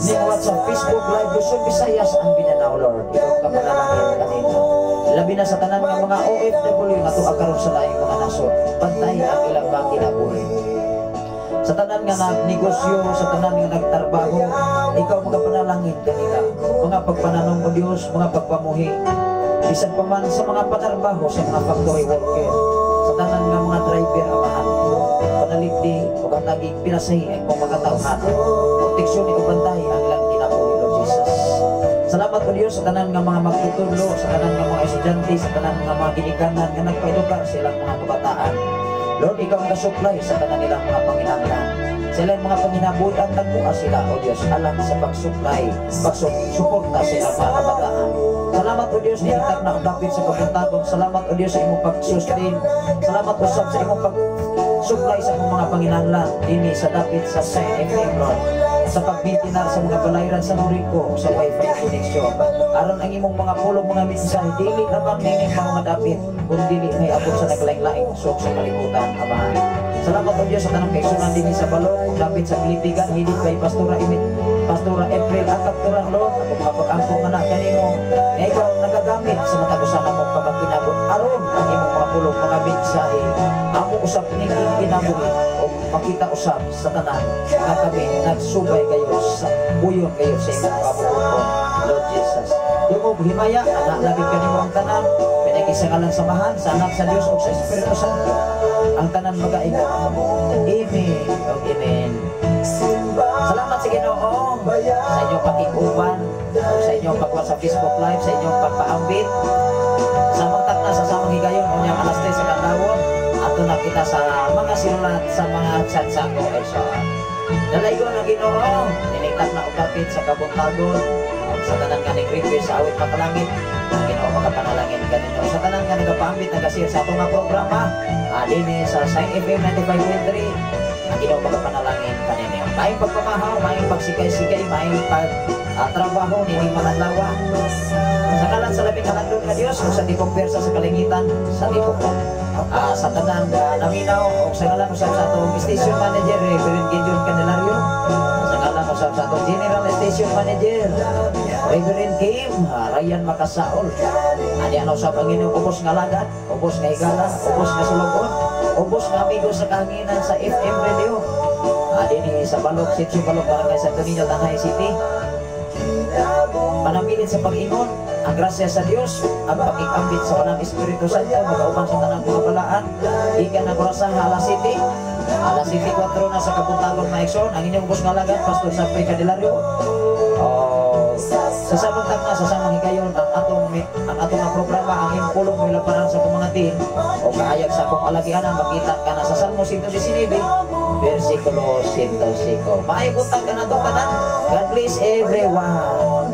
ning sa Facebook Live, Luzon, Visayas, ang Mindanao, Lord. Ikaw ka panalangin kanila. Labi na sa tanan nga mga OFW nga tuwa karon sa laing mga nasod. Bantay ang ilang mga kinabuhi. Sa tanan nga nagnegosyo, sa tanan nga nagtrabaho, ikaw mga panalangin kanila. Mga pagpananong mo Diyos, mga pagpamuhi. Bisan pa man sa mga panarbaho, sa mga factory worker, sa tanan nga mga driver, Amahan. paglipdi ug hatagi pinasahi ang imong mga tawhan. Proteksyon ug bantay ang ilang kinabuhi, Lord Jesus. Salamat, O Dios, sa tanan nga mga magtutudlo, sa tanan nga mga estudyante, sa tanan nga mga ginikanan nga nagpaedukar sa ilang mga kabataan. Lord, ikaw ang kasuplay sa tanan nilang mga panginahanglan. Sa ilang mga panginabuhi ang tagpuan sila, O Dios, alang sa pagsuplay, pagsuporta sa ilang mga kabataan. Salamat, O Dios, nihitak na ang dapit sa kabuntagon. Salamat, O Dios, sa imong pag-sustain. Salamat usab sa imong pag-supply sa imong mga panginahanglan dinhi sa dapit sa Sign FM, Lord. Sa pagmitinar sa mga balayran sa Norico sa Wi-Fi connection. Aron ang imong mga pulong, mga mensahe, dili lamang nining mga dapit, kun dili may abot sa naglaing-laing usok sa kalibutan, Amahan. Salamat, O Dios, sa tanang kaigsunan dinhi sa Balok, dapit sa Pilipigan, hidit kay Pastora Imit, Pastora April Akapturan, Lord, ako mga pag-ampo nga na kanimo, nga ikaw ang nagagamit sa matag usa namong pamakinabot, aron ang imong mga pulong, mga mensahe, amo usab ning kinabuhi, o makita usab sa tanan, nga kami nagsubay kayo sa buyon kayo sa imong kabubuton, Lord Jesus. Dungog himaya, anak labing kanimo ang tanan, pinagi sa ngalan sa Amahan, sa Anak sa Dios ug sa Espiritu Santo. Ang tanan magaingon. Amen. Ug amen. Salamat sa Ginoo sa inyong pakiguban, ug sa inyong pagwa sa Facebook Live, sa inyong pagpaambit. Sa takna sa samang higayon unyang alas 3 sa kadlawon, ato na kita sa mga sinulat sa mga chat sa ako ay sa Dalaygon ang Ginoo, ninigtak na og dapit sa kabuntagon, ug sa tanan nga nag-request sa awit makalangit, ang Ginoo makapanalangin kaninyo. Sa tanan nga nagapaambit, nagashare sa atong nga programa, dinhi sa Sign FM 95.3, ang Ginoo makapanalangin kaninyo. Maayong pagpamahaw, maayong pagsikay-sikay, maayong pag trabaho nining mga adlaw. Sa ngalan sa labing kalandon nga Dios ug sa tipok pwersa sa kalangitan, sa tipok sa tanan nga naminaw ug sa ngalan usab sa atong station manager, Reverend Gideon Candelario, sa ngalan usab sa atong general station manager, Reverend Kim Ryan Makasaol. Ani ana usab ang inyong ubos nga alagad, ubos nga higala, ubos nga sulokon, ubos nga amigo sa kahanginan sa FM radio. Dinhi sa Balok, Sitio Balok, Barangay Santo Niño, Tanjay City. Panamilit sa pag-ingon, ang grasya sa Dios, ang pakikambit sa Balaang Espiritu Santo, magauban sa tanang mga balaan, ikan ang kurasaha alas City, alas City 4 na sa kabuntagon, mga igsoon, ang inyong ubos nga alagad, Pastor Sapri Candelario. Oh, sa samang takna, sa samang higayon, ang atong nga programa, ang imong pulong milaparan sa akong mga team, o kaayag sa akong alagianan, makita ka na sa Salmo 119, versikulo 105. Maayong buntag kanatong tanan. God bless everyone.